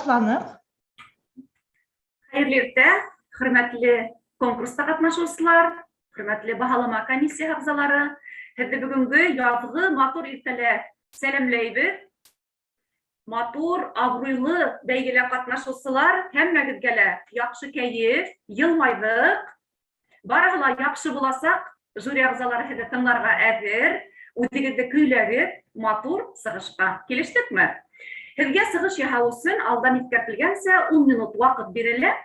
Башланыҡ. Хәйерле иртә, хөрмәтле конкурста ҡатнашыусылар, хөрмәтле баһалама комиссияһы ағзалары. Һеҙҙе бөгөнгө яҙғы матур иртәлә сәләмләйбеҙ. Матур, абруйлы бәйгелә ҡатнашыусылар, һәммәгеҙгә лә яҡшы кәйеф, йылмайҙыҡ. Барыһы ла яҡшы буласаҡ. Жюри ағзалары һеҙҙе тыңларға әҙер. Үҙегеҙҙе көйләгеҙ, матур сығышҡа. Килештекме? Һеҙгә сығыш яһау өсөн алдан иҫкәртелгәнсә 10 минут ваҡыт бирелә.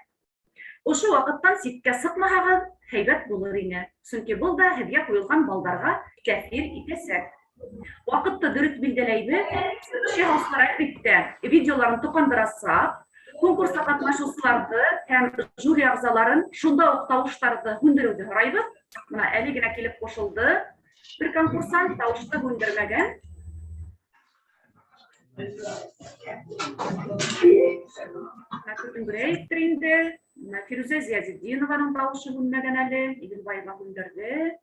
Ошо ваҡыттан ситкә сыҡмаһағыҙ, һәйбәт булыр ине. Сөнки был да һеҙгә ҡуйылған балдарға тәьҫир итәсәк. Ваҡытты дөрөҫ билдәләйбеҙ. Сығыш яһаусылар, әлбиттә, видеоларын тоҡандырасаҡ. Конкурста ҡатнашыусыларҙы һәм жюри ағзаларын шунда уҡ тауыштарҙы һүндереүҙе һорайбыҙ. Бына әле генә килеп ҡушылды бер конкурсант, тауышты һүндермәгән. Менә көтөңгөрәйектер инде. Менә Фирүзә Зиязетдинованың тауышы һүнмәгән әле, Иделбаева һүндерҙе.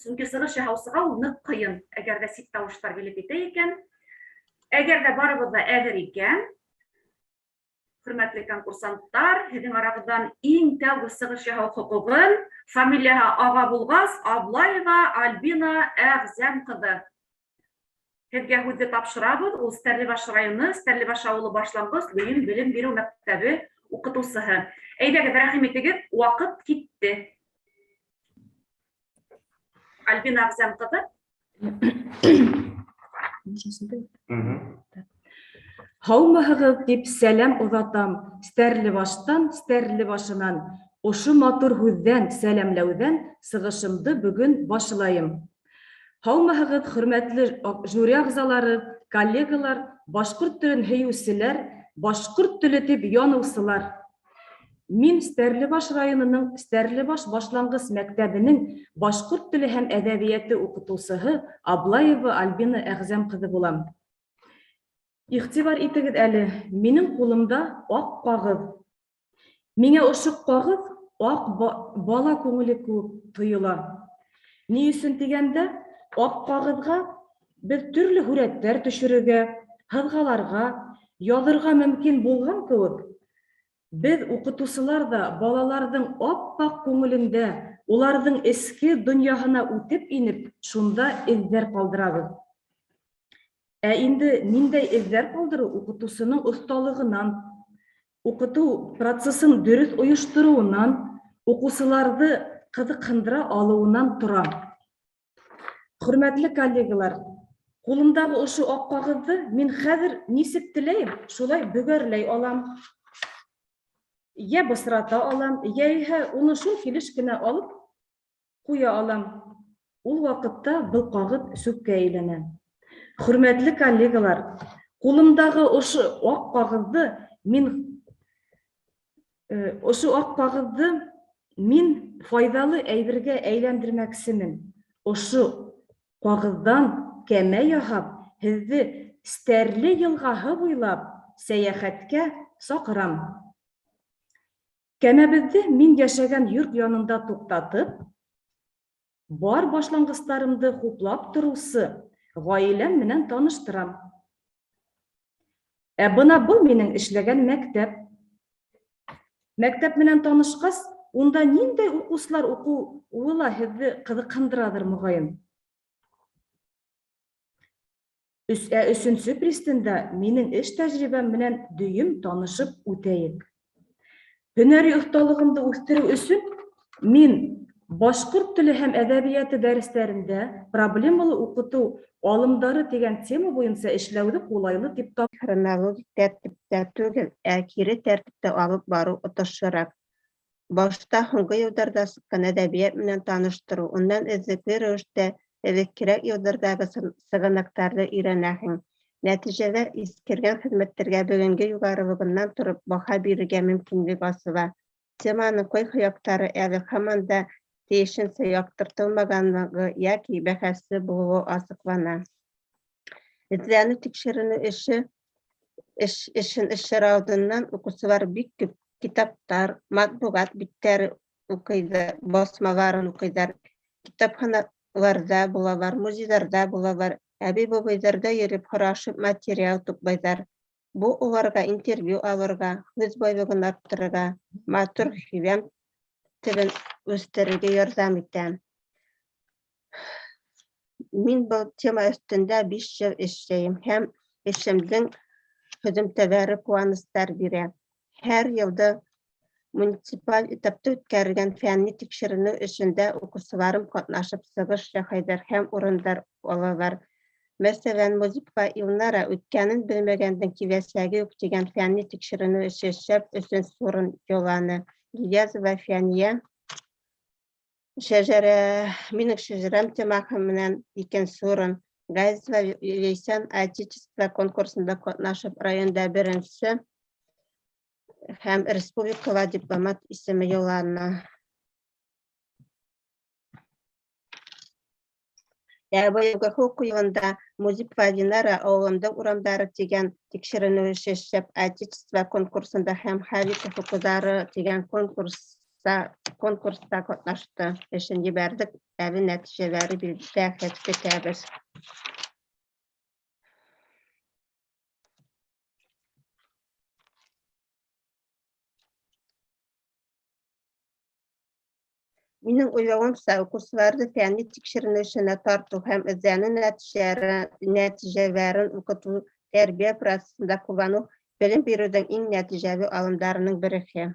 Сөнки сығыш яһаусыға ул ныҡ ҡыйын, әгәр ҙә сит тауыштар килеп етә икән. Әгәр ҙә барыбыҙ ҙа әҙер икән, хөрмәтле конкурсанттар, һеҙҙең арағыҙҙан иң тәүге сығыш яһау хоҡуғын фамилияһы аға булғас, Аблаева Альбина Әғзәм ҡыҙы. Һеҙгә һүҙҙе тапшырабыҙ. Ул Стәрлебаш районы, Стәрлебаш ауылы башланғыс дөйөм белем биреү мәктәбе уҡытыусыһы. Әйҙәгеҙ, рәхим итегеҙ, ваҡыт китте. Альбина Әғзәм ҡыҙы. Һаумыһығыҙ дип сәләм оҙатам Стәрлебаштан, Стәрлебашынан. Ошо матур һүҙҙән, сәләмләүҙән сығышымды бөгөн башлайым. Һаумыһығыҙ, хөрмәтле жюри ағзалары, коллегалар, башҡорт телен һөйөүселәр, башҡорт теле тип яныусылар. Мин Стәрлебаш районының Стәрлебаш башланғыс мәктәбенең башҡорт теле һәм әҙәбиәте уҡытыусыһы Аблаева Альбина Әғзәм ҡыҙы булам. Иғтибар итегеҙ әле, минең ҡулымда аҡ ҡағыҙ. Миңә ошо ҡағыҙ аҡ бала күңеле кеүек тойола. Ни өсөн тигәндә, аҡ ҡағыҙға беҙ төрлө һүрәттәр төшөрөргә, һыҙғаларға, яҙырға мөмкин булған кеүек, беҙ, укытусылар ҙа, балаларҙың ап-аҡ күңелендә, уларҙың эске донъяһына үтеп инеп, шунда эҙҙәр ҡалдырабыҙ. Ә инде ниндәй эҙҙәр ҡалдырыу укытусының оҫталығынан, укытыу процессын дөрөҫ ойоштороуынан, укыусыларҙы ҡыҙыҡһындыра алыуынан тора. Хөрмәтле коллегалар, ҡулымдағы ошо аҡ ҡағыҙҙы мин хәҙер нисек теләйем, шулай бөгәрләй алам. Йә бысрата алам, йә иһә уны шул килеш кенә алып ҡуя алам. Ул ваҡытта был ҡағыҙ сүпкә әйләнә. Хөрмәтле коллегалар, ҡулымдағы ошо аҡ ҡағыҙҙы мин ошо аҡ ҡағыҙҙы мин файҙалы әйбергә әйләндермәксемен. Ошо ҡағыҙҙан кәмә яһап, һеҙҙе Стәрле йылғаһы буйлап сәйәхәткә саҡырам. Кәмәбеҙҙе мин йәшәгән йорт янында туҡтатып, бар башланғыстарымды хуплап тороусы ғаиләм менән таныштырам. Ә бына был минең эшләгән мәктәп. Мәктәп менән танышҡас, унда ниндәй уҡыусылар уҡыуы ла һеҙҙе ҡыҙыҡһындыралыр, моғайын. Ә өсөнсө пристанда минең эш тәжрибәм менән дөйөм танышып үтәйек. Һөнәри оҫталығымды үҫтереү өсөн мин башҡорт теле һәм әҙәбиәте дәрестәрендә проблемалы уҡытыу алымдары тигән тема буйынса эшләүҙе ҡулайлы тип тап. Хронологик тәртиптә түгел, ә кире тәртиптә алып барыу отошорак. Башта һуңғы йылдарҙа сыҡҡан әҙәбиәт менән таныштырыу, унан эҙлекле рәүештә элеккерәк йылдарҙағы сығанаҡтарҙы өйрәнәһең. Нәтижәлә иҫкергән хеҙмәттәргә бөгөнгө юғарылығынан тороп баһа бирергә мөмкинлек асыла. Теманың ҡайһы яҡтары әле һаман да тейешенсә яҡтыртылмағанлығы йәки бәхәсле булыуы асыҡлана. Эҙләнеү-тикшеренеү эше эшен эшләр алдынан уҡыусылар бик күп китаптар, матбуғат биттәре уҡыйҙар, басмаларын уҡыйҙар, китапханаларҙа булалар, музейҙарҙа булалар, әбей-бабайҙарҙа йөрөп һорашып материал туплайҙар. Бу уларға интервью алырға, һүҙ байлығын арттырырға, матур һөйләм телен үҫтерергә ярҙам итә. Мин был тема өҫтөндә 5 йыл эшләйем һәм эшемдең һөҙөмтәләре ҡыуаныстар бирә. Һәр йылда муниципаль этапта үткәрелгән фәнни тикшеренеү эшендә уҡыусыларым ҡатнашып сығыш яһайҙар һәм урындар алалар. Мәҫәлән, Музипова Илнара «Үткәнен белмәгәндең киләсәге юҡ» тигән фәнни тикшеренеү эше эшләп өсөнсө урын яуланы. Гиязова Фәниә «Шәжәрә, минең шәжәрәм» темаһы менән икенсе урын. Газизова Ләйсән Отечество конкурсында ҡатнашып районда беренсе һәм республикала дипломат исеме яуланы. Ә быйылғы уҡыу йылында Музипова Динара «Ауылымдың урамдары» тигән тикшеренеү эше эшләп Отечество конкурсында һәм Халитов уҡыуҙары тигән конкурста ҡатнашты. Эшен ебәрҙек, әле нәтижәләре билдәһеҙ, көтәбеҙ. Минең уйлауымса, уҡыусыларҙы фәнни тикшеренеү эшенә тартыу һәм эҙләнеү нәтижәләрен уҡытыу тәрбиә процесында ҡулланыу белем биреүҙең иң нәтижәле алымдарының береһе.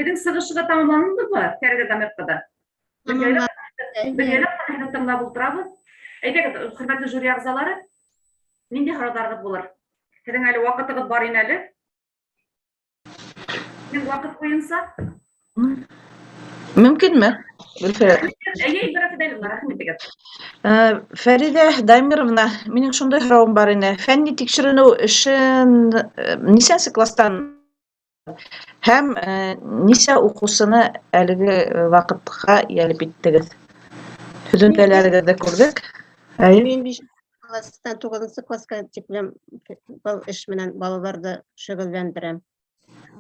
Һеҙҙең сығышығыҙ тамамланды, Фәриҙә Дамир ҡыҙы? Бергәләп һеҙҙе тыңлап ултырабыҙ. Әйҙәгеҙ, хөрмәтле жюри ағзалары, ниндәй һорауҙарығыҙ булыр? Һеҙҙең әле ваҡытығыҙ бар ине әле. Һеҙҙең ваҡыт буйынса. Мөмкинме, Гөлфирә? Эйе, Илмира. Фидаиловна, рәхим итегеҙ. Фәридә Дамировна, минең шундай һорауым бар ине. Фәнни тикшеренеү эшен нисәнсе класстан һәм нисә уҡыусыны әлеге ваҡытҡа йәлеп иттегеҙ? Һөҙөмтәләрегеҙҙе күрҙек. Әйе. Мин 5 класстан 9 класска тиклем был эш менән балаларҙы шөгыльләндерәм.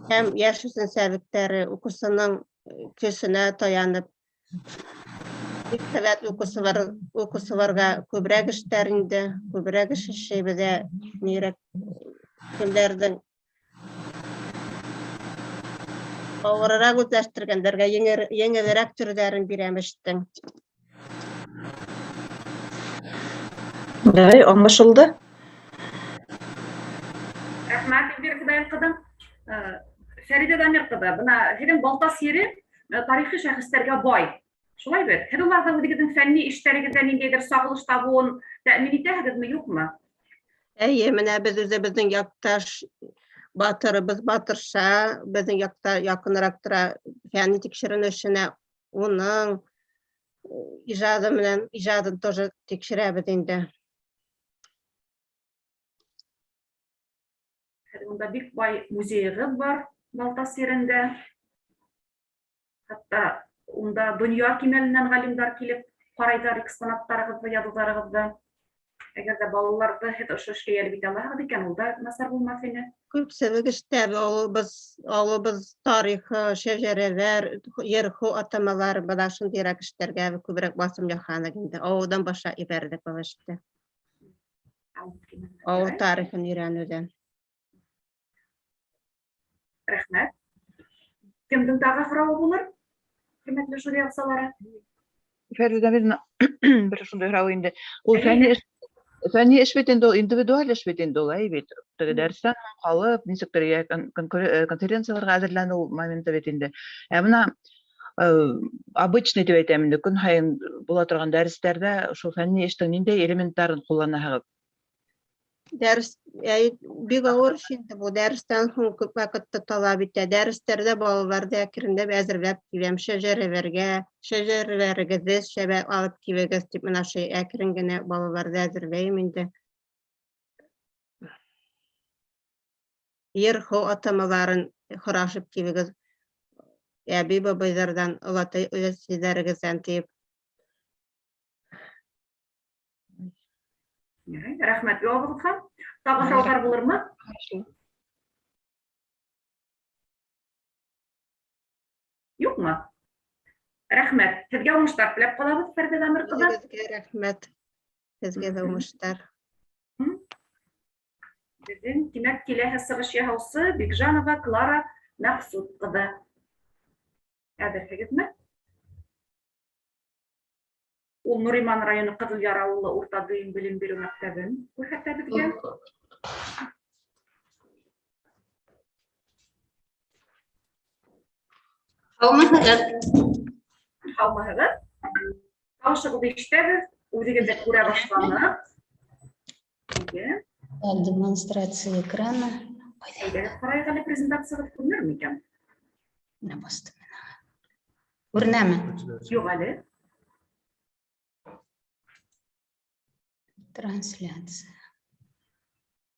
Һәм йәш үҙенсәлектәре уҡыусының көсөнә таянып, бик һәләтле уҡыусыларға күберәк эштәр инде, күберәк эш эшләйбеҙ, нирәк кемдәрҙең ауырыраҡ үҙләштергәндәргә еңелерәк төрҙәрен бирәм эштең. Ярай, аңлашылды. Рәхмәт, Эльвира Фидаил ҡыҙы. Фәриҙә Дамир ҡыҙы, бына һеҙҙең Балтас ере тарихи шәхестәргә бай. Шулай бит? Һеҙ уларҙың үҙегеҙҙең фәнни эштәрегеҙҙә ниндәйҙер сағылыш табыуын тәьмин итәһегеҙме, юҡмы? Эйе, менә беҙ үҙебеҙҙең яҡташ батырыбыҙ Батырша, беҙҙең яҡта яҡыныраҡ тора фәнни тикшеренеү эшенә, уның ижады менән ижадын тоже тикшерәбеҙ инде. Хәҙер унда бик бай музейығыҙ бар Балтас ерендә. Хатта унда донъя кимәленән ғалимдар килеп ҡарайҙар экспонаттарығыҙҙы, яҙыуҙарығыҙҙы. Әгәр ҙә балаларҙы һеҙ ошо эшкә йәлеп итә алаһығыҙ икән, ул да насар булмаҫ ине. Күпселек эштә ауылыбыҙ тарихы, шәжәрәләр, ер-һыу атамалары, бына шундыйыраҡ эштәргә күберәк басым яһаныҡ инде. Ауылдан башлап ебәрҙек был эште. Ауыл тарихын өйрәнеүҙән. Рәхмәт. Кемдең тағы һорауы булыр? Хөрмәтле жюри ағзалары. Фәридә Дамировна, бер шундай һорау инде. Ул фәнни эш бит инде ул, индивидуаль эш бит инде ул, әй бит. Теге дәрестән ҡалып, нисектер йә конференцияларға әҙерләнеү моменты бит инде. Ә бына обычный тип әйтәм инде, көн һайын була торған дәрестәрҙә шул фәнни эштең ниндәй элементтарын ҡулланаһығыҙ? Дәрес, әй, бик ауыр эш инде бу. Дәрестән һуң күп ваҡытты талап итә. Дәрестәрҙә балаларҙы әкренләп әҙерләп киләм, шәжәрәләргә, шәжәрәләрегеҙҙе шәбә алып килегеҙ тип менә шул әкрен генә балаларҙы әҙерләйем инде. Ер-һыу атамаларын һорашып килегеҙ. Әбей бабайҙарҙан, олатай өләсәйҙәрегеҙҙән тип. Ярай, рәхмәт яуабығыҙға. Тағы һорауҙар булырмы? Юҡмы? Рәхмәт. Һеҙгә уңыштар теләп ҡалабыҙ, Фәридә Дамир ҡыҙы. Һеҙгә рәхмәт. Һеҙгә ҙә уңыштар. Беҙҙең, тимәк, киләһе сығыш яһаусы Бекжанова Клара Мәҡсүт ҡыҙы. Әҙерһегеҙме? Ул Нуриман районы Ҡыҙылъяр ауылы урта дөйөм белем биреү мәктәбен күрһәтә беҙгә. Һаумыһығыҙ? Һаумыһығыҙ? Тауышығыҙҙы ишетәбеҙ, үҙегеҙ ҙә күрә башланыҡ. Әйе. Так, демонстрация экрана. Әйҙәгеҙ, ҡарайыҡ әле, презентациябыҙ күренерме икән? Менә бастым. Күренәме? Юҡ әле. Трансляция.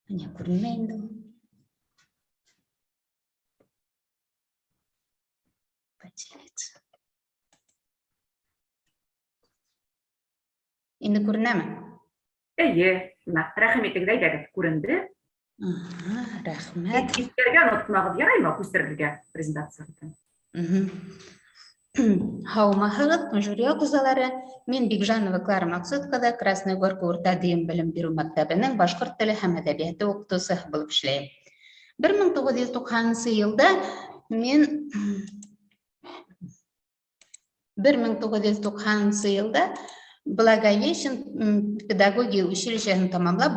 Әнә күренмәй инде ул. Поделиться. Инде күренәме? Эйе, менә, рәхим итегеҙ, әйҙәгеҙ, күренде. Ага, рәхмәт. Иҫтәргә онотмағыҙ, яраймы күсерергә презентацияны? Һаумыһығыҙ, жюри ағзалары. Мин Бекжанова Клара Мәҡсүт ҡыҙы, Красная Горка урта дөйөм белем биреү мәктәбенең башҡорт теле һәм әҙәбиәте уҡытыусыһы булып эшләйем. Бер мең туғыҙ йөҙ туҡһанынсы йылда мин бер мең туғыҙ йөҙ туҡһанынсы йылда Благовещен педагогия училищеһын тамамлап,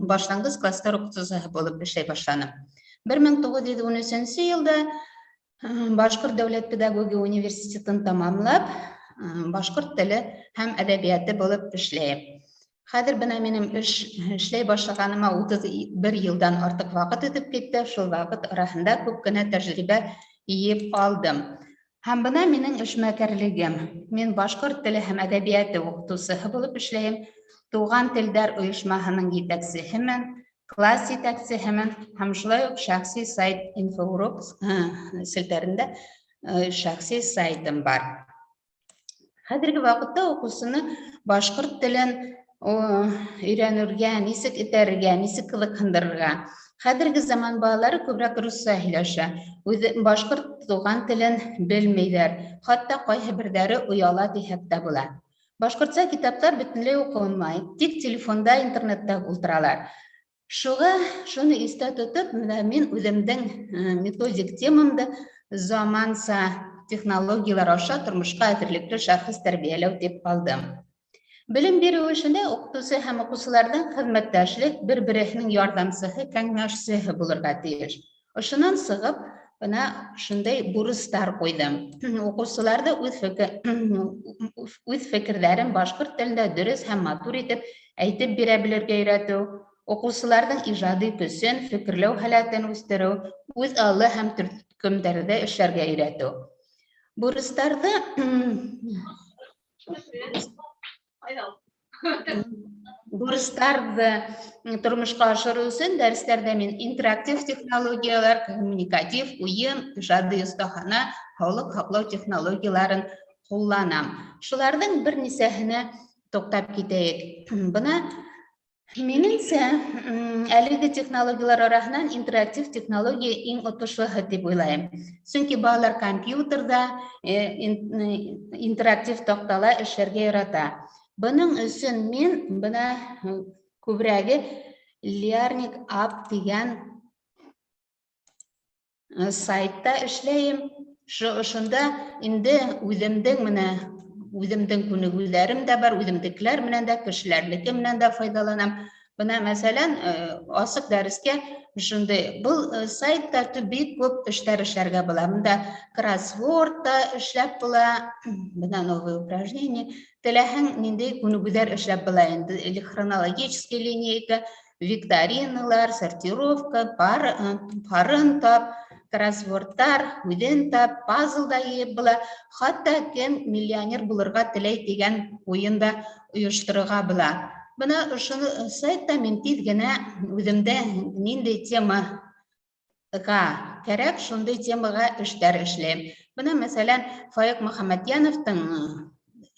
башланғыс класстар уҡытыусыһы булып эшләй башланым. Бер мең туғыҙ йөҙ ун өсөнсө йылда Башҡорт дәүләт педагогия университетын тамамлап, башҡорт теле һәм әҙәбиәте булып эшләйем. Хәҙер бына минең эшләй башлағаныма 31 йылдан артыҡ ваҡыт үтеп китте. Шул ваҡыт араһында күп кенә тәжрибә йыйып алдым. Һәм бына минең эшмәкәрлегем. Мин башҡорт теле һәм әҙәбиәте уҡытыусыһы булып эшләйем. Туған телдәр ойошмаһының етәксеһемен, класс етәксеһемен һәм шулай уҡ шәхси сайт Инфоурок селтәрендә шәхси сайтым бар. Хәҙерге ваҡытта уҡыусыны башҡорт телен өйрәнергә, нисек этәрергә, нисек ҡыҙыҡһындырырға? Хәҙерге заман балалары күберәк русса һөйләшә. Үҙе башҡорт туған телен белмәйҙәр. Хатта ҡайһы берҙәре ояла тиһәк тә була. Башҡортса китаптар бөтөнләй уҡылмай, тик телефонда, интернетта ултыралар. Шуға шуны иҫтә тотоп, менә мин үҙемдең методик темамды заманса технологиялар аша тормошҡа әҙерлекле шәхес тәрбиәләү тип алдым. Белем биреү эшендә уҡытыусы һәм уҡыусыларҙың хеҙмәттәшлек бер-береһенең ярҙамсыһы, кәңәшсеһе булырға тейеш. Ошонан сығып, бына шундай бурыстар ҡуйҙым. Уҡыусыларҙы үҙ фекерҙәрен башҡорт телендә дөрөҫ һәм матур итеп әйтеп бирә белергә өйрәтеү, уҡыусыларҙың ижади көсөн, фекерләү һәләтен үҫтереү, үҙ аллы һәм төркөмдәрҙә эшләргә өйрәтеү. Бурыстарҙы тормошҡа ашырыу өсөн дәрестәрҙә мин интерактив технологиялар, коммуникатив уйын, ижади оҫтахана, һаулыҡ һаҡлау технологияларын ҡулланам. Шуларҙың бер нисәһенә туҡтап китәйек. Бына минеңсә, әлеге технологиялар араһынан интерактив технология иң отошлоһо тип уйлайым. Сөнки балалар компьютерҙа, интерактив таҡтала эшләргә ярата. Бының өсөн мин бына күберәге Learning App тигән сайтта эшләйем. Ошонда инде үҙемдең менә үҙемдең күнегеүҙәрем дә бар, үҙемдекеләр менән дә, кешеләрнеке менән дә файҙаланам. Бына мәҫәлән, асыҡ дәрескә шундай был сайтта бик күп эштәр эшләргә була. Бында кроссворд та эшләп була, бына новое упражнение. Теләһәң ниндәй күнегеүҙәр эшләп була инде, или хронологическая линейка, викториналар, сортировка, парын тап, кроссвордтар, үҙен тап, пазл да йыйып була. Хатта кем миллионер булырға теләй тигән уйын да ойошторорға була. Бына ошоно сайтта мин тиҙ генә үҙемдә ниндәй темаға кәрәк, шундай темаға эштәр эшләйем. Бына мәҫәлән, Файыҡ Мөхәммәтйәновтың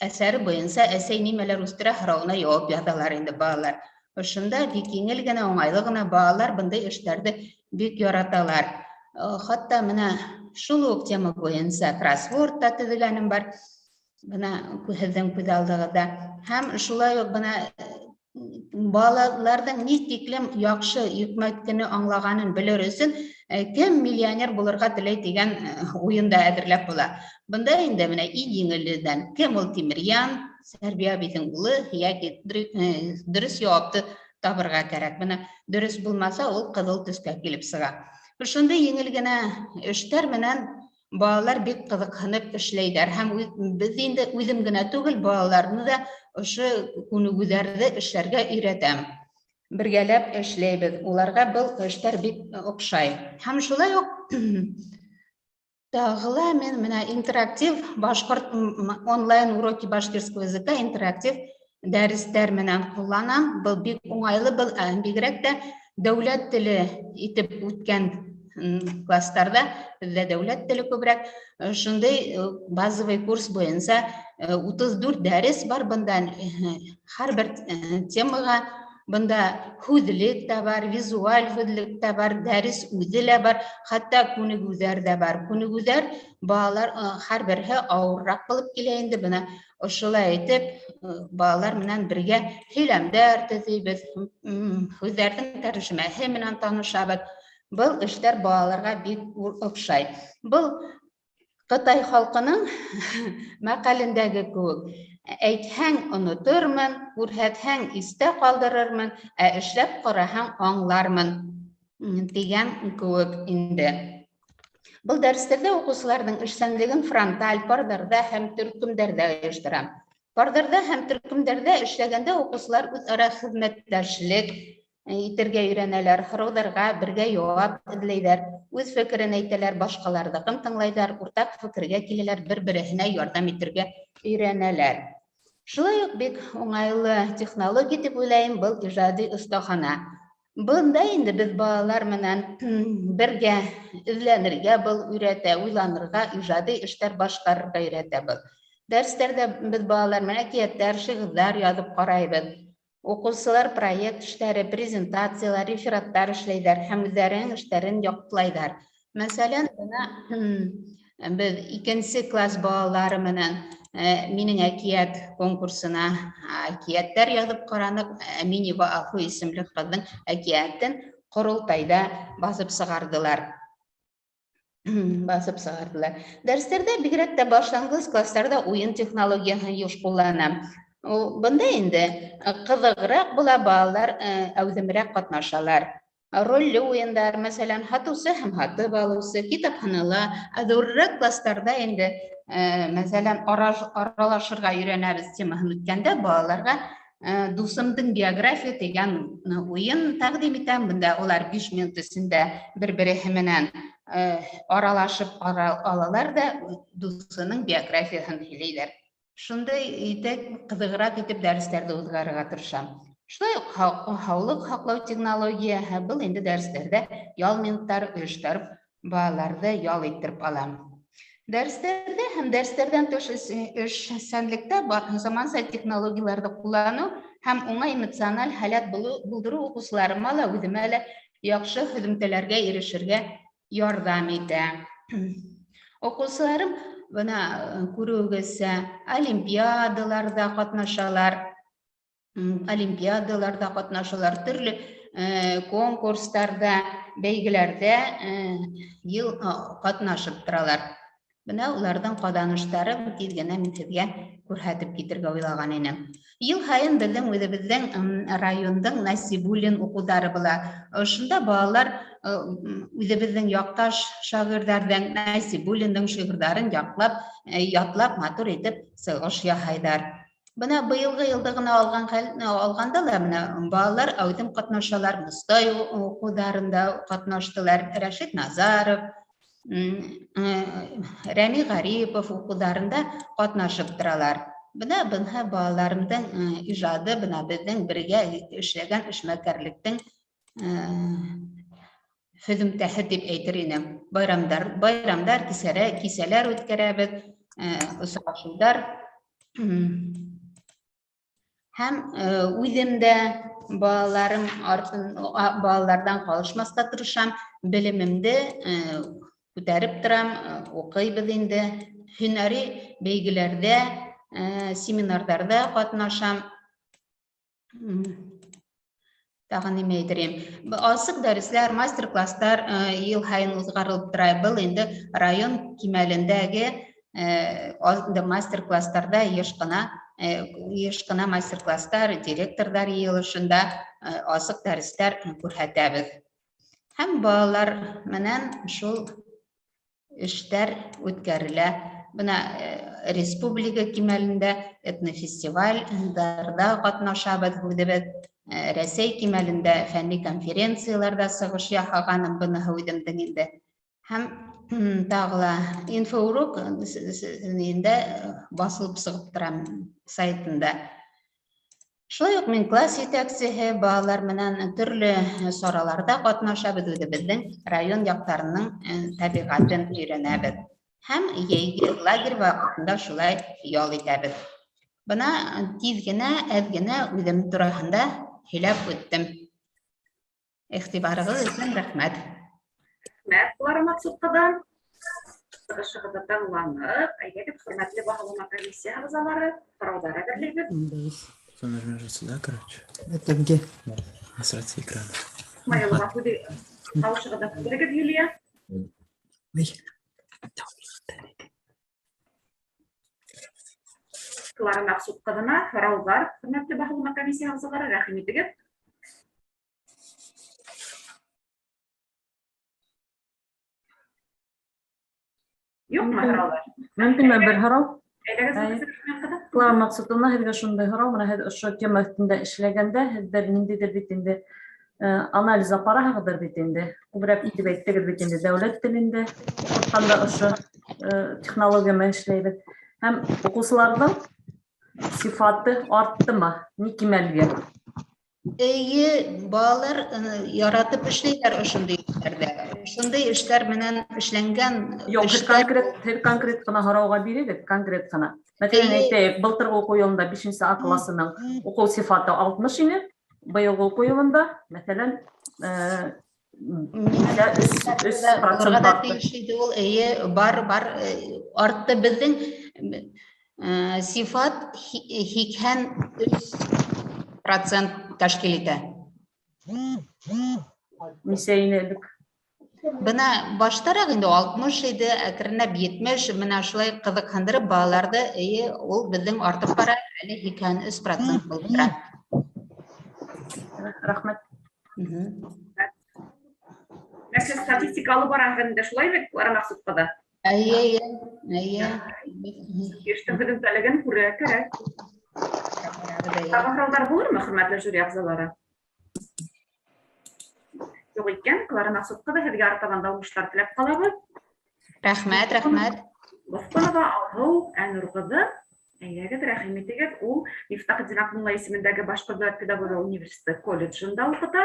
әҫәре буйынса әсәй нимәләр үҫтерә һорауына яуап яҙалар инде балалар. Ошонда бик еңел генә, уңайлы ғына балалар бындай эштәрҙе бик яраталар. Хатта бына шул уҡ тема буйынса кроссворд та төҙөгәнем бар. Бына һеҙҙең күҙ алдығыҙҙа. Һәм шулай уҡ бына балаларҙың ни тиклем яҡшы йөкмәткене аңлағанын белер өсөн кем миллионер булырға теләй тигән уйын да әҙерләп була. Бында инде менә иң еңеледән кем ул Тимерйән, Сәрби әбейҙең улы йәки дөрөҫ яуапты табырға кәрәк. Бына дөрөҫ булмаса, ул ҡыҙыл төҫкә килеп сыға. Шундай еңел генә эштәр менән балалар бик ҡыҙыҡһынып эшләйҙәр. Һәм беҙ инде үҙем генә түгел, балаларны да ошо күнегеүҙәрҙе эшләргә өйрәтәм. Бергәләп эшләйбеҙ. Уларға был эштәр бик оҡшай. Һәм шулай уҡ тағы ла мин менә интерактив башҡорт онлайн уроки башкирского языка интерактив дәрестәр менән ҡулланам. Был бик уңайлы, был бигерәк тә дәүләт теле итеп үткән класстарҙа, беҙҙә дәүләт теле күберәк, шундай базовый курс буйынса 34 дәрес бар бында, һәр бер темаға бында һүҙлек тә бар, визуаль һүҙлек тә бар, дәрес үҙе лә бар, хатта күнегеүҙәр ҙә бар. Күнегеүҙәр балалар һәр береһе ауырыраҡ булып килә инде. Бына ошолай итеп балалар менән бергә һөйләмдәр төҙөйбөҙ, һүҙҙәрҙең тәржемәһе менән танышабыҙ. Был эштәр балаларға бик оҡшай. Был Ҡытай халҡының мәҡәлендәге кеүек: әйтһәң онотормон, күрһәтһәң иҫтә ҡалдырырмын, ә эшләп ҡараһаң аңлармын тигән кеүек инде. Был дәрестәрҙә уҡыусыларҙың эшсәнлеген фронталь, парҙарҙа һәм төркөмдәрҙә ойошторам. Парҙарҙа һәм төркөмдәрҙә эшләгәндә уҡыусылар үҙ-ара хеҙмәттәшлек итергә өйрәнәләр, һорауҙарға бергә яуап эҙләйҙәр, үҙ фекерен әйтәләр, башҡаларҙыҡын тыңлайҙар, уртаҡ фекергә киләләр, бер-береһенә ярҙам итергә өйрәнәләр. Шулай уҡ бик уңайлы технология тип уйлайым, был ижади оҫтахана. Бында инде беҙ балалар менән бергә эҙләнергә был өйрәтә, уйланырға, ижади эштәр башҡарырға өйрәтә был. Дәрестәрҙә беҙ балалар менән әкиәттәр, шиғырҙар яҙып ҡарайбыҙ. Уҡыусылар проект эштәре, презентациялар, рефераттар эшләйҙәр һәм үҙҙәренең эштәрен яҡлайҙар. Мәҫәлән, бына беҙ икенсе класс балалары менән минең әкиәт конкурсына әкиәттәр яҙып ҡараныҡ. Әминева Аһыу исемле ҡыҙҙың әкиәтен ҡоролтайҙа баҫып сығарҙылар. Баҫып сығарҙылар. Дәрестәрҙә бигерәк тә башланғыс кластарҙа уйын технологияһын йыш ҡулланам. Бында инде ҡыҙығыраҡ була, балалар әүҙемерәк ҡатнашалар. Ролле уйындар, мәҫәлән, һатыусы һәм һатып алыусы, китапханала, ә ҙурыраҡ кластарҙа инде, мәҫәлән, аралашырға өйрәнәбеҙ темаһын үткәндә балаларға Дуҫымдың биография тигән уйын тәҡдим итәм. Бында улар 5 минут эсендә бер-береһе менән аралашып алалар ҙа дуҫының биографияһын һөйләйҙәр. Шундай итеп ҡыҙығыраҡ итеп дәрестәрҙе уҙғарырға тырышам. Шулай уҡ һаулыҡ һаҡлау технологияһы, был инде дәрестәрҙә ял минуттары ойоштороп балаларҙы ял иттереп алам. Дәрестәрҙә һәм дәрестәрҙән тыш эшсәнлектә заманса технологияларҙы ҡулланыу һәм уңай эмоциональ халәт булдырыу уҡыусыларыма ла, үҙемә лә яҡшы һөҙөмтәләргә ирешергә ярҙам итә. Уҡыусыларым бына күреүегеҙсә олимпиадаларҙа ҡатнашалар, олимпиадаларҙа ҡатнашалар, төрлө конкурстарҙа, бәйгеләрҙә йыл ҡатнашып торалар. Бына уларҙың ҡаҙаныштары тиҙ генә мин һеҙгә күрһәтеп китергә уйлаған инем. Йыл һайын беҙҙең үҙебеҙҙең райондың Насибуллин уҡыуҙары була. Ошонда балалар үҙебеҙҙең яҡташ шағирҙарҙың Насибуллиндың шиғырҙарын ятлап матур итеп сығыш яһайҙар. Бына быйылғы йылды ғына алғанда ла бына балалар әүҙем ҡатнашалар, Мостай уҡыуҙарында ҡатнаштылар, Рәшит Назаров, Рәми Ғарипов уҡыуҙарында ҡатнашып торалар. Бына бынһа балаларымдың ижады, бына беҙҙең бергә эшләгән эшмәкәрлектең һөҙөмтәһе тип әйтер инем. Байрамдар, кисәләр үткәрәбеҙ, осрашыуҙар. Һәм үҙем дә балаларым балаларҙан ҡалышмаҫҡа тырышам, белемемде күтәреп торам, уҡыйбыҙ инде. Һөнәри бәйгеләрҙә, семинарҙарҙа ҡатнашам. Тағы нимә әйтер инем? Асыҡ дәресләр, мастер-класстар йыл һайын уҙғарылып тора. Был инде район кимәлендәге мастер-класстарҙа йыш ҡына мастер-класстар, директорҙар йыйылышында асыҡ дәрестәр күрһәтәбеҙ. Һәм балалар менән шул эштәр үткәрелә. Бына республика кимәлендә этнофестивальдарҙа ҡатнашабыҙ үҙебеҙ. Рәсәй кимәлендә фәнни конференцияларҙа сығыш яһағаным, быныһы үҙемдең инде. Һәм тағы ла инфоурок инде баҫылып сығып торам сайтында. Шулай уҡ мин класс етәксеһе, балалар менән төрлө сараларҙа ҡатнашабыҙ, үҙебеҙҙең район яҡтарының тәбиғәтен өйрәнәбеҙ. Һәм йәйге лагерь ваҡытында шулай ял итәбеҙ. Бына тиҙ генә, әҙ генә үҙем тураһында һөйләп үттем. Иғтибарығыҙ өсөн рәхмәт. Рәхмәт, Клара Маҡсут ҡыҙы. Сығышығыҙҙы тыңланыҡ. Әйҙәгеҙ, хөрмәтле баһалама комиссия ағзалары, һорауҙар әҙерләйбеҙ. Что, нажмешь сюда, короче? Это где? На сраться экрана. Исмаилова, тауышығыҙҙы күтәрегеҙ, Юлия. Ой. Клара Маҡсут ҡыҙына һорауҙар, хөрмәтле баһалама комиссия ағзалары, рәхим итегеҙ. Юҡмы һорауҙар? Мөмкинме бер һорау? Әйҙәгеҙ, Әйе. Зөлфиә ҡыҙы. Клара Маҡсутовна, һеҙгә шундай һорау. Бына һеҙ ошо тема өҫтөндә эшләгәндә, һеҙҙәр ниндәйҙер бит инде Анализ апараһығыҙҙыр бит инде. Күберәк итеп әйттегеҙ бит инде, дәүләт телендә уҡытҡанда ошо технология менән эшләйбеҙ. Һәм уҡыусыларҙың сифаты арттымы? Ни кимәлгә? Эйе, балалар яратып эшләйләр ошондай эшләрҙә. Ошондай эштәр менән эшләнгән Юҡ, һеҙ эштәр конкрет, һеҙ конкрет ҡына һорауға бирегеҙ, конкрет ҡына. Мәҫәлән, әйтәйек, былтырғы уҡыу йылында 5 А классының уҡыу сифаты 60 ине, быйылғы уҡыу йылында, мәҫәлән, 3 Булырға процент да артты. тейеш иде ул, эйе, бар, бар, артты беҙҙең сифат 83% тәшкил итә. Нисә ине элек? Бына баштараҡ инде 60 иде, әкренләп 70, менә шулай ҡыҙыҡһындырып балаларҙы, эйе, ул беҙҙең артып бара, әле 83% булып тора. Рәхмәт. Нәрсә статистика алып бараһығыҙ инде, шулай бит, Клара Мәҡсүт ҡыҙы? Эйе, эйе, эйе. Эштең һөҙөмтәлеген күрергә кәрәк. Тағы һорауҙар булырмы, хөрмәтле жюри ағзалары? Юҡ икән, Клара Мәҡсүт ҡыҙы, һеҙгә артабан да уңыштар теләп ҡалабыҙ. Рәхмәт, рәхмәт. Боҫҡонова Алһыу Әнүр ҡыҙы, әйҙәгеҙ, рәхим итегеҙ. Ул Мифтахетдин Аҡмулла исемендәге Башҡорт дәүләт педагогия университеты колледжында уҡыта.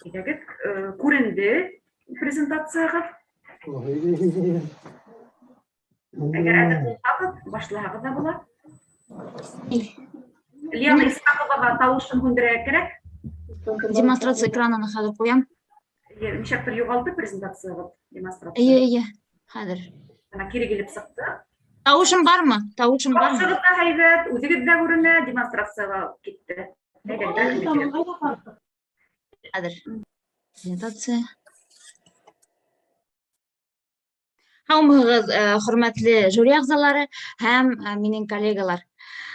Әйҙәгеҙ, күренде презентацияғыҙ. Әгәр әҙер булһағыҙ, башлаһағыҙ ҙа була. Лиана Исхаҡоваға тауышын һүндерергә кәрәк. Демонстрация экранын хәҙер ҡуям. Эйе, нисектер юғалды презентацияғыҙ, демонстрация. Эйе, эйе, хәҙер. Ана кире килеп сыҡты. Тауышым бармы? Тауышым бармы? Тауышығыҙ ҙа һәйбәт, үҙегеҙ ҙә күренә, демонстрацияға китте. Әйҙәгеҙ, рәхим итегеҙ. Хәҙер. Презентация. Һаумыһығыҙ, хөрмәтле жюри ағзалары һәм минең коллегалар.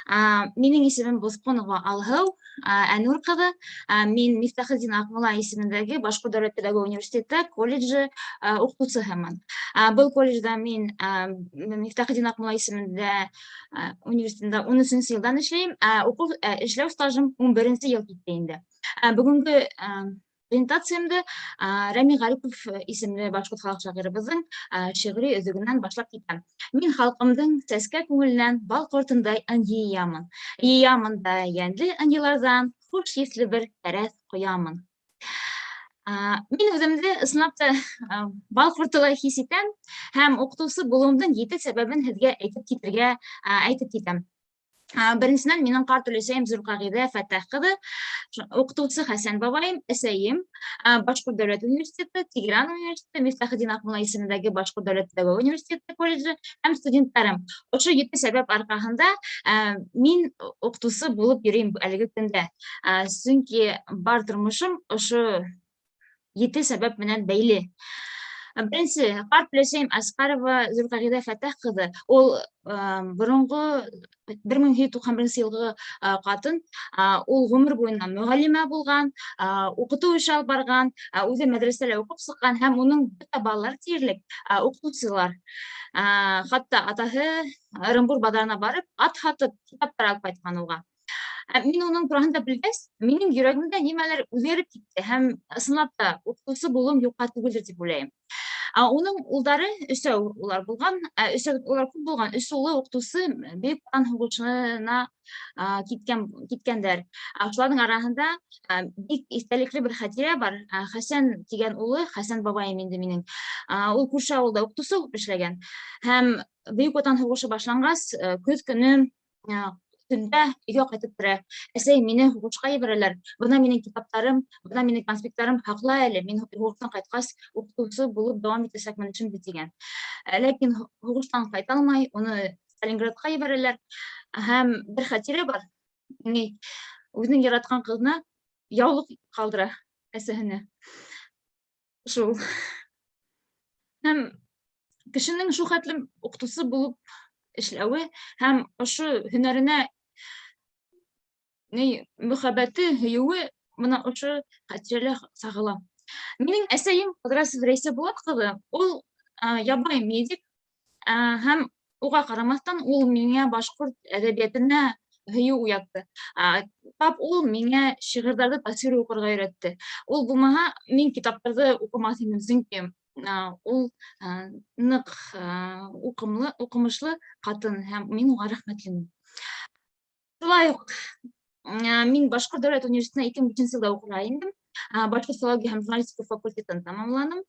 Минең исемем Боҫҡонова Алһыу, Әнүр ҡыҙы. Мин Мифтахетдин Аҡмулла исемендәге Башҡорт дәүләт педагогия университеты колледжы уҡытыусыһымын. Был колледжда мин Мифтахетдин Аҡмулла исемендә университетында ун өсөнсө йылдан эшләйем. Уҡыу, эшләү стажым ун беренсе йыл китте инде. Бөгөнгө презентациямды Рәми Ғарипов исемле башҡорт халыҡ шағирыбыҙҙың шиғри өҙөгөнән башлап китәм. Мин халҡымдың сәскә күңеленән бал ҡортондай ынйы йыямын. Йыямын да йәнле ынйыларҙан хуш еҫле бер тәрәҫ ҡоямын. Мин үҙемде ысынлап та бал ҡортолай хис итәм һәм уҡытыусы булыуымдың ете сәбәбен һеҙгә әйтеп китергә, әйтеп китәм. Беренсенән, минең ҡарт өләсәйем Зөлҡәғиҙә Фәттәх ҡыҙы, уҡытыусы Хәсән бабайым, әсәйем, Башҡорт дәүләт университеты, Тегеран университеты, Мифтахетдин Аҡмулла исемендәге Башҡорт дәүләт педагогия университеты колледжы һәм студенттарым. Ошо ете сәбәп арҡаһында мин уҡытыусы булып йөрөйөм әлеге көндә. Сөнки бар тормошом ошо ете сәбәп менән бәйле. Беренсе, ҡарт өләсәйем Асҡарова Зөлҡәғиҙә Фәттәх ҡыҙы, ул боронғо бер мең һигеҙ йөҙ туҡһан беренсе йылғы ҡатын, ул ғүмер буйына мөғәллимә булған, уҡытыу эше алып барған, үҙе мәҙрәсәлә уҡып сыҡҡан һәм уның бөтә балалары тиерлек уҡытыусылар. Хатта атаһы Ырымбур баҙарына барып, ат һатып, китаптар алып ҡайтҡан уға. Мин уның тураһында белгәс, минең йөрәгемдә нимәлер үҙгәреп китте һәм ысынлап та уҡытыусы булыуым юҡҡа түгелдер тип уйлайым. Уның улдары өсәү улар булған, өсәү улар күп булған, өс улы уҡытыусы Бөйөк Ватан һуғышына киткәндәр. Шуларҙың араһында бик иҫтәлекле бер хәтирә бар. Хәсән тигән улы, Хәсән бабайым инде минең. Ул күрше ауылда уҡытыусы булып эшләгән. Һәм Бөйөк Ватан һуғышы башланғас, көҙ көнө, төндә өйгә ҡайтып керә. Әсәй, мине һуғышҡа ебәрәләр. Бына минең китаптарым, бына минең конспекттарым, һаҡла әле. Мин һуғыштан ҡайтҡас уҡытыусы булып дауам итәсәкмен эшемде тигән. Ләкин һуғыштан ҡайта алмай, уны Сталинградҡа ебәрәләр. Һәм бер хәтирә бар. Ни, үҙенең яратҡан ҡыҙына яулыҡ ҡалдыра әсәһенә. Шул. Һәм кешенең шул хәтлем уҡытыусы булып эшләүе һәм ошо һөнәренә ни мөхәббәте, һөйөүе бына ошо хәтирәлә сағыла. Минең әсәйем Ҡыҙрасов Рәйсә Булат ҡыҙы, ул ябай медик, һәм уға ҡарамаҫтан ул миңә башҡорт әҙәбиәтенә һөйөү уятты. Тап ул миңә шиғырҙарҙы тасвир уҡырға өйрәтте. Ул булмаһа, мин китаптарҙы уҡымаҫ инем, сөнки ул ныҡ уҡымлы, уҡымышлы ҡатын һәм мин уға рәхмәтлемен. Шулай уҡ мин Башҡорт дәүләт университетына 2005 йылда уҡырға индем. Башҡорт филология һәм журналистика факультетын тамамланым.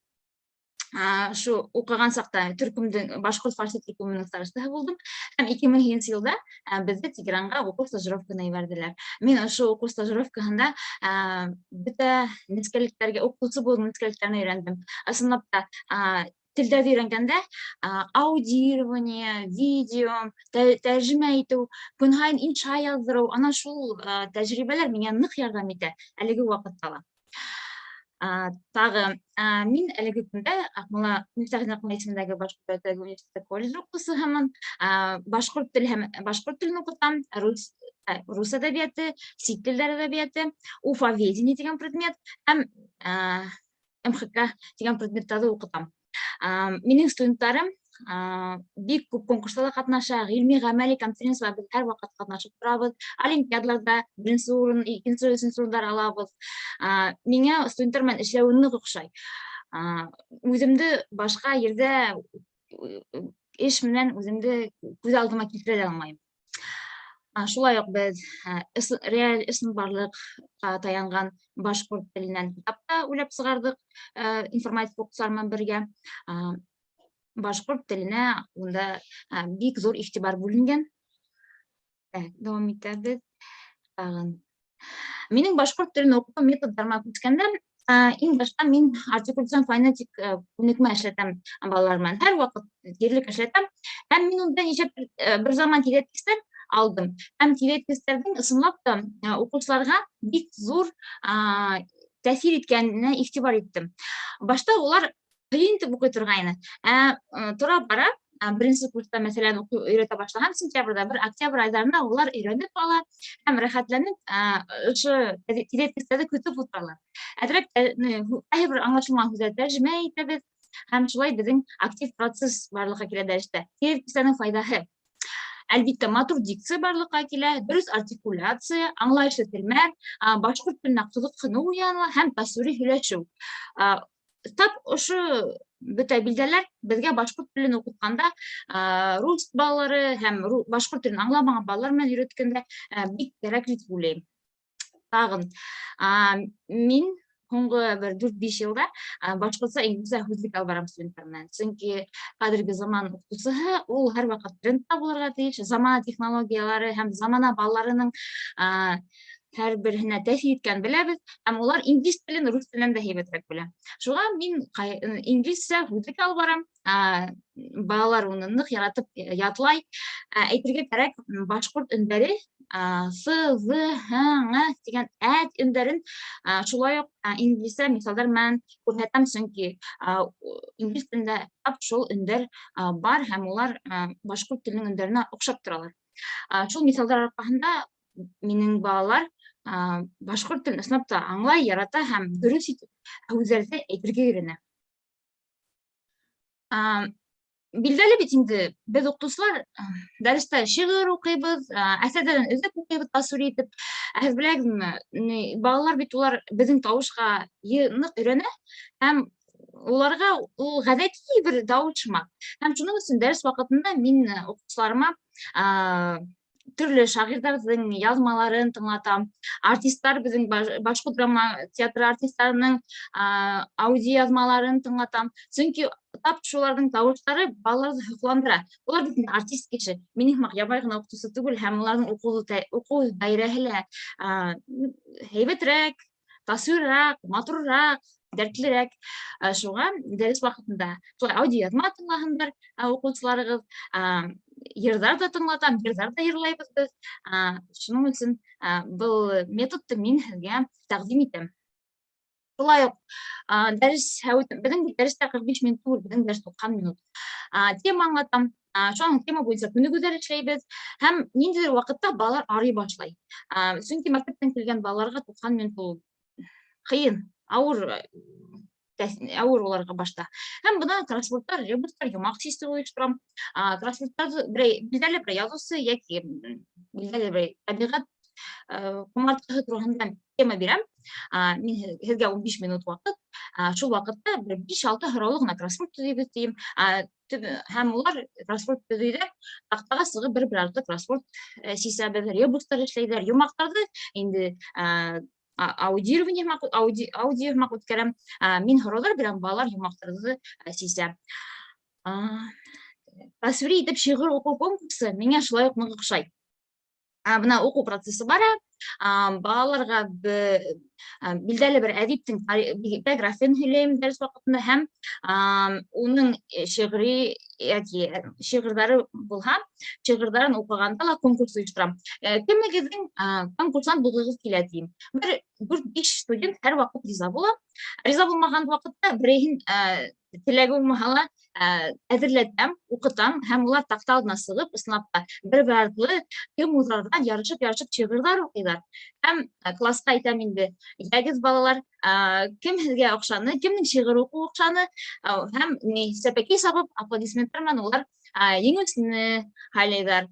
Шу уҡыған саҡта төркөмдөң башҡорт фарсы төркөмөнөң старостаһы булдым. Һәм 2008 йылда беҙҙе Тегеранға уҡыу стажировкаһына ебәрҙеләр. Мин ошо уҡыу стажировкаһында бөтә нескәлектәргә, уҡытыусы булыу нескәлектәренә өйрәндем. Ысынлап та, телдәрҙе өйрәнгәндә аудирование, видео, тәржемә итеү, көн һайын инша яҙҙырыу, ана шул тәжрибәләр миңә ныҡ ярҙам итә әлеге ваҡытта ла. Тағы мин әлеге көндә Аҡмулла Мифтахин Аҡмулла исемендәге Башҡорт дәүләт университеты колледж уҡытыусыһымын. Башҡорт теле һәм башҡорт телен уҡытам, рус әҙәбиәте, сит телдәр әҙәбиәте, уфаведение тигән предмет һәм МХК тигән предметтарҙы уҡытам. Минең студенттарым бик күп конкурстарҙа ҡатнаша, ғилми ғәмәли конференциялар беҙ һәр ваҡыт ҡатнашып торабыҙ, олимпиадаларҙа беренсе урын, икенсе, өсөнсө урындар алабыҙ. Миңә студенттар менән эшләү ныҡ оҡшай. Үҙемде башҡа ерҙә эш менән үҙемде күҙ алдыма килтерә лә алмайым. Шулай уҡ беҙ реаль ысынбарлыҡҡа таянған башҡорт теленән китап та уйлап сығарҙыҡ, информатика уҡытыусылар менән бергә. Башҡорт теленә унда бик ҙур иғтибар бүленгән. Дауам итәбеҙ. Тағын. Минең башҡорт телен уҡытыу методдарыма күскәндә, иң башта мин артикуляцион фонетик күнекмә эшләтәм балалар менән. Һәр ваҡыт тиерлек эшләтәм. Һәм мин унда нисә бер заман тиҙәткестәр алдым. Һәм тиҙәткестәрҙең ысынлап та уҡыусыларға бик ҙур тәьҫир иткәненә иғтибар иттем. Башта улар ҡыйын итеп уҡый торғайны. Тора бара, беренсе курста, мәҫәлән, уҡый өйрәтә башлаһам, сентябрҙә, бер октябрь айҙарында улар өйрәнеп ала һәм рәхәтләнеп, ошо тиҙәткестәрҙе көтөп ултыралар. Әҙерәк, ҡайһы бер аңлашылмаған һүҙҙәр тәржемә итәбеҙ һәм шулай беҙҙең актив процесс барлыҡҡа килә дәрестә. Тиҙәткестәрҙең файҙаһы. Әлбиттә, матур дикция барлыҡҡа килә, дөрөҫ артикуляция, аңлайышлы телмәр, башҡорт теленә ҡыҙыҡһыныу уяна һәм тасвири һөйләшеү. Тап ошо бөтә билдәләр беҙгә башҡорт телен уҡытҡанда, рус балалары һәм башҡорт телен аңламаған балалар менән өйрәткәндә, бик кәрәкле тип уйлайым. Тағын, мин һуңғы бер дүрт-биш йылда, башҡортса инглизсә һүҙлек алып барам студенттар менән. Сөнки хәҙерге заман уҡытыусыһы ул һәр ваҡыт трендта булырға тейеш, замана технологиялары һәм замана балаларының, һәр береһенә тәьҫир иткән беләбеҙ, һәм улар инглиз телен рус теленән дә һәйбәтерәк белә. Шуға мин инглизсә һүҙлек алып барам, балалар уны ныҡ яратып ятлай. Әйтергә кәрәк, башҡорт өндәре, С, З, Һ, Ң тигән әт өндәрен, шулай уҡ, инглизсә миҫалдар менән күрһәтәм, сөнки, инглиз телендә тап шул өндәр, бар һәм улар, башҡорт теленең өндәренә оҡшап торалар. Шул миҫалдар арҡаһында минең балалар, башҡорт телен ысынлап та аңлай, ярата һәм дөрөҫ итеп һүҙҙәрҙе әйтергә өйрәнә. Билдәле бит инде, беҙ уҡытыусылар, дәрестә шиғыр уҡыйбыҙ, әҫәрҙәрҙән өҙөп уҡыйбыҙ, тасвир итеп. Ә һеҙ беләһегеҙме, балалар бит улар беҙҙең тауышҡа ныҡ өйрәнә һәм уларға ул ғәҙәти бер тауыш һымаҡ. Һәм шуның өсөн дәрес ваҡытында мин уҡыусыларыма, төрлө шағирҙарҙың яҙмаларын тыңлатам. Артистар беҙҙең башҡорт драма театры артистарының, аудио яҙмаларын тыңлатам. Сөнки тап шуларҙың тауыштары балаларҙы һоҡландыра. Улар бит инде артист кеше, минең һымаҡ ябай ғына уҡытыусы түгел, һәм уларҙың уҡыу даирәһе лә, һәйбәтерәк, тасвирыраҡ, матурыраҡ, дәртлерәк. Шуға дәрес ваҡытында шулай аудиояҙма тыңлаһындар, уҡыусыларығыҙ, йырҙар ҙа тыңлатам, йырҙар ҙа йырлайбыҙ беҙ. Шуның өсөн, был методты мин һеҙгә тәҡдим итәм. Шулай уҡ, дәрес беҙҙең бит дәрестә 45 минут түгел, беҙҙең дәрес 90 минут. Тема аңлатам, шуның тема буйынса күнегеүҙәр эшләйбеҙ һәм ниндәйҙер ваҡытта балалар арый башлай. Сөнки мәктәптән килгән балаларға 90 минут ул ҡыйын, ауыр Ауыр уларға башта. Һәм бына кроссвордтар, ребустар, йомаҡ сисеү ойошторам. Кроссвордтарҙы берәй билдәле бер яҙыусы йәки билдәле бер тәбиғәт ҡомартҡыһы тураһында тема бирәм. Мин һеҙгә 15 минут ваҡыт. Шул ваҡытта бер 5-6 һораулы ғына кроссворд төҙөйбөҙ тием. Һәм улар кроссворд төҙөйҙәр, таҡтаға сығып бер-бер артлы кроссворд сисәбеҙ, ребустар эшләйҙәр, йомаҡтарҙы инде аудирование аудио һымаҡ үткәрәм. Мин һорауҙар бирәм, балалар йомаҡтарҙы сисә. Тасвири итеп шиғыр уҡыу конкурсы миңә шулай уҡ ныҡ оҡшай. Бына уҡыу процессы бара, балаларға билдәле бер әҙиптең биографияһын һөйләйем дәрес ваҡытында һәм уның шиғри йәки шиғырҙары булһа, шиғырҙарын уҡығанда ла конкурс ойошторам. Кемегеҙҙең конкурсант булғығыҙ килә тием. Бер 4-5 студент һәр ваҡыт риза була. Риза булмаған ваҡытта берәйһен теләге булмаһа ла әҙерләтәм, уҡытам һәм улар таҡта алдына сығып, ысынлап та бер-бер артлы кем уҙарҙан ярышып-ярышып шиғырҙар уҡыйҙар. Һәм класҡа әйтәм инде: "Йәгеҙ, балалар, кем һеҙгә оҡшаны, кемдең шиғыр уҡыуы оҡшаны?" Һәм ни сәпәкәй сабып, аплодисменттар менән улар еңеүсене һайлайҙар.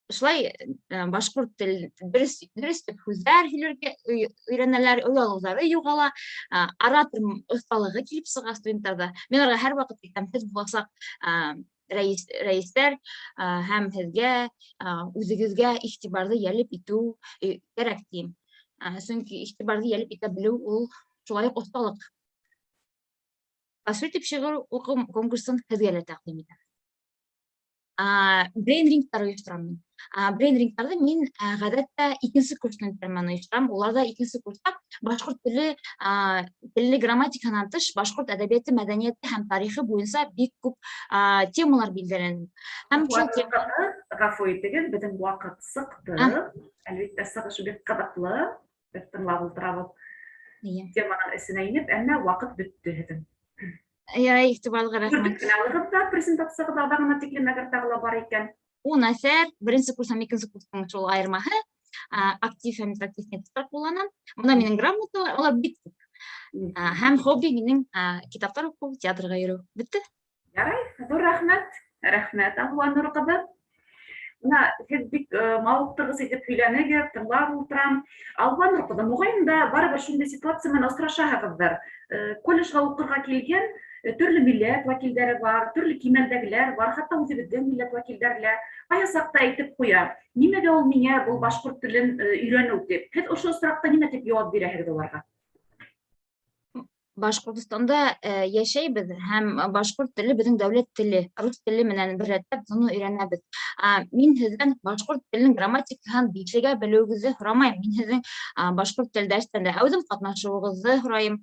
Шулай башҡорт тел дөрөҫ дөрөҫ итеп һүҙҙәр һөйләргә өйрәнәләр, оялыуҙары юғала, оратор оҫталығы килеп сыға студенттарҙа. Мин уларға һәр ваҡыт әйтәм: "Һеҙ буласаҡ рәйестәр һәм һеҙгә үҙегеҙгә иғтибарҙы йәлеп итеү кәрәк", тием. Сөнки иғтибарҙы йәлеп итә белеү ул шулай уҡ оҫталыҡ. Тасвир итеп шиғыр уҡыу конкурсын һеҙгә лә тәҡдим итәм. Брейн-рингтар ойошторам мин. Брейн-рингтарҙы мин ғәҙәттә икенсе курс студенттар менән ойошторам. Уларҙа икенсе курста башҡорт теле, телле грамматиканан тыш, башҡорт әҙәбиәте, мәҙәниәте һәм тарихы буйынса бик күп темалар билдәләнә. Һәм шул Ғәфү итегеҙ, беҙҙең ваҡыт сыҡты. Әлбиттә, сығыш бик ҡыҙыҡлы. Беҙ тыңлап ултырабыҙ. Теманың эсенә инеп, әммә ваҡыт бөттө һеҙҙең. Ярай, иғтибарлыға рәхмәт. Күрҙек кенә презентацияғыҙ аҙағына тиклем, әгәр тағы ла бар икән. 10 әҫәр, беренсе курс һәм икенсе курстың шул айырмаһы, актив һәм интерактив методтар ҡулланам. Бына минең грамоталар, улар бик күп. Һәм хобби минең китаптар уҡыу, театрға йөрөү. Бөттө. Ярай, ҙур рәхмәт. Рәхмәт, Алла Нур ҡыҙы. Бына һеҙ бик мауыҡтырғыс итеп һөйләнегеҙ, тыңлап ултырам. Алла Нур ҡыҙы, моғайын да барыбер шундай ситуация менән осрашаһығыҙҙыр. Колледжға уҡырға килгән төрлө милләт вәкилдәре бар, төрлө кимәлдәгеләр бар, хатта үҙебеҙҙең милләт вәкилдәре лә ҡайһы саҡта әйтеп ҡуя: "Нимәгә ул миңә был башҡорт телен өйрәнеү?" тип. Һеҙ ошо осраҡта нимә тип яуап бирәһегеҙ уларға? Башҡортостанда йәшәйбеҙ һәм башҡорт теле беҙҙең дәүләт теле, рус теле менән бер рәттән уны өйрәнәбеҙ. Мин һеҙҙән башҡорт теленең грамматикаһын бишлегә белеүегеҙҙе һорамайым. Мин һеҙҙең башҡорт тел дәрестәрендә әүҙем ҡатнашыуығыҙҙы һорайым.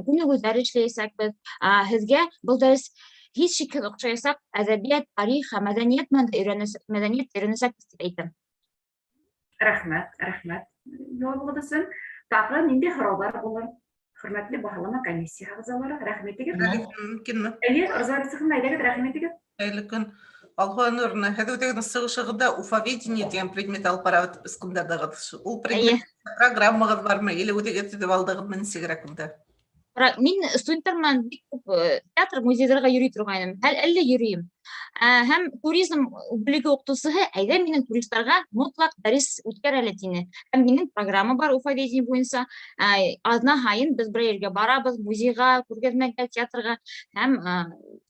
Күнегеүҙәр эшләйәсәкбеҙ. Һеҙгә был дәрес һис шикһеҙ оҡшаясаҡ, әҙәбиәт, тарих һәм мәҙәниәт менән дә мәҙәниәт өйрәнәсәкбеҙ тип әйтәм. Рәхмәт, рәхмәт яуабығыҙ өсөн. Тағы ниндәй һорауҙар булыр? Хөрмәтле баһалама комиссия ағзалары, рәхмәт итегеҙ. Мөмкинме? Эйе, Роза Рәсиховна, әйҙәгеҙ, рәхмәт итегеҙ. Хәйерле көн. Алла Нурна, һеҙ үҙегеҙҙең сығышығыҙҙа уфаведение тигән предмет алып бара ысҡындырҙығыҙ. Ул предмет программағыҙ бармы, или үҙегеҙ төҙөп алдығыҙмы, нисегерәк унда? Мин студенттар менән бик күп театр, музейҙарға йөрөй торғайным. Әле йөрөйөм. Һәм туризм бүлеге уҡытыусыһы әйҙә минең туристарға мотлаҡ дәрес үткәр әле тине. Һәм минең программа бар уфаведение буйынса. Аҙна һайын беҙ бер ергә барабыҙ, музейға, күргәҙмәгә, театрға һәм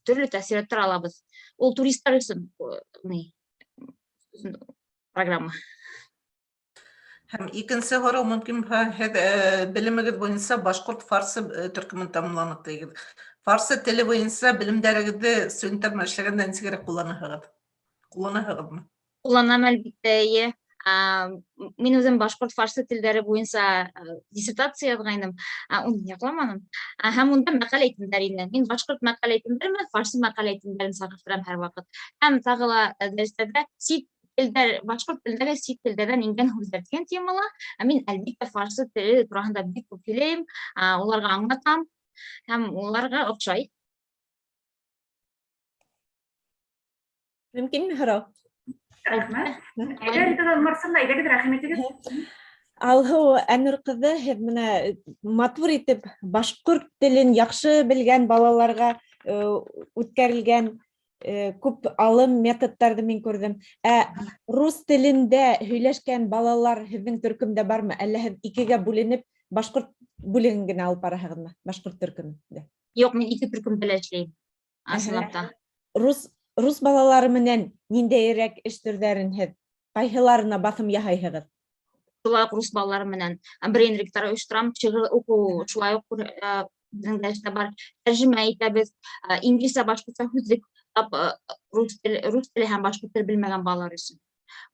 төрлө тәьҫораттар алабыҙ. Ул туристар өсөн ни программа. Һәм икенсе һорау мөмкин булһа, һеҙ белемегеҙ буйынса башҡорт фарсы төркөмөн тамамланыҡ тигеҙ. Фарсы теле буйынса белемдәрегеҙҙе студенттар менән эшләгәндә нисегерәк ҡулланаһығыҙ? Ҡулланаһығыҙмы? Ҡулланам, әлбиттә, эйе. Мин үҙем башҡорт фарсы телдәре буйынса диссертация яҙғайным, уны яҡламаным. Һәм унда мәҡәл әйтемдәр ине. Мин башҡорт мәҡәл әйтемдәре менән фарсы мәҡәл әйтемдәрен сағыштырам һәр ваҡыт. Һәм тағы ла дәрестәрҙә сит телдәр, башҡорт телдәре сит телдәрҙән ингән һүҙҙәр тигән темала. Мин әлбиттә фарсы теле тураһында бик күп һөйләйем, уларға аңлатам һәм уларға оҡшай. Мөмкинме һорау? Рәхмәт. Әйҙә, Рита Марсовна, әйҙәгеҙ, рәхим итегеҙ. Алһыу Әнүр ҡыҙы, һеҙ менә матур итеп башҡорт телен яҡшы белгән балаларға үткәрелгән күп алым методтарҙы мин күрҙем. Ә рус телендә һөйләшкән балалар һеҙҙең төркөмдә бармы? Әллә һеҙ икегә бүленеп башҡорт бүлеген генә алып бараһығыҙмы? Башҡорт төркөмөндә? Юҡ, мин ике төркөмдә лә эшләйем. Ысынлап та. Рус балалары менән ниндәйерәк эш төрҙәрен һеҙ ҡайһыларына баҫым яһайһығыҙ? Шулай уҡ рус балалары менән брейн-рингтар ойошторам, шиғыр уҡыу шулай уҡ беҙҙең дәрестә бар. Тәржемә итәбеҙ, инглизсә, башҡортса һүҙлек тап рус теле һәм башҡорт теле белмәгән балалар өсөн.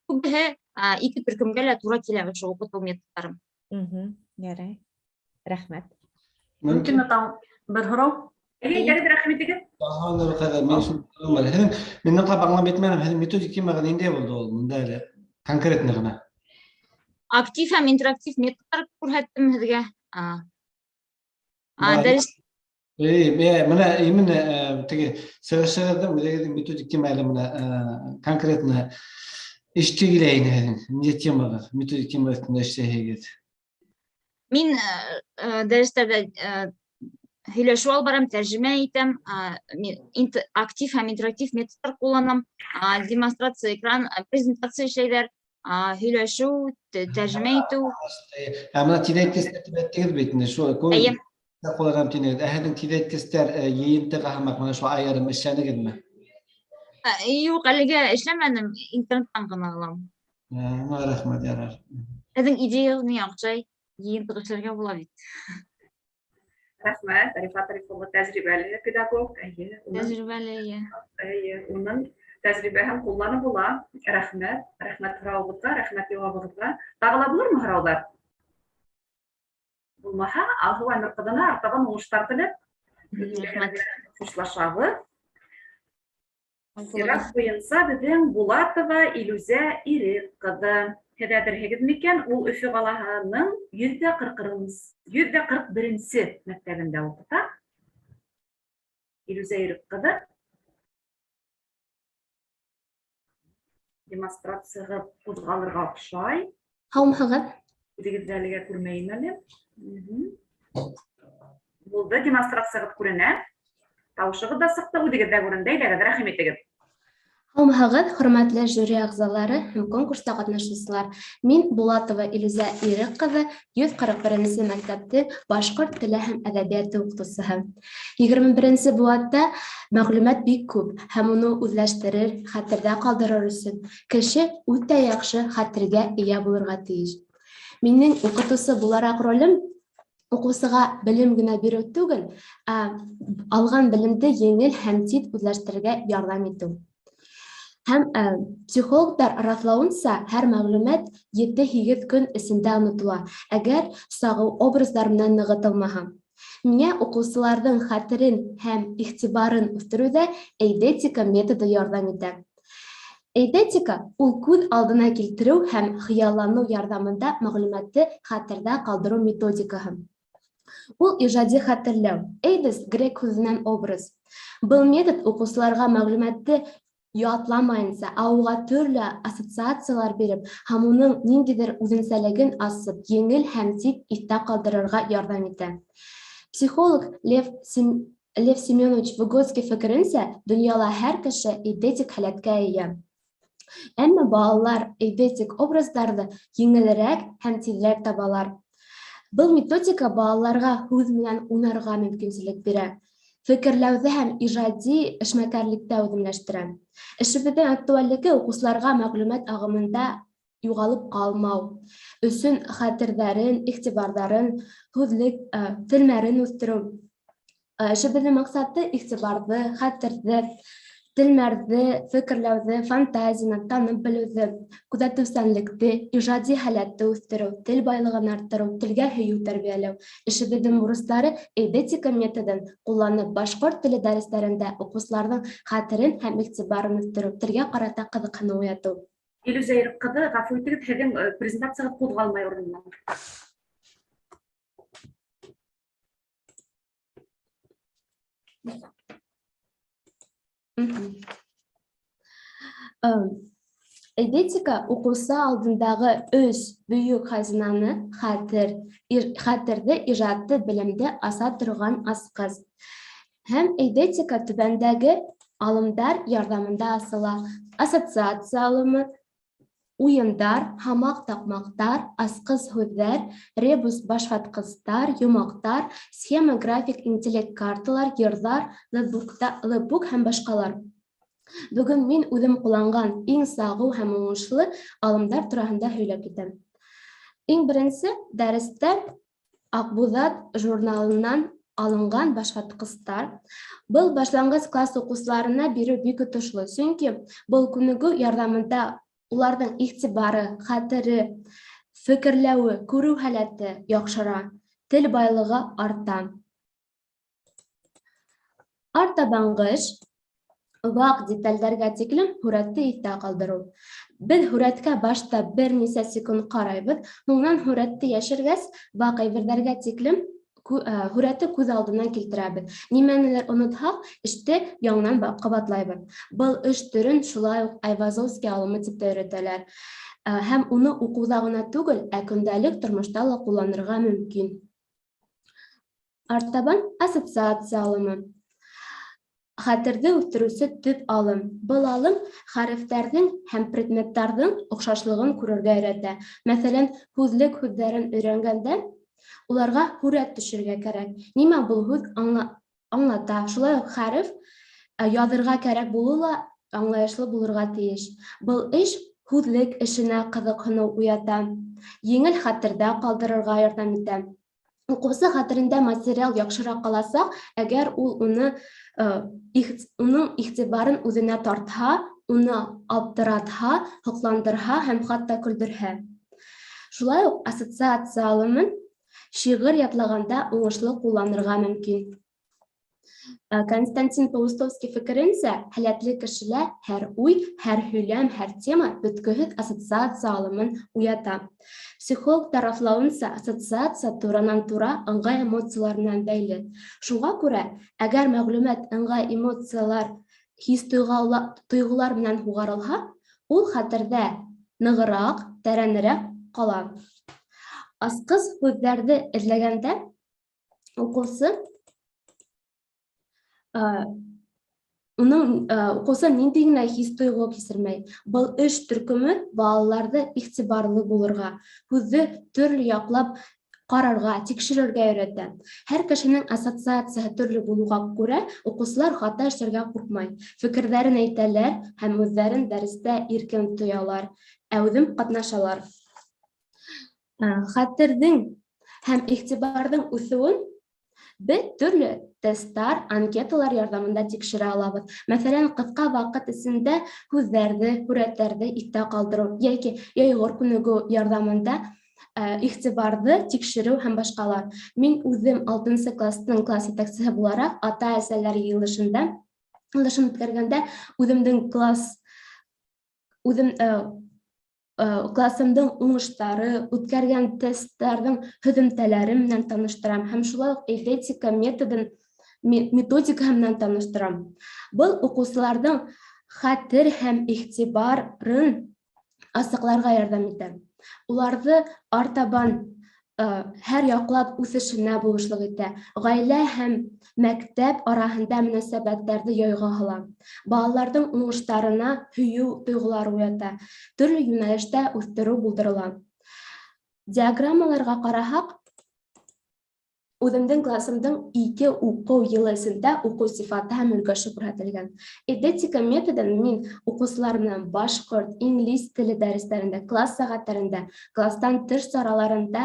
Күбеһе ике төркөмгә лә тура килә ошо уҡытыу методтарым. Ярай. Рәхмәт. Мөмкинме тағы бер һорау? Әйе, әйҙәгеҙ, рәхим итегеҙ. Мин мин ныҡлап аңлап етмәнем, һеҙҙең методик темағыҙ ниндәй булды ул? Мында әле конкретно ғына. Актив һәм интерактив методтар күрһәттем һеҙгә. Дәрес Эй, мына именно теге сығышығыҙҙың үҙегеҙҙең методик тема әле мына конкретно эшкә килә ине һеҙҙең. Ниндәй темағыҙ, методик тема өҫтөндә эшләйһегеҙ? Мин дәрестәрҙә һөйләшеү алып барам, тәржемә итәм, актив һәм интерактив методтар ҡулланам, демонстрация экран, презентация эшләйҙәр, һөйләшеү, тәржемә итеү. Ә мына тиҙәйткестәр тип әйттегеҙ бит инде, шул күп Эйе. ҡулланам тинегеҙ. Ә һеҙҙең тиҙәйткестәр йыйынтығы һымаҡ мына шул айырым эшләнегеҙме? Юҡ, әлегә эшләмәнем, интернеттан ғына алам. Рәхмәт, ярар. Һеҙҙең идеягыҙ миңә оҡшай, йыйынтыҡ эшләргә була бит. Рәхмәт, Рифат Риф улы тәжрибәле педагог. Эйе, Тәжрибәле, эйе. Эйе, уның тәжрибәһен ҡулланып була. Рәхмәт, рәхмәт һорауығыҙға, рәхмәт яуабығыҙға. Тағы ла булырмы һорауҙар? Булмаһа, Алһыу Әнүр ҡыҙына артабан уңыштар теләп, Рәхмәт. хушлашабыҙ. Сират буйынса беҙҙең Булатова Илүзә Ирек ҡыҙы. Һеҙ әҙерһегеҙ микән? Ул Өфө ҡалаһының 141-нсе мәктәбендә уҡыта. Илүзә Ирек ҡыҙы. Демонстрацияға ҡуҙғалырға оҡшай. Һаумыһығыҙ? Үҙегеҙҙе әлегә күрмәйем әле. Булды, демонстрацияғыҙ күренә. Тауышығыҙ ҙа сыҡты, үҙегеҙ ҙә күренде. Әйҙәгеҙ, рәхим итегеҙ. Һаумыһығыҙ, хөрмәтле жюри ағзалары һәм конкурста ҡатнашыусылар. Мин Булатова Илүзә Ирек ҡыҙы, 141-нсе мәктәптең башҡорт теле һәм әҙәбиәте уҡытыусыһы. 21-нсе быуатта мәғлүмәт бик күп һәм уны үҙләштерер, хәтерҙә ҡалдырыр өсөн кеше үтә яҡшы хәтергә эйә булырға тейеш. Минең уҡытыусы булараҡ ролем уҡыусыға белем генә биреү түгел, ә алған белемде еңел һәм тиҙ үҙләштерергә ярҙам итеү. Һәм психологтар раҫлауынса, һәр мәғлүмәт ете-һигеҙ көн эсендә онотола, әгәр сағыу образдар менән нығытылмаһа. Миңә уҡыусыларҙың хәтерен һәм иғтибарын үҫтереүҙә эйдетика методы ярҙам итә. Эйдетика ул күҙ алдына килтереү һәм хыялланыу ярҙамында мәғлүмәтте хәтерҙә ҡалдырыу методикаһы. Ул ижади хәтерләү, эйдес грек һүҙенән образ. Был метод уҡыусыларға мәғлүмәтте ятламайынса, ә уға төрлө ассоциациялар биреп, һәм уның ниндәйҙер үҙенсәлеген асып, еңел һәм тиҙ иҫтә ҡалдырырға ярҙам итә. Психолог Лев Семенович Выготский фекеренсә, донъяла һәр кеше эйдетик һәләткә эйә. Әммә балалар эйдетик образдарҙы еңелерәк һәм тиҙерәк табалар. Был методика балаларға һүҙ менән уйнарға мөмкинселек бирә. Фекерләүҙе һәм ижади эшмәкәрлекте үҙләштерә. Эшебеҙҙең актуальлеге уҡыусыларға мәғлүмәт ағымында юғалып ҡалмау өсөн хәтерҙәрен, иғтибарҙарын, һүҙлек, телмәрен үҫтереү. Эшебеҙҙең маҡсаты иғтибарҙы, хәтерҙе, телмәрҙе, фекерләүҙе, фантазияны, танып белеүҙе, күҙәтеүсәнлекте, ижади һәләтте үҫтереү, тел байлығын арттырыу, телгә һөйөү тәрбиәләү. Эшебеҙҙең бурыстары эйдетика методын ҡулланып башҡорт теле дәрестәрендә уҡыусыларҙың хәтерен һәм иғтибарын үҫтереү, телгә ҡарата ҡыҙыҡһыныу уятыу. Илүзә Ирек ҡыҙы, ғәфү итегеҙ, һеҙҙең презентацияғыҙ ҡуҙғалмай урынынан. Эйдетика укыусы алдындағы өс бөйөк хазинаны хәтер, хәтерҙе, ижадты, белемде аса торған асҡыс. Һәм эйдетика түбәндәге алымдар ярҙамында асыла. Ассоциация алымы, уйындар, һамаҡ таҡмаҡтар, асҡыс һүҙҙәр, ребус башватҡыстар, йомаҡтар, схема, график, интеллект карталар, йырҙар, лэпбук һәм башҡалар. Бөгөн мин үҙем ҡулланған иң сағыу һәм уңышлы алымдар тураһында һөйләп китәм. Иң беренсе дәрестә Аҡбуҙат журналынан алынған башватҡыстар. Был башланғыс класс уҡыусыларына биреү бик отошло, сөнки был күнегеү ярҙамында уларҙың иғтибары, хәтере, фекерләүе, күреү һәләте яҡшыра, тел байлығы арта. Артабанғыш ваҡ детальдәргә тиклем һүрәтте иҫтә ҡалдырыу. Беҙ һүрәткә башта бер нисә секунд ҡарайбыҙ, һуңынан һүрәтте йәшергәс, ваҡ әйберҙәргә тиклем һүрәтте күҙ алдына килтерәбеҙ. Нимәнелер онотһаҡ, эште яңынан ҡабатлайбыҙ. Был эш төрөн шулай уҡ Айвазовский алымы тип тә өйрәтәләр. Һәм уны уҡыуҙа ғына түгел, ә көндәлек тормошта ла ҡулланырға мөмкин. Артабан ассоциация алымы. Хәтерҙе үҫтереүсе төп алым. Был алым хәрефтәрҙең һәм предметтарҙың оҡшашлығын күрергә өйрәтә. Мәҫәлән, һүҙлек һүҙҙәрен өйрәнгәндә уларға һүрәт төшөрөргә кәрәк. Нимә был һүҙ аңлата? Шулай уҡ хәреф яҙырға кәрәк булыуы ла аңлайышлы булырға тейеш. Был эш һүҙлек эшенә ҡыҙыҡһыныу уята, еңел хәтерҙә ҡалдырырға ярҙам итә. Уҡыусы хәтерендә материал яҡшыраҡ ҡаласаҡ, әгәр ул уны уның иғтибарын үҙенә тартһа, уны аптыратһа, һоҡландырһа һәм хатта көлдөрһә. Шулай уҡ ассоциация алымын шиғыр ятлағанда уңышлы ҡулланырға мөмкин. Константин Паустовский фекеренсә, һәләтле кешелә һәр уй, һәр һөйләм, һәр тема бөткөһөҙ ассоциация алымын уята. Психолог тарафлауынса, ассоциация туранан-тура ыңғай эмоциялар менән бәйле. Шуға күрә, әгәр мәғлүмәт ыңғай эмоциялар, хис тойғолар менән һуғарылһа, ул хәтерҙә нығыраҡ, тәрәнерәк ҡала. Асҡыс һүҙҙәрҙе эҙләгәндә уҡыусы уның уҡыусы ниндәй генә хис тойғо кисермәй. Был эш төркөмө балаларҙы иғтибарлы булырға, һүҙҙе төрлө яҡлап ҡарарға, тикшерергә өйрәтә. Һәр кешенең ассоциацияһы төрлө булыуға күрә, уҡыусылар хата эшләргә ҡурҡмай. Фекерҙәрен әйтәләр һәм үҙҙәрен дәрестә иркен тоялар, әүҙем ҡатнашалар. Хәтерҙең һәм иғтибарҙың үҫеүен беҙ төрлө тесттар, анкеталар ярҙамында тикшерә алабыҙ. Мәҫәлән, ҡыҫҡа ваҡыт эсендә һүҙҙәрҙе, һүрәттәрҙе иҫтә ҡалдырыу йәки йәйғор күнегеү ярҙамында иғтибарҙы тикшереү һәм башҡалар. Мин үҙем 6-нсы кластың класс етәксеһе булараҡ ата-әсәләр йыйылышын үткәргәндә үҙемдең класс үҙем классымдың уңыштары, үткәргән тесттарҙың һөҙөмтәләре менән таныштырам һәм шулай уҡ эйдетика методын методикаһы менән таныштырам. Был уҡыусыларҙың хәтер һәм иғтибарын асыҡларға ярҙам итә. Уларҙы артабан һәр яҡлап үҫешенә булышлыҡ итә. Ғаилә һәм мәктәп араһында мөнәсәбәттәрҙе яйға һала. Балаларҙың уңыштарына һөйөү тойғолары уята. Төрлө йүнәлештә үҫтереү булдырыла. Диаграммаларға ҡараһаҡ, үҙемдең классымдың 2 уҡыу йылы эсендә уҡыу сифаты һәм өлгәше күрһәтелгән. Эйдетика методын мин уҡыусылар менән башҡорт, инглиз теле дәрестәрендә, класс сәғәттәрендә, класстан тыш сараларында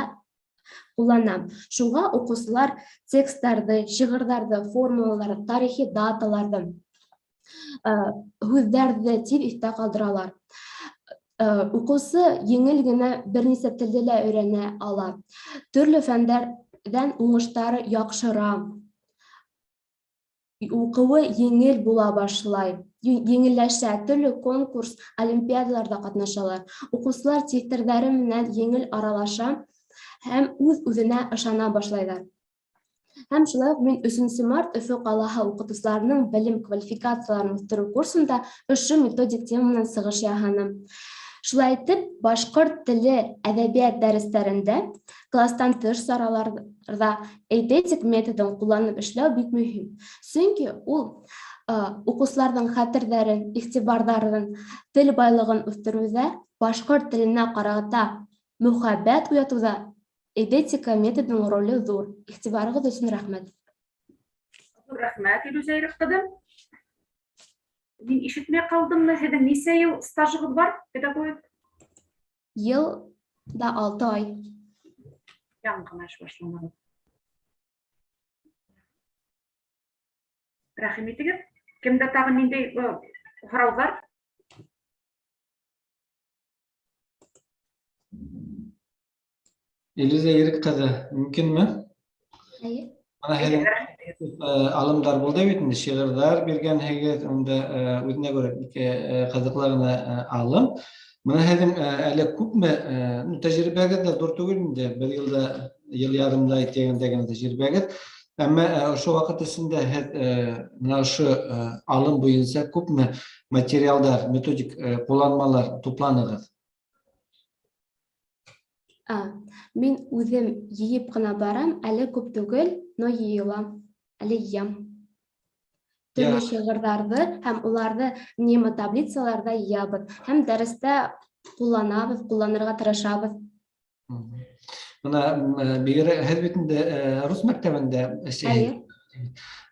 ҡулланам. Шуға уҡыусылар тексттарҙы, шиғырҙарҙы, формулаларҙы, тарихи даталарҙы, һүҙҙәрҙе тиҙ иҫтә ҡалдыралар. Уҡыусы еңел генә бер нисә телде лә өйрәнә ала. Төрлө фәндәрҙән уңыштары яҡшыра. Уҡыуы еңел була башлай, еңелләшә, төрлө конкурс, олимпиадаларҙа ҡатнашалар. Уҡыусылар тиҫтерҙәре менән еңел аралаша һәм үҙ-үҙенә ышана башлайҙар. Һәм шулай уҡ мин 3 март Өфө ҡалаһы уҡытыусыларының белем квалификацияларын үҫтереү курсында ошо методик тема менән сығыш яһаным. Шулай итеп, башҡорт теле әҙәбиәт дәрестәрендә класстан тыш сараларҙа эйдетик методын ҡулланып эшләү бик мөһим. Сөнки ул уҡыусыларҙың хәтерҙәрен, иғтибарҙарын, тел байлығын үҫтереүҙә, башҡорт теленә ҡарата мөхәббәт уятыуҙа эйдетика методының роле ҙур. Иғтибарығыҙ өсөн рәхмәт. Ҙур рәхмәт, Илүзә Ирек ҡыҙы. Мин ишетмәй ҡалдыммы, һеҙҙең нисә йыл стажығыҙ бар педагогик? Йыл да 6 ай. Яңы ғына эш башланығыҙ. Рәхим итегеҙ. Кемдә тағы ниндәй һорауҙар? Илүзә Ирек ҡыҙы, мөмкинме? Эйе. Бына һеҙҙең алымдар булды бит инде, шиғырҙар биргәнһегеҙ, унда үҙенә күрә бик ҡыҙыҡлы ғына алым. Бына һеҙҙең әле күпме тәжрибәгеҙ ҙә ҙур түгел инде, бер йылда, йыл ярымда тигәндә генә тәжрибәгеҙ. Әммә ошо ваҡыт эсендә һеҙ бына ошо алым буйынса күпме материалдар, методик ҡулланмалар тупланығыҙ? Мин үҙем йыйып ҡына барам, әле күп түгел, но йыйылам, әле йыям. Төрлө шиғырҙарҙы һәм уларҙы мнемотаблицаларҙа йыябыҙ һәм дәрестә ҡулланабыҙ, ҡулланырға тырышабыҙ. Бына бигерәк һеҙ бит инде рус мәктәбендә эшләйһегеҙ.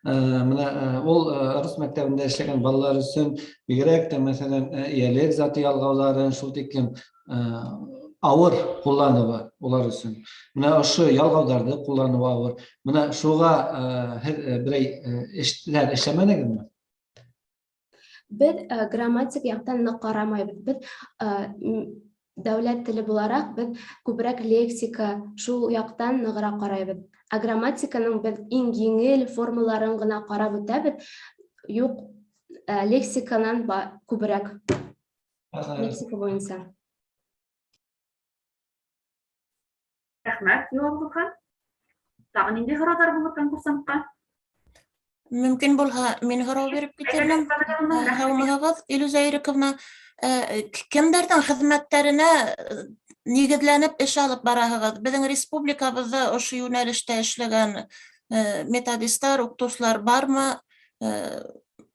Бына ул рус мәктәбендә эшләгән балалар өсөн бигерәк тә, мәҫәлән, эйәлек заты ялғауҙарын шул тиклем ауыр ҡулланыуы улар өсөн. Бына ошо ялғауҙарҙы ҡулланыуы ауыр. Бына шуға һеҙ берәй эштәр эшләмәнегеҙме? Беҙ грамматик яҡтан ныҡ ҡарамайбыҙ. Беҙ дәүләт теле булараҡ беҙ күберәк лексика шул яҡтан нығыраҡ ҡарайбыҙ. Ә грамматиканың беҙ иң еңел формаларын ғына ҡарап үтәбеҙ. Юҡ, лексиканан күберәк. Лексика буйынса. Рәхмәт, яуабығыҙға. Тағы ниндәй һорауҙар булыр конкурсантҡа? Мөмкин булһа, мин һорау биреп китермен. Һаумыһығыҙ, Илүзә Ирековна. Кемдәрҙең хеҙмәттәренә нигеҙләнеп эш алып бараһығыҙ? Беҙҙең республикабыҙҙа ошо йүнәлештә эшләгән методисттар, уҡытыусылар бармы?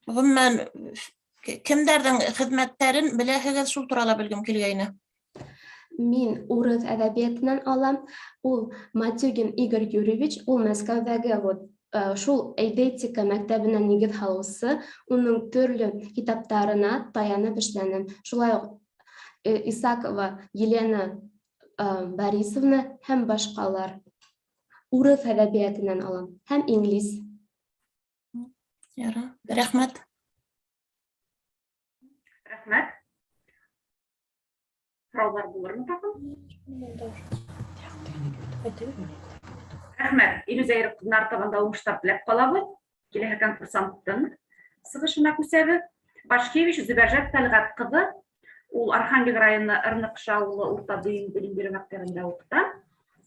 Ғөмүмән, кемдәрҙең хеҙмәттәрен беләһегеҙ, шул турала белгем килгәйне. Мин урыҫ әҙәбиәтенән алам. Ул Матюгин Игорь Юрьевич, ул Мәскәүҙәге вот шул эйдетика мәктәбенә нигеҙ һалыусы, уның төрлө китаптарына таянып эшләнем. Шулай уҡ Исакова Елена Борисовна һәм башҡалар. Урыҫ әҙәбиәтенән алам һәм инглиз. Яра, рәхмәт. Рәхмәт. Һорауҙар булырмы тағы? Рәхмәт. Илүзә Ирек ҡыҙына артабан да уңыштар теләп ҡалабыҙ. Киләһе конкурсанттың сығышына күсәбеҙ. Башкевич Зөбәржәт Тәлғәт ҡыҙы. Ул Архангел районы Ырныҡша ауылы урта дөйөм белем биреү мәктәбендә уҡыта.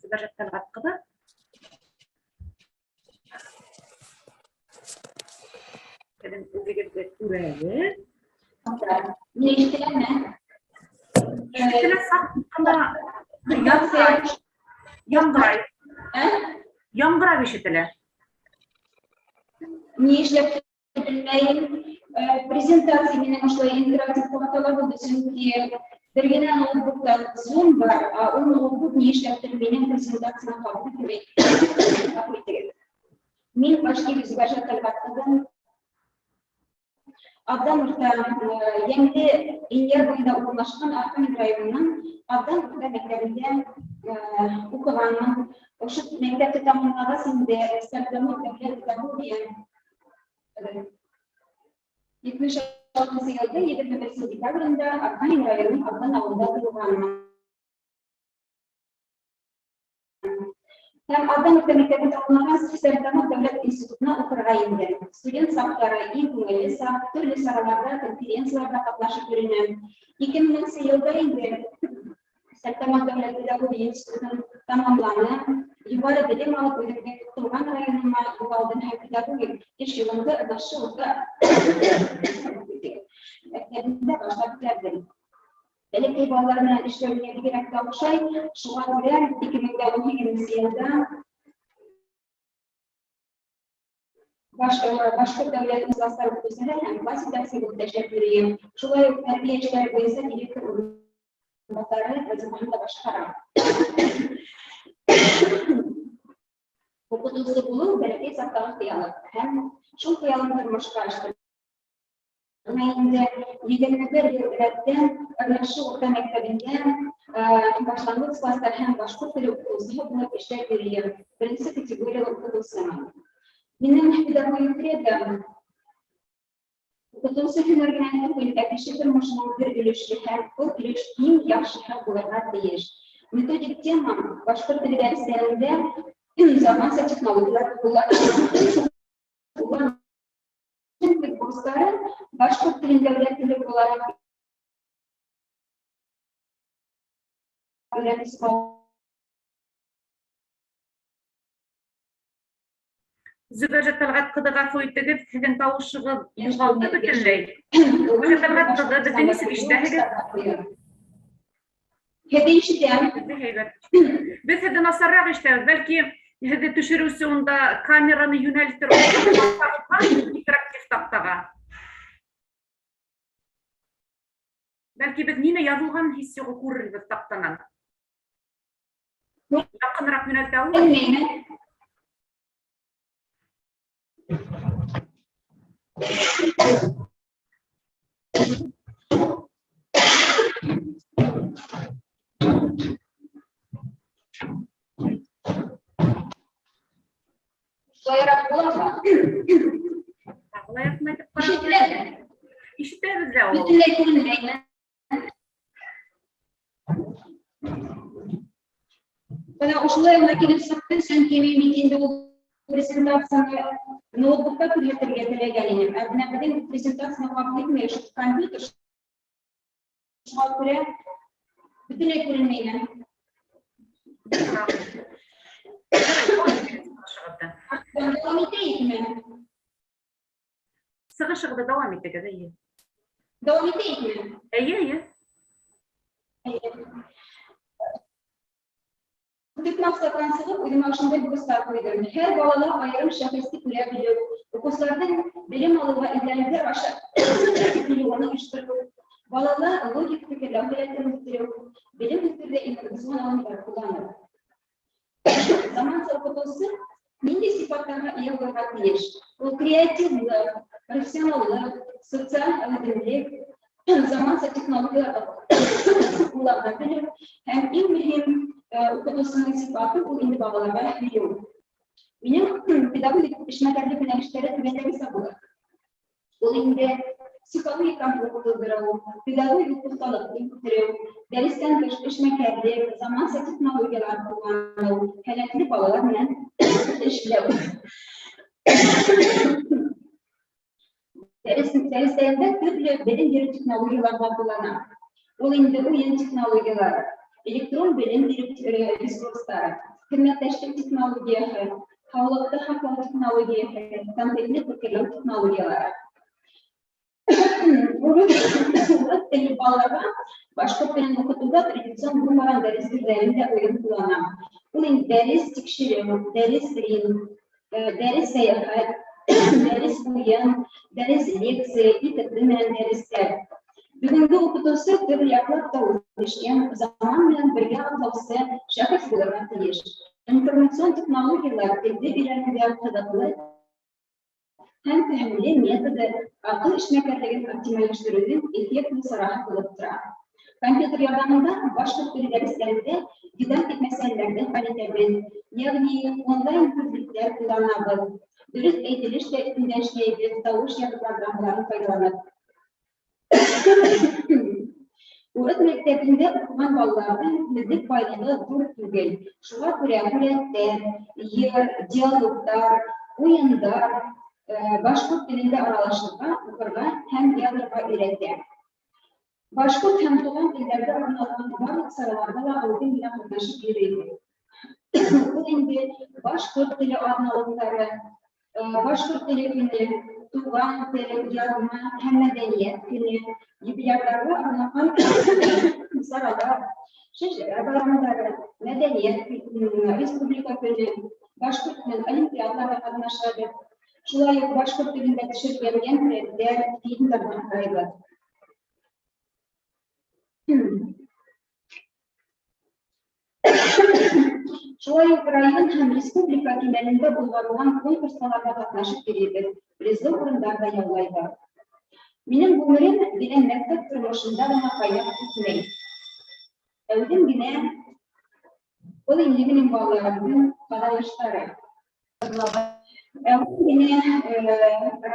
Зөбәржәт Тәлғәт ҡыҙы. Беҙҙең үҙегеҙҙе күрәбеҙ. Мин ишетәме? Ишетелә, саҡ ҡына яңғырай. Яңғырай. Яңғырап ишетелә. Ни эшләп белмәйем. Презентация минең ошолай интерактив форматта булды, сөнки бер генә ноутбукта Zoom бар, ә ул ноутбук ни эшләптер минең презентацияны кабул итмәй. Кабул итегеҙ. Мин Башкир Зөбәржәт Тәлғәт ҡыҙы. Абдан урта Йәмле Инйәр буйында урынлашҡан Архангел районының Абдан урта мәктәбендә уҡығанмын. Ошо мәктәпте тамамлағас инде Стәрлетамаҡ дәүләт педагогия етмеш алтынсы йылда 21 декабрендә Архангел районының Абдан ауылында тыуғанмын. Һәм Абдан урта мәктәбен тамамлағас Стәрлетамаҡ дәүләт институтына уҡырға индем. Студент саҡтары иң күңелле саҡ, төрлө сараларҙа, конференцияларҙа ҡатнашып йөрөнөм. Ике меңенсе йылда инде Стәрлетамаҡ дәүләт педагогия институтын тамамланым. Юғары белем алып, үҙемдең тыуған районыма юғалдым һәм педагогик эш юлымды Ырныҡшы урта мәктәбендә башлап ебәрҙем. Бәләкәй балалар менән эшләү миңа бигерәк тә оҡшай. Шуға күрә 2018 йылда Башҡорт дәүләт класстар уҡытыусыһы һәм класс етәксеһе булып эшләп йөрөйөм. Шулай уҡ тәрбиә эштәре буйынса директор урынбаҫары вазифаһын да башҡарам. Уҡытыусы булыу бәләкәй саҡтағы хыялым һәм шул хыялым тормошҡа ашты. Бына инде 21 йыл рәттән Ырнашы урта мәктәбендә башланғыс класстар һәм башҡорт теле уҡытыусыһы булып эшләп йөрөйөм. Беренсе категориялы уҡытыусымын. Минең педагогик кредом уҡытыусы һөнәр генә түгел, ә кеше тормошоноң бер өлөшө һәм был өлөш иң яҡшыһы булырға тейеш. Методик темам башҡорт теле дәрестәрендә заманса технологиялар кулланыу. Бурыстары башҡорт телен дәүләт теле булараҡ өйрәтеү. Зөбәржәт Тәлғәт ҡыҙы, ғәфү итегеҙ, һеҙҙең тауышығыҙ юғалды бөтөнләй. Зөбәржәт Тәлғәт ҡыҙы, беҙҙе нисек ишетәһегеҙ? Һеҙҙе ишетәм. Беҙҙе һәйбәт. Беҙ һеҙҙе насарыраҡ ишетәбеҙ. Бәлки, һеҙҙе төшөрөүсе унда камераны йүнәлтер интерактив таҡтаға. Бәлки, беҙ нимә яҙылғанын һис юғы күрербеҙ таҡтанан. Яҡыныраҡ йүнәлтә алмайым. Белмәймен. Шулайыраҡ буламы? Тағы ла яҡынайтып ҡарағыҙ. Ишетеләме? Ишетәбеҙ ҙә ул. Бөтөнләй күренмәйме? Бына ошолай ғына килеп сыҡты, сөнки мин бит инде ул презентацияны ноутбукта күрһәтергә теләгән инем. Ә бына беҙҙең презентацияны ҡабул итмәй ошо компьютер, шуға күрә бөтөнләй күренмәйме? Дауам итәйекме? Сығышығыҙҙы дауам итегеҙ, эйе. Дауам итәйекме? Эйе, эйе. Эйе. Төп маҡсаттан сығып, үҙемә ошондай бурыстар ҡуйҙым. Һәр балала айырым шәхесте күрә белеү, уҡыусыларҙың белем алыуға эҙләнеүҙәр аша килеүен ойоштороу, балала логик фекерләү һәләтен үҫтереү, белем үҫтереүҙә инновацион алымдар ҡулланыу. Заманса уҡытыусы ниндәй сифаттарға эйә булырға тейеш? Ул креативлыҡ, профессионаллыҡ, социаль әүҙемлек, заманса технологиялар ҡуллана белеү һәм иң мөһим уҡытыусының сифаты ул инде балаларға һөйөү. Минең педагогик эшмәкәрлек йүнәлештәре түбәндәгесә булыр. Ул инде психологик комфорт тыуҙырыу, педагогик оҫталыҡты үҫтереү, дәрестән тыш эшмәкәрлек, заманса технологиялар ҡулланыу, һәләтле балалар менән эшләү. Дәрестәрендә төрлө белем биреү технологиялары ҡуллана. Ул инде уйын технологиялары, электрон белем биреү ресурстары, хеҙмәттәшлек технологияһы, һаулыҡты һаҡлау технологияһы, контентлы фекерләү технологиялары. Урыҫ телле балаларға башҡорт телен уҡытыуҙа традицион булмаған дәрес төрҙәрен дә уйын ҡуллана. Ул инде дәрес тикшереү, дәрес ринг, дәрес сәйәхәт, дәрес уйын, дәрес лекция, ИКТ менән дәрестәр. Бөгөнгө уҡытыусы төрлө яҡлап та үҫешкән, заман менән бергә атлаусы шәхес булырға тейеш. Информацион технологиялар телде өйрәнеүҙә ҡыҙыҡлы һәм фәһемле методы аҡыл эшмәкәрлеген оптималаштырыуҙың эффектлы сараһы булып тора. Компьютер ярҙамында башҡорт теле дәрестәрендә дидактик мәсьәләләрҙе хәл итәбеҙ, йәғни онлайн һүҙлектәр ҡулланабыҙ, дөрөҫ әйтелеш тә өҫтөндә эшләйбеҙ, тауыш яҙыу программаларын файҙаланып. Урыҫ мәктәбендә уҡыған балаларҙың һүҙлек байлығы ҙур түгел. Шуға күрә һүрәттәр, йыр, диалогтар, уйындар, башҡорт телендә аралашырға, уҡырға һәм яҙырға өйрәтә. Башҡорт һәм туған телдәрҙә урын алған барлыҡ сараларҙа ла үҙем генә ҡатнашып йөрөйбөҙ. Ул инде башҡорт теле аҙналыҡтары, башҡорт теле көнө, Туган тел, язма һәм мәдәният көне, юбилярҙарға арналған саралар, шәжәрә байрамдары, мәдәният республика көне, башҡорт телен олимпиадаларҙа ҡатнашабыҙ. Шулай уҡ башҡорт телендә төшөрөлгән һүрәттәр, фильмдарҙы ҡарайбыҙ. Шулай уҡ район һәм республика кимәлендә уҙғарылған конкурстарҙа ҡатнашып йөрөйбөҙ, призлы урындар ҙа яулайбыҙ. Минең ғүмерем генә мәктәп тормошонда ғына ҡайнап үтмәй. Әүҙем генә был инде минең балаларымдың ҡаҙаныштары. Әүҙем генә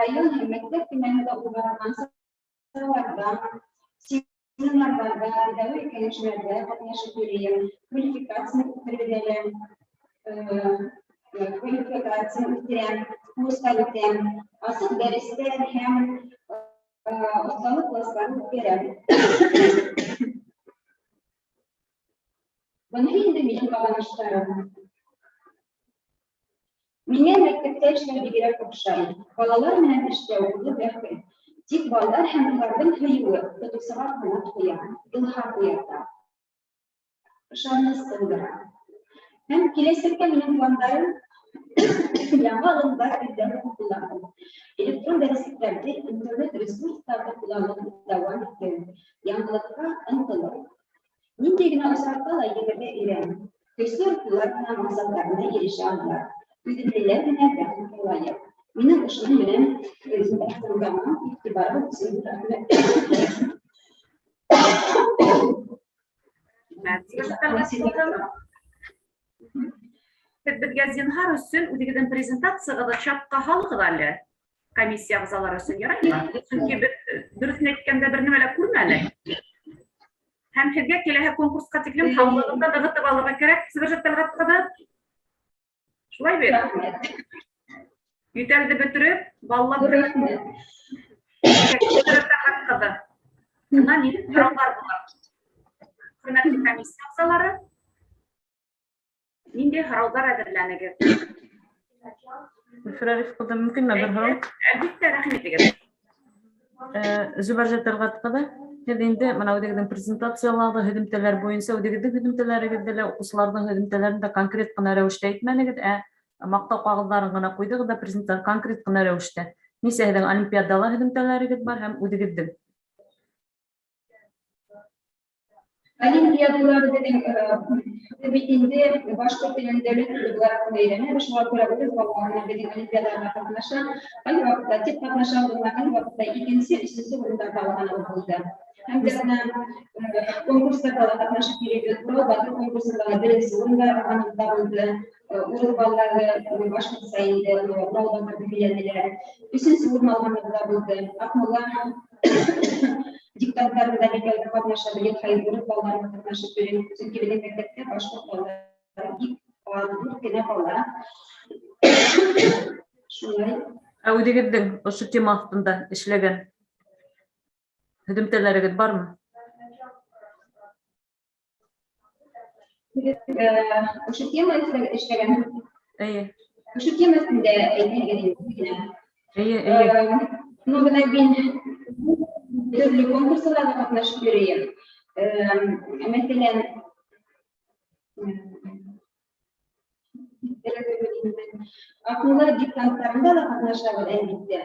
район һәм мәктәп кимәлендә уҙғарылған сараларҙа, семинарҙарҙа, педагогик кәңәшмәләрҙә ҡатнашып йөрөйөм, квалификацияны үҫтерҙем, квалификацияны үҫтерәм, курстар үтәм, асыҡ дәрестәр һәм оҫталыҡ кластары үткәрәм. Быныһы инде минең ҡаҙаныштарым. Миңә мәктәптә эшләү бигерәк оҡшай. Балалар менән эшләү оло бәхет. Тик балалар һәм уларҙың һөйөүе уҡытыусыға ҡанат ҡуя, илһам уята, ышаныс тыуҙыра. Һәм киләсәккә минең пландарым яңы алымдар эҙләү ҡулланыу, электрон дәреслектәрҙе, интернет ресурстарҙы ҡулланыуҙы дауам итеү, яңылыҡҡа ынтылыу. Ниндәй генә осраҡта ла еңергә өйрән. Көслө рухлылар ғына маҡсаттарына ирешә алалар. Түҙемлеләр генә бәхеткә лайыҡ. Минең ошоноң менән презентациямдамын. Иғтибарығыҙ өсөн рәхмәт. Һеҙ беҙгә зинһар өсөн үҙегеҙҙең презентацияғыҙҙы чатҡа һалығыҙ әле, комиссия ағзалары өсөн, яраймы? Сөнки беҙ дөрөҫөн әйткәндә бер нәмә лә күрмәнек. Һәм һеҙгә киләһе конкурсҡа тиклем һаулығыҙҙы нығытып алырға кәрәк, Зөбәржәт Тәлғәт ҡыҙы. Шулай бит? Йүтәлде бөтөрөп, баллап ҡыҙы. Бына минең һорауҙар булыр. Хөрмәтле комиссия ағзалары, ниндәй һорауҙар әҙерләнегеҙ? Гөлфирә Риф ҡыҙы, мөмкинме бер һорау? Әлбиттә, рәхим итегеҙ. Зөбәржәт Тәлғәт ҡыҙы, һеҙ инде бына үҙегеҙҙең презентациялағы һөҙөмтәләр буйынса үҙегеҙҙең һөҙөмтәләрегеҙҙе лә, уҡыусыларҙың һөҙөмтәләрен дә конкрет ҡына рәүештә әйтмәнегеҙ, ә маҡтау ҡағыҙҙарын ғына ҡуйҙығыҙ ҙа презентация конкрет ҡына рәүештә. Нисә һеҙҙең олимпиадала һөҙөмтәләрегеҙ бар һәм үҙегеҙҙең? Олимпиадалар беҙҙең бит инде башҡорт телен дәүләт теле булараҡ өйрәнәбеҙ, шуға күрә үҙ балаларына беҙҙең олимпиадаларға ҡатнаша, ҡайһы ваҡытта тик ҡатнаша алғандар, ҡайһы ваҡытта икенсе, өсөнсө урындарҙа алғаныбыҙ булды. Һәм дә бына конкурстарҙа ла ҡатнашып йөрөйбөҙ. Урал батыр конкурсында ла беренсе урында алғаныбыҙ ҙа булды. Урал балалары башҡортса инде Урал батырҙы һөйләнеләр. Өсөнсө урын алғаныбыҙ ҙа булды. Аҡмулла диктанттарында бик яҙып ҡатнаша, беҙ һайын урыҫ балаларына ҡатнашып йөрөй. Сөнки беҙҙең мәктәптә башҡорт балалары бик аҙ, дүрт кенә бала. Шулай. Ә үҙегеҙҙең ошо тема аҫтында эшләгән һөҙөмтәләрегеҙ бармы? Ошо тема эшләгән. Эйе. Ошо тема өҫтөндә әйтһәгеҙ инде. Эйе, эйе. Ну, бына мин төрлө конкурстарҙа ҡатнашып йөрөйөм. Мәҫәлән, Аҡмулла диктанттарында ла ҡатнашабыҙ, әлбиттә.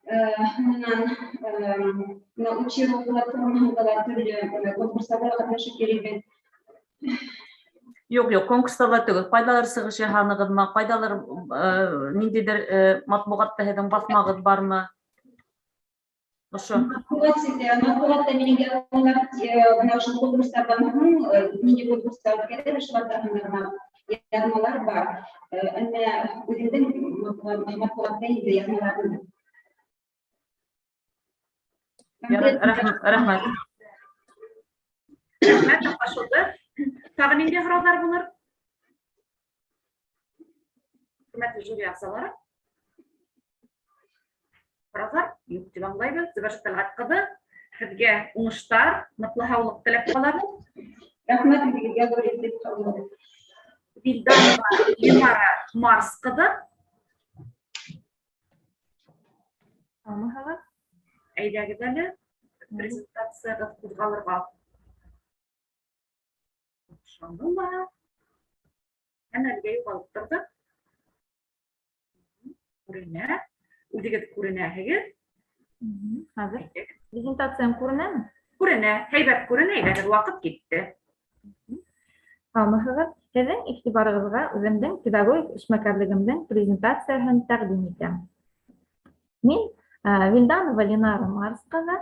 Унан бына Учило платформаһында ла төрлө конкурстарҙа ла ҡатнашып йөрөйбөҙ. Юҡ, юҡ, конкурстарҙа түгел. Ҡайҙалыр сығыш яһанығыҙмы? Ҡайҙалыр ниндәйҙер матбуғатта һеҙҙең баҫмағыҙ бармы? Ошо. Матбуғатта минең яҙмалар, бына ошо конкурстарҙан һуң, ниндәй конкурстар үткәрәләр, шуларҙан һуң ғына яҙмалар бар. Әммә үҙемдең матбуғатта инде яҙмаларым. Рәхмәт. Рәхмәт, аңлашылды. Тағы ниндәй һорауҙар булыр? Хөрмәтле жюри ағзалары. Һорауҙар юҡ тип аңлайбыҙ. Зөбәржәт Тәлғәт ҡыҙы, һеҙгә уңыштар, ныҡлы һаулыҡ теләп ҡалабыҙ. Рәхмәт һеҙгә, ҙур итеп һаулыҡ. Вилданова Ленара Марс ҡыҙы. Һаумыһығыҙ? Әйҙәгеҙ әле, презентациягыҙ ҡуҙғалырға оҡшаны ла һәм әлегә юғалып торҙо. Күренә. Үҙегеҙ күренәһегеҙ. Хәҙер презентациям күренәме? Күренә, һәйбәт күренә, әйҙәгеҙ, ваҡыт китте. Һаумыһығыҙ. Һеҙҙең иғтибарығыҙға үҙемдең педагогик эшмәкәрлегемдең презентацияһын тәҡдим итәм. Мин Вилданова Ленара Марс ҡыҙы,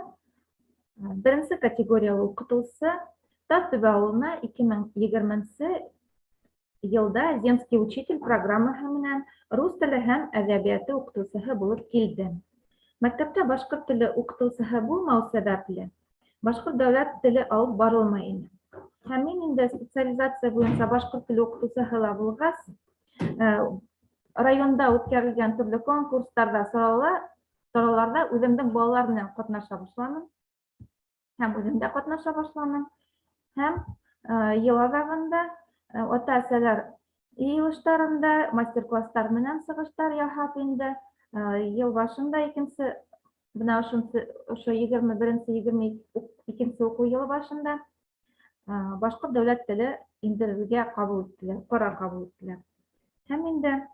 беренсе категориялы уҡытыусы, Таҙтүбә ауылына 2020 йылда Земский учитель программаһы менән рус теле һәм әҙәбиәте уҡытыусыһы булып килдем. Мәктәптә башҡорт теле уҡытыусыһы булмау сәбәпле, башҡорт дәүләт теле алып барылмай ине. Һәм мин инде специализация буйынса башҡорт теле уҡытыусыһы ла булғас, районда үткәрелгән төрлө конкурстарҙа, сараларҙа үҙемдең балалар менән ҡатнаша башланым. Һәм үҙем дә ҡатнаша башланым. Һәм йыл аҙағында ата-әсәләр йыйылыштарында мастер-класстар менән сығыштар яһап инде йыл башында икенсе бына ошонсы ошо 21-нсе 22-нсе уҡыу йылы башында башҡорт дәүләт теле индерергә ҡабул иттеләр, ҡарар ҡабул иттеләр. Һәм инде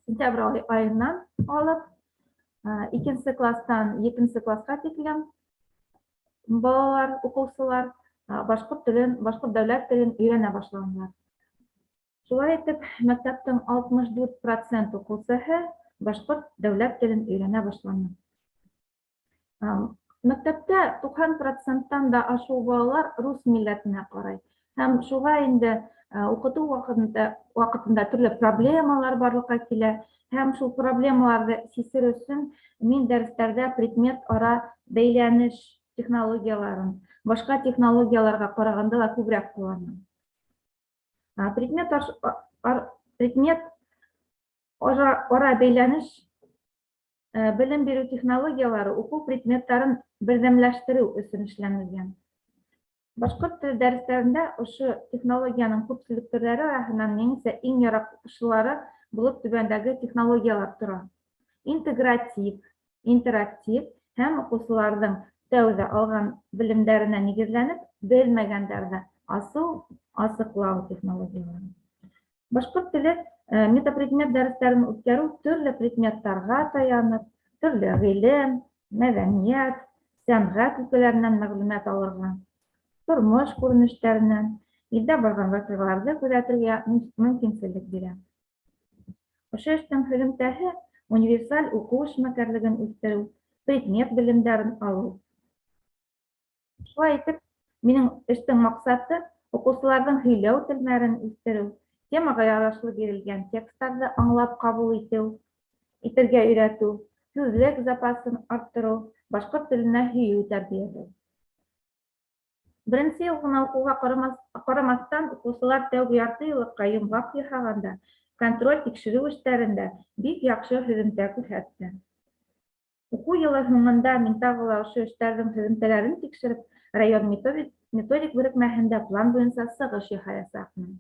сентябрь айынан алып икенсе класстан етенсе классҡа тиклем балалар, уҡыусылар башҡорт телен, башҡорт дәүләт телен өйрәнә башланылар. Шулай итеп, мәктәптең 64 процент уҡыусыһы башҡорт дәүләт телен өйрәнә башланы. Мәктәптә 90 проценттан да ашыу балалар рус милләтенә ҡарай. Һәм шуға инде уҡытыу ваҡытында төрлө проблемалар барлыҡҡа килә. Һәм шул проблемаларҙы сисер өсөн мин дәрестәрҙә предмет ара бәйләнеш технологияларын башҡа технологияларға ҡарағанда ла күберәк ҡулланам. Предмет ара бәйләнеш белем биреү технологиялары уҡыу предметтарын берҙәмләштереү өсөн эшләнелгән. Башҡорт теле дәрестәрендә ошо технологияның күпселек төрҙәре араһынан минеңсә иң яраҡлылары булып түбәндәге технологиялар тора. Интегратив, интерактив һәм уҡыусыларҙың тәүҙә алған белемдәренә нигеҙләнеп, белмәгәндәрҙе асыу, асыҡлау технологиялары. Башҡорт теле метапредмет дәрестәрен үткәреү төрлө предметтарға таянып, төрлө ғилем, мәҙәниәт, сәнғәт өлкәләренән мәғлүмәт алырға, тормош күренештәренән, илдә барған ваҡиғаларҙы күҙәтергә мөмкинселек бирә. Ошо эштең һөҙөмтәһе универсаль уҡыу эшмәкәрлеген үҫтереү, предмет белемдәрен алыу. Шулай итеп, минең эштең маҡсаты уҡыусыларҙың һөйләү телмәрен үҫтереү, темаға ярашлы бирелгән тексттарҙы аңлап ҡабул итеү, итергә өйрәтеү, һүҙлек запасын арттырыу, башҡорт теленә һөйөү тәрбиәләү. Беренсе йыл ғына уҡыуға ҡарамаҫтан, уҡыусылар тәүге ярты йыллыҡҡа йомғаҡ яһағанда, контроль тикшереү эштәрендә бик яҡшы һөҙөмтә күрһәтте. Уҡыу йылы һуңында мин тағы ла ошо эштәрҙең һөҙөмтәләрен тикшереп, район методик берекмәһендә план буйынса сығыш яһаясаҡмын.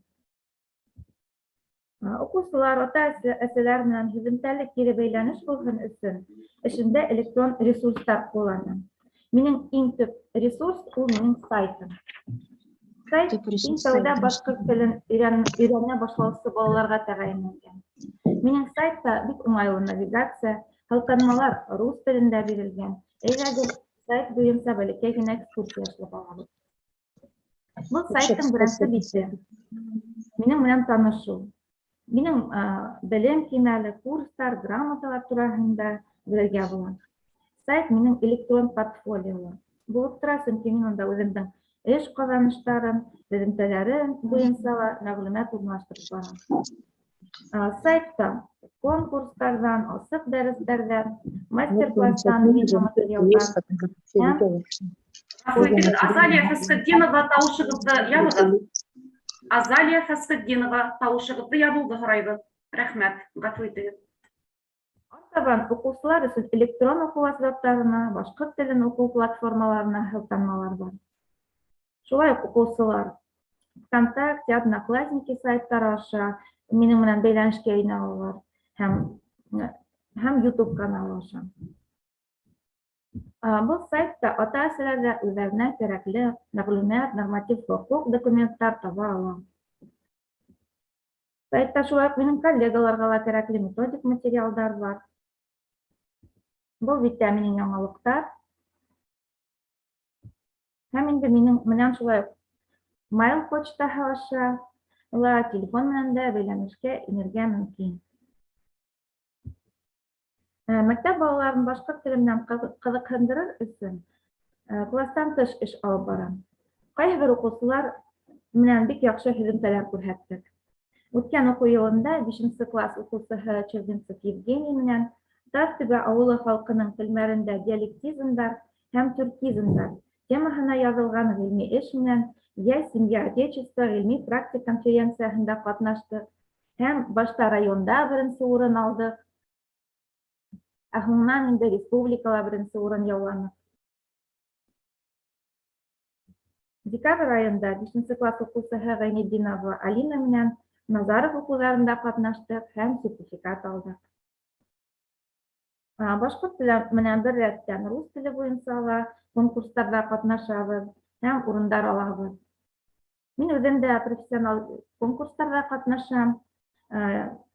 Уҡыусылар, ата-әсәләр менән һөҙөмтәле кире бәйләнеш булһын өсөн эшемдә электрон ресурстар ҡулланам. Минең иң төп ресурс ул минең сайтым. Сайт иң тәүҙә башҡорт телен өйрәнә башлаусы балаларға тәғәйенләнгән. Минең сайтта бик уңайлы навигация, һылтанмалар рус телендә бирелгән. Әйҙәгеҙ, сайт буйынса бәләкәй генә экскурсия эшләп алабыҙ. Был сайттың беренсе бите. Минең менән танышыу. Минең белем кимәле, курстар, грамоталар тураһында белергә була. Сайт минең электрон портфолио булып тора, сөнки мин унда үҙемдең эш ҡаҙаныштарым, һөҙөмтәләрем буйынса ла мәғлүмәт урынлаштырып барам. Сайтта конкурстарҙан, асыҡ дәрестәрҙән, мастер-класстан видеоматериалдар һәм Ғәфү итегеҙ, Азалия Фәсхетдинова, тауышығыҙҙы ябығыҙ. Азалия Фәсхетдинова, тауышығыҙҙы ябыуҙы һорайбыҙ. Рәхмәт, ғәфү итегеҙ. Артабан уҡыусылар өсөн электрон уҡыу әсбаптарына, башҡорт телен уҡыу платформаларына һылтанмалар бар. Шулай уҡ уҡыусылар ВКонтакте, Одноклассники сайттары аша минең менән бәйләнешкә инә алалар һәм YouTube каналы аша. Был сайтта ата-әсәләр ҙә үҙҙәренә кәрәкле мәғлүмәт, норматив хоҡуҡ документтар таба ала. Сайтта шулай уҡ минең коллегаларға ла кәрәкле методик материалдар бар. Был биттә минең яңылыҡтар. Һәм инде минең менән шулай уҡ mail почтаһы аша ла телефон менән дә бәйләнешкә инергә мөмкин. Мәктәп балаларын башҡорт теле менән ҡыҙыҡһындырыр өсөн класстан тыш эш алып барам. Ҡайһы бер уҡыусылар менән бик яҡшы һөҙөмтәләр күрһәттек. Үткән уҡыу йылында 5 класс уҡыусыһы Червинцев Евгений менән Таҫтүбә ауылы халҡының телмәрендә диалектизмдар һәм тюркизмдар темаһына яҙылған ғилми эш менән «Я семья Отечества» ғилми практик конференцияһында ҡатнаштыҡ һәм башта районда беренсе урын алдыҡ, ә һуңынан инде республикала беренсе урын яуланыҡ. Декабрь айында 5 класс уҡыусыһы Ғәйнетдинова Алина менән Назаров уҡыуҙарында ҡатнаштыҡ һәм сертификат алдыҡ. Башҡорт теле менән бер рәттән рус теле буйынса ла конкурстарҙа ҡатнашабыҙ һәм урындар алабыҙ. Мин үҙем дә профессионал конкурстарҙа ҡатнашам.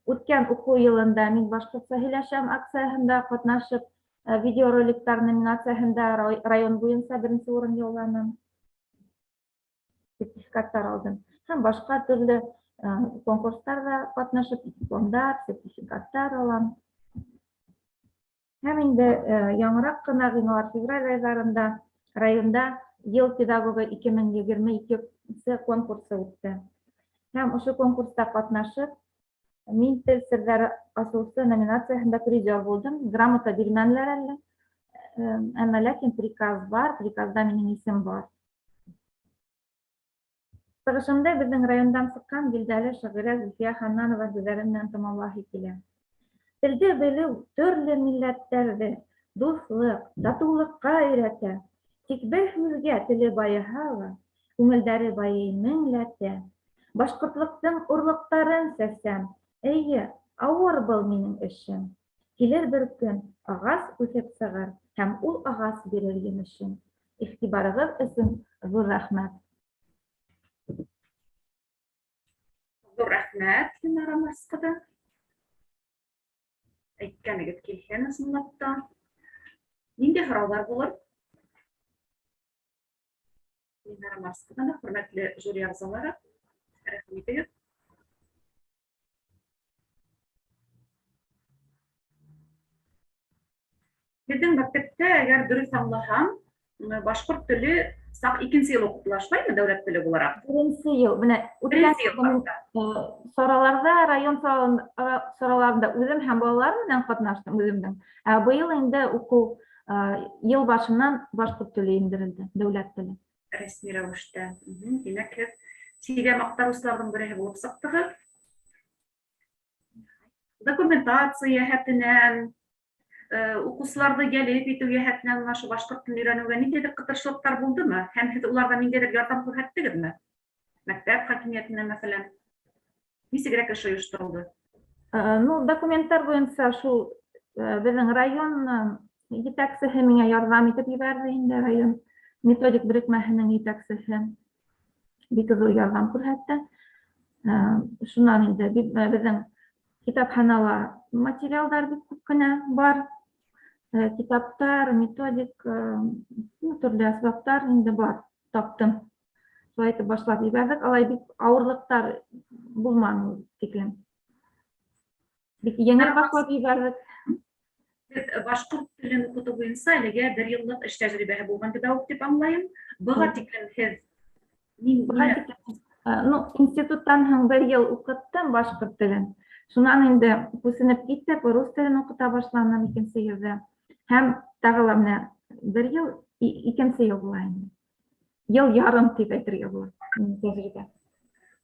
Үткән уҡыу йылында мин башҡортса һөйләшәм акцияһында ҡатнашып, видеороликтар номинацияһында район буйынса беренсе урын яуланым. Сертификаттар алдым. Һәм башҡа төрлө конкурстарҙа ҡатнашып, дипломдар, сертификаттар алам. Һәм инде яңыраҡ ҡына ғинуар февраль айҙарында районда йыл педагогы 2022 конкурсы үтте. Һәм ошо конкурста ҡатнашып, мин тел серҙәре асыусы номинацияһында призер булдым. Грамота бирмәнеләр әле. Әммә ләкин приказ бар, приказда минең исем бар. Сығышымды беҙҙең райондан сыҡҡан билдәле шағирә Зөлфиә Ханнанова һүҙҙәре менән тамамлаһы килә. Телде белеү төрлө милләттәрҙе дуҫлыҡ, татыулыҡҡа өйрәтә. Тик бер һүҙгә теле байыһа ла, күңелдәре байый меңләтә. Башҡортлоҡтоң урлыҡтарын сәсәм. Эйе, ауыр был минең эшем. Килер бер көн ағас үҫеп сығыр һәм ул ағас бирер емешен. Иғтибарығыҙ өсөн ҙур рәхмәт. Ҙур рәхмәт, Ленара Марс ҡыҙы. Әйткәнегеҙ килһен ысынлап та. Ниндәй һорауҙар булыр? Ленара Марс ҡыҙына, хөрмәтле жюри ағзалары, рәхим итегеҙ. Беҙҙең мәктәптә, әгәр дөрөҫ аңлаһам, башҡорт теле саҡ икенсе йыл уҡытыла, шулаймы, дәүләт теле булараҡ? Беренсе йыл. Бына үткән Беренсе йыл хатта. сараларҙа, район сараларында үҙем һәм балаларым менән ҡатнаштым үҙемдең. Ә быйыл инде уҡыу йыл башынан башҡорт теле индерелде, дәүләт теле. Рәсми рәүештә. Тимәк, һеҙ сирәм аҡтарыусыларҙың береһе булып сыҡтығыҙ. Документация йәһәтенән, уҡыусыларҙы йәлеп итеү йәһәтенән бына ошо башҡорт телен өйрәнеүгә ниндәйҙер ҡытыршылыҡтар булдымы? Һәм һеҙ уларҙа ниндәйҙер ярҙам күрһәттегеҙме? Мәктәп хакимиәтенән, мәҫәлән, нисегерәк эш ойошторолдо? Документтар буйынса шул беҙҙең район етәксеһе миңә ярҙам итеп ебәрҙе инде, район методик берекмәһенең етәксеһе бик ҙур ярҙам күрһәтте. Шунан инде беҙҙең китапханала материалдар бик күп кенә бар. Китаптар, методик, төрлө әсбаптар инде бар, таптым. Шулай итеп башлап ебәрҙек. Алай бик ауырлыҡтар булманы ул тиклем. Бик еңел башлап ебәрҙек. Беҙ башҡорт телен уҡытыу буйынса әлегә бер йыллыҡ эш тәжрибәһе булған педагог тип аңлайым. Быға тиклем һеҙ Быға нимә? тиклем, институттан һуң бер йыл уҡыттым башҡорт телен. Шунан инде күсенеп китеп, рус телен уҡыта башланым икенсе йылда. Һәм тағы ла менә бер йыл, икенсе йыл була инде. Йыл ярым тип әйтергә була. Тәжрибә.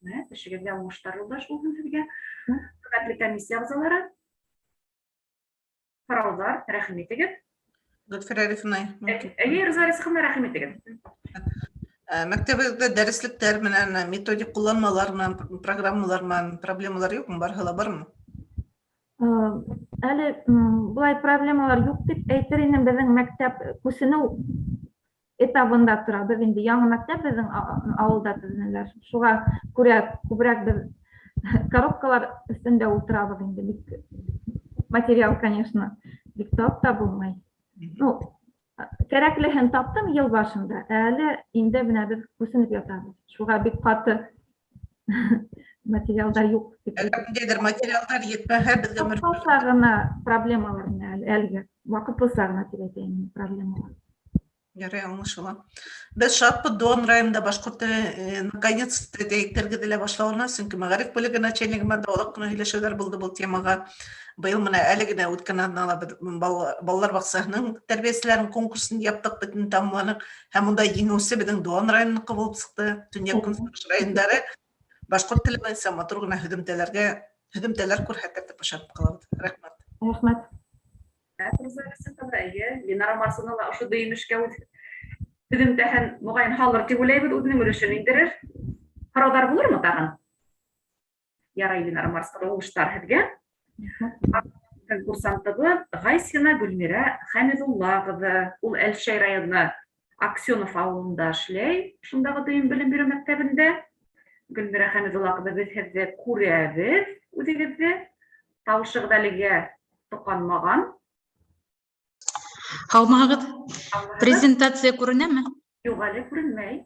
Рәхмәт, эшегеҙгә уңыштар юлдаш булһын һеҙгә. Хөрмәтле комиссия ағзалары, һорауҙар, рәхим итегеҙ. Гөлфирә Арифовна, мөмкин. Эйе, Роза Ризҡовна, рәхим итегеҙ. Мәктәбегеҙҙә дәреслектәр менән, методик ҡулланмалар менән, программалар менән проблемалар юҡмы? Барыһы ла бармы? Әле былай проблемалар юҡ тип әйтер инем, беҙҙең мәктәп күсенеү этабында тора. Беҙ инде яңы мәктәп беҙҙең ауылда төҙөнөләр. Шуға күрә күберәк беҙ коробкалар өҫтөндә ултырабыҙ инде. Бик материал, конечно, бик тап та булмай. Ну, кәрәклеһен таптым йыл башында. Әле инде менә беҙ күсенеп ятабыҙ. Шуға бик ҡаты материалдар юҡ тип Әгәр ниндәйҙер материалдар етмәһә, беҙгә Ваҡытлыса ғына проблемалар менә әлегә. Ваҡытлыса ғына тип әйтәйем, проблемалар. Ярай, аңлашыла. Беҙ шатбыҙ Дон районында башҡорт теле наконец-то тергеҙелә башлауына, сөнки мәғариф бүлеге начальнигы менән дә оҙаҡ ҡына һөйләшеүҙәр булды был темаға. Быйыл менә әле генә үткән аҙнала беҙ балалар баҡсаһының тәрбиәселәрен конкурсын яптыҡ, бөтөн тамамланыҡ. Һәм унда еңеүсе беҙҙең Дон районыныҡы булып сыҡты. Төньяҡ көнсығыш райондары башҡорт теле буйынса матур ғына һөҙөмтәләр күрһәтер тип ышанып ҡалабыҙ. Рәхмәт. Рәхмәт. Эйе, Ленара Марсовна ла ошо дөйөм эшкә үҙ һөҙөмтәһен моғайын һалыр тип уйлайбыҙ, үҙенең өлөшөн индерер. Һорауҙар булырмы тағын? Ярай, Ленара Марсовна, уңыштар һеҙгә. Конкурсантыбыҙ Ғайсина Гөлмирә Хәмиҙулла ҡыҙы. Ул Әлшәй районы Аксенов ауылында эшләй, шундағы дөйөм белем биреү мәктәбендә. Гөлмирә Хәмиҙулла ҡыҙы, беҙ һеҙҙе күрәбеҙ, үҙегеҙҙе. Тауышығыҙ әлегә тоҡанмаған. Һаумыһығыҙ. Презентация күренәме? Юҡ, әле күренмәй.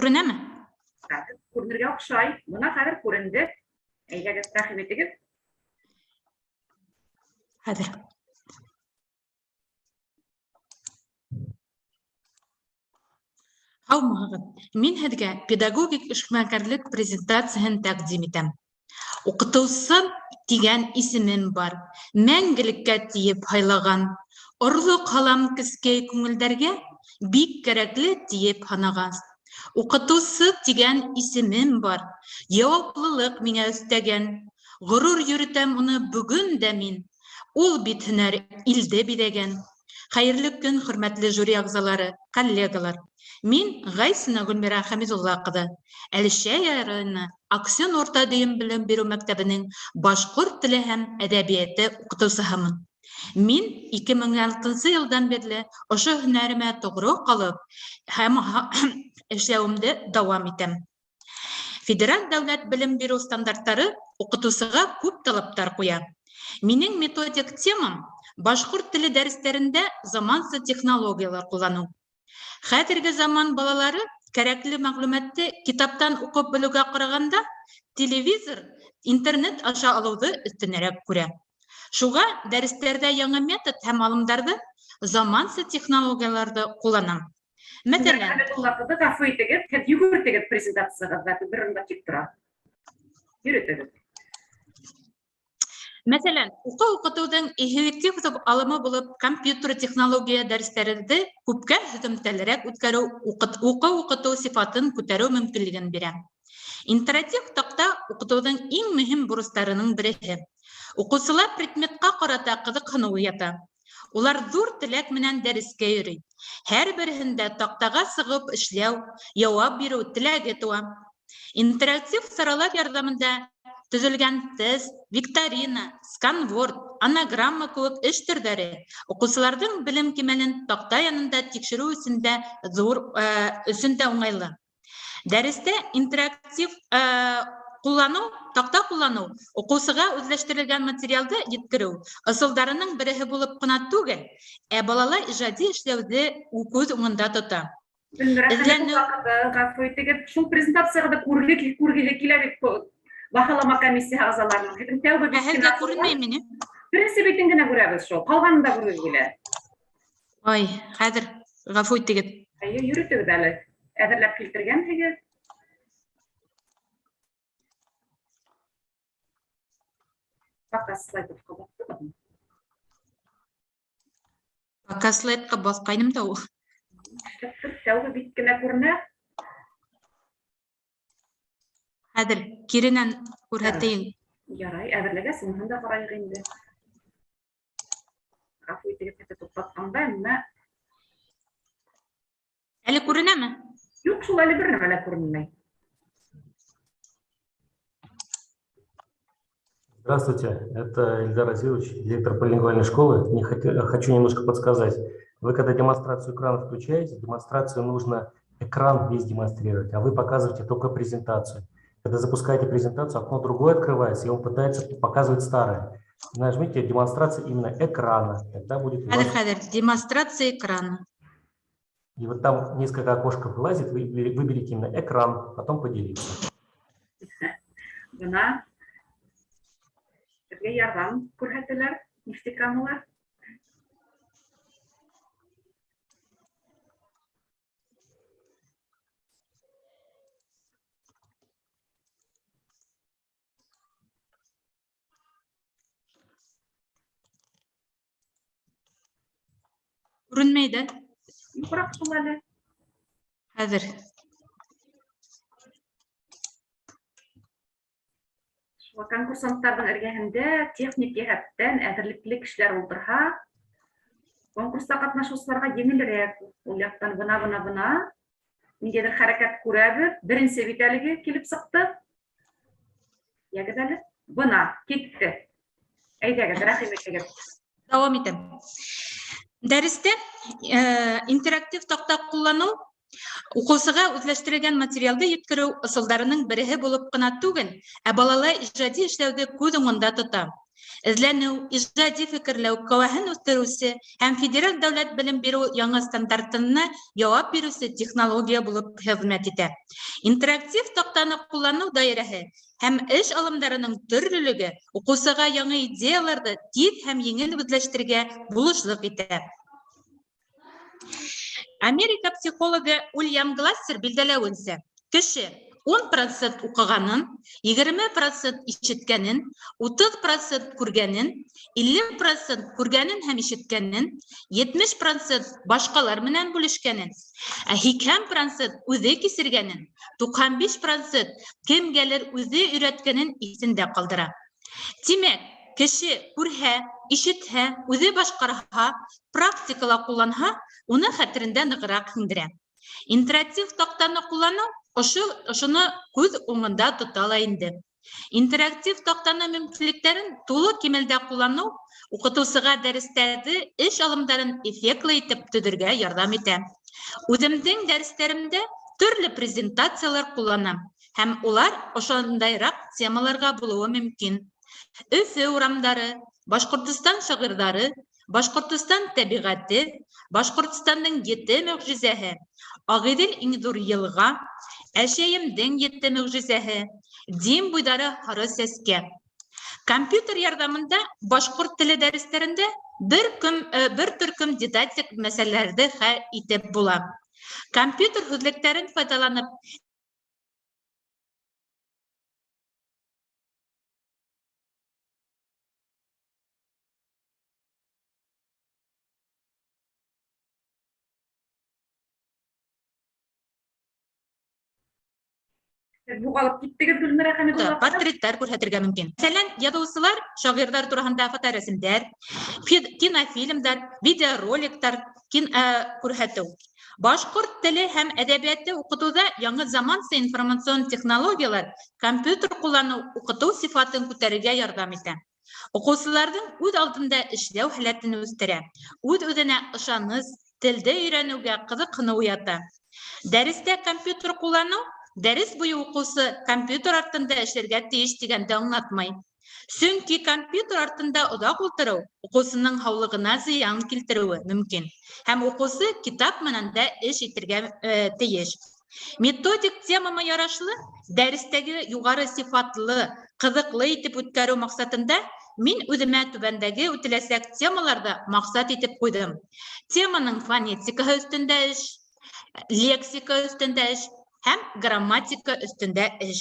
Күренәме? Хәҙер күренергә оҡшай. Бына хәҙер күренде. Әйҙәгеҙ, рәхим итегеҙ. Хәҙер. Һаумыһығыҙ. Мин һеҙгә педагогик эшмәкәрлек презентацияһын тәҡдим итәм. Уҡытыусы тигән исемем бар, мәңгелеккә тиеп һайлаған. Орлоҡ һалам кескәй күңелдәргә, бик кәрәкле тиеп һанаған. Уҡытыусы тигән исемем бар, яуаплылыҡ миңә өҫтәгән. Ғорур йөрөтәм уны бөгөн дә мин. Ул бит һөнәр илде биҙәгән. Хәйерле көн, хөрмәтле жюри ағзалары, коллегалар. Мин Ғайсина Гөлмирә Хәмиҙулла ҡыҙы, Әлшәй районы Аксен урта дөйөм белем биреү мәктәбенең башҡорт теле һәм әҙәбиәте уҡытыусыһымын. Мин 2006 йылдан бирле ошо һөнәремә тоғро ҡалып һәм эшләүемде дауам итәм. Федераль дәүләт белем биреү стандарттары уҡытыусыға күп талаптар ҡуя. Минең методик темам башҡорт теле дәрестәрендә заманса технологиялар ҡулланыу. Хәҙерге заман балалары кәрәкле мәғлүмәтте китаптан уҡып белеүгә ҡарағанда телевизор, интернет аша алыуҙы өҫтөнөрәк күрә. Шуға дәрестәрҙә яңы метод һәм алымдарҙы, заманса технологияларҙы ҡулланам. Мәҫәлән, Хәмиҙулла ҡыҙы, ғәфү итегеҙ, һеҙ йүгертегеҙ презентацияғыҙҙа, бер урында тик тора. Йөрөтөгөҙ. Мәҫәлән, уҡыу-уҡытыуҙың эффектив алымы булып компьютер технология дәрестәрҙе күпкә һөҙөмтәлерәк үткәреү, уҡыу-уҡытыу сифатын күтәреү мөмкинлеген бирә. Интерактив таҡта уҡытыуҙың иң мөһим бурыстарының береһе. Уҡыусылар предметҡа ҡарата ҡыҙыҡһыныу уята. Улар ҙур теләк менән дәрескә йөрөй. Һәр береһендә таҡтаға сығып эшләү, яуап биреү теләге тыуа. Интерактив саралар ярҙамында төҙөлгән тест, викторина, сканворд, анаграмма кеүек эш төрҙәре уҡыусыларҙың белем кимәлен таҡта янында тикшереү өсөн дә өсөн дә уңайлы. Дәрестә интерактив ҡулланыу, таҡта ҡулланыу уҡыусыға үҙләштерелгән материалды еткереү ысулдарының береһе булып ҡына түгел, ә балала ижади эшләүҙе күҙ уңында тота. Гөлнур Эҙләнеү Хәмиҙулла ҡыҙы, ғәфү итегеҙ, шул презентацияғыҙҙы күргеһе килә бит баһалама комиссияһы ағзаларының. Һеҙҙең тәүге бит Ә һеҙгә кенә асылған. күренмәйме ни? Беренсе битен генә күрәбеҙ шул, ҡалғанын да күргеһе килә. Ай, хәҙер ғәфү итегеҙ. Эйе, йөрөтөгөҙ әле. Әҙерләп килтергәнһегеҙ. Пока слайдҡа баҫтығыҙмы? Пока слайдҡа баҫҡайным да ул. Нишләптер тәүге бит кенә күренә. Хәҙер киренән күрһәтәйем. Ярай, әҙерләгәс, уныһын да ҡарайыҡ инде. Ғәфү итегеҙ, хәтта туҡтатҡанда, әммә Әле күренәме? Юҡ, шул әле бер нәмә лә күренмәй. Здравствуйте, это Ильдар Азилович, директор полилингвальной школы. Не хочу немножко подсказать. Вы когда демонстрацию экрана включаете, демонстрацию нужно экран весь демонстрировать, а вы показываете только презентацию. Когда запускаете презентацию, окно другое открывается, и он пытается показывать старое. Нажмите демонстрация именно экрана, тогда будет у вас Хәҙер, хәҙер, демонстрация экрана. И вот там несколько окошков вылазит, вы выберите именно экран, потом поделиться. Бына беҙгә ярҙам күрһәтәләр, нефтекамалар. Күренмәй ҙә. Юғыраҡ шул әле. Хәҙер. Шуға конкурсанттарҙың эргәһендә техник йәһәттән әҙерлекле кешеләр ултырһа, конкурста ҡатнашыусыларға еңелерәк. Ул яҡтан бына-бына-бына ниндәйҙер хәрәкәт күрәбеҙ. Беренсе бит әлеге килеп сыҡты. Йәгеҙ әле. Бына, китте. Әйҙәгеҙ, рәхим итегеҙ. Дауам итәм. Дәрестә интерактив таҡта ҡулланыу уҡыусыға үҙләштерелгән материалды еткереү ысулдарының береһе булып ҡына түгел, ә балала ижади эшләүҙе күҙ уңында тота. Эҙләнеү, ижади фекерләү ҡеүәһен үҫтереүсе һәм федераль дәүләт белем биреү яңы стандартына яуап биреүсе технология булып хеҙмәт итә. Интерактив таҡтаны ҡулланыу даирәһе һәм эш алымдарының төрлөлөгө уҡыусыға яңы идеяларҙы тиҙ һәм еңел үҙләштерергә булышлыҡ итә. Америка психологы Уильям Глассер билдәләүенсә, кеше 10% уҡығанын, 20% ишеткәнен, 30% күргәнен, 50% күргәнен һәм ишеткәнен, 70% башҡалар менән бүлешкәнен, ә 80% үҙе кисергәнен, 95% кемгәлер үҙе өйрәткәнен иҫендә ҡалдыра. Тимәк, кеше күрһә, ишетһә, үҙе башҡарһа, практикала ҡулланһа, уны хәтерендә нығыраҡ һеңдерә. Интерактив таҡтаны ҡулланыу ошоно күҙ уңында тота ла инде. Интерактив таҡтаны мөмкинлектәрен тулы кимәлдә ҡулланыу уҡытыусыға дәрестәрҙе эш алымдарын эффектлы итеп төҙөргә ярҙам итә. Үҙемдең дәрестәремдә төрлө презентациялар ҡулланам һәм улар ошондайыраҡ темаларға булыуы мөмкин. Өфө урамдары, Башҡортостан шағирҙары, Башҡортостан тәбиғәте, Башҡортостандың ете мөғжизәһе, Ағиҙел иң ҙур йылға, Әшәйемдең ете мөғжизәһе, Дим буйҙары һары сәскә. Компьютер ярҙамында башҡорт теле дәрестәрендә бер төркөм дидактик мәсьәләләрҙе хәл итеп була. Компьютер һүҙлектәрен файҙаланып, Юғалып киттегеҙ, Гөлнара Хәмидулла. Портреттар күрһәтергә мөмкин. Мәҫәлән, яҙыусылар, шағирҙар тураһында фоторәсемдәр, кинофильмдар, видеороликтар күрһәтеү. Башҡорт теле һәм әҙәбиәтте уҡытыуҙа яңы заманса информацион технологиялар компьютер ҡулланыу уҡытыу сифатын күтәрергә ярҙам итә. Уҡыусыларҙың үҙ алдында эшләү һәләтен үҫтерә, үҙ-үҙенә ышаныс, телде өйрәнеүгә ҡыҙыҡһыныу уята. Дәрестә компьютер ҡулланыу дәрес буйы уҡыусы компьютер артында эшләргә тейеш тигәнде аңлатмай. Сөнки компьютер артында оҙаҡ ултырыу уҡыусының һаулығына зыян килтереүе мөмкин. Һәм уҡыусы китап менән дә эш итергә тейеш. Методик темама ярашлы дәрестәге юғары сифатлы, ҡыҙыҡлы итеп үткәреү маҡсатында мин үҙемә түбәндәге үтеләсәк темаларҙы маҡсат итеп ҡуйҙым. Теманың фонетикаһы өҫтөндә эш, лексика өҫтөндә эш һәм грамматика өҫтөндә эш.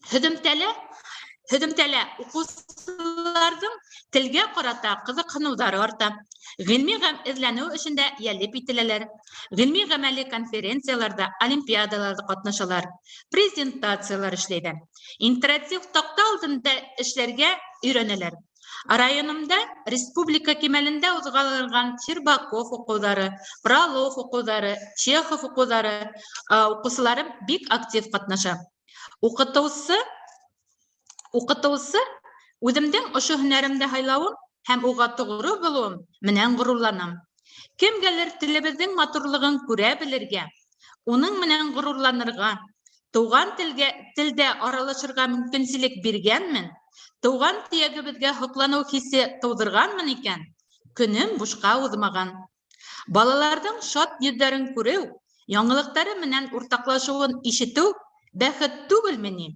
Һөҙөмтәлә уҡыусы Уҡыусыларҙың телгә ҡарата ҡыҙыҡһыныуҙары арта. Ғилми эҙләнеү эшендә йәлеп ителәләр. Ғилми ғәмәли конференцияларҙа, олимпиадаларҙа ҡатнашалар, презентациялар эшләйҙәр. Интерактив таҡта алдында эшләргә өйрәнәләр. Районымда республика кимәлендә уҙғарылған Щербаков уҡыуҙары, Фролов уҡыуҙары, Чехов уҡыуҙары уҡыусыларым бик актив ҡатнаша. Уҡытыусы үҙемдең ошо һөнәремде һайлауым һәм уға тоғро булыуым менән ғорурланам. Кемгәлер телебеҙҙең матурлығын күрә белергә, уның менән ғорурланырға, тыуған телдә аралашырға мөмкинселек биргәнмен, тыуған төйәгебеҙгә һоҡланыу хисе тыуҙырғанмын икән, көнөм бушҡа уҙмаған. Балаларҙың шат йөҙҙәрен күреү, яңылыҡтары менән уртаҡлашыуын ишетеү бәхет түгелме ни?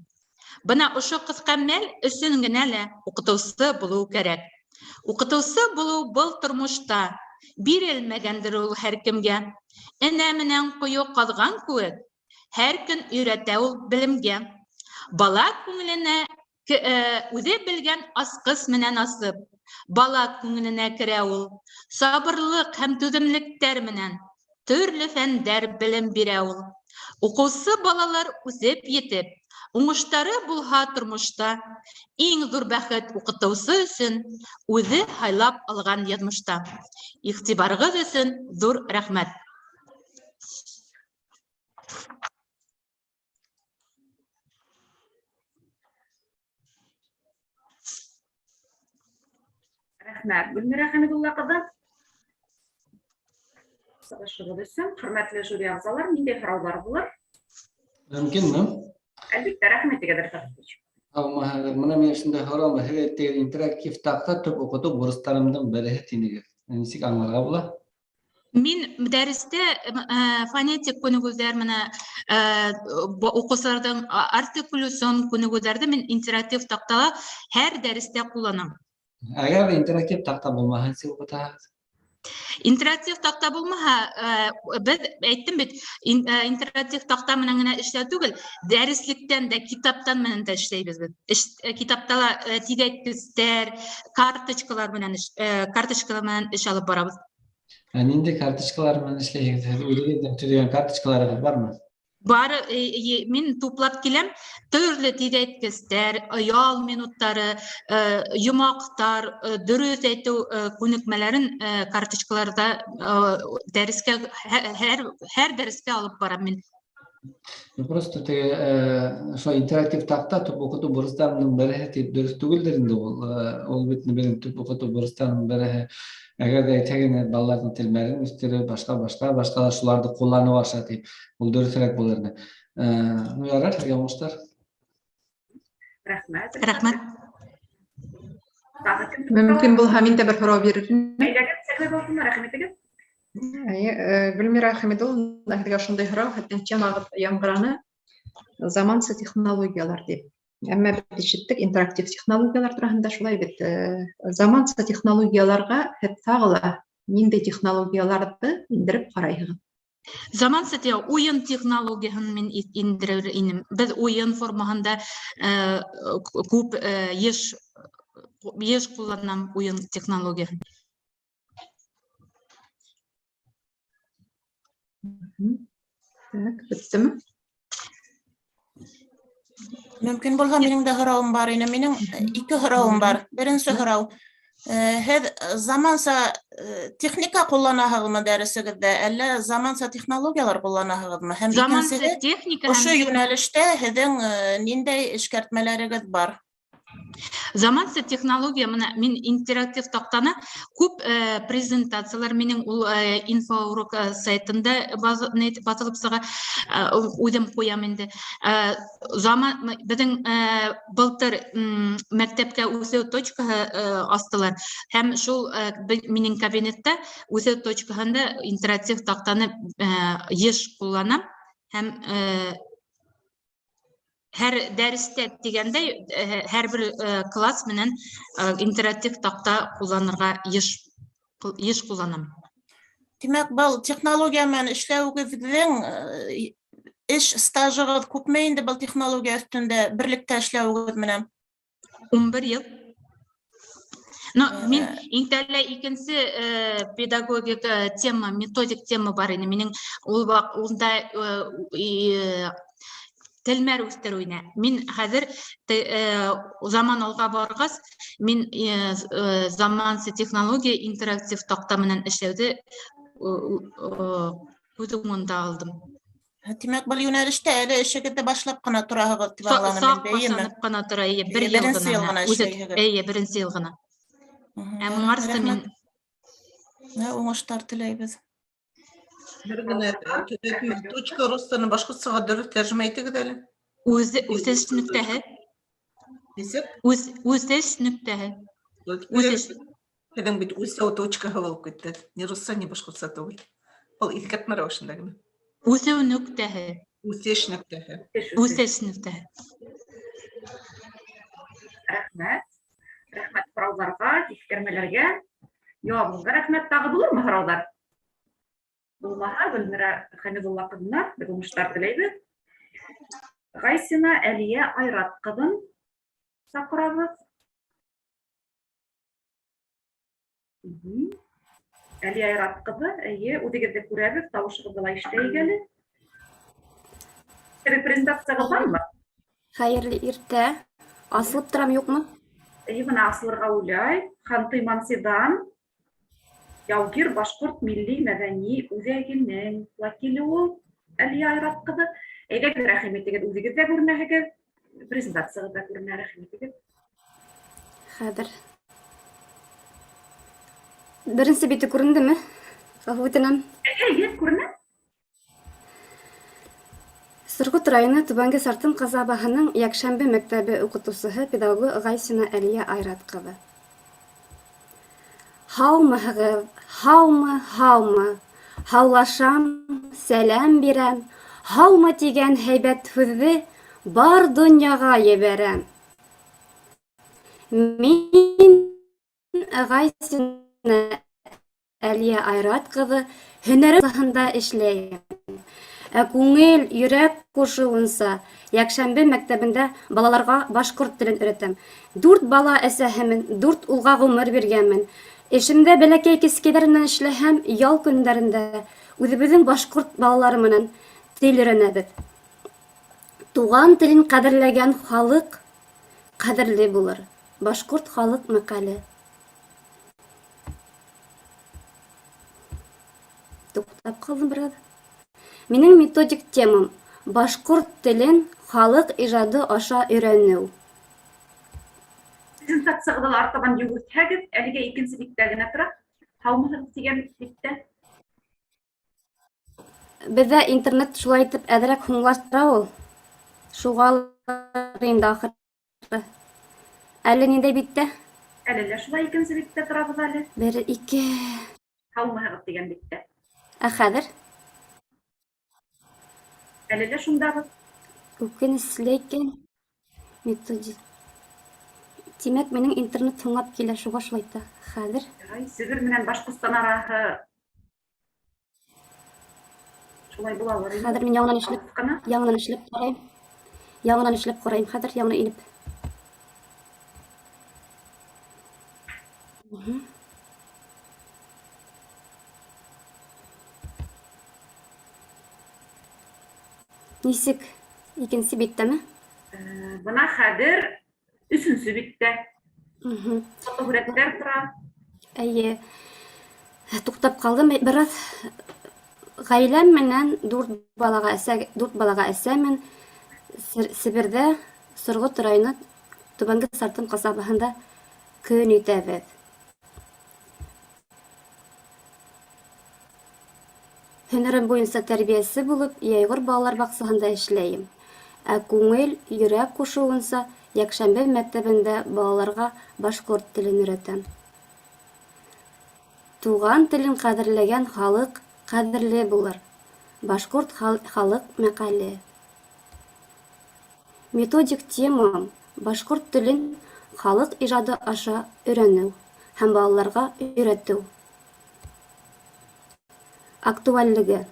Бына ошо ҡыҫҡа мәл өсөн генә лә уҡытыусы булыу кәрәк. Уҡытыусы булыу был тормошта бирелмәгәндер ул һәр кемгә. Энә менән ҡойо ҡаҙған кеүек, һәр көн өйрәтә ул белемгә. Бала күңеленә үҙе белгән асҡыс менән асып, бала күңеленә керә ул. Сабырлыҡ һәм түҙемлектәр менән төрлө фәндәр белем бирә ул. Уҡыусы балалар үҫеп етеп, уңыштары булһа тормошта, иң ҙур бәхет уҡытыусы өсөн үҙе һайлап алған яҙмышта. Иғтибарығыҙ өсөн ҙур рәхмәт. Рәхмәт, Гөлмирә Хәмидулла ҡыҙы. Сығышығыҙ өсөн, хөрмәтле жюри ағзалар, ниндәй һорауҙар булыр? Мөмкинме? Әлбиттә, рәхмәт итегеҙ, Рифат. Һаумыһығыҙ. Бына мин шундай һорауым бар. Һеҙ әйттегеҙ, интерактив таҡта төп уҡытыу бурыстарымдың береһе тинегеҙ. Нисек аңларға була? Мин дәрестә фонетик күнегеүҙәр менән уҡыусыларҙың артикуляцион күнегеүҙәрҙе мин интерактив таҡтала һәр дәрестә ҡулланам. Әгәр ҙә интерактив таҡта булмаһа, нисек уҡытаһығыҙ? Интерактив таҡта булмаһа, беҙ әйттем бит, интерактив таҡта менән генә эшләү түгел, дәреслектән дә, китаптан менән дә эшләйбеҙ беҙ. Китапта ла тиҙәйткестәр, карточкалар менән карточкалар менән эш алып барабыҙ. Ә ниндәй карточкалар менән эшләйһегеҙ? Һеҙ үҙегеҙҙең төҙөгән карточкаларығыҙ бармы? Бар, мин туплап киләм, төрлө тиҙәйткестәр, ял минуттары, йомаҡтар, дөрөҫ әйтеү күнекмәләрен карточкаларҙа дәрескә, һәр дәрескә алып барам мин. Просто теге, шул интерактив таҡта төп уҡытыу бурыстарының береһе тип дөрөҫ түгелдер инде ул. Ул бит беҙҙең төп уҡытыу бурыстарының береһе. Әгәр ҙә әйтһәк инде, балаларҙың телмәрен үҫтереү, башҡа, башҡа, башҡа шуларҙы ҡулланыу аша тип, ул дөрөҫөрәк булыр ине. Ну, ярар, һеҙгә уңыштар. Рәхмәт. Рәхмәт. Мөмкин булһа, мин дә бер һорау бирер инем. Әйҙәгеҙ, Сәлимә Балтина, рәхмәт итегеҙ. Әйе, Гөлмирә Хәмидулловна, һеҙгә шундай һорау, һеҙҙең темағыҙ яңғыраны, заманса технологиялар тип. Әммә беҙ ишеттек интерактив технологиялар тураһында, шулай бит, заманса технологияларға һеҙ тағы ла ниндәй технологияларҙы индереп ҡарайһығыҙ? Заманса уйын технологияһын мин индерер инем. Беҙ уйын формаһында күп йыш ҡулланам уйын технологияһын. Так, бөттөмө? Мөмкин булһа, минең дә һорауым бар ине. Минең ике һорауым бар. Беренсе һорау. Һеҙ заманса техника ҡулланаһығыҙмы дәресегеҙҙә, әллә заманса технологиялар ҡулланаһығыҙмы? Һәм Заманса икенсеһе, техника ошо һәм йүнәлештә һеҙҙең ниндәй эшкәртмәләрегеҙ бар? Заманса технология, мына мин интерактив таҡтаны күп презентациялар минең ул инфоурок сайтында баҫылып сыға, үҙем ҡуям инде. Заман, беҙҙең былтыр мәктәпкә үҫеү точкаһы астылар. Һәм шул минең кабинетта үҫеү точкаһында интерактив таҡтаны йыш ҡулланам һәм һәр дәрестә тигәндәй, һәр бер класс менән интерактив таҡта ҡулланырға йыш ҡулланам. Тимәк, был технология менән эшләүегеҙҙең эш стажығыҙ күпме инде был технология өҫтөндә берлектә эшләүегеҙ менән? 11 йыл. Но мин иң тәүлә икенсе педагогик тема, методик тема бар ине. Минең ул ваҡ унда телмәр үҫтереү ине. Мин хәҙер заман алға барғас, мин заманса технология интерактив таҡта менән эшләүҙе күҙ уңында алдым. Тимәк, был йүнәлештә әле эшегеҙҙе башлап ҡына тораһығыҙ тип аңланым Саҡ инде, эйеме? башланып ҡына тора, эйе, бер Эйе, йыл беренсе йыл ғына. ғына Үҙе, эшләйһегеҙ. эйе, беренсе йыл ғына. Ә моңарсы мин Рәхмәт. Уңыштар теләйбеҙ. Бер генә төҙәтмә. Точка ростаны башҡортсаға дөрөҫ тәржемә итегеҙ әле. Үҙ үҫеш нөктәһе. Нисек? Үҙ үҫеш нөктәһе. Үҫеш. Һеҙҙең бит үҫеү точкаһы булып китте. Ни русса, ни башҡортса түгел. Был иҫкәртмә рәүешендә генә. Үҫеү нөктәһе. Үҫеш нөктәһе. Үҫеш нөктәһе. Рәхмәт. Рәхмәт һорауҙарға, иҫкәрмәләргә. Яуабығыҙға рәхмәт. Тағы булырмы һорауҙар? Булмаһа, Гөлмирә Хәмидулла ҡыҙына беҙ уңыштар теләйбеҙ. Ғайсина Әлиә Айрат ҡыҙын саҡырабыҙ. Әлиә Айрат ҡыҙы, эйе, үҙегеҙҙе күрәбеҙ, тауышығыҙҙы ла ишетәйек әле. Һеҙҙең презентацияғыҙ бармы? Хәйерле иртә. Асылып торам, юҡмы? Эйе, бына асылырға уйлай. Ханты-Мансидан Яугир башҡорт милли мәҙәни үҙәгенең вәкиле ул Әлиә Айрат ҡыҙы. Әйҙәгеҙ, рәхим итегеҙ, үҙегеҙ ҙә күренәһегеҙ, презентацияғыҙ ҙа күренә, рәхим итегеҙ. Хәҙер. Беренсе бите күрендеме? Ғәфү үтенәм. Эйе, күренә. Сорғот районы Түбәнге Сартым ҡазабаһының йәкшәмбе мәктәбе уҡытыусыһы, педагогы Ғайсина Әлиә Айрат ҡыҙы. Һаумыһығыҙ, һаумы, һаумы. Һаулашам, сәләм бирәм. Һаумы тигән һәйбәт һүҙҙе бар донъяға ебәрәм. Мин Ғайсина Әлиә Айрат ҡыҙы һөнәре баһында эшләйем. Ә күңел, йөрәк ҡушыуынса йәкшәмбе мәктәбендә балаларға башҡорт телен өйрәтәм. 4 бала әсәһемен, 4 улға ғүмер биргәнмен. Эшемдә бәләкәй кескәйҙәр менән эшләһәм, ял көндәрендә үҙебеҙҙең башҡорт балалары менән тел өйрәнәбеҙ. Туған телен ҡәҙерләгән халыҡ ҡәҙерле булыр. Башҡорт халыҡ мәҡәле. Туҡтап ҡалдым бер аҙ. Минең методик темам башҡорт телен халыҡ ижады аша өйрәнеү. Презентацияғыҙҙы ла артабан йүгертһәгеҙ, әлегә икенсе биттә генә тора. Һаумыһығыҙ тигән биттә. Беҙҙә интернет шулай итеп әҙерәк һуңлаштыра ул. Шуғалыр инде ахыры. Әле ниндәй биттә? Әле лә шулай икенсе биттә торабыҙ әле. 1, 2. Һаумыһығыҙ тигән биттә. Ә хәҙер? Әле лә шундабыҙ. Үкенесле икән. Методик. Тимәк, минең интернет һуңлап килә, шуға шулай итә. Хәҙер. Ярай, Себер менән Башҡортостан араһы шулай булалыр инде. Хәҙер мин яңынан эшләп, яңынан эшләп ҡарайым. Яңынан эшләп ҡарайым хәҙер, яңынан инеп. Нисек? Икенсе биттәме? Бына хәҙер өсөнсө биттә. Фотоһүрәттәр тора. Эйе. Туҡтап ҡалдым бер аҙ. Ғаиләм менән 4 балаға әсә, 4 балаға әсәмен. Себерҙә Сорғот районы Түбәнге Сартым ҡасабаһында көн итәбеҙ. Һөнәрем буйынса тәрбиәсе булып, Йәйғор балалар баҡсаһында эшләйем. Ә күңел, йөрәк ҡушыуынса йәкшәмбе мәктәбендә балаларға башҡорт телен өйрәтәм. Туған телен ҡәҙерләгән халыҡ ҡәҙерле булыр. Башҡорт халыҡ мәҡәле. Методик темам башҡорт телен халыҡ ижады аша өйрәнеү һәм балаларға өйрәтеү. Актуальлеге.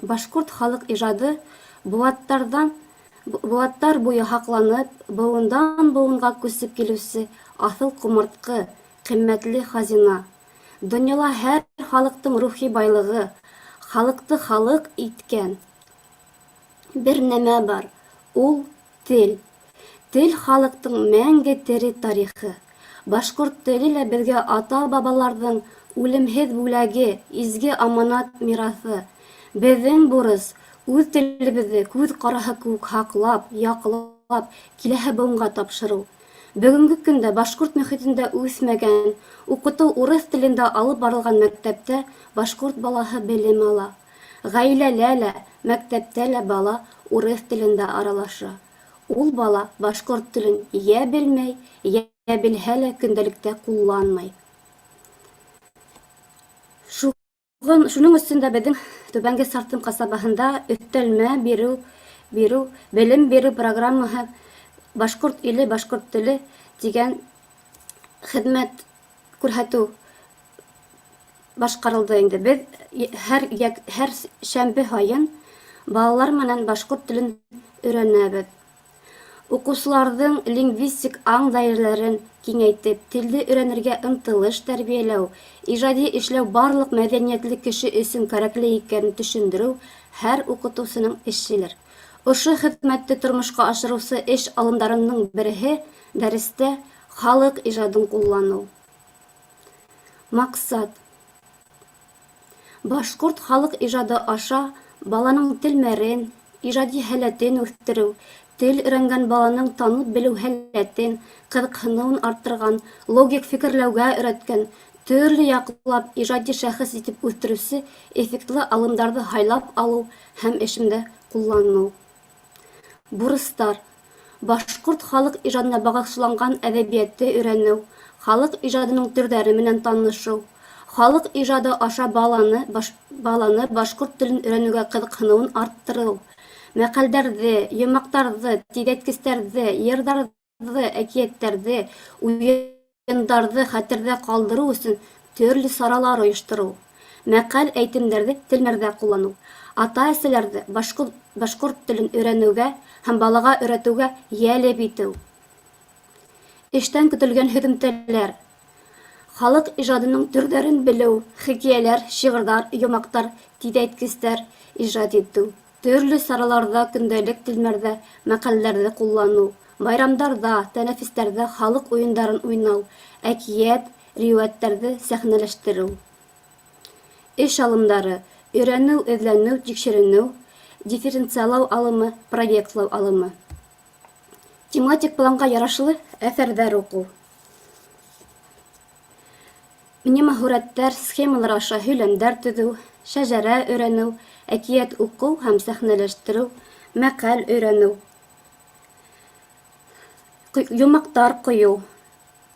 Башҡорт халыҡ ижады быуаттар буйы һаҡланып, быуындан быуынға күсеп килеүсе аҫыл ҡомартҡы, ҡиммәтле хазина. Донъяла һәр халыҡтың рухи байлығы, халыҡты халыҡ иткән бер нәмә бар, ул тел. Тел халыҡтың мәңге тере тарихы. Башҡорт теле лә беҙгә ата-бабаларҙың үлемһеҙ бүләге, изге аманат мираҫы. Беҙҙең бурыс үҙ телебеҙҙе күҙ ҡараһы кеүек һаҡлап, яҡлап, киләһе быуынға тапшырыу. Бөгөнгө көндә башҡорт мөхитендә үҫмәгән, уҡытыу урыҫ телендә алып барылған мәктәптә башҡорт балаһы белем ала. Ғаиләлә лә, мәктәптә лә бала урыҫ телендә аралаша. Ул бала башҡорт телен йә белмәй, йә белһә лә көндәлектә ҡулланмай. Шуның өсөн дә беҙҙең Түбәнге Сартым ҡасабаһында өҫтәлмә биреү, биреү, белем биреү программаһы Башҡорт иле, башҡорт теле тигән хеҙмәт күрһәтеү башҡарылды инде. Беҙ һәр, һәр шәмбе һайын балалар менән башҡорт телен өйрәнәбеҙ. Уҡыусыларҙың лингвистик аң даирәләрен киңәйтеп, телде өйрәнергә ынтылыш тәрбиәләү, ижади эшләү барлыҡ мәҙәниәтле кеше өсөн кәрәкле икәнен төшөндөрөү һәр уҡытыусының эшелер. Ошо хеҙмәтте тормошҡа ашырыусы эш алымдарының береһе дәрестә халыҡ ижадын ҡулланыу. Маҡсат. Башҡорт халыҡ ижады аша баланың телмәрен, ижади һәләтен үҫтереү, тел өйрәнгән баланың танып белеү һәләтен, ҡыҙыҡһыныуын арттырған, логик фекерләүгә өйрәткән, төрлө яҡлап ижади шәхес итеп үҫтереүсе эффектлы алымдарҙы һайлап алыу һәм эшемдә ҡулланыу. Бурыстар. Башҡорт халыҡ ижадына бағышланған әҙәбиәтте өйрәнеү, халыҡ ижадының төрҙәре менән танышыу, халыҡ ижады аша баланы, баш, баланы башҡорт телен өйрәнеүгә ҡыҙыҡһыныуын арттырыу, мәҡәлдәрҙе, йомаҡтарҙы, тиҙәйткестәрҙе, йырҙарҙы, әкиәттәрҙе, уйындарҙы хәтерҙә ҡалдырыу өсөн төрлө саралар ойоштороу, мәҡәл әйтемдәрҙе телмәрҙә ҡулланыу, ата-әсәләрҙе башҡорт, башҡорт телен өйрәнеүгә һәм балаға өйрәтеүгә йәлеп итеү. Эштән көтөлгән һөҙөмтәләр. Халыҡ ижадының төрҙәрен белеү, хикәйәләр, шиғырҙар, йомаҡтар, тиҙәйткестәр ижад итеү, төрлө сараларҙа көндәлек телмәрҙә мәҡәлдәрҙе ҡулланыу, байрамдарҙа, тәнәфестәрҙә халыҡ уйындарын уйнау, әкиәт, риүәттәрҙе сәхнәләштереү. Эш алымдары: өйрәнеү, эҙләнеү, тикшеренеү, дифференциалау алымы, проектлау алымы. Тематик планға ярашлы әҫәрҙәр уҡыу. Мнемоһүрәттәр, схемалар аша һөйләмдәр төҙөү, шәжәрә өйрәнеү, әкиәт уҡыу һәм сәхнәләштереү, мәҡәл өйрәнеү, йомаҡтар ҡойоу,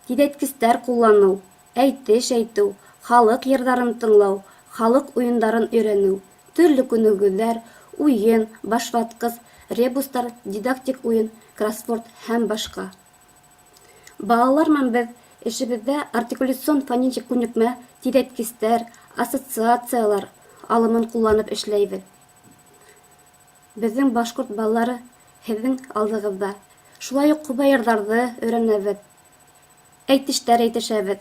тиҙәйткестәр ҡулланыу, әйтеш әйтеү, халыҡ йырҙарын тыңлау, халыҡ уйындарын өйрәнеү, төрлө күнегеүҙәр, уйын, башватҡыс, ребустар, дидактик уйын, кроссворд һәм башҡа. Балалар менән беҙ эшебеҙҙә артикуляцион фонетик күнекмә, тиҙәйткестәр, ассоциациялар алымын ҡулланып эшләйбеҙ. Беҙҙең башҡорт балалары һеҙҙең алдығыҙҙа. Шулай уҡ ҡобайырҙарҙы өйрәнәбеҙ, әйтештәр әйтешәбеҙ.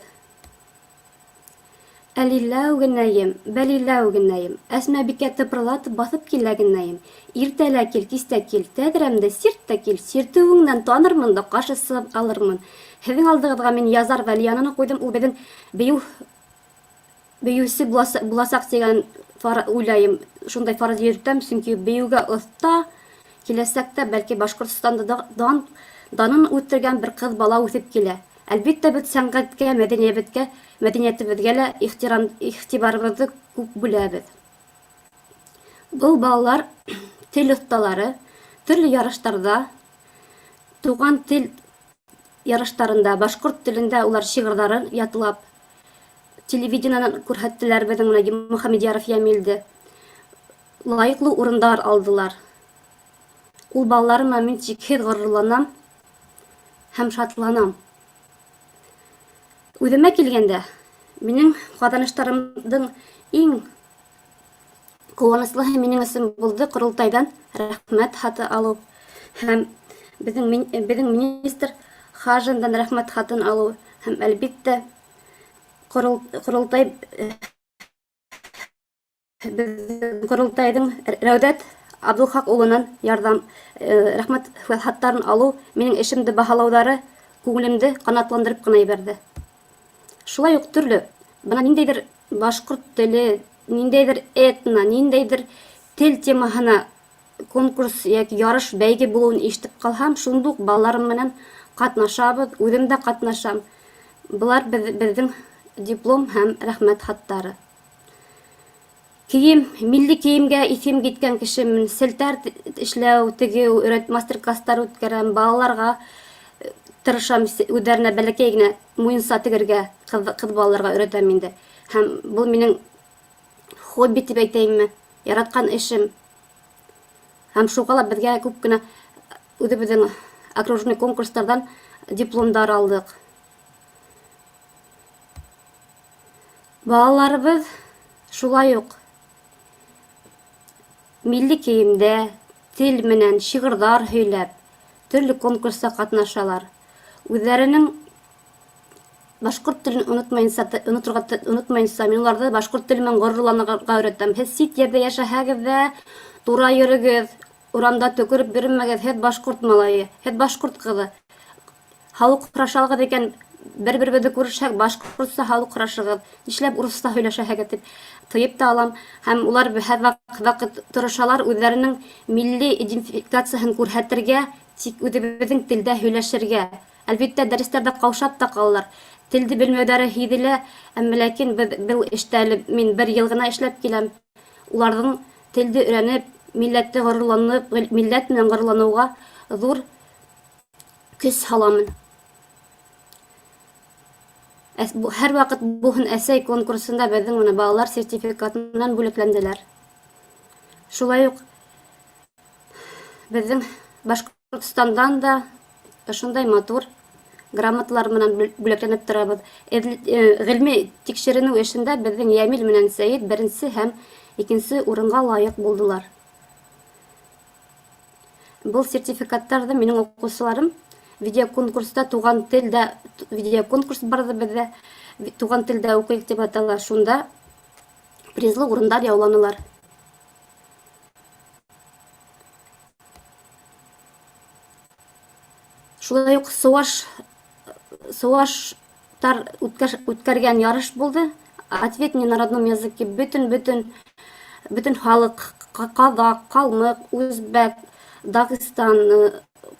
Әлиләү генәйем, бәлиләү генәйем, Әсмәбикә тыпырлатып баҫып килә генәйем. Иртә лә кил, кис тә кил, тәҙрәмде сирт тә кил, сиртеүеңдән танырмын да ҡаршы сығып алырмын. Һеҙҙең алдығыҙға мин Язар Вәлиянаны ҡуйҙым, ул беҙҙең бейеү бейеүсе буласаҡ тигән уйлайым, шундай фараз йөрөтәм, сөнки бейеүгә оҫта, киләсәктә бәлки Башҡортостанда дан данын үҫтергән бер ҡыҙ бала үҫеп килә. Әлбиттә, беҙ сәнғәткә, мәҙәниәбеткә, мәҙәниәтебеҙгә лә ихтирам, иғтибарыбыҙҙы күп бүләбеҙ. Был балалар тел оҫталары, төрлө ярыштарҙа, туған тел ярыштарында, башҡорт телендә улар шиғырҙарын ятлап, телевидениенан күрһәттеләр беҙҙең менән Мөхәммәдьяров Йәмилде. Лайыҡлы урындар алдылар. Ул балаларыма мин сикһеҙ ғорурланам һәм шатланам. Үҙемә килгәндә, минең ҡаҙаныштарымдың иң ҡыуаныслыһы минең өсөн булды ҡоролтайҙан рәхмәт хаты алыу һәм беҙҙең беҙҙең министр Хажиндан рәхмәт хатын алыу һәм, әлбиттә, ҡоролтай, беҙҙең ҡоролтайҙың Рәүҙәт Абдулхаҡ улынан ярҙам, рәхмәт хаттарын алыу, минең эшемде баһалауҙары күңелемде ҡанатландырып ҡына ебәрҙе. Шулай уҡ төрлө, бына ниндәйҙер башҡорт теле, ниндәйҙер этно, ниндәйҙер тел темаһына конкурс йәки ярыш бәйге булыуын ишетеп ҡалһам, шундуҡ балаларым менән ҡатнашабыҙ, үҙем дә ҡатнашам. Былар беҙҙең диплом һәм рәхмәт хаттары. Кейем, милли кейемгә иҫем киткән кешемен, селтәр эшләү, тегеү, өйрәт, мастер-класстар үткәрәм, балаларға тырышам үҙҙәренә бәләкәй генә муйынса тегергә, ҡыҙ балаларға өйрәтәм инде. Һәм был минең хобби тип әйтәйемме, яратҡан эшем. Һәм шуға ла беҙгә күп кенә үҙебеҙҙең окружной конкурстарҙан дипломдар алдыҡ. Балаларыбыҙ шулай уҡ милли кейемдә, тел менән шиғырҙар һөйләп, төрлө конкурста ҡатнашалар. Үҙҙәренең башҡорт телен онотмайынса, мин уларҙы башҡорт теле менән ғорурланырға өйрәтәм. Һеҙ сит ерҙә йәшәһәгеҙ ҙә, тура йөрөгөҙ, урамда төкөрөп йөрөмәгеҙ, һеҙ башҡорт малайы, һеҙ башҡорт ҡыҙы. Һаулыҡ һорашалығыҙ икән, бер-беребеҙҙе күрешһәк, башҡортса һаулыҡ һорашығыҙ, нишләп урыҫса һөйләшәһегеҙ тип тыйып та алам. Һәм улар һәр ваҡыт тырышалар үҙҙәренең милли идентификацияһын күрһәтергә, тик үҙебеҙҙең телдә һөйләшергә. Әлбиттә, дәрестәрҙә ҡаушап та ҡалалар. Телде белмәүҙәре һиҙелә, әммә ләкин беҙ был эштә әле мин бер йыл ғына эшләп киләм. Уларҙың телде өйрәнеп, милләтте ғорурланып, милләт менән ғорурланыуға ҙур көс һаламын. Һәр ваҡыт булһын әсәй конкурсында беҙҙең менән балалар сертификаты менән бүләкләнделәр. Шулай уҡ беҙҙең Башҡортостандан да ошондай матур грамоталар менән бүләкләнеп торабыҙ. Ғилми тикшеренеү эшендә беҙҙең Йәмил менән Сәйет беренсе һәм икенсе урынға лайыҡ булдылар. Был сертификаттарҙы минең уҡыусыларым видеоконкурста туған телдә, видеоконкурс барҙы беҙҙә, туған телдә уҡыйыҡ тип атала, шунда призлы урындар яуланылар. Шулай уҡ сыуаштар үткәргән ярыш булды. Ответ не на родном языке. Бөтөн халыҡ, ҡаҙаҡ, ҡалмыҡ, үзбәк, Дағстан,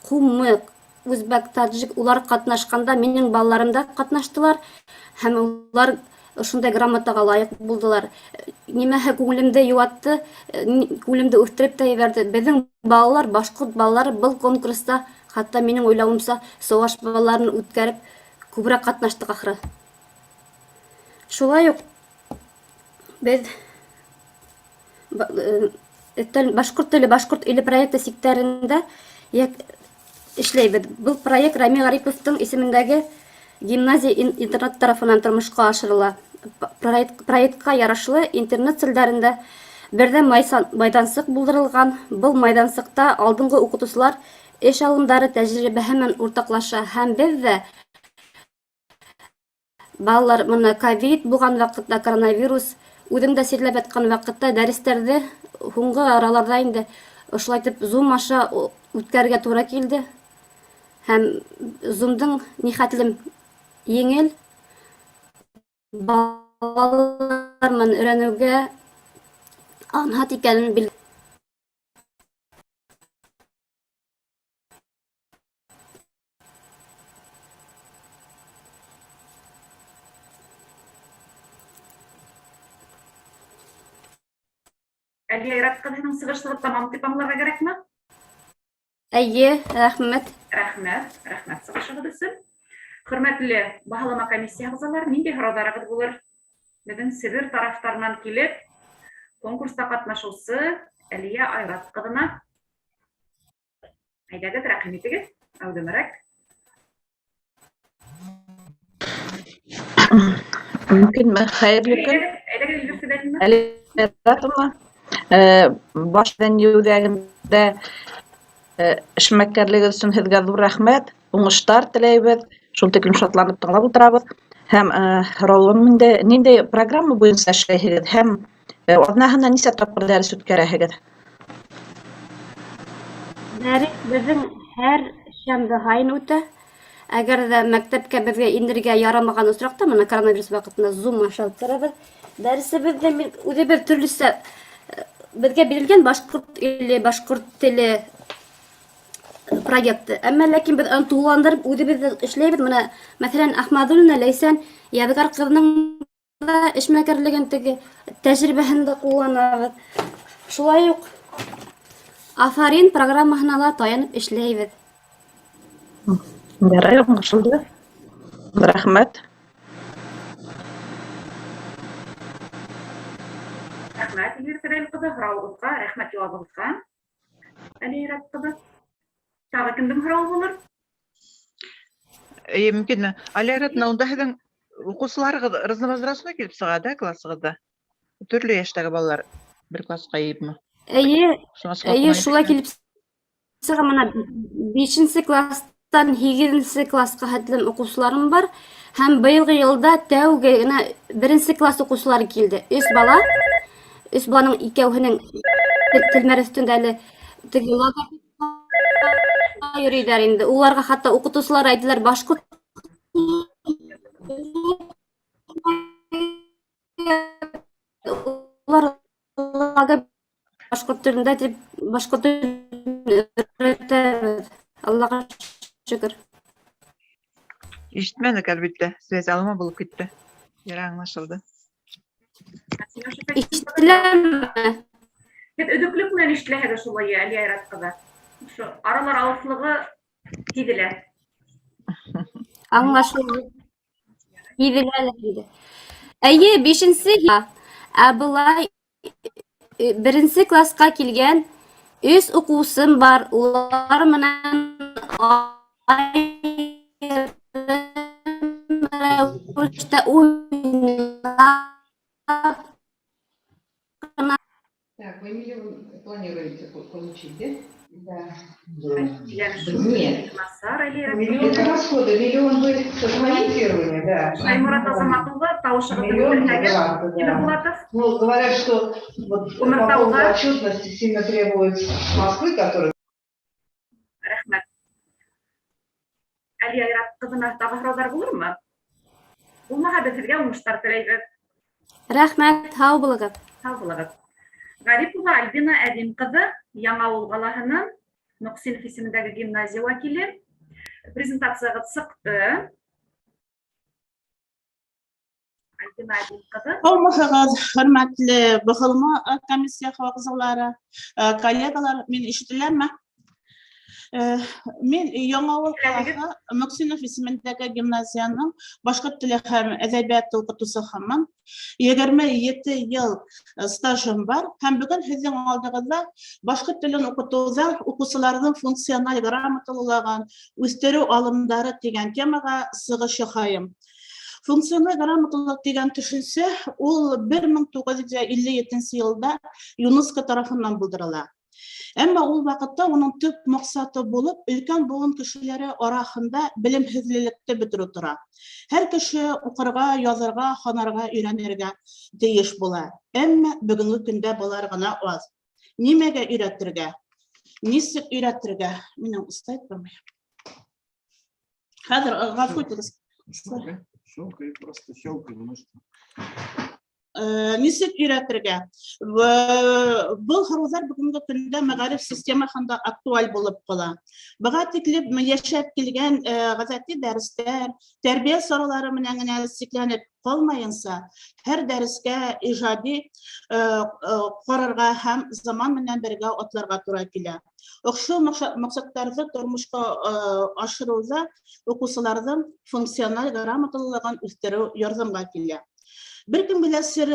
ҡумыҡ, үзбәк, таджик, улар ҡатнашҡанда минең балаларым да ҡатнаштылар һәм улар ошондай грамотаға лайыҡ булдылар. Нимәһе күңелемде йыуатты, күңелемде үҫтереп тә ебәрҙе. Беҙҙең балалар, башҡорт балалары был конкурста, хатта минең уйлауымса, сыуаш балаларын үткәреп, күберәк ҡатнаштыҡ ахыры. Шулай уҡ беҙ башҡорт теле, башҡорт иле проекты сиктәрендә эшләйбеҙ. Был проект Рами Ғариповтың исемендәге гимназия интернат тарафынан тормошҡа ашырыла. Проектҡа ярашлы интернет селдәрендә берҙәм майҙансыҡ булдырылған. Был майҙансыҡта алдынғы уҡытыусылар эш алымдары тәжрибәһе менән уртаҡлаша. Һәм беҙ ҙә балалар бына ковид булған ваҡытта, коронавирус, үҙем дә сирләп ятҡан ваҡытта дәрестәрҙе һуңғы араларҙа инде ошолайтып Zoom аша үткәрергә тура килде. Һәм Zoom-дың ни хәтлем еңел балалар менән өйрәнеүгә анһат икәнен бел. Әлиә Айрат ҡыҙының сығышлығы тамам тип аңларға кәрәкме? Эйе, рәхмәт. Рәхмәт, рәхмәт сығышығыҙ өсөн. Хөрмәтле баһалама комиссия ағзалары, ниндәй һорауҙарығыҙ булыр? Беҙҙең Себер тарафтарынан килеп, конкурста ҡатнашыусы Әлиә Айрат ҡыҙына. Әйҙәгеҙ, рәхим итегеҙ, әүҙемерәк. Мөмкинме? Хәйерле көн. Әйҙәгеҙ, Эльвира Фидаилевна. Әлиә Айратовна, баш үҙәгендә эшмәкәрлеге өсөн һеҙгә ҙур рәхмәт, уңыштар теләйбеҙ. Шул тиклем шатланып тыңлап ултырабыҙ. Һәм һорауым инде, ниндәй программа буйынса эшләйһегеҙ һәм аҙнаһына нисә тапҡыр дәрес үткәрәһегеҙ? Дәрес беҙҙең һәр шәмбе һайын үтә. Әгәр ҙә мәктәпкә беҙгә инергә ярамаған осраҡта, мына коронавирус ваҡытында Zoom аша үткәрәбеҙ. Дәресебеҙҙе үҙебеҙ төрлөсә беҙгә бирелгән башҡорт иле, башҡорт теле проекты. Әммә ләкин беҙ аны тулыландырып үҙебеҙ ҙә эшләйбеҙ. Мына, мәҫәлән, Ахмадуллина Ләйсән Ядгар ҡыҙының да эшмәкәрлеген теге тәжрибәһен дә ҡулланабыҙ. Шулай уҡ Афарин программаһына ла таянып эшләйбеҙ. Ярай, аңлашылды. Рәхмәт. Рәхмәт, Эльвира Фәҙәл ҡыҙы, һорауығыҙға, рәхмәт яуабығыҙға. Әлиә Ират ҡыҙы. Тағы кемдең һорауы булыр? Эйе, мөмкинме? Әлиә Иратовна, унда һеҙҙең уҡыусыларығыҙ разновозрастной килеп сыға, да, классығыҙҙа? Төрлө йәштәге балалар бер классҡа йыйыпмы? Эйе, эйе, шулай килеп сыға. Мына 5-нсе класстан 8-нсе классҡа хәтлем уҡыусыларым бар. Һәм быйылғы йылда тәүге генә 1-нсе класс уҡыусылары килде. 3 бала. 3 баланың икәүһенең телмәр өҫтөндә әле теге йөрөйҙәр инде. Уларға хатта уҡытыусылар әйтәләр, башҡорт улар башҡорт телендә тип башҡорт телен өйрәтәбеҙ. Аллаға шөкөр. Ишетмәнек, әлбиттә. Связь алма булып китте. Ярай, аңлашылды. Ишетеләме? Һеҙ өҙөклөк менән ишетеләһегеҙ шулай, Әлиә Айрат ҡыҙы. Ошо аралар алыҫлығы һиҙелә. Аңлашылды. Һиҙелә лә инде. Эйе, 5-нсе, ә былай 1-нсе классҡа килгән 3 уҡыусым бар. Улар менән рәүештә уйнап ҡына. Так, вы миллион планируете получить, да? Да. Нет. Миллион это расходы, миллион вы со своей фирмы, да. Шаймурат Азамат улы, тауышығыҙҙы Миллион, күтәрһәгеҙ, да, да. Тимербулатов. Ну, говорят, что вот по Кумертауға. поводу отчетности сильно требуют с Москвы, который... Рәхмәт. Әлиә Айрат ҡыҙына тағы һорауҙар булырмы? Булмаһа, беҙ һеҙгә уңыштар теләйбеҙ. Рәхмәт, һау булығыҙ. Һау булығыҙ. Ғарипова Альбина Әҙим ҡыҙы, Яңауыл ҡалаһының Мөҡсинов исемендәге гимназия вәкиле. Презентацияғыҙ сыҡты. Альбина Әҙим ҡыҙы. Һаумыһығыҙ, хөрмәтле баһалама комиссия ағзалары, коллегалар, мин ишетеләме? Мин Яңауыл ҡалаһы Мөҡсинов исемендәге гимназияның башҡорт теле һәм әҙәбиәте уҡытыусыһымын. 27 йыл стажым бар һәм бөгөн һеҙҙең алдығыҙҙа башҡорт телен уҡытыуҙа уҡыусыларҙың функциональ грамоталылығын үҫтереү алымдары тигән темаға сығыш яһайым. Функциональ грамоталылыҡ тигән төшөнсә ул 1957 йылда ЮНЕСКО тарафынан булдырыла. Әммә ул ваҡытта уның төп маҡсаты булып өлкән быуын кешеләре араһында белемһеҙлекте бөтөрөү тора. Һәр кеше уҡырға, яҙырға, һанарға өйрәнергә тейеш була. Әммә бөгөнгө көндә былар ғына аҙ. Нимәгә өйрәтергә? Нисек өйрәтергә? Минең слайд бармы? Хәҙер ғәфү итегеҙ. Щелкай, просто щелкай, немножко. Нисек өйрәтергә? Был һорауҙар бөгөнгө көндә мәғариф системаһында актуаль булып ҡала. Быға тиклем йәшәп килгән ғәҙәти дәрестәр, тәрбиә саралары менән генә сикләнеп ҡалмайынса, һәр дәрескә ижади ҡарарға һәм заман менән бергә атларға тура килә. Ошо маҡсаттарҙы тормошҡа ашырыуҙа уҡыусыларҙың функциональ грамоталылығын үҫтереү ярҙамға килә. Бер кемгә лә сер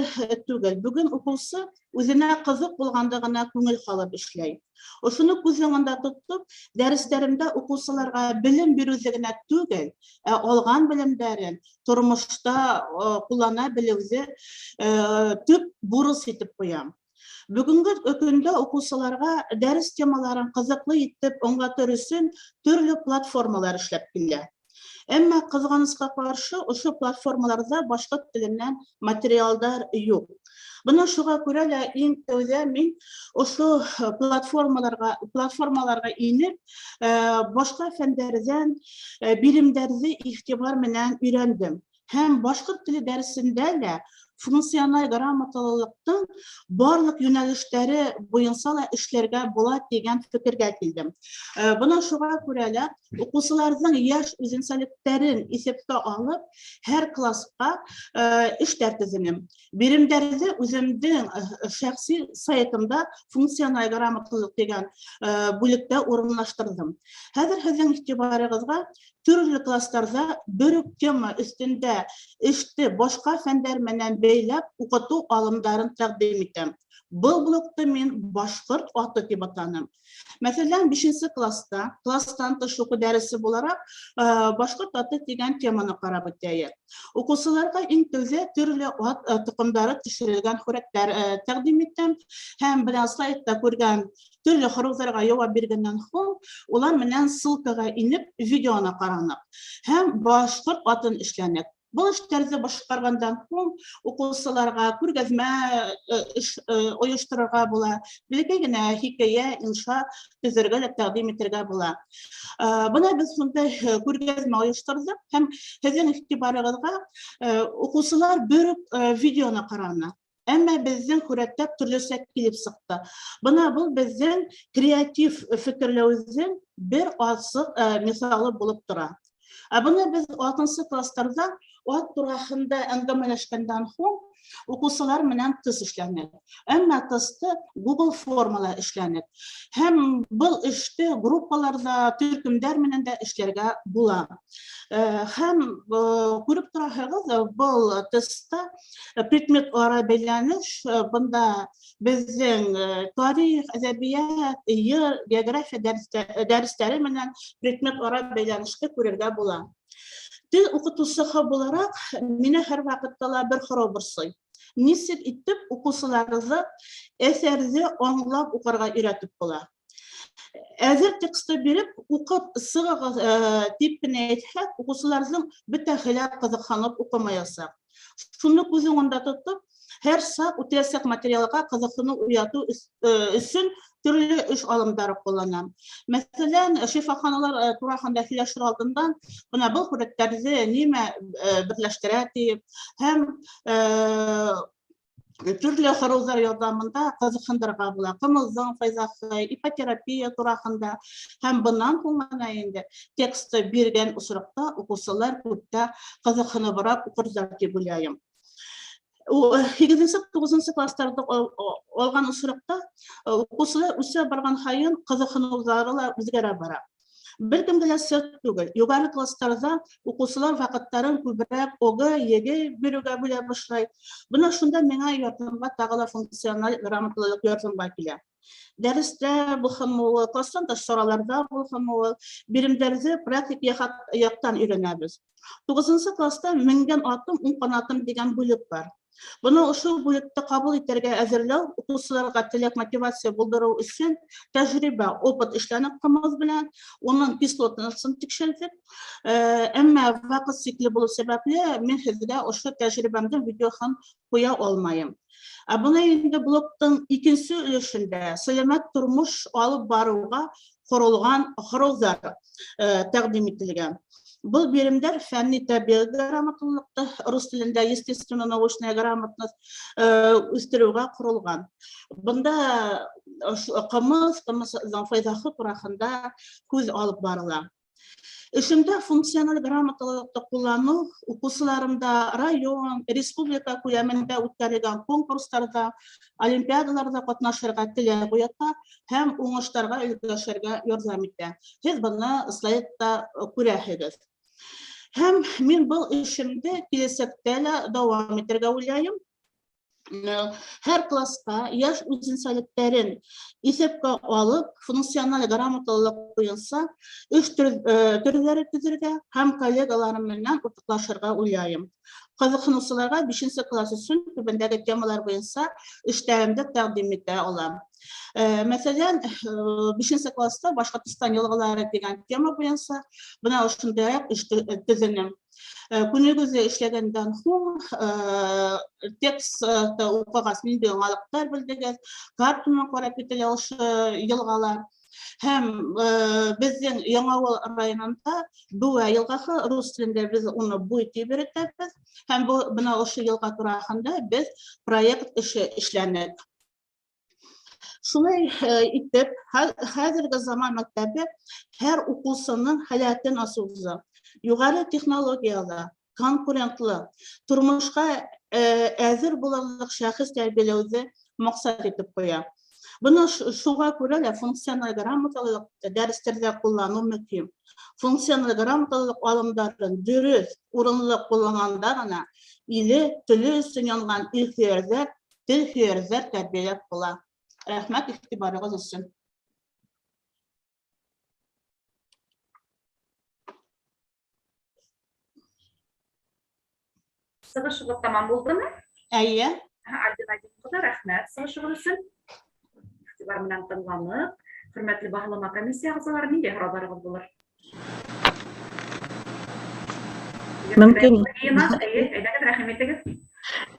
түгел, бөгөн уҡыусы үҙенә ҡыҙыҡ булғанлығына күңел һалып эшләй. Ошоно күҙ уңында тотоп, дәрестәремдә уҡыусыларға белем биреүҙе генә түгел, ә алған белемдәрен тормошта ҡуллана белеүҙе төп бурыс итеп ҡуям. Бөгөнгө көндә уҡыусыларға дәрес темаларын ҡыҙыҡлы итеп аңлатыр өсөн төрлө платформалар эшләп килә. Әммә ҡыҙғанысҡа ҡаршы ошо платформаларҙа башҡорт теленән материалдар юҡ. Бына шуға күрә лә иң тәүҙә мин ошо платформаларға инеп, башҡа фәндәрҙән биремдәрҙе иғтибар менән өйрәндем. Һәм башҡорт теле дәресендә лә функциональ грамоталылыҡтың барлыҡ йүнәлештәре буйынса ла эшләргә була тигән фекергә килдем. Бына шуға күрә лә уҡыусыларҙың йәш үҙенсәлектәрен иҫәпкә алып, һәр класҡа эштәр төҙөнөм. Биремдәрҙе үҙемдең шәхси сайтымда функциональ грамоталылыҡ тигән бүлектә урынлаштырҙым. Хәҙер һеҙҙең иғтибарығыҙға төрлө кластарҙа бер үк тема өҫтөндә эште башҡа фәндәр менән бәйләп уҡытыу алымдарын тәҡдим итәм. Был блокты мин башҡорт аты тип атаным. Мәҫәлән, 5-нсе класста, класстан тыш уҡыу дәресе булараҡ, башҡорт аты тигән теманы ҡарап үтәйек. Уҡыусыларға иң тәүҙә төрлө ат тоҡомдары төшөрөлгән һүрәттәр тәҡдим итәм һәм бына слайдта күргән төрлө һорауҙарға яуап биргәндән һуң улар менән ссылкаға инеп видеоны ҡараныҡ һәм башҡорт атын эшләнек. Был эштәрҙе башҡарғандан һуң уҡыусыларға күргәҙмә эш ойошторорға була, бәләкәй генә хикәйә, инша төҙөргә лә тәҡдим итергә була. Бына беҙ шундай күргәҙмә ойошторҙоҡ һәм һеҙҙең иғтибарығыҙға уҡыусылар бер үк видеоны ҡараны. Әммә беҙҙең һүрәттәр төрлөсә килеп сыҡты. Бына был беҙҙең креатив фекерләүҙең бер асыҡ миҫалы булып тора. Ә бына беҙ 6-нсы кластарҙа ат тураһында әңгәмәләшкәндән һуң уҡыусылар менән тест эшләнек. Әммә тестты Google формала эшләнек. Һәм был эште группаларҙа, төркөмдәр менән дә эшләргә була. Һәм күреп тораһығыҙ, был тестта предмет ара бәйләнеш, бында беҙҙең тарих, әҙәбиәт, йыр, география дәрестәре менән предмет ара бәйләнеште күрергә була. Тел уҡытыусыһы булараҡ, мине һәр ваҡытта ла бер һорау борсой. Нисек итеп уҡыусыларҙы әҫәрҙе аңлап уҡырға өйрәтеп була? Әҙер текстты биреп, уҡып сығығыҙ тип кенә әйтһәк, уҡыусыларҙың бөтәһе лә ҡыҙыҡһынып уҡымаясаҡ. Шуны күҙ уңында тотоп, һәр саҡ үтәсәк материалға ҡыҙыҡһыныу уятыу өсөн төрлө эш алымдары ҡулланам. Мәҫәлән, шифаханалар тураһында һөйләшер алдындан бына был һүрәттәрҙе нимә берләштерә тип һәм төрлө һорауҙар ярҙамында ҡыҙыҡһындырырға була. Ҡымыҙҙың файҙаһы, ипотерапия тураһында һәм бынан һуң ғына инде текстты биргән осраҡта уҡыусылар күптә ҡыҙыҡһыныбыраҡ уҡырҙар тип уйлайым. Һигеҙенсе, туғыҙынсы кластарҙы алған осраҡта уҡыусылар үҫә барған һайын ҡыҙыҡһыныуҙары ла үҙгәрә бара. Бер кемгә лә сер түгел. Юғары кластарҙа уҡыусылар ваҡыттарын күберәк ОГЭ, ЕГЭ биреүгә бүлә башлай. Бына шунда миңә ярҙамға тағы ла функциональ грамоталылыҡ ярҙамға килә. Дәрестә булһынмы ул, класстан тыш сараларҙа булһынмы ул, биремдәрҙе практик яҡтан өйрәнәбеҙ. Туғыҙынсы класта менгән атым, уң ҡанатым тигән бүлек бар. Быны ошо бүлекте ҡабул итергә әҙерләү, уҡыусыларға теләк, мотивация булдырыу өсөн тәжрибә, опыт эшләнеп ҡымыҙ белән, уның кислотасын тикшерҙек. Әммә ваҡыт сикле булыу сәбәпле мин һеҙгә ошо тәжрибәмдең видеоһын ҡуя алмайым. Ә бына инде блоктың икенсе өлөшөндә сәләмәт тормош алып барыуға ҡоролған һорауҙар тәҡдим ителгән. Был биремдәр фәнни тәбиғи грамоталылыҡты, рус телендә естественно-научная грамотность үҫтереүгә ҡоролған. Бында ҡымыҙ, ҡымыҙҙың файҙаһы тураһында һүҙ алып барыла. Эшемдә функциональ грамоталылыҡты ҡулланыу уҡыусыларымда район, республика күләмендә үткәрелгән конкурстарҙа, олимпиадаларҙа ҡатнашырға теләк уята һәм уңыштарға өлгәшергә ярҙам итә. Һеҙ быны слайдта күрәһегеҙ. Һәм мин был эшемде киләсәктә лә дауам итергә уйлайым. Һәр класҡа йәш үҙенсәлектәрен иҫәпкә алып, функциональ грамоталылыҡ буйынса эш төрҙәре төҙөргә һәм коллегаларым менән уртаҡлашырға уйлайым. Ҡыҙыҡһыныусыларға 5 класс өсөн түбәндәге темалар буйынса эштәремде тәҡдим итә алам. Мәҫәлән, 5 класста Башҡортостан йылғалары тигән тема буйынса бына ошондайыраҡ эш төҙөнөм. Күнегеүҙе эшләгәндән һуң текстты уҡығас ниндәй яңылыҡтар белдегеҙ, картаны ҡарап кителә ошо йылғалар. Һәм беҙҙең Яңауыл районында Быуа йылғаһы, рус телендә беҙ уны Буй тип йөрөтәбеҙ. Һәм бына ошо йылға тураһында беҙ проект эше эшләнек. Шулай итеп, хәҙерге заман мәктәбе һәр уҡыусының һәләтен асыуҙы, юғары технологиялы, конкурентлы, тормошҡа әҙер булырлыҡ шәхес тәрбиәләүҙе маҡсат итеп ҡуя. Быны шуға күрә лә функциональ грамоталылыҡ дәрестәрҙә ҡулланыу мөһим. Функциональ грамоталылыҡ алымдарын дөрөҫ, урынлы ҡулланғанда ғына иле, теле өсөн янған илһөйәрҙәр, телһөйәрҙәр тәрбиәләп була. Рәхмәт иғтибарығыҙ өсөн. Сығышығыҙ тамам булдымы? Әйе. Альбина Азиз ҡыҙы, рәхмәт сығышығыҙ өсөн. Иғтибар менән тыңланыҡ. Хөрмәтле баһалама комиссия ағзалары, ниндәй һорауҙарығыҙ булыр? Мөмкин. Әйе, әйҙәгеҙ, рәхим итегеҙ.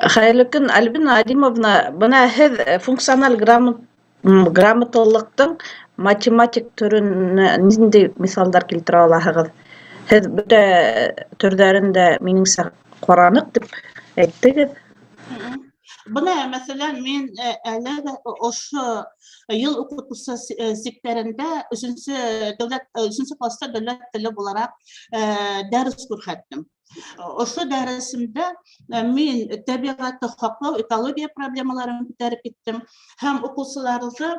Хәйерле көн, Альбина Адимовна. Бына һеҙ функциональ грамоталылыҡтың математик төрөн ниндәй миҫалдар килтерә алаһығыҙ? Һеҙ бөтә төрҙәрен дә минеңсә ҡараныҡ тип әйттегеҙ. Бына, мәҫәлән, мин әле дә ошо йыл уҡытыусы сиктәрендә өсөнсө класста дәүләт теле булараҡ дәрес күрһәттем. Ошо дәресемдә мин тәбиғәтте һаҡлау, экология проблемаларын күтәреп киттем һәм уҡыусыларҙы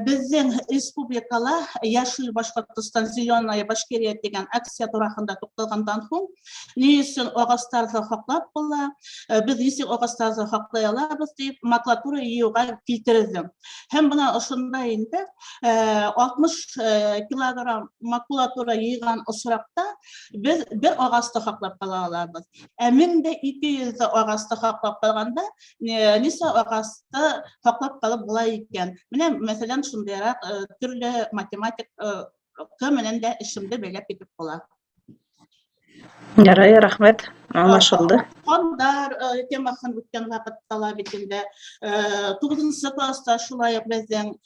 беҙҙең республикала Йәшел Башҡортостан, Зеленая Башкирия тигән акция тураһында туҡталғандан һуң, ни өсөн ағастарҙы һаҡлап була, беҙ нисек ағастарҙы һаҡлай алабыҙ тип макулатура йыйыуға килтерҙем. Һәм бына ошонда инде 60 килограмм макулатура йыйған осраҡта беҙ бер ағасты һаҡлап ҡала алабыҙ. Ә мең дә ике йөҙ ағасты һаҡлап ҡалғанда, нисә ағасты һаҡлап ҡалып була икән? Менә, мәҫәлән, шундайыраҡ төрлө математик менән дә эшемде бәйләп китеп була. Ярай, рәхмәт, аңлашылды. Фондар темаһын үткән ваҡытта ла бит инде туғыҙынсы класста шулай уҡ беҙҙең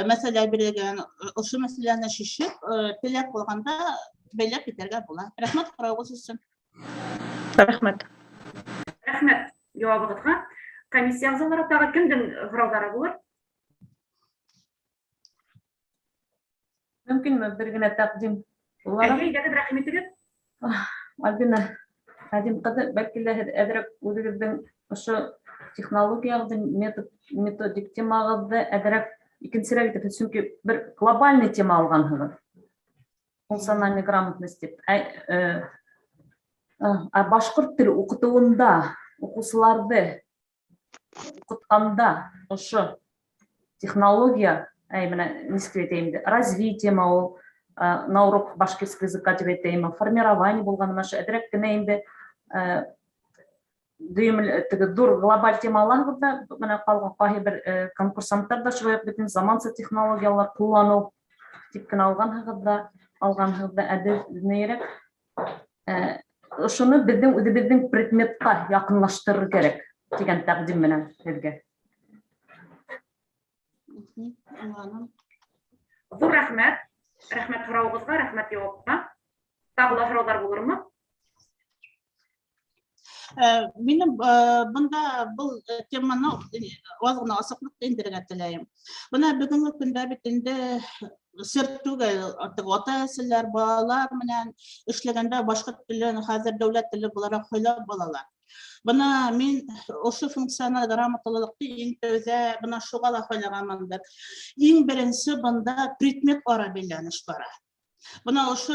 мәсьәлә бирелгән, ошо мәсьәләне шишеп, теләк булғанда бәйләп китергә була. Рәхмәт һорауығыҙ өсөн. Рәхмәт. Рәхмәт яуабығыҙға. Комиссия ағзалары, тағы кемдең һорауҙары булыр? Мөмкинме бер генә тәҡдим булараҡ? Әйе, әйҙәгеҙ, рәхим итегеҙ. Альбина Хәдим ҡыҙы, бәлки лә һеҙ әҙерәк үҙегеҙҙең ошо технологияғыҙҙы, методик темағыҙҙы әҙерәк икенсерәк итеп, сөнки бер глобальный тема алғанһығыҙ. Функциональный грамотность тип. Ә башҡорт теле уҡытыуында уҡыусыларҙы уҡытҡанда ошо технология, әй, бына нисек тип әйтәйем инде, развитие ма ул, на урок башкирского языка тип әйтәйем, формирование булған, ошо әҙерәк кенә инде, дөйөм, теге ҙур глобаль тема алаһығыҙ ҙа, бына ҡалған ҡайһы бер конкурсанттар ҙа шулай уҡ бөтөн заманса технологиялар ҡулланыу тип кенә алғанһығыҙ ҙа әҙернейерәк. Ошоно беҙҙең үҙебеҙҙең предметҡа яҡынлаштырыр кәрәк тигән тәҡдим менән һеҙгә. Аңланым. Ҙур рәхмәт. Рәхмәт һорауығыҙға, рәхмәт яуапҡа. Тағы ла һорауҙар булырмы? Минем бында был теманы аҙ ғына асыҡлыҡ индерергә теләйем. Бына бөгөнгө көндә бит инде сер түгел, артыҡ ата-әсәләр балалар менән эшләгәндә башҡорт телен хәҙер дәүләт теле булараҡ һайлап алалар. Бына мин ошо функциональ грамоталылыҡты иң тәүҙә бына шуға ла һайлағанмындыр. Иң беренсе бында предмет ара бәйләнеш бара. Бына ошо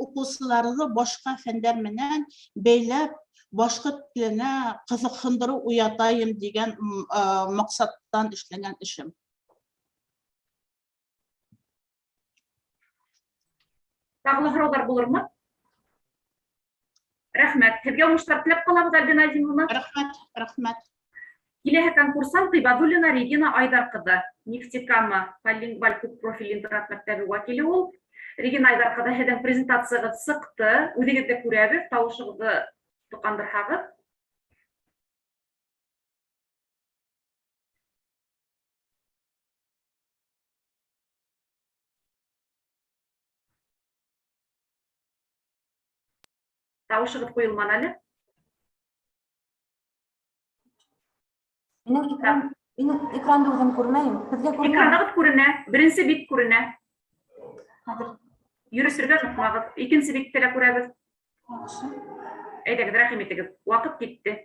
уҡыусыларҙы башҡа фәндәр менән бәйләп башҡорт теленә ҡыҙыҡһындырыу уятайым тигән маҡсаттан эшләгән эшем. Тағы ла һорауҙар булырмы? Рәхмәт. Һеҙгә уңыштар теләп ҡалабыҙ, Альбина Азимовна. Рәхмәт, рәхмәт. Киләһе конкурсант Ғибадуллина Регина Айҙар ҡыҙы, Нефтекама полилингваль күп профиль интернат мәктәбе вәкиле ул. Регина Айҙар ҡыҙы, һеҙҙең презентацияғыҙ сыҡты, үҙегеҙҙе күрәбеҙ, тауышығыҙҙы тоҡандырһағыҙ. Тауышығыҙ ҡуйылманы әле. Минең экран, минең экранды үҙем күрмәйем. Һеҙгә күренә? Экранығыҙ күренә, беренсе бит күренә. Хәҙер. Йөрөшөргә онотмағыҙ. Икенсе битте лә күрәбеҙ. Яҡшы. Әйҙәгеҙ, рәхим итегеҙ. Ваҡыт китте.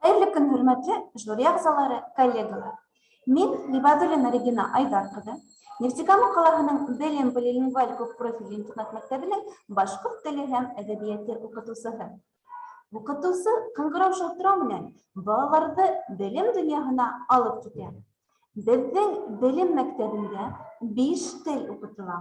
Хәйерле көн, хөрмәтле жюри әгъзалары, коллегалар. Мин Ғибадуллина Регина Айҙар ҡыҙы, Нефтекама ҡалаһының Белем полилингваль күп профильле интернат мәктәбенең башҡорт теле һәм әҙәбиәте уҡытыусыһы. Уҡытыусы ҡыңғырау шылтырау менән балаларҙы белем донъяһына алып китә. Беҙҙең белем мәктәбендә 5 тел уҡытыла.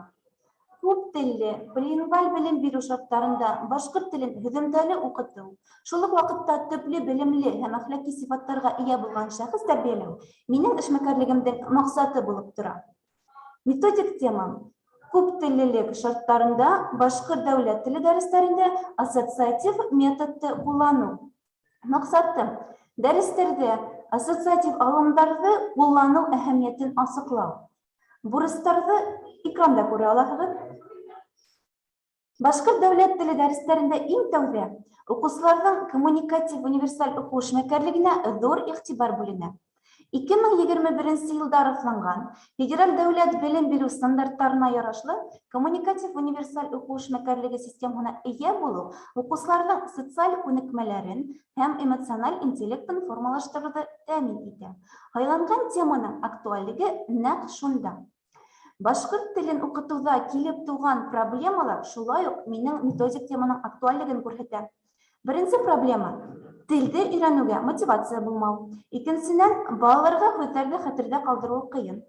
Күп телле полилингваль белем биреү шарттарында башҡорт телен һөҙөмтәле уҡытыу, шул уҡ ваҡытта төплө белемле һәм әхлаҡи сифаттарға эйә булған шәхес тәрбиәләү минең эшмәкәрлегемдең маҡсаты булып тора. Методик темам күп теллелек шарттарында башҡорт дәүләт теле дәрестәрендә ассоциатив методты ҡулланыу. Маҡсатым дәрестәрҙә ассоциатив алымдарҙы ҡулланыу әһәмиәтен асыҡлау. Бурыстарҙы экранда күрә алаһығыҙ. Башҡорт дәүләт теле дәрестәрендә иң тәүҙә уҡыусыларҙың коммуникатив универсаль уҡыу эшмәкәрлегенә ҙур иғтибар бүленә. 2021 йылда раҫланған федераль дәүләт белем биреү стандарттарына ярашлы коммуникатив универсаль уҡыу эшмәкәрлеге системаһына эйә булыу уҡыусыларҙың социаль күнекмәләрен һәм эмоциональ интеллектын формалаштырыуҙы тәьмин итә. Һайланған теманың актуальлеге нәҡ шунда. Башҡорт телен уҡытыуҙа килеп тыуған проблемалар шулай уҡ минең методик теманың актуальлеген күрһәтә. Беренсе проблема телде өйрәнеүгә мотивация булмау. Икенсенән, балаларға һүҙҙәрҙе хәтерҙә ҡалдырыуы ҡыйын.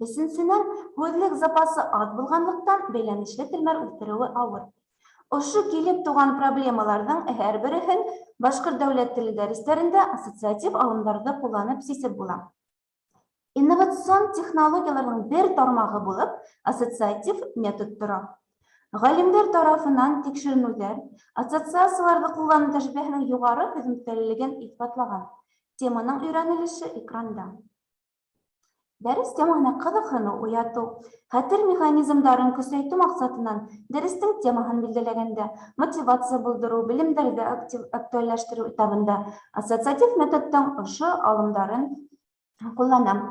Өсөнсөнән, һүҙлек запасы аҙ булғанлыҡтан бәйләнешле телмәр үҫтереүе ауыр. Ошо килеп тыуған проблемаларҙың һәр береһен башҡорт дәүләт теле дәрестәрендә ассоциатив алымдарҙы ҡулланып сисеп була. Инновацион технологияларҙың бер тармағы булып ассоциатив метод тора. Ғалимдар тарафынан тикшеренеүҙәр ассоциацияларҙы ҡулланыу тәжрибәһенең юғары һөҙөмтәлелеген иҫбатлаған. Теманың өйрәнелеше экранда. Дәрес темаһына ҡыҙыҡһыныу уятыу, хәтер механизмдарын көсәйтеү маҡсатынан дәрестең темаһын билдәләгәндә мотивация булдырыу, белемдәрҙе актуалләштереү этабында ассоциатив методтың ошо алымдарын ҡулланам.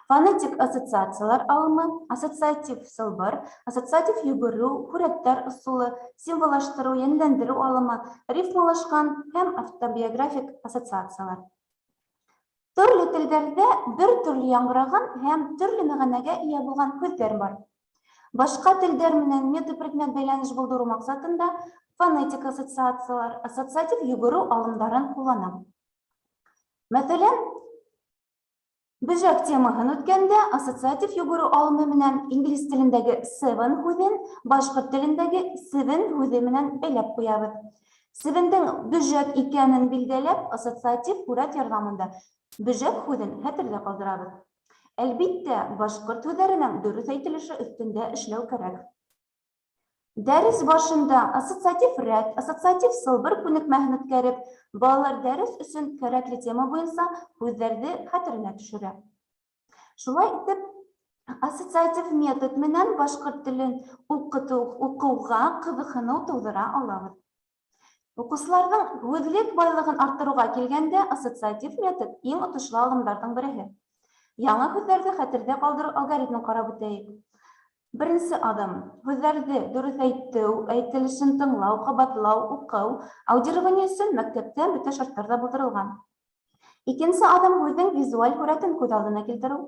Фонетик ассоциациялар алымы, ассоциатив сылбыр, ассоциатив йүгереү, һүрәттәр ысулы, символлаштырыу, йәнләндереү алымы, рифмалашҡан һәм автобиографик ассоциациялар. Төрлө телдәрҙә бер төрлө яңғыраған һәм төрлө мәғәнәгә эйә булған һүҙҙәр бар. Башҡа телдәр менән метапредмет бәйләнеш булдырыу маҡсатында фонетик ассоциациялар, ассоциатив йүгереү алымдарын ҡулланам. Мәҫәлән, Бөжәк темаһын үткәндә ассоциатив йүгереү алымы менән инглиз телендәге seven һүҙен башҡорт телендәге севен һүҙе менән бәйләп ҡуябыҙ. Севендең бөжәк икәнен билдәләп, ассоциатив һүрәт ярҙамында бөжәк һүҙен хәтерҙә ҡалдырабыҙ. Әлбиттә, башҡорт һүҙҙәренең дөрөҫ әйтелеше өҫтөндә эшләү кәрәк. Дәрес башында ассоциатив рәт, ассоциатив сылбыр күнекмәһен үткәреп, балалар дәрес өсөн кәрәкле тема буйынса һүҙҙәрҙе хәтеренә төшөрә. Шулай итеп, ассоциатив метод менән башҡорт телен уҡытыу, уҡыуға ҡыҙыҡһыныу тыуҙыра алабыҙ. Уҡыусыларҙың һүҙлек байлығын арттырыуға килгәндә, ассоциатив метод иң отошло алымдарҙың береһе. Яңы һүҙҙәрҙе хәтерҙә ҡалдырыу алгоритмын ҡарап үтәйек. Беренсе аҙым һүҙҙәрҙе дөрөҫ әйтеү, әйтелешен тыңлау, ҡабатлау, уҡыу, аудирование өсөн мәктәптә бөтә шарттар ҙа булдырылған. Икенсе аҙым һүҙҙең визуаль һүрәтен күҙ алдына килтереү.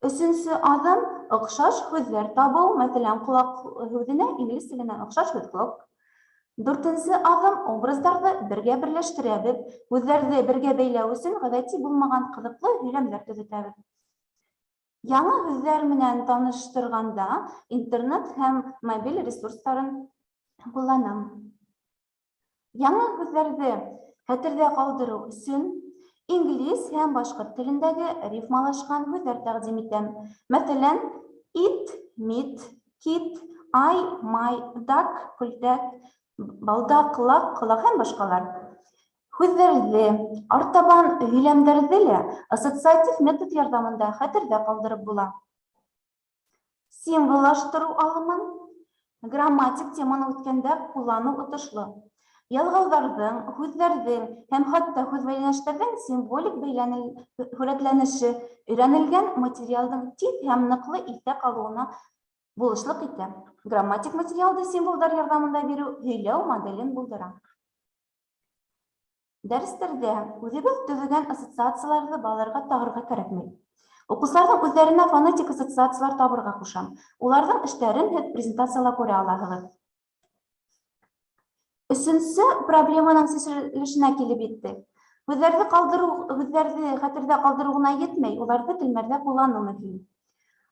Өсөнсө аҙым оҡшаш һүҙҙәр табыу, мәҫәлән, ҡолаҡ һүҙенә инглиз теленән оҡшаш һүҙ клок. Дүртенсе аҙым образдарҙы бергә берләштерәбеҙ, һүҙҙәрҙе бергә бәйләү өсөн ғәҙәти булмаған ҡыҙыҡлы һөйләмдәр төҙөтәбеҙ. Яңы һүҙҙәр менән таныштырғанда интернет һәм мобиль ресурстарын ҡулланам. Яңы һүҙҙәрҙе Хәтерҙә ҡалдырыу өсөн инглиз һәм башҡорт телендәге рифмалашҡан һүҙҙәр тәҡдим итәм. Мәҫәлән, ит, мит, кит, ай, май, дак, күлдәк, балдаҡ, ҡолаҡ, ҡолаҡ һәм башҡалар. Һүҙҙәрҙе, артабан һөйләмдәрҙе лә ассоциатив метод ярҙамында хәтерҙә ҡалдырып була. Символлаштырыу алымын грамматик теманы үткәндә ҡулланыу отошло. Ялғауҙарҙың, һүҙҙәрҙең һәм хатта һүҙбәйләнештәрҙең символик һүрәтләнеше өйрәнелгән материалдың тиҙ һәм ныҡлы иҫтә ҡалыуына булышлыҡ итә. Грамматик материалды символдар ярҙамында биреү һөйләү моделен булдыра. Дәрестәрҙә үҙебеҙ төҙөгән ассоциацияларҙы балаларға тағырға кәрәкмәй. Уҡыусыларҙың үҙҙәренә фонетик ассоциациялар табырға ҡушам. Уларҙың эштәрен һеҙ презентацияла күрә алаһығыҙ. Өсөнсө проблеманың сиселешенә килеп еттек. Һүҙҙәрҙе ҡалдырыу, һүҙҙәрҙе хәтерҙә ҡалдырыу ғына етмәй, уларҙы телмәрҙә ҡулланыу мөһим.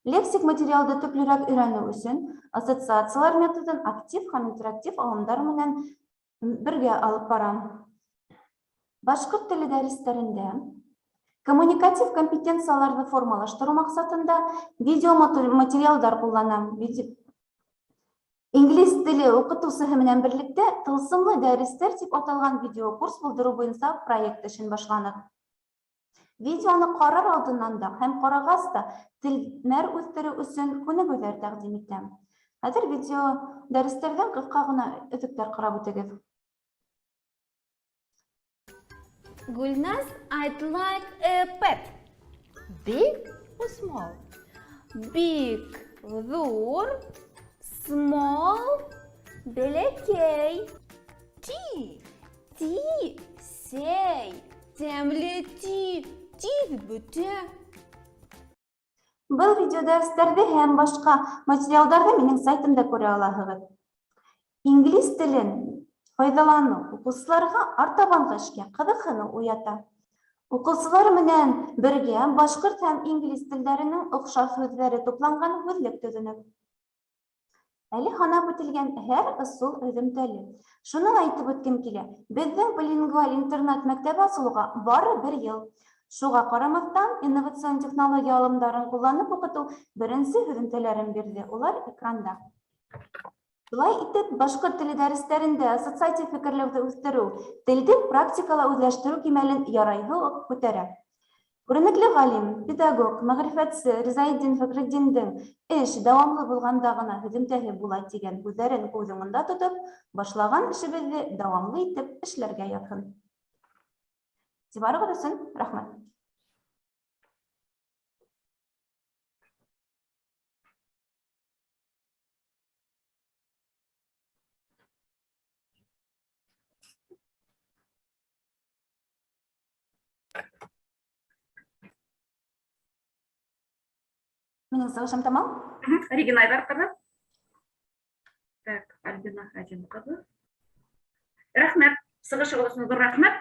Лексик материалды төплөрәк өйрәнеү өсөн ассоциациялар методын актив һәм интерактив алымдар менән бергә алып барам. Башҡорт теле дәрестәрендә коммуникатив компетенцияларҙы формалаштырыу маҡсатында видеоматериалдар ҡулланам. Инглиз теле уҡытыусыһы менән берлектә «Тылсымлы дәрестәр» тип аталған видеокурс булдырыу буйынса проект эшен башланыҡ. Видеоны ҡарар алдынан да һәм ҡарағас та телмәр үҫтереү өсөн күнегеүҙәр тәҡдим итәм. Хәҙер видео дәрестәрҙән ҡыҫҡа ғына өҙөктәр ҡарап үтегеҙ. Гульназ, I'd like a pet. Big or small? Big, ҙур, small, бәләкәй. Tea. Tea, сәй, тәмле tea, тиҙ бөтә. Был видеодәрестәрҙе һәм башҡа материалдарҙы минең сайтымда күрә алаһығыҙ. Инглиз телен файҙаланыу уҡыусыларға артабанғы эшкә ҡыҙыҡһыныу уята. Уҡыусылар менән бергә башҡорт һәм инглиз телдәренең оҡшаш һүҙҙәре тупланған һүҙлек төҙөнөк. Әле һанап үтелгән һәр ысул һөҙөмтәле. Шуны ла әйтеп үткем килә, беҙҙең полилингваль интернат мәктәбе асылыуға бары бер йыл. Шуға ҡарамаҫтан, инновацион технология алымдарын ҡулланып уҡытыу беренсе һөҙөмтәләрен бирҙе. Улар экранда. Шулай итеп, башҡорт теле дәрестәрендә ассоциатив фекерләүҙе үҫтереү, телде практикала үҙләштереү кимәлен ярайһы уҡ күтәрә. Күренекле ғалим, педагог, мәғрифәтсе Ризаэтдин Фәхретдиндең эш дауамлы булғанда ғына һөҙөмтәһе була тигән һүҙҙәрен күҙ уңында тотоп, башлаған эшебеҙҙе дауамлы итеп эшләргә яҙһын. Иғтибарығыҙ өсөн рәхмәт. Минең сығышым тамам. Регина Айҙар ҡыҙы. Так, Альбина Хәжим ҡыҙы. Рәхмәт. Сығышығыҙ өсөн ҙур рәхмәт.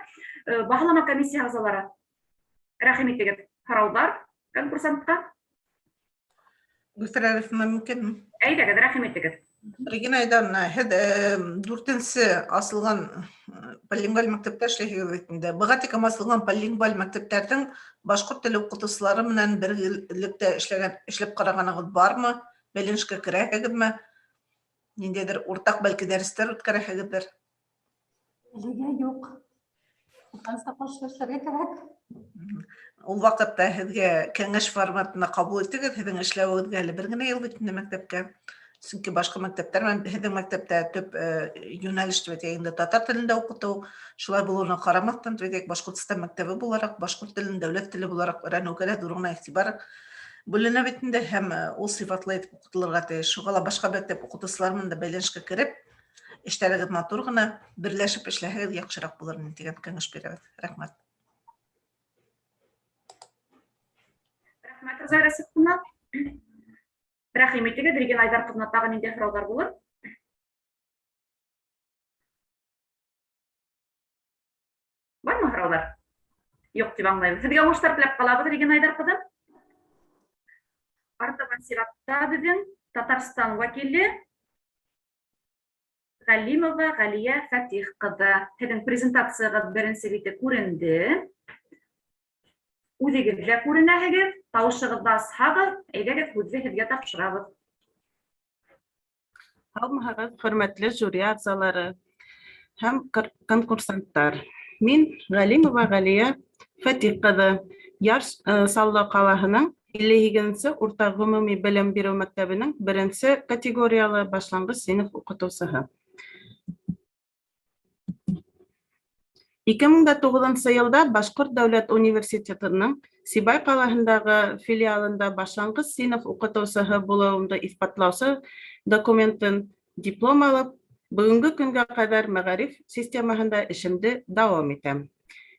Баһалама комиссия ағзалары. Рәхим итегеҙ. Һорауҙар конкурсантҡа. Гөлсирә Рәфиҡовна, мөмкинме? Әйҙәгеҙ, рәхим итегеҙ. Регина Айдаровна, һеҙ дүртенсе асылған полилингваль мәктәптә эшләйһегеҙ бит инде. Быға тиклем асылған полилингваль мәктәптәрҙең башҡорт теле уҡытыусылары менән берлектә эшләп ҡарағанығыҙ бармы? Бәйләнешкә керәһегеҙме? Ниндәйҙер уртаҡ бәлки дәрестәр үткәрәһегеҙҙер? Әлегә юҡ. Ҡаршы эшләргә кәрәк. Ул ваҡытта һеҙгә кәңәш форматына ҡабул итегеҙ, һеҙҙең эшләүегеҙгә әле бер генә йыл бит инде мәктәпкә. Сөнки башҡа мәктәптәр менән һеҙҙең мәктәптә төп йүнәлеш тип әйтәйек инде татар телендә уҡытыу, шулай булыуына ҡарамаҫтан, тип әйтәйек, Башҡортостан мәктәбе булараҡ, башҡорт телен дәүләт теле булараҡ өйрәнеүгә лә ҙур ғына иғтибар бүленә бит инде, һәм ул сифатлы итеп уҡытылырға тейеш. Шуға ла башҡа мәктәп уҡытыусылары менән дә бәйләнешкә кереп, эштәрегеҙ матур ғына, берләшеп эшләһәгеҙ яҡшыраҡ булыр ине тигән кәңәш бирәбеҙ. Рәхмәт. Рәхмәт, Роза Рәсиховна. Рәхим итегеҙ, Регина Айҙар ҡыҙына тағы ниндәй һорауҙар булыр? Бармы һорауҙар? Юҡ тип аңлайбыҙ. Һеҙгә уңыштар теләп ҡалабыҙ, Регина Айҙар ҡыҙы. Артабан сиратта беҙҙең Татарстан вәкиле Ғәлимова Ғәлиә Фәтих ҡыҙы. Һеҙҙең презентацияғыҙ беренсе бите күренде. Үҙегеҙ ҙә күренәһегеҙ, тауышығыҙҙы асһағыҙ, әйҙәгеҙ, һүҙҙе һеҙгә тапшырабыҙ. Һаумыһығыҙ, хөрмәтле жюри ағзалары һәм конкурсанттар. Мин Ғәлимова Ғәлиә Фәтих ҡыҙы, Яр Саллы ҡалаһының 58-нсе урта ғөмүми белем биреү мәктәбенең беренсе категориялы башланғыс синыф уҡытыусыһы. 2009 йылда Башҡорт дәүләт университетының Сибай ҡалаһындағы филиалында башланғыс синыф уҡытыусыһы булыуымды иҫбатлаусы документын, диплом алып, бөгөнгө көнгә ҡәҙәр мәғариф системаһында эшемде дауам итәм.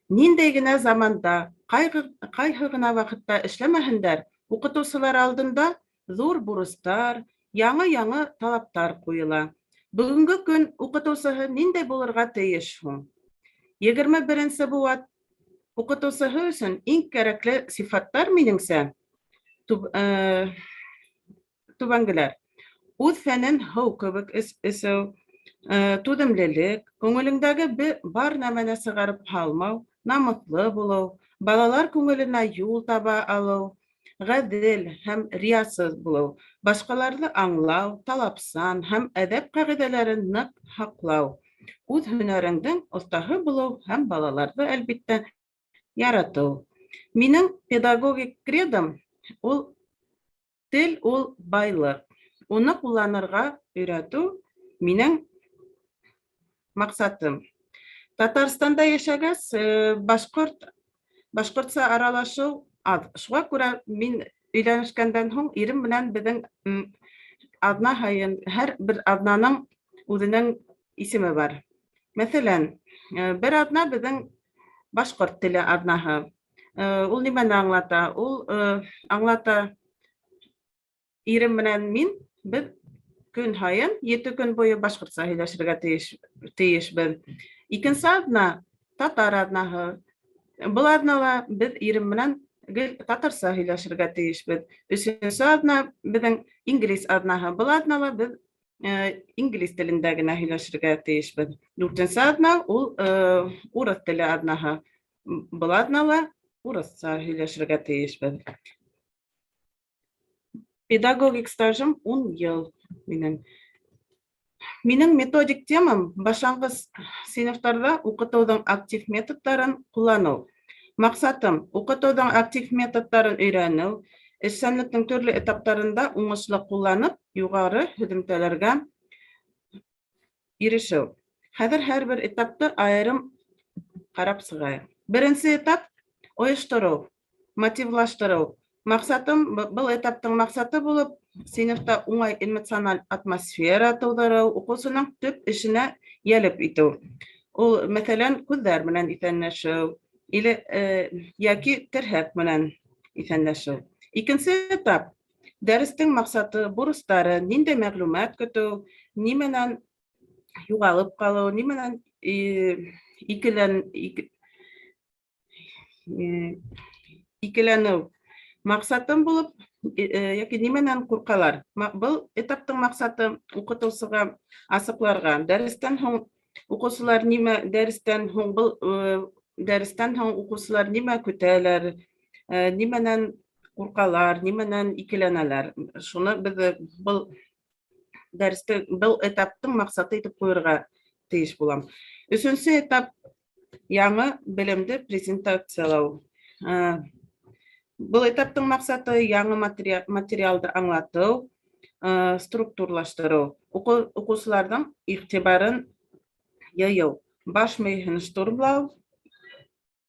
Ниндәй генә заманда, ҡайһы ғына ваҡытта эшләмәһендәр, уҡытыусылар алдында ҙур бурыстар, яңы-яңы талаптар ҡуйыла. Бөгөнгө көн уҡытыусыһы ниндәй булырға тейеш һуң? 21-нсе быуат уҡытыусыһы өсөн иң кәрәкле сифаттар, минеңсә, түбәнгеләр: үҙ фәнен һыу кеүек эсеү, түҙемлелек, күңелеңдәге бар нәмәне сығарып һалмау, намыҫлы булыу, балалар күңеленә юл таба алыу, ғәҙел һәм риясыз булыу, башҡаларҙы аңлау, талапсан һәм әҙәп ҡағиҙәләрен ныҡ һаҡлау, үҙ һөнәреңдең оҫтаһы булыу һәм балаларҙы, әлбиттә, яратыу. Минең педагогик кредом ул: тел ул байлыҡ. Уны ҡулланырға өйрәтеү минең маҡсатым. Татарстанда йәшәгәс, башҡортса аралашыу аҙ. Шуға күрә мин өйләнешкәндән һуң ирем менән беҙҙең аҙна һайын, һәр бер аҙнаның үҙенең исеме бар. Мәҫәлән, бер аҙна беҙҙең башҡорт теле аҙнаһы. Ул нимәне аңлата? Ул аңлата: ирем менән мин, беҙ көн һайын 7 көн буйы башҡортса һөйләшергә тейешбеҙ. Икенсе аҙна татар аҙнаһы. Был аҙнала беҙ ирем менән гел татарса һөйләшергә тейешбеҙ. Өсөнсө аҙна беҙҙең инглиз аҙнаһы. Был аҙнала беҙ инглиз телендә генә һөйләшергә тейешбеҙ. Дүртенсе аҙна ул урыҫ теле аҙнаһы. Был аҙнала урыҫса һөйләшергә тейешбеҙ. Педагогик стажым 10 йыл минең. Минең методик темам башланғыс синыфтарҙа уҡытыуҙың актив методтарын ҡулланыу. Маҡсатым: уҡытыуҙың актив методтарын өйрәнеү, эшсәнлектең төрлө этаптарында уңышлы ҡулланып, юғары һөҙөмтәләргә ирешеү. Хәҙер һәр бер этапты айырым ҡарап сығайыҡ. Беренсе этап ойоштороу, мотивлаштырыу. Маҡсатым, был этаптың маҡсаты булып, синыфта уңай эмоциональ атмосфера тыуҙырыу, уҡыусының төп эшенә йәлеп итеү. Ул, мәҫәлән, күҙҙәр менән иҫәнләшеү, или йәки терһәк менән иҫәнләшеү. Икенсе этап дәрестең маҡсаты, бурыстары, ниндәй мәғлүмәт көтөү, нимәнән юғалып ҡалыу, нимәнән икеләнеү. Маҡсатым булып, йәки нимәнән ҡурҡалар. Был этаптың маҡсаты уҡытыусыға асыҡларға. Дәрестән һуң уҡыусылар нимә, дәрестән һуң был, дәрестән һуң уҡыусылар нимә көтәләр, нимәнән ҡурҡалар, нимәнән икеләнәләр. Шуны беҙ был дәресте, был этаптың маҡсаты итеп ҡуйырға тейеш булам. Өсөнсө этап яңы белемде презентациялау. Был этаптың маҡсаты яңы материалды аңлатыу, структурлаштырыу, уҡыусыларҙың иғтибарын йыйыу, баш мейеһен штурмлау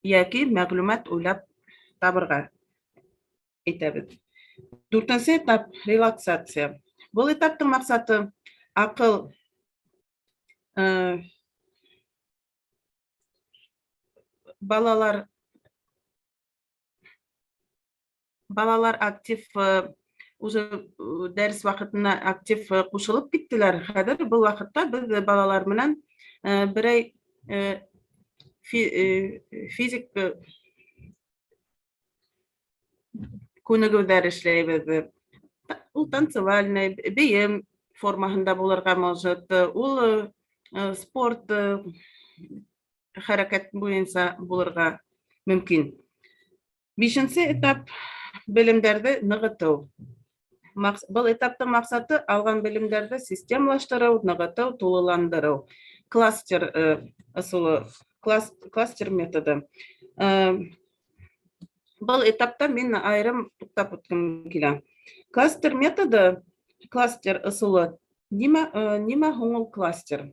йәки мәғлүмәт уйлап табырға әйтәбеҙ. Дүртенсе этап релаксация. Был этаптың маҡсаты аҡыл балалар актив, уже дәрес ваҡытына актив ҡушылып киттеләр. Хәҙер был ваҡытта беҙ балалар менән берәй физик күнегеүҙәр эшләйбеҙ. Ул танцевальный, бейем формаһында булырға может. Ул Спорт хәрәкәт буйынса булырға мөмкин. Бишенсе этап белемдәрҙе нығытыу. Был этаптың маҡсаты алған белемдәрҙе системалаштырыу, нығытыу, тулыландырыу. Кластер ысулы, кластер методы. Был этапта мин айырым туҡтап үткем килә. Кластер методы, кластер ысулы, нимә һуң ул кластер?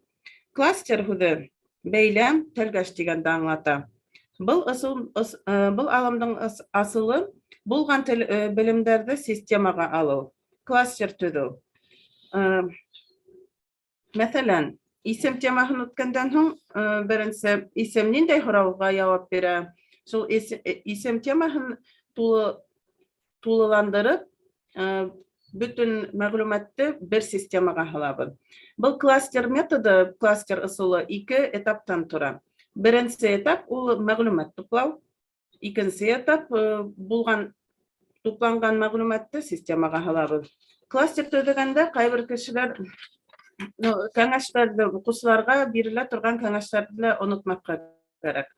Кластер һүҙе бәйләм, тәлгәш тигәнде аңлата. Был ысул, был алымдың асылы булған белемдәрҙе системаға алыу, кластер төҙөү. Мәҫәлән, исем темаһын үткәндән һуң, беренсе исем ниндәй һорауға яуап бирә? Шул исем темаһын тулыландырып, бөтөн мәғлүмәтте бер системаға һалабыҙ. Был кластер методы, кластер ысулы ике этаптан тора. Беренсе этап ул мәғлүмәт туплау, икенсе этап булған тупланған мәғлүмәтте системаға һалабыҙ. Кластер төҙөгәндә ҡайбер кешеләр, ну, кәңәштәрҙе, уҡыусыларға бирелә торған кәңәштәрҙе лә онотмаҫҡа кәрәк.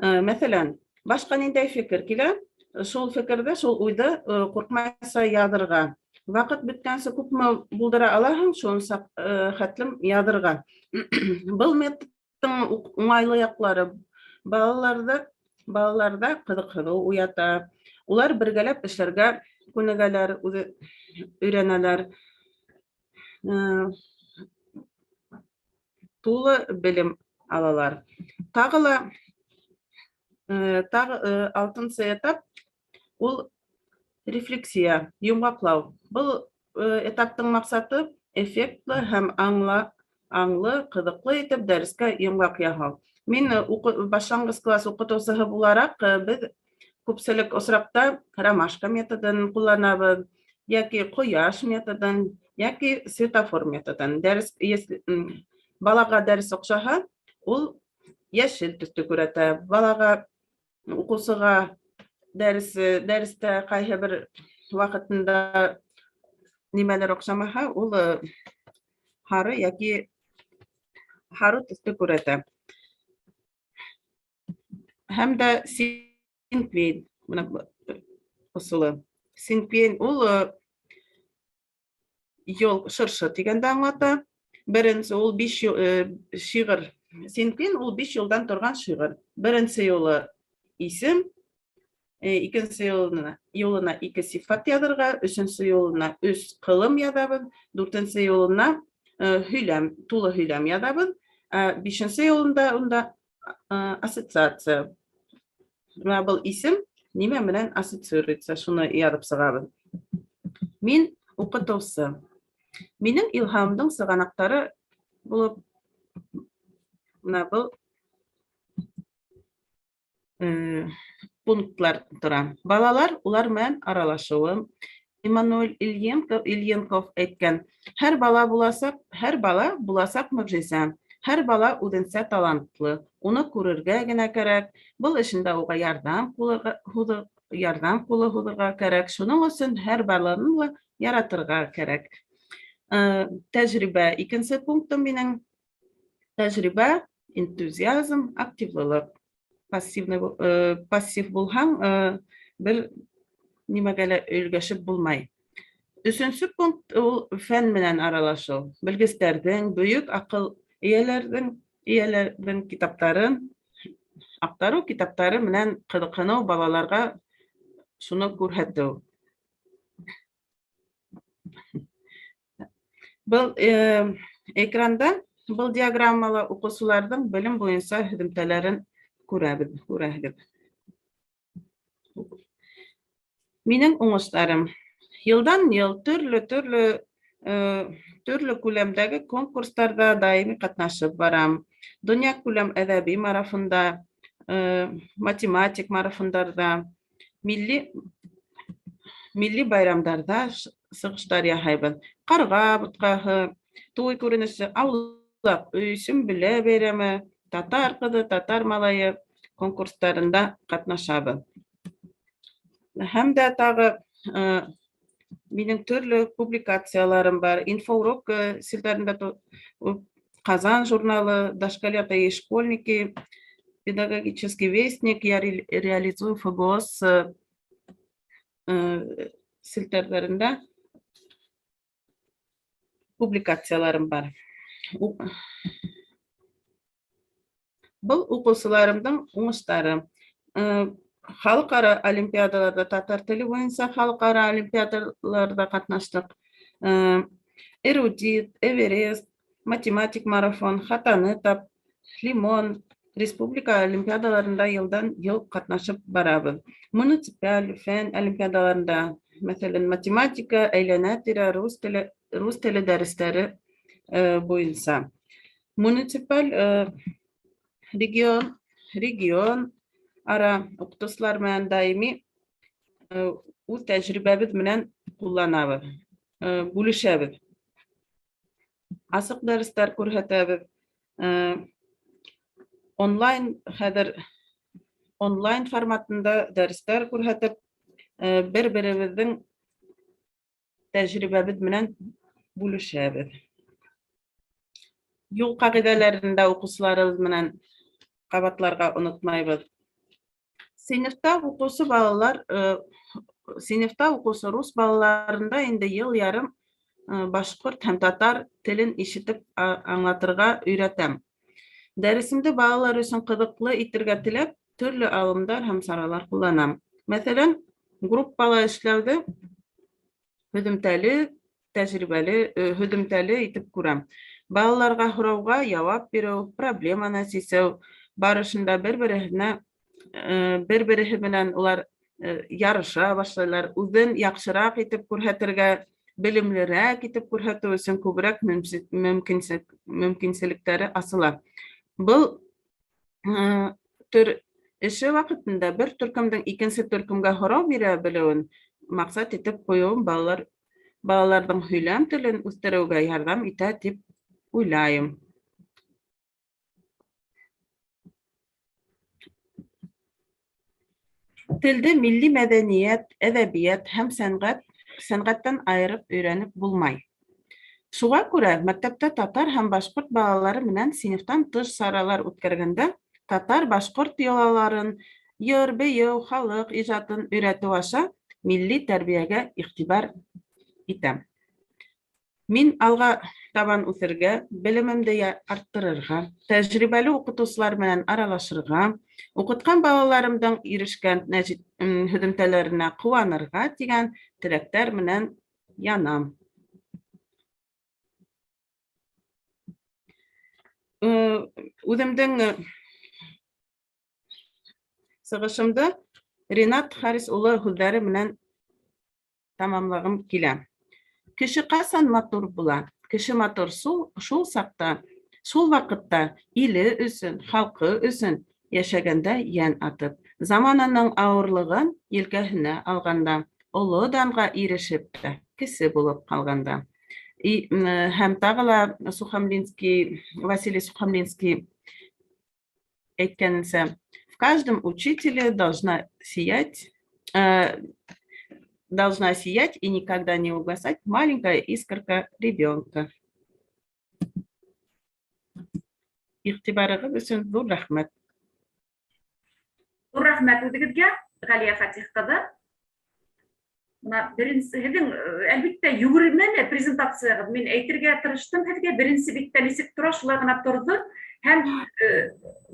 Мәҫәлән, башҡа ниндәй фекер килә, шул фекерҙе, шул уйҙы ҡурҡмайса яҙырға. Ваҡыт бөткәнсе күпме булдыра алаһың, шунса хәтлем яҙырға. Был методтың уңайлы яҡлары балаларҙа ҡыҙыҡһыныу уята. Улар бергәләп эшләргә күнегәләр, үҙе өйрәнәләр. Тулы белем алалар. Тағы ла тағы алтынсы этап ул рефлексия, йомғаҡлау. Был этаптың маҡсаты эффектлы һәм аңлы, ҡыҙыҡлы итеп дәрескә йомғаҡ яһау. Мин башланғыс класс уҡытыусыһы булараҡ, беҙ күпселек осраҡта ромашка методын ҡулланабыҙ, йәки ҡояш методын, йәки светофор методын. Дәрес, если балаға дәрес оҡшаһа, ул йәшел төҫтө күрһәтә. Балаға, уҡыусыға дәрестә ҡайһы бер ваҡытында нимәлер оҡшамаһа, ул һары йәки һары төҫтө күрһәтә. Һәм дә синквейн, бына ысулы. Синквейн ул йол, шыршы тигәнде аңлата. Беренсе ул биш шиғыр. Синквейн ул биш юлдан торған шиғыр. Беренсе юлы исем, икенсе юлына ике сифат яҙырға, өсөнсө юлына өс ҡылым яҙабыҙ, дүртенсе юлына һөйләм, тулы һөйләм яҙабыҙ, ә бишенсе юлында унда ассоциация. Бына был исем нимә менән ассоциируется, шуны яҙып сығабыҙ. Мин уҡытыусы. Минең илһамымдың сығанаҡтары булып бына был пунктлар тора. Балалар улар менән аралашыуы. Эммануэль Ильенков әйткән, һәр бала буласаҡ, һәр бала буласаҡ мөғжизә. Һәр бала үҙенсә талантлы. Уны күрергә генә кәрәк. Был эшендә уға ярҙам ҡулы һуҙырға кәрәк. Шуның өсөн һәр баланы ла яратырға кәрәк. Тәжрибә. Икенсе пунктым минең тәжрибә, энтузиазм, активлылыҡ. Пассив булһаң, бер нимәгә лә өлгәшеп булмай. Өсөнсө пункт ул фән менән аралашыу. Белгестәрҙең, бөйөк аҡыл эйәләрҙең китаптарын аҡтарыу, китаптары менән ҡыҙыҡһыныу, балаларға шуны күрһәтеү. Был экранда, был диаграммала уҡыусыларҙың белем буйынса һөҙөмтәләрен күрәбеҙ, күрәһегеҙ. Минең уңыштарым. Йылдан йыл төрлө күләмдәге конкурстарҙа даими ҡатнашып барам. Донъя күләм әҙәби марафонда, математик марафондарҙа, милли байрамдарҙа сығыштар яһайбыҙ. Ҡарға бутҡаһы, туй күренеше, аулаҡ өй, Сөмбөлә бәйрәме, татар ҡыҙы, татар малайы конкурстарында ҡатнашабыҙ. Һәм дә тағы минең төрлө публикацияларым бар. Инфоурок селтәрендә Казан журналы, Дошколята и школьники, Педагогический вестник. Я реализую ФГОС селтәрләрендә публикацияларым бар. Был уҡыусыларымдың уңыштары. Халыҡ-ара олимпиадаларҙа, татар теле буйынса халыҡ-ара олимпиадаларҙа ҡатнаштыҡ. Эрудит, Эверест, математик марафон, Хатаны тап, Лимон, республика олимпиадаларында йылдан йыл ҡатнашып барабыҙ. Муниципаль фән олимпиадаларында, мәҫәлән, математика, әйләнә-тирә, рус теле дәрестәре буйынса. Муниципаль регион ара уҡытыусылар менән даими үҙ тәжрибәбеҙ менән ҡулланабыҙ, бүлешәбеҙ. Асыҡ дәрестәр күрһәтәбеҙ. Онлайн, хәҙер онлайн форматында дәрестәр күрһәтеп, бер-беребеҙҙең тәжрибәбеҙ менән бүлешәбеҙ. Юл ҡағиҙәләрен дә уҡыусыларыбыҙ менән ҡабатларға онотмайбыҙ. Синыфта уҡыусы рус балаларында инде йыл ярым башҡорт һәм татар телен ишетеп аңлатырға өйрәтәм. Дәресемде балалар өсөн ҡыҙыҡлы итергә теләп, төрлө алымдар һәм саралар ҡулланам. Мәҫәлән, группала эшләүҙе һөҙөмтәле, тәжрибәле, һөҙөмтәле итеп күрәм. Балаларға һорауға яуап биреү, проблеманы сисеү барышында бер-береһе менән улар ярыша башлайлар, үҙен яҡшыраҡ итеп күрһәтергә, белемлерәк итеп күрһәтеү өсөн күберәк мөмкинселектәре асыла. Был төр эше ваҡытында бер төркөмдөң икенсе төркөмгә һорау бирә белеүен маҡсат итеп ҡуйыуым балаларҙың һөйләм телен үҫтереүгә ярҙам итә тип уйлайым. Телде милли мәҙәниәт, әҙәбиәт һәм сәнғәттән айырып өйрәнеп булмай. Шуға күрә мәктәптә татар һәм башҡорт балалары менән синыфтан тыш саралар үткәргәндә татар-башҡорт йолаларын, йыр, бейеү, халыҡ ижадын өйрәтеү аша милли тәрбиәгә иғтибар итәм. Мин алға табан үҫергә, белемемде арттырырға, тәжрибәле уҡытыусылар менән аралашырға, уҡытҡан балаларымдың ирешкән һөҙөмтәләренә ҡыуанырға тигән теләктәр менән янам. Үҙемдең сығышымды Ринат Харис улы һүҙҙәре менән тамамлағым килә. Кеше ҡасан матур була? Кеше матур шул саҡта, шул ваҡытта иле өсөн, халҡы өсөн йәшәгәндә йән атып, замананың ауырлығын елкәһенә алғанда, оло данға ирешеп тә, кесе булып ҡалғанда. Һәм тағы ла Сухомлинский, Василий Сухомлинский әйткәненсә, в каждом учителе должна сиять и никогда не угасать маленькая искорка ребенка. Иғтибарығыҙ өсөн ҙур рәхмәт. Ҙур рәхмәт үҙегеҙгә, Ғәлиә Фәтих ҡыҙы. Бына беренсе һеҙҙең, әлбиттә, йүгермәне презентацияғыҙ. Мин әйтергә тырыштым һеҙгә, беренсе биттә нисек тора, шулай ғына торҙо. Һәм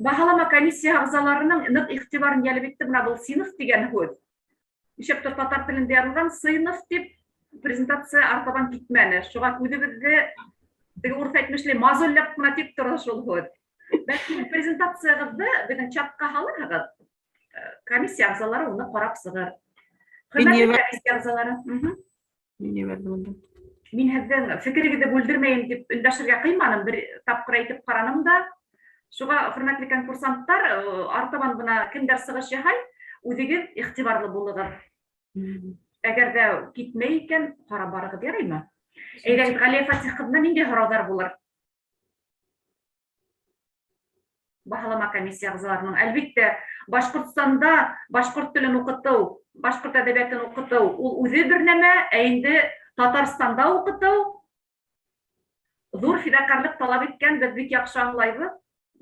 баһалама комиссия ағзаларының ныҡ иғтибарын йәлеп итте бына был синыф тигән һүҙ. Нишләптер татар телендә яҙылған сыйныф тип презентация артабан китмәне. Шуға күҙебеҙҙе, теге урыҫ әйтмешләй, мозолләп ҡына тик торҙо шул һүҙ. Бәлки презентацияғыҙҙы беҙҙең чатҡа һалырһығыҙ. Комиссия ағзалары уны ҡарап сығыр. Хөрмәтле комиссия ағзалары. Мин ебәрҙем унда. Мин һеҙҙең фекерегеҙҙе бүлдермәйем тип өндәшергә ҡыйманым, бер тапҡыр әйтеп ҡараным да. Шуға, хөрмәтле конкурсанттар, артабан бына кемдәр сығыш яһай, үҙегеҙ иғтибарлы булығыҙ. Әгәр ҙә китмәй икән, ҡарап барығыҙ, яраймы? Әйҙәгеҙ, Ғәлиә Фәтих ҡыҙына ниндәй һорауҙар булыр? Баһалама комиссия ағзаларының. Әлбиттә, Башҡортостанда башҡорт телен уҡытыу, башҡорт әҙәбиәтен уҡытыу ул үҙе бер нәмә, ә инде Татарстанда уҡытыу Ҙур фиҙакарлыҡ талап иткән, беҙ бик яҡшы аңлайбыҙ.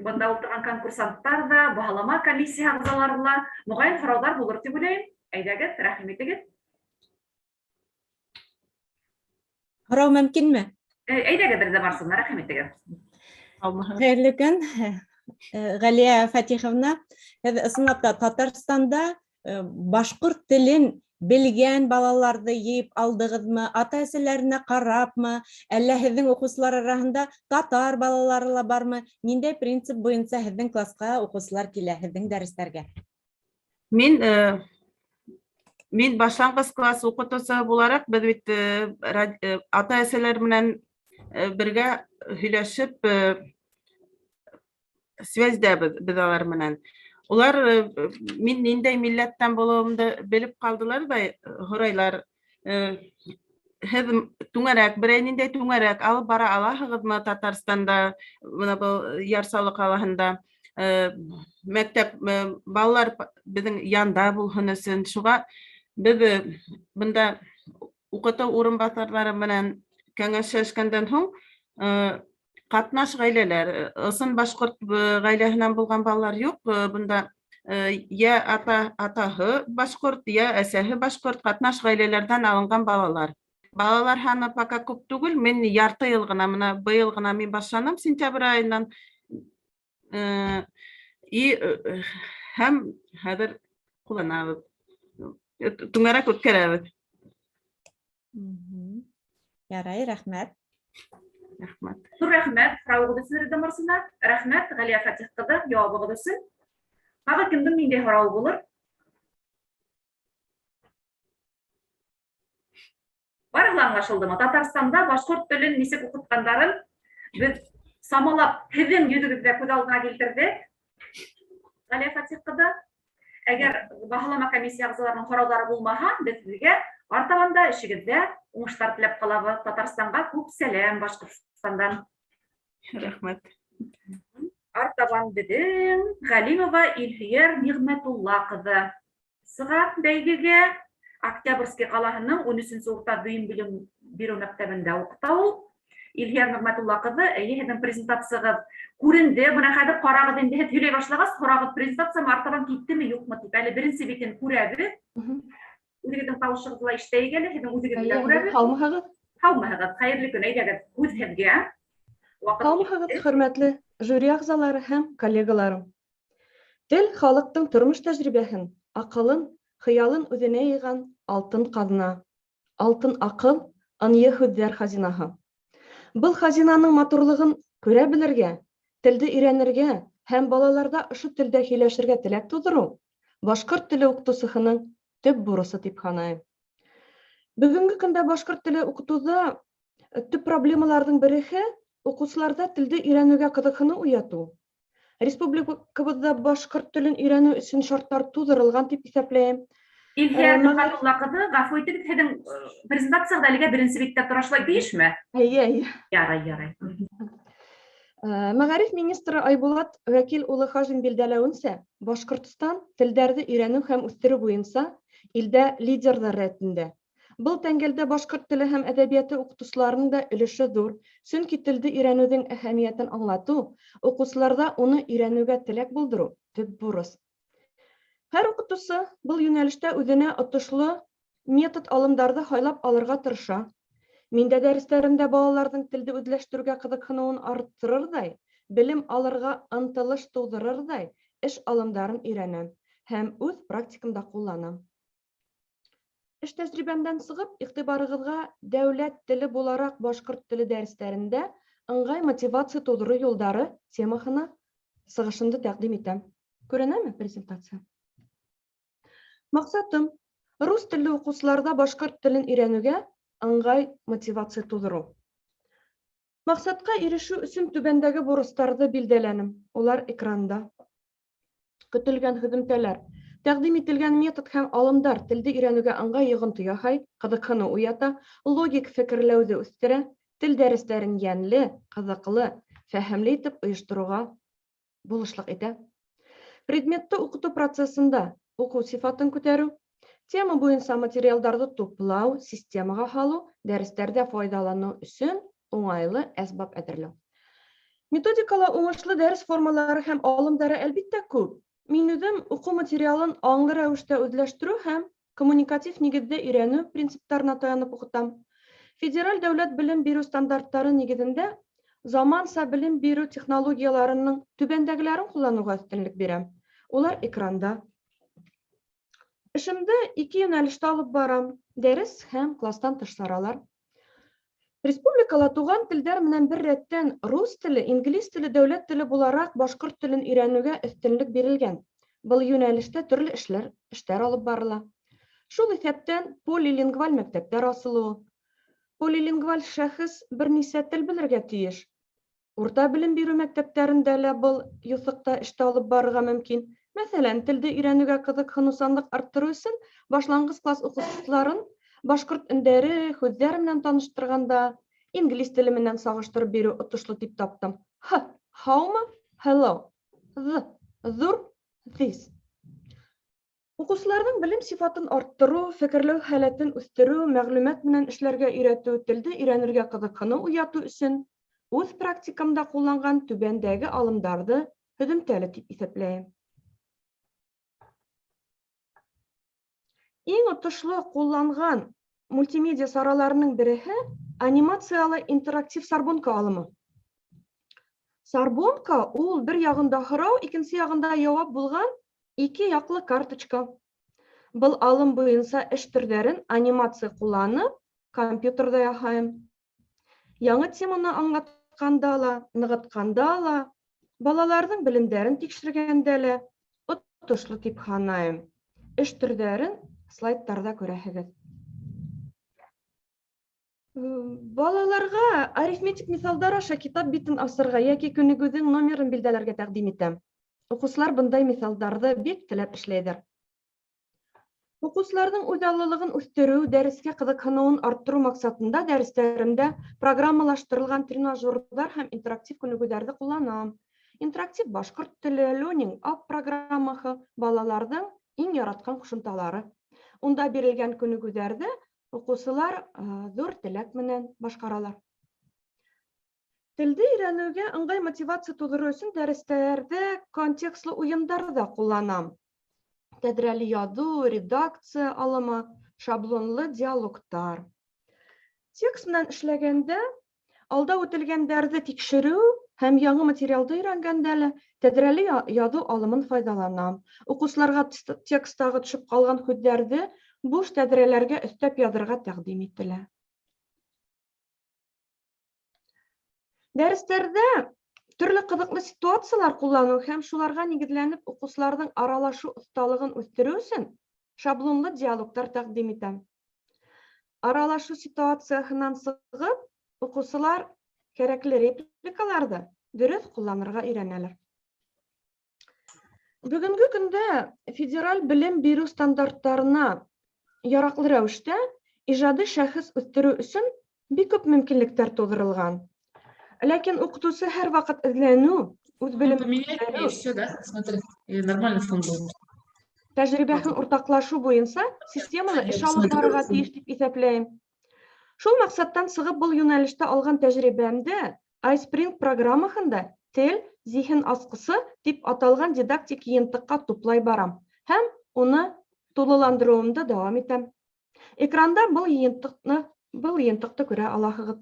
Бында ултырған конкурсанттар ҙа, баһалама комиссия ағзалары ла, моғайын, һорауҙар булыр тип уйлайым. Әйҙәгеҙ, рәхим итегеҙ. Һорау мөмкинме? Әйҙәгеҙ, Резеда Барсовна, рәхим итегеҙ. Хәйерле көн, Ғәлиә Фәтиховна. Һеҙ ысынлап та Татарстанда башҡорт телен белгән балаларҙы йыйып алдығыҙмы, ата-әсәләренә ҡарапмы, әллә һеҙҙең уҡыусылар араһында татар балалары ла бармы? Ниндәй принцип буйынса һеҙҙең класҡа уҡыусылар килә, һеҙҙең дәрестәргә? Мин башланғыс класс уҡытыусыһы булараҡ, беҙ бит ата-әсәләр менән бергә һөйләшеп, связьдәбеҙ беҙ алар менән. Улар мин ниндәй милләттән булыуымды белеп ҡалдылар ҙа һорайлар. Һеҙ түңәрәк, берәй ниндәй түңәрәк алып бара алаһығыҙмы Татарстанда, бына был Яр Саллы ҡалаһында? Мәктәп, балалар беҙҙең янда булһын өсөн. Шуға беҙ бында уҡытыу урынбаҫарҙары менән кәңәшләшкәндән һуң, ҡатнаш ғаиләләр, ысын башҡорт ғаиләһенән булған балалар юҡ. Бында йә атаһы башҡорт, йә әсәһе башҡорт, ҡатнаш ғаиләләрҙән алынған балалар. Балалар һаны пока күп түгел, мин ярты йыл ғына, бына быйыл ғына мин башланым сентябрь айынан. И һәм хәҙер ҡулланабыҙ. Түңәрәк үткәрәбеҙ. Ярай, рәхмәт. Рәхмәт. Ҙур рәхмәт, һорауығыҙ өсөн, Резеда Морсина. Рәхмәт, Ғәлиә Фәтих ҡыҙы, яуабығыҙ өсөн. Тағы кемдең ниндәй һорауы булыр? Барыһы ла аңлашылдымы? Татарстанда башҡорт телен нисек уҡытҡандарын беҙ самалап һеҙҙең йөҙөгөҙҙә күҙ алдына килтерҙек. Ғәлиә Фәтих ҡыҙы, әгәр баһалама комиссия ағзаларының һорауҙары булмаһа, беҙ һеҙгә артабан да эшегеҙҙә уңыштар теләп ҡалабыҙ. Татарстанға күп сәләм Башҡортостандан. Рәхмәт. Артабан беҙҙең Ғәлимова Илһөйәр Ниғмәтулла ҡыҙы сыға бәйгегә. Октябрьский ҡалаһының ун өсөнсө урта дөйөм белем биреү мәктәбендә уҡыта ул. Илһөйәр Ниғмәтулла ҡыҙы, эйе, һеҙҙең презентацияғыҙ күренде. Бына хәҙер ҡарағыҙ инде, һеҙ һөйләй башлағас, һорағыҙ, презентациям артабан киттеме, юҡмы тип. Әле беренсе битен күрәбеҙ. Үҙегеҙҙең тауышығыҙҙы ла ишетәйек әле, һеҙҙең үҙегеҙҙе лә Эйе, күрәбеҙ. Һаумыһығыҙ? Һаумыһығыҙ, хәйерле көн, әйҙәгеҙ, һүҙ һеҙгә. Ваҡыт Һаумыһығыҙ, китте. хөрмәтле жюри ағзалары һәм коллегаларым. Тел халыҡтың тормош тәжрибәһен, аҡылын, хыялын үҙенә йыйған алтын ҡаҙна. Алтын аҡыл, ынйы һүҙҙәр хазинаһы. Был хазинаның матурлығын күрә белергә, телде өйрәнергә һәм балаларҙа ошо телдә һөйләшергә теләк тыуҙырыу башҡорт теле уҡытыусыһының төп бурысы тип һанайым. Бөгөнгө көндә башҡорт теле уҡытыуҙа төп проблемаларҙың береһе уҡыусыларҙа телде өйрәнеүгә ҡыҙыҡһыныу уятыу. Республикабыҙҙа башҡорт телен өйрәнеү өсөн шарттар тыуҙырылған тип иҫәпләйем. Илһөйәр Ниғмәтулла ҡыҙы, ғәфү итегеҙ, һеҙҙең презентацияғыҙ әлегә беренсе биттә тора, шулай тейешме? Эйе, эйе. Ярай, ярай. Мәғариф министры Айбулат Вәкил улы Хажин билдәләүенсә, Башҡортостан телдәрҙе өйрәнеү һәм үҫтереү буйынса илдә лидерҙар рәтендә. Был тәңгәлдә башҡорт теле һәм әҙәбиәте уҡытыусыларының да өлөшө ҙур, сөнки телде өйрәнеүҙең әһәмиәтен аңлатыу, уҡыусыларҙа уны өйрәнеүгә теләк булдырыу төп бурыс. Һәр уҡытыусы был йүнәлештә үҙенә отошло метод алымдарҙы һайлап алырға тырыша. Мин дә дәрестәремдә балаларҙың телде үҙләштереүгә ҡыҙыҡһыныуын арттырырҙай, белем алырға ынтылыш тыуҙырырҙай эш алымдарын өйрәнәм һәм үҙ практикамда ҡулланам. Эш тәжрибәмдән сығып, иғтибарығыҙға дәүләт теле булараҡ башҡорт теле дәрестәрендә ыңғай мотивация тыуҙырыу юлдары темаһына сығышымды тәҡдим итәм. Күренәме презентация? Маҡсатым рус телле уҡыусыларҙа башҡорт телен өйрәнеүгә ыңғай мотивация тыуҙырыу. Маҡсатҡа ирешеү өсөн түбәндәге бурыстарҙы билдәләнем. Улар экранда. Көтөлгән һөҙөмтәләр. Тәҡдим ителгән метод һәм алымдар телде өйрәнеүгә ыңғай йоғонто яһай, ҡыҙыҡһыныу уята, логик фекерләүҙе үҫтерә, тел дәрестәрен йәнле, ҡыҙыҡлы, фәһемле итеп ойоштороуға булышлыҡ итә. Предметты уҡытыу процессында уҡыу сифатын күтәреү, тема буйынса материалдарҙы туплау, системаға һалыу, дәрестәрҙә файҙаланыу өсөн уңайлы әсбап әҙерләү. Методикала уңышлы дәрес формалары һәм алымдары әлбиттә күп. Мин үҙем уҡыу материалын аңлы рәүештә үҙләштереү һәм коммуникатив нигеҙҙә өйрәнеү принциптарына таянып уҡытам. Федераль дәүләт белем биреү стандарттары нигеҙендә заманса белем биреү технологияларының түбәндәгеләрен ҡулланыуға өҫтөнлөк бирәм. Улар экранда. Эшемде ике йүнәлештә алып барам: дәрес һәм класстан тыш саралар. Республикала туған телдәр менән бер рәттән рус теле, инглиз теле дәүләт теле булараҡ башҡорт телен өйрәнеүгә өҫтөнлөк бирелгән. Был йүнәлештә төрлө эшләр, эштәр алып барыла. Шул иҫәптән полилингваль мәктәптәр асылыуы. Полилингваль шәхес бер нисә тел белергә тейеш. Урта белем биреү мәктәптәрендә лә был юҫыҡта эштә алып барырға мөмкин. Мәҫәлән, телде өйрәнеүгә ҡыҙыҡһыныусанлыҡ арттырыу өсөн башланғыс класс уҡыусыларын башҡорт өндәре, һүҙҙәр менән таныштырғанда инглиз теле менән сағыштырып биреү отошло тип таптым. Һ, һаумы, hello, ҙ, ҙур, this. Уҡыусыларҙың белем сифатын арттырыу, фекерләү һәләтен үҫтереү, мәғлүмәт менән эшләргә өйрәтеү, телде өйрәнергә ҡыҙыҡһыныу уятыу өсөн үҙ практикамда ҡулланған түбәндәге алымдарҙы һөҙөмтәле тип иҫәпләйем. Иң отошло ҡулланған мультимедиа сараларының береһе анимациялы интерактив сорбонка алымы. Сорбонка ул бер яғында һорау, икенсе яғында яуап булған ике яҡлы карточка. Был алым буйынса эш төрҙәрен анимация ҡулланып компьютерҙа яһайым. Яңы теманы аңлатҡанда ла, нығытҡанда ла, балаларҙың белемдәрен тикшергәндә лә отошло тип һанайым. Эш төрҙәрен слайдтарҙа күрәһегеҙ. Балаларға арифметик миҫалдар аша китап битен асырға йәки күнегеүҙең номерын билдәләргә тәҡдим итәм. Уҡыусылар бындай миҫалдарҙы бик теләп эшләйҙәр. Уҡыусыларҙың үҙаллылығын үҫтереү, дәрескә ҡыҙыҡһыныуын арттырыу маҡсатында дәрестәремдә программалаштырылған тренажерҙар һәм интерактив күнегеүҙәрҙе ҡулланам. Интерактив башҡорт теле, Learning Up программаһы балаларҙың иң яратҡан ҡушымталары. Унда бирелгән күнегеүҙәрҙе уҡыусылар ҙур теләк менән башҡаралар. Телде өйрәнеүгә ыңғай мотивация тыуҙырыу өсөн дәрестәрҙә контекстлы уйындар ҙа ҡулланам. Тәҙрәле яҙыу, редакция алымы, шаблонлы диалогтар. Текст менән эшләгәндә алда үтелгәндәрҙе тикшереү һәм яңы материалды өйрәнгәндә лә тәҙрәле яҙыу алымын файҙаланам. Уҡыусыларға тексттағы төшөп ҡалған һүҙҙәрҙе буш тәҙрәләргә өҫтәп яҙырға тәҡдим ителә. Дәрестәрҙә төрлө ҡыҙыҡлы ситуациялар ҡулланыу һәм шуларға нигеҙләнеп уҡыусыларҙың аралашыу оҫталығын үҫтереү өсөн шаблонлы диалогтар тәҡдим итәм. Аралашыу ситуацияһынан сығып, уҡыусылар кәрәкле репликаларҙы дөрөҫ ҡулланырға өйрәнәләр. Бөгөнгө көндә федераль белем биреү стандарттарына яраҡлы рәүештә ижади шәхес үҫтереү өсөн бик күп мөмкинлектәр тыуҙырылған. Ләкин уҡытыусы һәр ваҡыт эҙләнеү, үҙ белемен Поменять и үҫтереү, все, да? Смотри, и нормальный фон был. тәжрибәһен уртаҡлашыу буйынса системалы эш алып Смотри, барырға тейеш тип иҫәпләйем. Шул маҡсаттан сығып был йүнәлештә алған тәжрибәмде iSpring программаһында тел зиһен асҡысы тип аталған дидактик йыйынтыҡҡа туплай барам һәм уны тулыландырыуымды дауам итәм. Экранда был йыйынтыҡты күрә алаһығыҙ.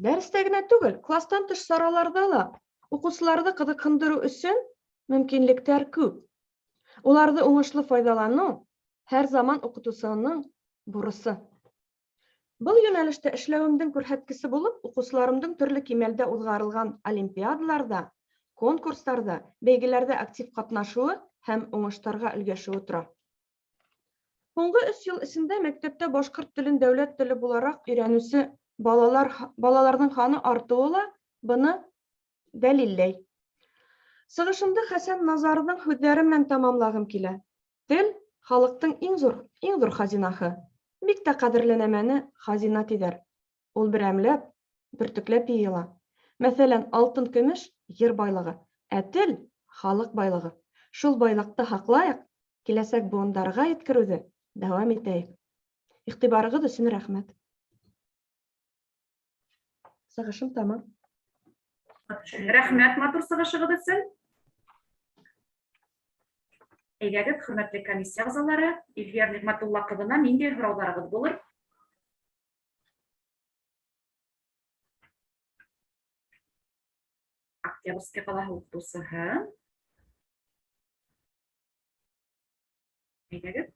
Дәрестә генә түгел, класстан тыш сараларҙа ла уҡыусыларҙы ҡыҙыҡһындырыу өсөн мөмкинлектәр күп. Уларҙы уңышлы файҙаланыу һәр заман уҡытыусының бурысы. Был йүнәлештә эшләүемдең күрһәткесе булып, уҡыусыларымдың төрлө кимәлдә уҙғарылған олимпиадаларҙа, конкурстарҙа, бәйгеләрҙә актив ҡатнашыуы һәм уңыштарға өлгәшеүе тора. Һуңғы 3 йыл эсендә мәктәптә башҡорт телен дәүләт теле булараҡ өйрәнеүсе балаларҙың һаны артыуы ла быны дәлилләй. Сығышымды Хәсән Назарҙың һүҙҙәре менән тамамлағым килә. Тел халыҡтың иң ҙур хазинаһы. Бик тә ҡәҙерле нәмәне хазина тиҙәр. Ул берәмләп, бөртөкләп йыйыла. Мәҫәлән, алтын-көмөш — ер байлығы, ә тел — халыҡ байлығы. Шул байлыҡты һаҡлайыҡ, киләсәк быуындарға еткереүҙе дауам итәйек. Иғтибарығыҙ өсөн рәхмәт. Сығышым тамам. Рәхмәт матур сығышығыҙ өсөн. Әйҙәгеҙ, хөрмәтле комиссия ағзалары, Илфия Ниғмәтулла ҡыҙына ниндәй һорауҙарығыҙ булыр? Октябрьский ҡалаһы уҡытыусыһы. Әйҙәгеҙ.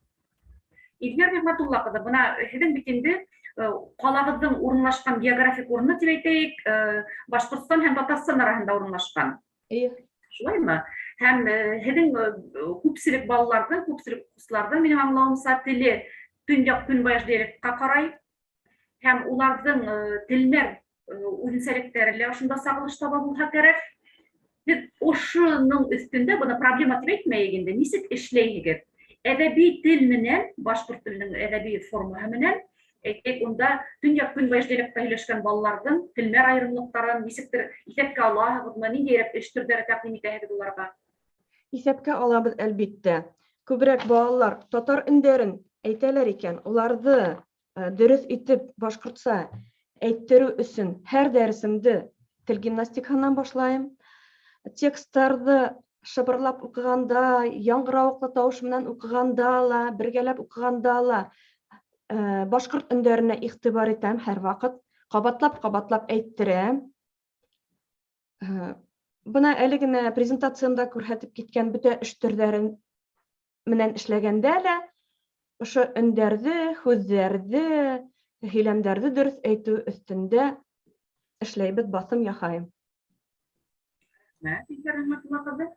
Илфия Ниғмәтулла ҡыҙы, бына һеҙҙең бит инде ҡалағыҙҙың урынлашҡан географик урыны тип әйтәйек, Башҡортостан һәм Татарстан араһында урынлашҡан. Эйе. Шулаймы? Һәм һеҙҙең күпселек балаларҙың, күпселек уҡыусыларҙың, минең аңлауымса, теле төньяҡ-көнбайыш диалектҡа ҡарай. Һәм уларҙың телмәр үҙенсәлектәре лә ошонда сағылыш таба булһа кәрәк. Һеҙ ошоноң өҫтөндә, быны проблема тип әйтмәйек инде, нисек эшләйһегеҙ? Әҙәби тел менән, башҡорт теленең әҙәби формаһы менән, әйтәйек, унда төньяҡ-көнбайыш диалектта һөйләшкән балаларҙың телмәр айырымлыҡтарын нисектер иҫәпкә алаһығыҙмы, ниндәйерәк эш төрҙәре тәҡдим итәһегеҙ уларға? Иҫәпкә алабыҙ, әлбиттә. Күберәк балалар татар өндәрен әйтәләр икән, уларҙы дөрөҫ итеп башҡортса әйттереү өсөн һәр дәресемде тел гимнастикаһынан башлайым. Тексттарҙы шыбырлап уҡығанда, яңғырауыҡлы тауыш менән уҡығанда ла, бергәләп уҡығанда ла башҡорт өндәренә иғтибар итәм һәр ваҡыт, ҡабатлап-ҡабатлап әйттерәм. Бына әле генә презентациямда күрһәтеп киткән бөтә эш төрҙәрен менән эшләгәндә лә ошо өндәрҙе, һүҙҙәрҙе, һөйләмдәрҙе дөрөҫ әйтеү өҫтөндә эшләйбеҙ, баҫым яһайым. Рәхмәт, Илфия Рәхмәтулла ҡыҙы.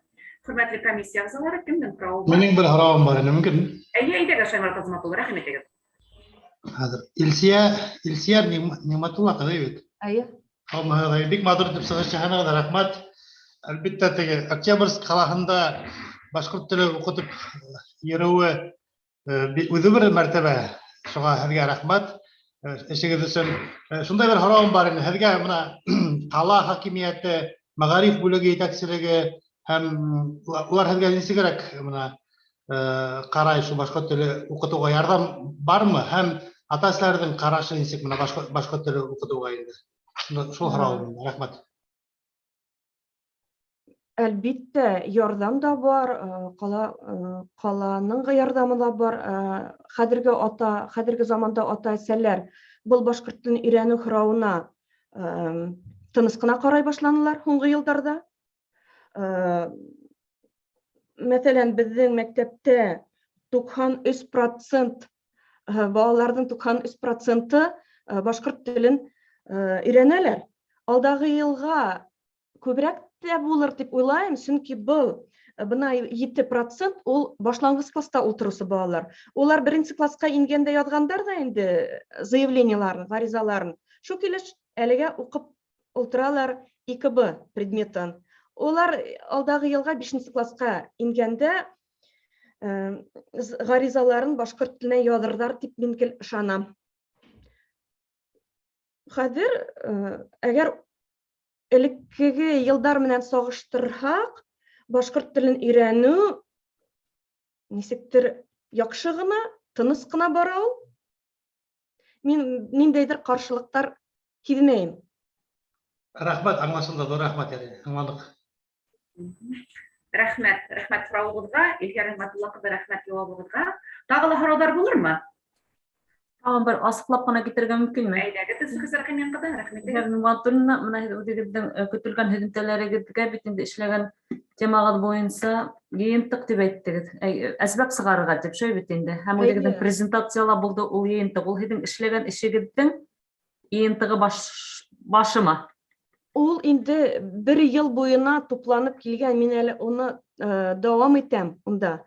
Хөрмәтле комиссия ағзалары, кемдең һорауы бар? Минең бер һорауым бар ине, мөмкин? Әйе, әйҙәгеҙ, Шаймарат Азамат улы, рәхим итегеҙ. Хәҙер Илсия, Илсия Ниғмәтулла ҡыҙы бит. Әйе. Һаумыһығыҙ, бик матур итеп сығыш яһанығыҙ, рәхмәт. Әлбиттә, теге Октябрьск ҡалаһында башҡорт теле уҡытып йөрөүе үҙе бер мәртәбә. Шуға һеҙгә рәхмәт эшегеҙ өсөн. Шундай бер һорауым бар ине. Һеҙгә бына ҡала хакимиәте, мәғариф бүлеге етәкселеге һәм улар һеҙгә нисегерәк бына ҡарай шул башҡорт теле уҡытыуға ярҙам бармы? Һәм ата-әсәләрҙең ҡарашы нисек бына башҡорт теле уҡытыуға инде? Шул һорауым, рәхмәт. Әлбиттә, ярҙам да бар, ҡала, ҡаланың ярҙамы ла бар. Хәҙерге ата, хәҙерге заманда ата-әсәләр был башҡорт телен өйрәнеү һорауына тыныс ҡына ҡарай башланылар һуңғы йылдарҙа. Мәҫәлән, беҙҙең мәктәптә 93% балаларҙың 93%-ы башҡорт телен өйрәнәләр. Алдағы йылға күберәк тә булыр тип уйлайым, сөнки был бына 7% ул башланғыс класста ултырыусы балалар. Улар беренсе класҡа ингәндә яҙғандар ҙа инде заявлениеларын, ғаризаларын. Шул килеш әлегә уҡып ултыралар ИКБ предметын. Улар алдағы йылға бишенсе класҡа ингәндә ғаризаларын башҡорт теленә яҙырҙар тип мин гел ышанам. Хәҙер, әгәр элеккеге йылдар менән сағыштырһаҡ, башҡорт телен өйрәнеү нисектер яҡшы ғына, тыныс ҡына бара ул. Мин ниндәйҙер ҡаршылыҡтар һиҙмәйем. Рәхмәт, аңлашылды, ҙур рәхмәт, аңланыҡ. Рәхмәт, рәхмәт һорауығыҙға, Илфия Рәхмәтулла ҡыҙы, рәхмәт яуабығыҙға. Тағы ла һорауҙар булырмы? Тағын бер асыҡлап ҡына китергә мөмкинме? Әйҙәгеҙ, Зөлхизә Рәхимйән ҡыҙы, рәхмәт. Илфия Ниғмәтуллина, бына һеҙ үҙегеҙҙең көтөлгән һөҙөмтәләрегеҙгә бит инде эшләгән темағыҙ буйынса йыйынтыҡ тип әйттегеҙ. Әсбап сығарырға тип шулай бит инде. Һәм үҙегеҙҙең презентацияла булды ул йыйынтыҡ. Ул һеҙҙең эшләгән эшегеҙҙең йыйынтығы башыма? Ул инде бер йыл буйына тупланып килгән, мин әле уны дауам итәм унда.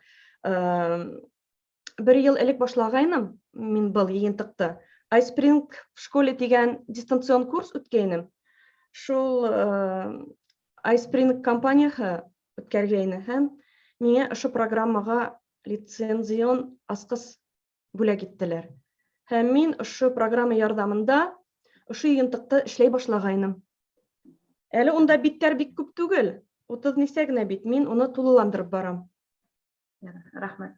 Бер йыл элек башлағайным мин был йыйынтыҡты. iSpring в школе тигән дистанцион курс үткәйнем. Шул iSpring компанияһы үткәргәйне һәм миңә ошо программаға лицензион асҡыс бүләк иттеләр. Һәм мин ошо программа ярҙамында ошо йыйынтыҡты эшләй башлағайным. Әле унда биттәр бик күп түгел, 30 нисә генә бит, мин уны тулыландырып барам. Рәхмәт.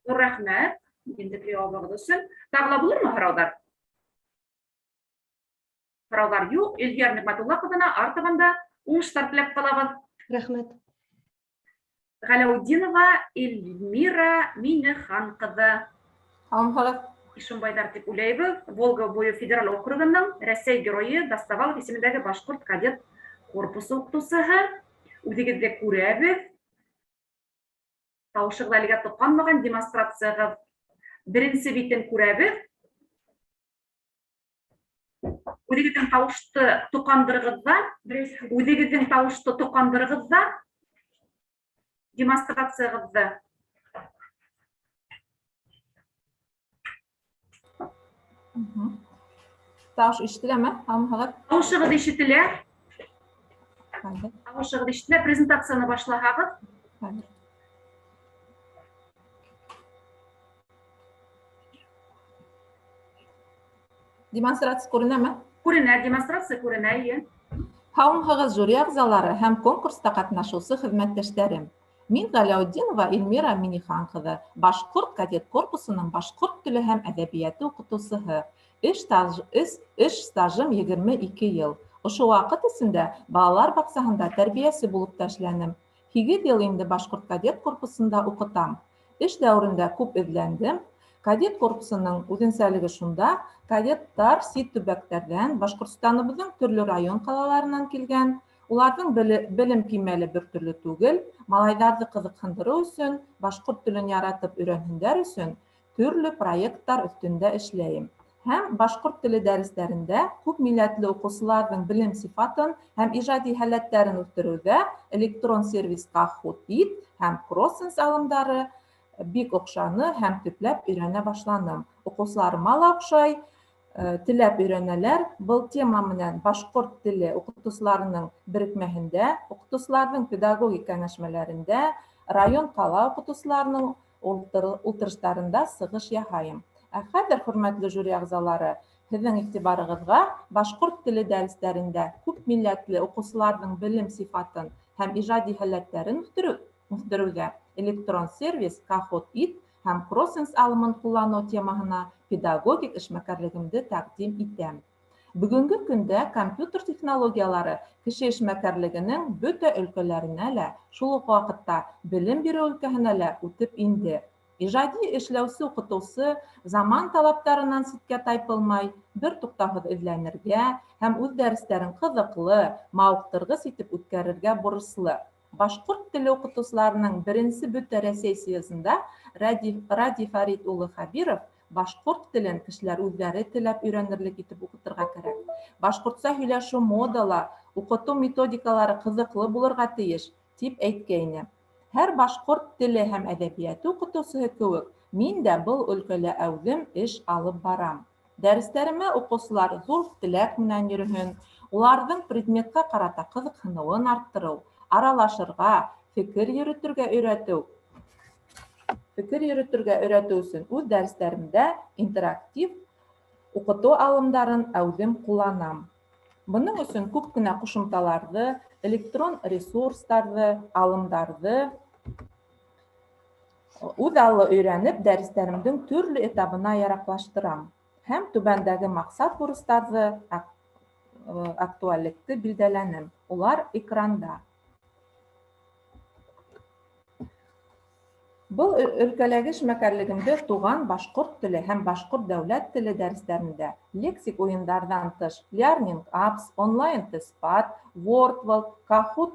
Ҙур рәхмәт ентекле яуабығыҙ өсөн. Тағы ла булырмы һорауҙар? Һорауҙар юҡ. Илһөйәр Ниғмәтулла ҡыҙына артабан да уңыштар теләп ҡалабыҙ. Рәхмәт. Ғәләүетдинова Эльмира Минехан ҡыҙы. Һаумыһығыҙ. Ишембайҙар тип уйлайбыҙ. Волга буйы федераль округының Рәсәй геройы Доставалов исемендәге башҡорт кадет корпусы уҡытыусыһы. Үҙегеҙҙе күрәбеҙ. Тауышығыҙ әлегә тоҡанмаған, демонстрацияғыҙ беренсе битен күрәбеҙ. Үҙегеҙҙең тауышты тоҡандырығыҙ ҙа, үҙегеҙҙең тауышты тоҡандырығыҙ ҙа, демонстрацияғыҙҙы. Тауыш ишетеләме? Һаумыһығыҙ? Тауышығыҙ ишетелә. Тауышығыҙ ишетелә. Презентацияны башлаһағыҙ. Демонстрация күренәме? Күренә, демонстрация күренә, эйе. Һаумыһығыҙ, жюри ағзалары һәм конкурста ҡатнашыусы хеҙмәттәштәрем. Мин Ғәләүетдинова Эльмира Минихан ҡыҙы, башҡорт кадет корпусының башҡорт теле һәм әҙәбиәте уҡытыусыһы. Эш стажым 22 йыл. Ошо ваҡыт эсендә балалар баҡсаһында тәрбиәсе булып та эшләнем. 8 йыл инде башҡорт кадет корпусында уҡытам. Эш дәүерендә күп эҙләндем. Кадет корпусының үҙенсәлеге шунда, кадеттар сит төбәктәрҙән, Башҡортостаныбыҙҙың төрлө район ҡалаларынан килгән. Уларҙың белем кимәле бер төрлө түгел. Малайҙарҙы ҡыҙыҡһындырыу өсөн, башҡорт телен яратып өйрәнһендәр өсөн төрлө проекттар өҫтөндә эшләйем. Һәм башҡорт теле дәрестәрендә күп милләтле уҡыусыларҙың белем сифатын һәм ижади һәләттәрен үҫтереүҙә электрон сервис Kahoot һәм Crossens алымдары бик оҡшаны һәм төпләп өйрәнә башланым. Уҡыусыларыма ла оҡшай, теләп өйрәнәләр. Был тема менән башҡорт теле уҡытыусыларының берекмәһендә, уҡытыусыларҙың педагогик кәңәшмәләрендә, район ҡала уҡытыусыларының ултырыштарында сығыш яһайым. Ә хәҙер, хөрмәтле жюри ағзалары, һеҙҙең иғтибарығыҙға башҡорт теле дәрестәрендә күп милләтле уҡыусыларҙың белем сифатын һәм ижади һәләттәрен үҫтереүҙә электрон сервис Kahoot һәм Crossens алымын ҡулланыу темаһына педагогик эшмәкәрлегемде тәҡдим итәм. Бөгөнгө көндә компьютер технологиялары кеше эшмәкәрлегенең бөтә өлкәләренә лә, шул уҡ ваҡытта белем биреү өлкәһенә лә үтеп инде. Ижади эшләүсе уҡытыусы заман талаптарынан ситкә тайпылмай, бер туҡтауһыҙ эҙләнергә һәм үҙ дәрестәрен ҡыҙыҡлы, мауыҡтырғыс итеп үткәрергә бурыслы. Башҡорт теле уҡытыусыларының беренсе бөтә Рәсәй съезында Ради Фәрит улы Хәбиров башҡорт телен кешеләр үҙҙәре теләп өйрәнерлек итеп уҡытырға кәрәк. Башҡортса һөйләшеү модала, уҡытыу методикалары ҡыҙыҡлы булырға тейеш, тип әйткәйне. Һәр башҡорт теле һәм әҙәбиәте уҡытыусыһы кеүек, мин дә был өлкәлә әүҙем эш алып барам. Дәрестәремә уҡыусылар ҙур теләк менән йөрөһөн, уларҙың предметҡа ҡарата ҡыҙыҡһыныуын арттырыу, аралашырға, фекер йөрөтөргә өйрәтеү өсөн үҙ дәрестәремдә интерактив уҡытыу алымдарын әүҙем ҡулланам. Бының өсөн күп кенә ҡушымталарҙы, электрон ресурстарҙы, алымдарҙы үҙ аллы өйрәнеп, дәрестәремдең төрлө этабына яраҡлаштырам һәм түбәндәге маҡсат бурыстарҙы, актуаллекте билдәләнем. Улар экранда. Был өлкәләге эшмәкәрлегемде туған башҡорт теле һәм башҡорт дәүләт теле дәрестәрендә лексик уйындарҙан тыш Learning Apps, онлайн тестпад, WordWall, Kahoot,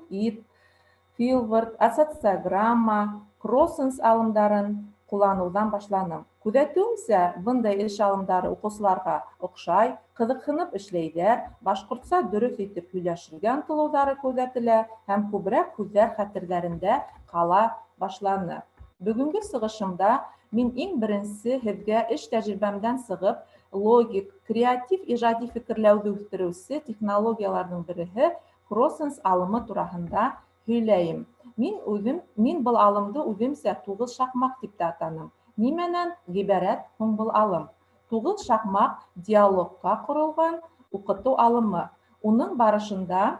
Filword, Ассоциограмма, Crossens алымдарын ҡулланыуҙан башланым. Күҙәтеүемсә, бындай эш алымдары уҡыусыларға оҡшай, ҡыҙыҡһынып эшләйҙәр, башҡортса дөрөҫ итеп һөйләшергә ынтылыуҙары күҙәтелә һәм күберәк һүҙҙәр хәтерҙәрендә ҡала башланы. Бөгөнгө сығышымда мин иң беренсе һеҙгә эш тәжрибәмдән сығып, логик, креатив ижади фекерләүҙе үҫтереүсе технологияларҙың береһе Crossens алымы тураһында һөйләйем. Мин был алымды үҙемсә туғыҙ шаҡмаҡ тип тә атаным. Нимәнән ғибәрәт һуң был алым? Туғыҙ шаҡмаҡ диалогҡа ҡоролған уҡытыу алымы. Уның барышында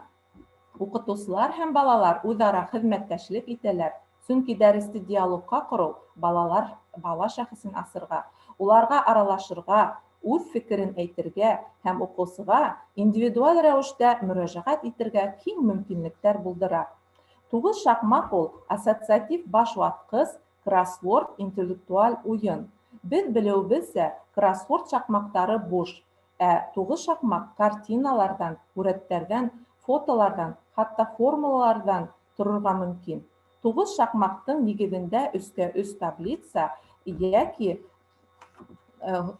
уҡытыусылар һәм балалар үҙ-ара хеҙмәттәшлек итәләр. Сөнки дәресте диалогҡа ҡороу балалар бала шәхесен асырға, уларға аралашырға, үҙ фекерен әйтергә һәм уҡыусыға индивидуаль рәүештә мөрәжәғәт итергә киң мөмкинлектәр булдыра. Туғыҙ шаҡмаҡ ул ассоциатив башватҡыс, кроссворд, интеллектуаль уйын. Беҙ белеүебеҙсә, кроссворд шаҡмаҡтары буш, ә туғыҙ шаҡмаҡ картиналарҙан, һүрәттәрҙән, фотоларҙан, хатта формулаларҙан торорға мөмкин. Туғыҙ шаҡмаҡтың нигеҙендә өскә өс таблица йәки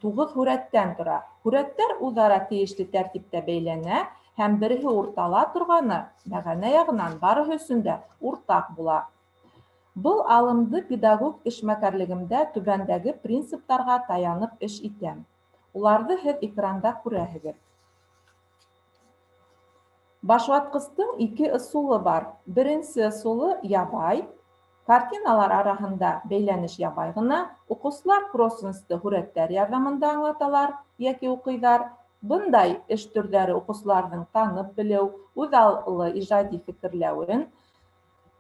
туғыҙ һүрәттән тора. Һүрәттәр үҙ-ара тейешле тәртиптә бәйләнә һәм береһе уртала торғаны мәғәнә яғынан барыһы өсөн дә уртаҡ була. Был алымды педагог эшмәкәрлегемдә түбәндәге принциптарға таянып эш итәм. Уларҙы һеҙ экранда күрәһегеҙ. Башватҡыстың ике ысулы бар. Беренсе ысулы ябай. Картиналар араһында бәйләнеш ябай ғына. Уҡыусылар кроссенсты һүрәттәр ярҙамында аңлаталар йәки уҡыйҙар. Бындай эш төрҙәре уҡыусыларҙың танып белеү, үҙаллы ижади фекерләүен,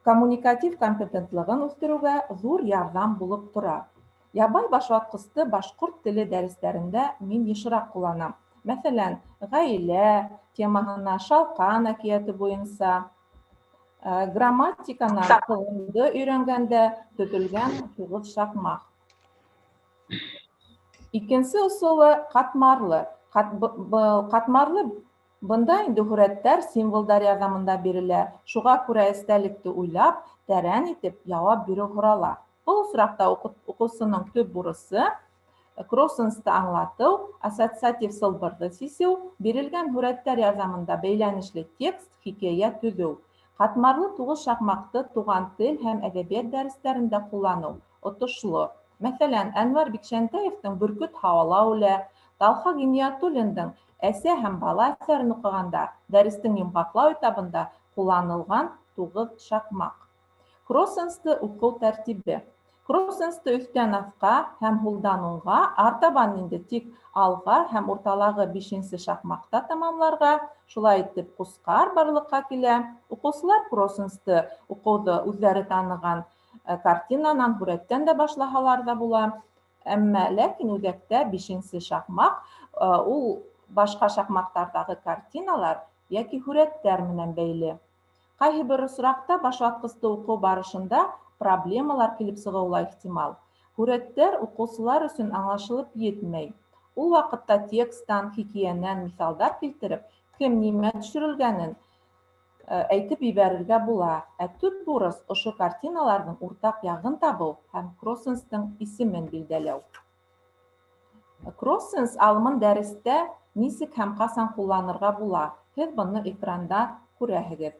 коммуникатив компетентлығын үҫтереүгә ҙур ярҙам булып тора. Ябай башватҡысты башҡорт теле дәрестәрендә мин йышыраҡ ҡулланам. Мәҫәлән, ғаилә темаһына Шалҡан әкиәте буйынса, грамматиканан ҡылымды өйрәнгәндә төҙөлгән туғыҙ шаҡмаҡ. Икенсе ысулы ҡатмарлы. Ҡатмарлы бында инде һүрәттәр символдар ярҙамында бирелә. Шуға күрә эстәлекте уйлап, тәрән итеп яуап биреү һорала. Был осраҡта уҡыусының төп бурысы кроссенсты аңлатыу, ассоциатив сылбырҙы сисеү, бирелгән һүрәттәр ярҙамында бәйләнешле текст, хикәйә төҙөү. Ҡатмарлы туғыҙ шаҡмаҡты туған тел һәм әҙәбиәт дәрестәрендә ҡулланыу отошло. Мәҫәлән, Әнвәр Бикшәнтәевтең Бөркөт һауала үлә, Талха Ғиниәтуллиндың Әсә һәм бала әҫәрен уҡығанда дәрестең йомғаҡлау этабында ҡулланылған туғыҙ шаҡмаҡ. Кроссенсты уҡыу тәртибе. Кроссенсты өҫтән аҫҡа һәм һулдан уңға, артабан инде тик алға һәм урталағы бишенсе шаҡмаҡта тамамларға, шулай итеп ҡусҡар барлыҡҡа килә. Уҡыусылар кроссенсты уҡыуҙы үҙҙәре таныған картинанан, һүрәттән дә башлаһалар ҙа була. Әммә ләкин үҙәктә бишенсе шаҡмаҡ, ул башҡа шаҡмаҡтарҙағы картиналар йәки һүрәттәр менән бәйле. Ҡайһы бер осраҡта башватҡысты уҡыу барышында проблемалар килеп сығыуы ла ихтимал. Һүрәттәр уҡыусылар өсөн аңлашылып етмәй. Ул ваҡытта тексттан, хикәйәнән миҫалдар килтереп, кем нимә төшөрөлгәнен әйтеп ебәрергә була. Ә төп бурыс ошо картиналарҙың уртаҡ яғын табыу һәм кроссенстың исемен билдәләү. Кроссенс алымын дәрестә нисек һәм ҡасан ҡулланырға була? Һеҙ быны экранда күрәһегеҙ.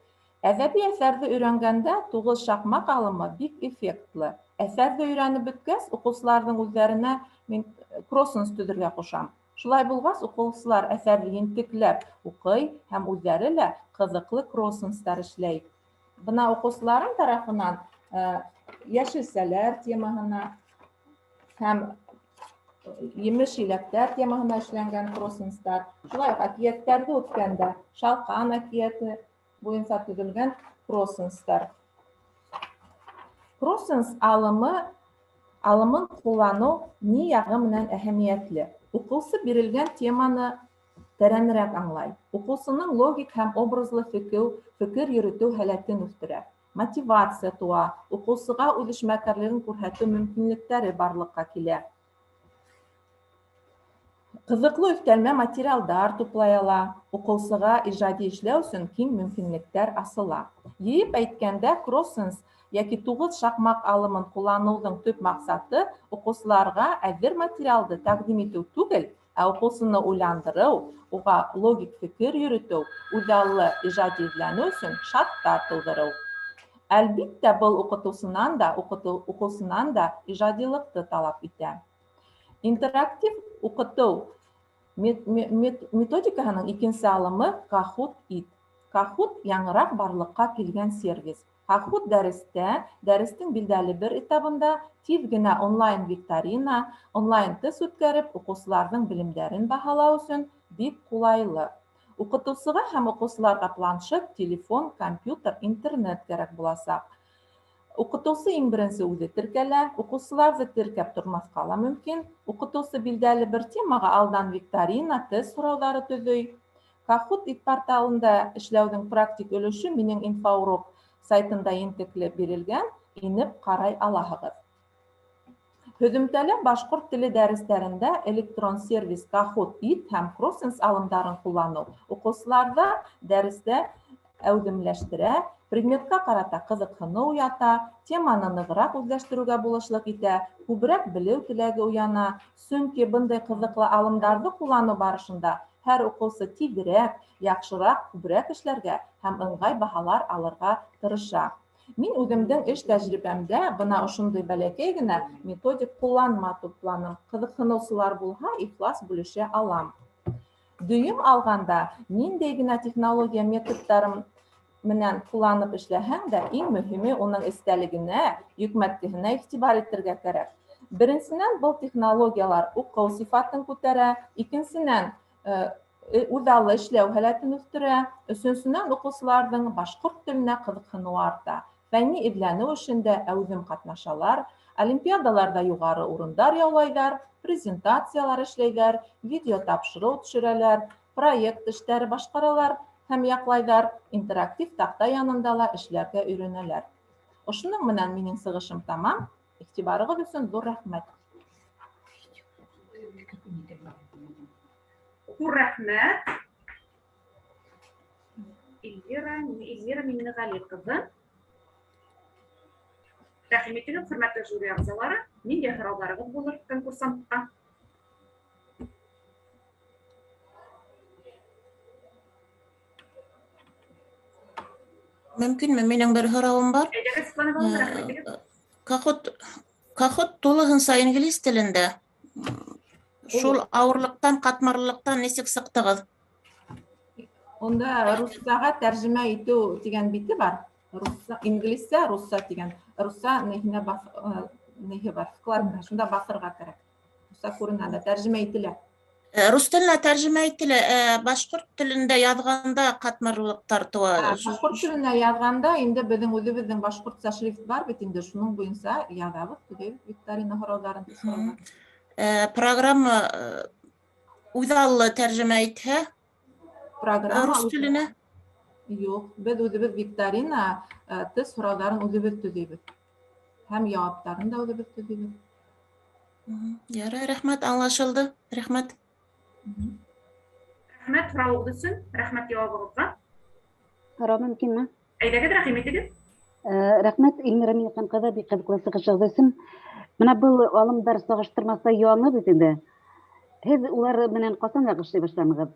Әҙәби әҫәрҙе өйрәнгәндә туғыҙ шаҡмаҡ алымы бик эффектлы. Әҫәрҙе өйрәнеп бөткәс, уҡыусыларҙың үҙҙәренә мин кроссенс төҙөргә ҡушам. Шулай булғас, уҡыусылар әҫәрҙе ентекләп уҡый һәм үҙҙәре лә ҡыҙыҡлы кроссенстар эшләй. Бына уҡыусыларым тарафынан йәшелсәләр темаһына һәм емеш-еләктәр темаһына эшләнгән кроссенстар. Шулай уҡ әкиәттәрҙе үткәндә Шалҡан әкиәте буйынса төҙөлгән кроссенстар. Кроссенс алымын ҡулланыу ни яғы менән әһәмиәтле? Уҡыусы бирелгән теманы тәрәнерәк аңлай. Уҡыусының логик һәм образлы фекер йөрөтөү һәләтен үҫтерә. Мотивация тыуа, уҡыусыға үҙ эшмәкәрлеген күрһәтеү мөмкинлектәре барлыҡҡа килә. Ҡыҙыҡлы өҫтәлмә материалдар туплай ала, уҡыусыға ижади эшләү өсөн киң мөмкинлектәр асыла. Йыйып әйткәндә, кроссенс йәки туғыҙ шаҡмаҡ алымын ҡулланыуҙың төп маҡсаты уҡыусыларға әҙер материалды тәҡдим итеү түгел, ә уҡыусыны уйландырыу, уға логик фекер йөрөтөү, үҙаллы ижади эҙләнеү өсөн шарттар тыуҙырыу. Әлбиттә, был уҡытыусынан да, уҡыусынан да ижадилыҡты талап итә. Интерактив уҡытыу методикаһының икенсе алымы Kahoot.it. Kahoot яңыраҡ барлыҡҡа килгән сервис. Kahoot дәрестә, дәрестең билдәле бер этабында тиҙ генә онлайн викторина, онлайн тест үткәреп, уҡыусыларҙың белемдәрен баһалау өсөн бик ҡулайлы. Уҡытыусыға һәм уҡыусыларға планшет, телефон, компьютер, интернет кәрәк буласаҡ. Уҡытыусы иң беренсе үҙе теркәлә, уҡыусыларҙы теркәп тормаҫҡа ла мөмкин. Уҡытыусы билдәле бер темаға алдан викторина, тест һорауҙары төҙөй. Kahoot порталында эшләүҙең практик өлөшө минең инфоурок сайтында ентекле бирелгән, инеп ҡарай алаһығыҙ. Һөҙөмтәлә башҡорт теле дәрестәрендә электрон сервис Kahoot ит һәм Crossens алымдарын ҡулланыу уҡыусыларҙа дәрестә әүҙемләштерә, предметҡа ҡарата ҡыҙыҡһыныу уята, теманы нығыраҡ үҙләштереүгә булышлыҡ итә, күберәк белеү теләге уяна. Сөнки бындай ҡыҙыҡлы алымдарҙы ҡулланыу барышында һәр уҡыусы тиҙерәк, яҡшыраҡ, күберәк эшләргә һәм ыңғай баһалар алырға тырыша. Мин үҙемдең эш тәжрибәмдә бына ошондай бәләкәй генә методик ҡулланма тупланым. Ҡыҙыҡһыныусылар булһа, ихлас бүлешә алам. Дөйөм алғанда, ниндәй генә технология методтарын менән ҡулланып эшләһәң дә, иң мөһиме уның эстәлегенә, йөкмәткеһенә иғтибар итергә кәрәк. Беренсенән, был технологиялар уҡыу сифатын күтәрә, икенсенән, үҙаллы эшләү һәләтен үҫтерә, өсөнсөнән, уҡыусыларҙың башҡорт теленә ҡыҙыҡһыныуы арта. Фәнни эҙләнеү эшендә әүҙем ҡатнашалар, олимпиадаларҙа юғары урындар яулайҙар, презентациялар эшләйҙәр, видео тапшырыу төшөрәләр, проект эштәре башҡаралар һәм яҡлайҙар, интерактив таҡта янында ла эшләргә өйрәнәләр. Ошоноң менән минең сығышым тамам. Иғтибарығыҙ өсөн ҙур рәхмәт. Ҙур рәхмәт. Эльвира Миңнеғәли ҡыҙы. Рәхим итегеҙ, хөрмәтле жюри ағзалары, ниндәй һорауҙарығыҙ булыр конкурсантҡа? Мөмкинме, минең бер һорауым бар. Әйҙәгеҙ, Светлана Ивановна, рәхмәт итегеҙ. Kahoot тулыһынса инглиз телендә. Шул ауырлыҡтан, ҡатмарлыҡтан нисек сыҡтығыҙ? Унда руссаға тәржемә итеү тигән бите бар. Русса, инглизсә, русса тигән. Русса неһенә баҫ, неһе бар, вкладка, шунда баҫырға кәрәк. Русса күренә дә, тәржемә ителә. Рус теленә тәржемә ителә, башҡорт телендә яҙғанда ҡатмарлыҡтар тыуа. Башҡорт теленә яҙғанда инде беҙҙең үҙебеҙҙең башҡортса шрифт бар бит инде, шуның буйынса яҙабыҙ, төҙәйбеҙ викторина һорауҙарын. Программа үҙаллы тәржемә итһә, Программа рус теленә? Юҡ, беҙ үҙебеҙ викторина, тест һорауҙарын үҙебеҙ төҙөйбөҙ. Һәм яуаптарын да үҙебеҙ төҙөйбөҙ. Ярай, рәхмәт, аңлашылды. Рәхмәт. Рәхмәт һорауығыҙ өсөн, рәхмәт яуабығыҙға. Һорау мөмкинме? Әйҙәгеҙ, рәхим итегеҙ. Рәхмәт, Эльмира Минхан ҡыҙы, бик ҡыҙыҡлы сығышығыҙ өсөн. Бына был алымдар сағыштырмаса яңы бит инде. Һеҙ улар менән ҡасан эшләй башланығыҙ?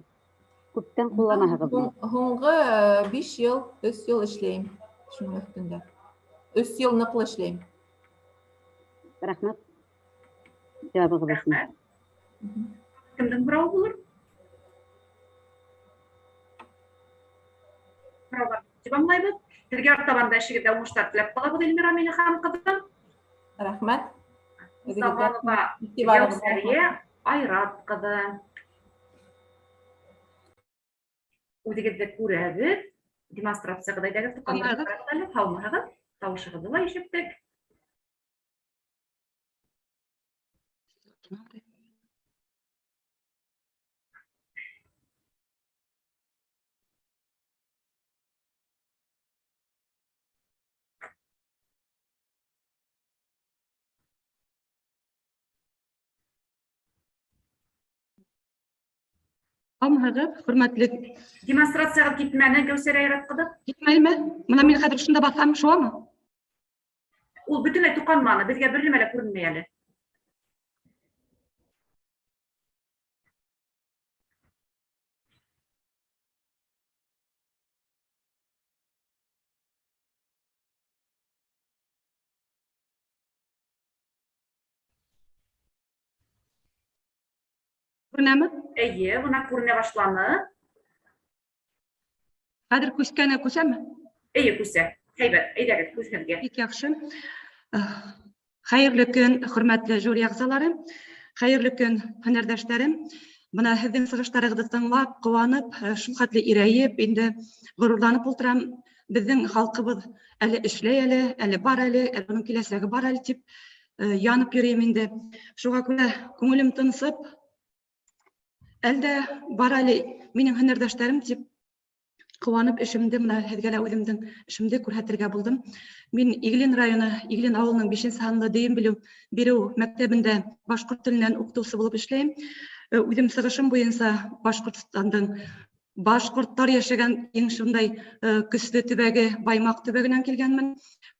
Күптән ҡулланаһығыҙмы? Һуңғы 5 йыл, 3 йыл эшләйем шуның өҫтөндә. 3 йыл ныҡлы эшләйем. Рәхмәт. Яуабығыҙ өсөн. Кемдең һорауы булыр? Һорауҙар тип аңлайбыҙ. Һеҙгә артабан да эшегеҙҙә уңыштар теләп ҡалабыҙ, Эльмира Минхан ҡыҙы. Рәхмәт. Сабанова Гәүсәрйә Айрат ҡыҙы. Үҙегеҙҙе күрәбеҙ. Демонстрацияғыҙ әйҙәгеҙ, туҡандар, һаумыһығыҙ? Тауышығыҙҙы ла ишеттек. Һаумыһығыҙ, хөрмәтле. Демонстрацияға китмәне, Гәүсәрә Айрат ҡыҙы. Китмәйме? Бына мин хәҙер шунда баҫам, шуғамы? Ул бөтөнләй туҡанманы, беҙгә бер нәмә лә күренмәй әле. Күренәме? Эйе, бына күренә башланы. Хәҙер күскәне күсәме? Эйе, күсә. Һәйбәт, әйҙәгеҙ, һүҙ һеҙгә. Бик яҡшы. Хәйерле көн, хөрмәтле жюри әгъзалары. Хәйерле көн, һөнәрҙәштәрем. Бына һеҙҙең сығыштарығыҙҙы тыңлап, ҡыуанып, шул хәтле ирәйеп, инде ғорурланып ултырам. Беҙҙең халҡыбыҙ әле эшләй әле, әле бар әле, әле уның киләсәге бар әле тип янып йөрөйөм инде. Шуға күрә күңелем тынсып, әлдә бар әле минең һөнәрҙәштәрем тип ҡыуанып эшемде бына һеҙгә лә үҙемдең эшемде күрһәтергә булдым. Мин Иглин районы, Иглин ауылының 5 һанлы дөйөм белем биреү мәктәбендә башҡорт теленән уҡытыусы булып эшләйем. Үҙем сығышым буйынса Башҡортостандың башҡорттар йәшәгән иң шундай көслө төбәге Баймаҡ төбәгенән килгәнмен.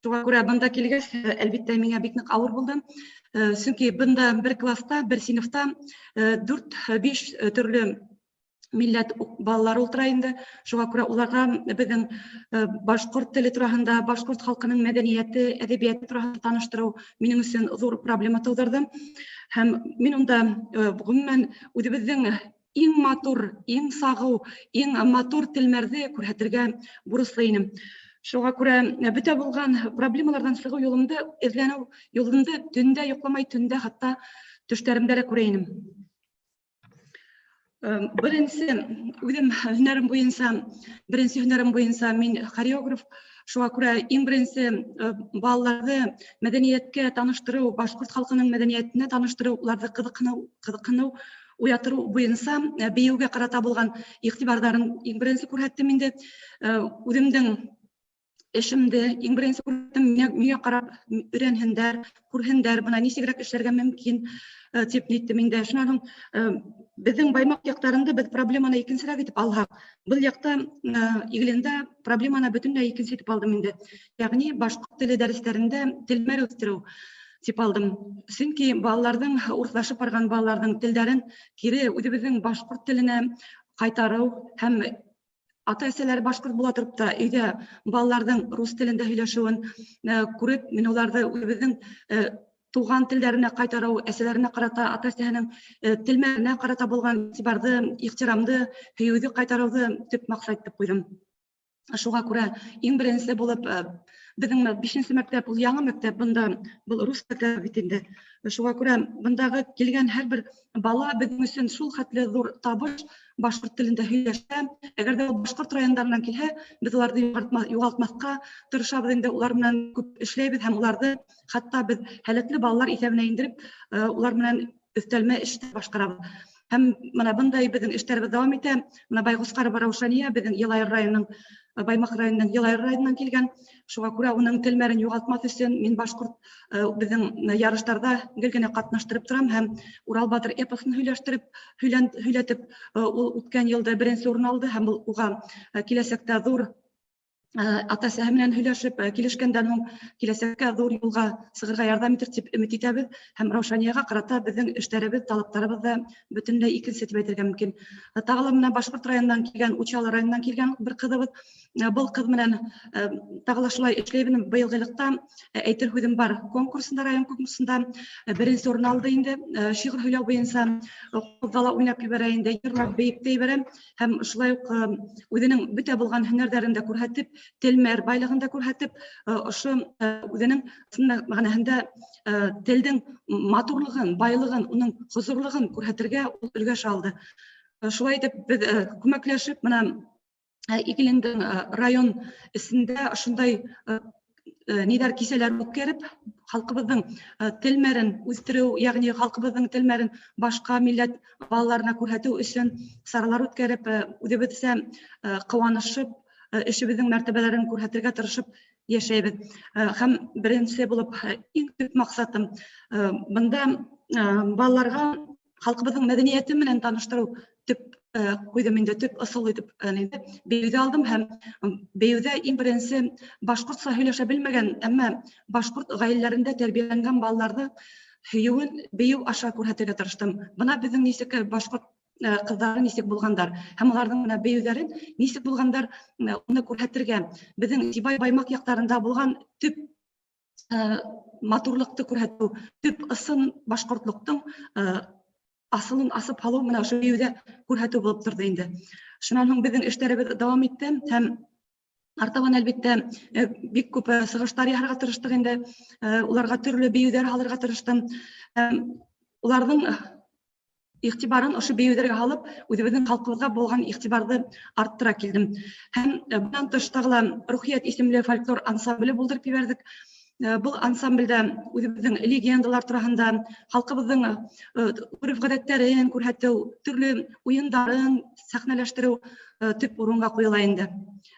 Шуға күрә бында килгәс, әлбиттә, миңә бик ныҡ ауыр булды. Сөнки бында бер класста, бер синыфта 4-5 төрлө милләт балалары ултыра инде. Шуға күрә уларға беҙҙең башҡорт теле тураһында, башҡорт халҡының мәҙәниәте, әҙәбиәте тураһында таныштырыу минең өсөн ҙур проблема тыуҙырҙы. Һәм мин унда ғөмүмән үҙебеҙҙең иң матур, иң сағыу, иң матур телмәрҙе күрһәтергә бурыслы инем. Шуға күрә бөтә булған проблемаларҙан сығыу юлымды, эҙләнеү юлымды төндә йоҡламай, төндә хатта төштәремдә лә күрә инем. Беренсе үҙем һөнәрем буйынса, беренсе һөнәрем буйынса мин хореограф. Шуға күрә иң беренсе балаларҙы мәҙәниәткә таныштырыу, башҡорт халҡының мәҙәниәтенә таныштырыу, уларҙы ҡыҙыҡһыныу уятырыу буйынса бейеүгә ҡарата булған иғтибарҙарын иң беренсе күрһәттем инде. Үҙемдең эшемде иң беренсе күрһәттем, миңә ҡарап өйрәнһендәр, күрһендәр, бына нисегерәк эшләргә мөмкин тип ниттем инде. Шунан һуң беҙҙең Баймаҡ яҡтарында беҙ проблеманы икенсерәк итеп алһаҡ, был яҡта Иглиндә проблеманы бөтөнләй икенсе итеп алдым инде. Йәғни башҡорт теле дәрестәрендә телмәр үҫтереү тип алдым. Сөнки балаларҙың, урыҫлашып барған балаларҙың телдәрен кире үҙебеҙҙең башҡорт теленә ҡайтарыу һәм ата-әсәләре башҡорт була тороп та өйҙә балаларҙың рус телендә һөйләшеүен күреп, мин уларҙы үҙебеҙҙең туған телдәренә ҡайтарыу, әсәләренә ҡарата, ата-әсәһенең телмәренә ҡарата булған иғтибарҙы, ихтирамды, һөйөүҙе ҡайтарыуҙы төп маҡсат итеп ҡуйҙым. Шуға күрә иң беренсе булып беҙҙең бына 5-нсе мәктәп, ул яңы мәктәп, бында был рус мәктәбе бит инде. Шуға күрә бындағы килгән һәр бер бала беҙҙең өсөн шул хәтле ҙур табыш, башҡорт телендә һөйләшә. Әгәр ҙә ул башҡорт райондарынан килһә, беҙ уларҙы юғалтмаҫҡа тырышабыҙ инде, улар менән күп эшләйбеҙ һәм уларҙы хатта беҙ һәләтле балалар иҫәбенә индереп, улар менән өҫтәлмә эштәр башҡарабыҙ. Һәм бына бындай беҙҙең эштәребеҙ дауам итә. Бына Байғусҡарова Раушания беҙҙең Йылайыр районының, Баймаҡ районының Йылайыр районынан килгән. Шуға күрә уның телмәрен юғалтмаҫ өсөн мин башҡорт беҙҙең ярыштарҙа гел генә ҡатнаштырып торам һәм Урал батыр эпосын һөйләтеп, ул үткән йылда беренсе урын алды һәм ул уға киләсәктә ҙур ата-әсәһе менән һөйләшеп, килешкәндән һуң киләсәккә ҙур юлға сығырға ярҙам итер тип өмөт итәбеҙ. Һәм Раушанияға ҡарата беҙҙең эштәребеҙ, талаптарыбыҙ ҙа бөтөнләй икенсе тип әйтергә мөмкин. Тағы ла менән Башҡорт районынан килгән, Учалы районынан килгән бер ҡыҙыбыҙ. Был ҡыҙ менән тағы ла шулай эшләйбеҙ. Быйылғы йылда әйтер һүҙем бар конкурсында, район конкурсында беренсе урын алды инде. Шиғыр һөйләү буйынса ҡыҙҙа ла уйнап ебәрә инде, йырлап бейеп тә ебәрә. Һәм шулай уҡ үҙенең бөтә булған һөнәрҙәрен дә күрһәтеп, телмәр байлығын да күрһәтеп, ошо үҙенең ысын мәғәнәһендә телдең матурлығын, байлығын, уның хозурлығын күрһәтергә ул өлгәш алды. Шулай итеп беҙ күмәкләшеп бына Иглиндең район эсендә ошондай ниҙәр кисәләр үткәреп, халҡыбыҙҙың телмәрен үҫтереү, йәғни халҡыбыҙҙың телмәрен башҡа милләт балаларына күрһәтеү өсөн саралар үткәреп, үҙебеҙсә ҡыуанышып, эшебеҙҙең мәртәбәләрен күрһәтергә тырышып йәшәйбеҙ. Һәм беренсе булып, иң төп маҡсатым бында балаларға халҡыбыҙҙың мәҙәниәте менән таныштырыу төп ҡуйҙым инде, төп ысул итеп инде бейеүҙе алдым һәм бейеүҙә иң беренсе башҡортса һөйләшә белмәгән, әммә башҡорт ғаиләләрендә тәрбиәләнгән балаларҙы һөйөүен бейеү аша күрһәтергә тырыштым. Бына беҙҙең нисек башҡорт ҡыҙҙары нисек булғандар һәм уларҙың бына бейеүҙәрен нисек булғандар, уны күрһәтергә, беҙҙең Сибай Баймаҡ яҡтарында булған төп матурлыҡты күрһәтеү, төп ысын башҡортлоҡтоң асылын асып һалыу менән ошо бейеүҙә күрһәтеү булып торҙо инде. Шунан һуң беҙҙең эштәребеҙ дауам итте һәм Артабан, әлбиттә, бик күп сығыштар яһарға тырыштыҡ инде. Уларға төрлө бейеүҙәр һалырға тырыштым. Уларҙың иғтибарын ошо бейеүҙәргә һалып, үҙебеҙҙең халҡыбыҙға булған иғтибарҙы арттыра килдем. Һәм бынан тыш тағы ла Рухиәт исемле фольклор ансамбле булдырып ебәрҙек. Был ансамблдә үҙебеҙҙең легендалар тураһында, халҡыбыҙҙың ғөрөф-ғәҙәттәрен күрһәтеү, төрлө уйындарын сәхнәләштереү төп урынға ҡуйыла инде.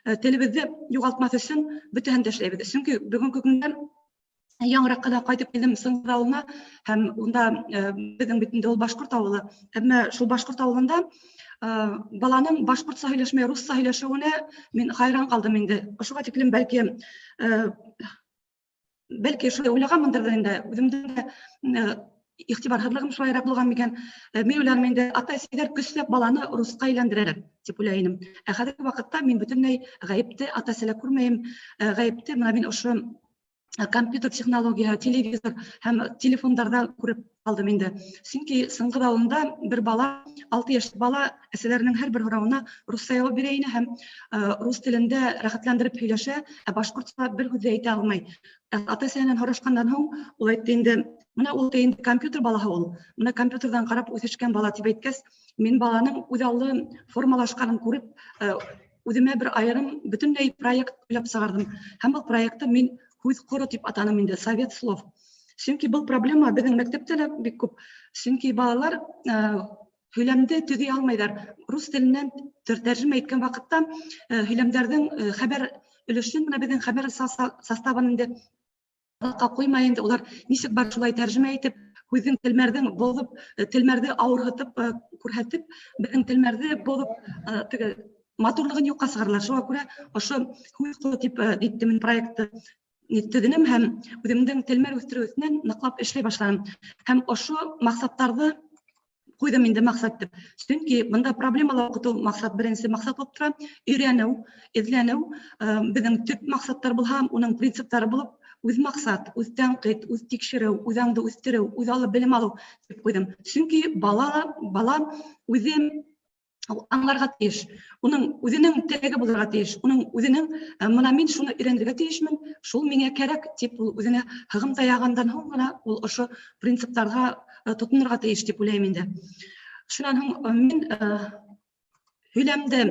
Телебеҙҙе юғалтмаҫ өсөн бөтәһен дә эшләйбеҙ. Сөнки бөгөнгө көндә яңыраҡ ҡына ҡайтып килдем Сыңғыҙ ауылына, һәм унда беҙҙең бит инде ул башҡорт ауылы. Әммә шул башҡорт ауылында баланың башҡортса һөйләшмәй, русса һөйләшеүенә мин хайран ҡалдым инде. Ошоға тиклем бәлки шулай уйлағанмындыр ҙа инде, үҙемдең дә иғтибарһыҙлығым шулайыраҡ булған микән? Мин уйланым инде, ата-әсәйҙәр көсләп баланы русҡа әйләндерәләр тип уйлай инем. Ә хәҙерге ваҡытта мин бөтөнләй ғәйепте ата-әсәлә күрмәйем. Ғәйепте бына мин ошо компьютер технологияһы, телевизор һәм телефондарҙа күреп ҡалдым инде. Сөнки Сыңғыҙ ауылында бер бала, 6 йәшлек бала, әсәләренең һәр бер һорауына русса яуап бирә ине һәм рус телендә рәхәтләндереп һөйләшә, ә башҡортса бер һүҙ ҙә әйтә алмай. Ата-әсәһенән һорашҡандан һуң ул әйтте инде, бына ул инде компьютер балаһы ул, бына компьютерҙан ҡарап үҫешкән бала тип әйткәс, мин баланың үҙаллы формалашҡанын күреп, үҙемә бер айырым бөтөнләй проект уйлап сығарҙым. Һәм был проектты мин һүҙ ҡоро тип атаным инде, совет слов. Сөнки был проблема беҙҙең мәктәптә лә бик күп. Сөнки балалар һөйләмде төҙөй алмайҙар. Рус теленән тәржемә иткән ваҡытта һөйләмдәрҙең хәбәр өлөшөн, бына беҙҙең хәбәр составын инде халыҡҡа ҡуймай инде, улар нисек бар шулай тәржемә итеп, һүҙҙең телмәрҙең боҙоп, телмәрҙе ауырһытып, күрһәтеп, беҙҙең телмәрҙе боҙоп, теге матурлығын юҡҡа сығаралар. Шуға күрә ошо һүҙ ҡоро тип ниттем мин проектты төҙөнөм һәм үҙемдең телмәр үҫтереү өҫтөнән ныҡлап эшләй башланым. Һәм ошо маҡсаттарҙы ҡуйҙым инде маҡсат тип. Сөнки бында проблемалар уҡытыу маҡсат беренсе маҡсат булып тора. Өйрәнеү, эҙләнеү, беҙҙең төп маҡсаттар булһа, уның принциптары булып үҙ маҡсат, үҙ тәнҡит, үҙ тикшереү, үҙ аңды үҫтереү, үҙ аллы белем алыу тип ҡуйҙым. Сөнки бала үҙе аңларға тейеш, уның үҙенең теләге булырға тейеш, уның үҙенең, бына мин шуны өйрәнергә тейешмен, шул миңә кәрәк тип ул үҙенә һығым таяғандан һуң ғына ул ошо принциптарға тотонорға тейеш тип уйлайым инде. Шунан һуң мин һөйләмде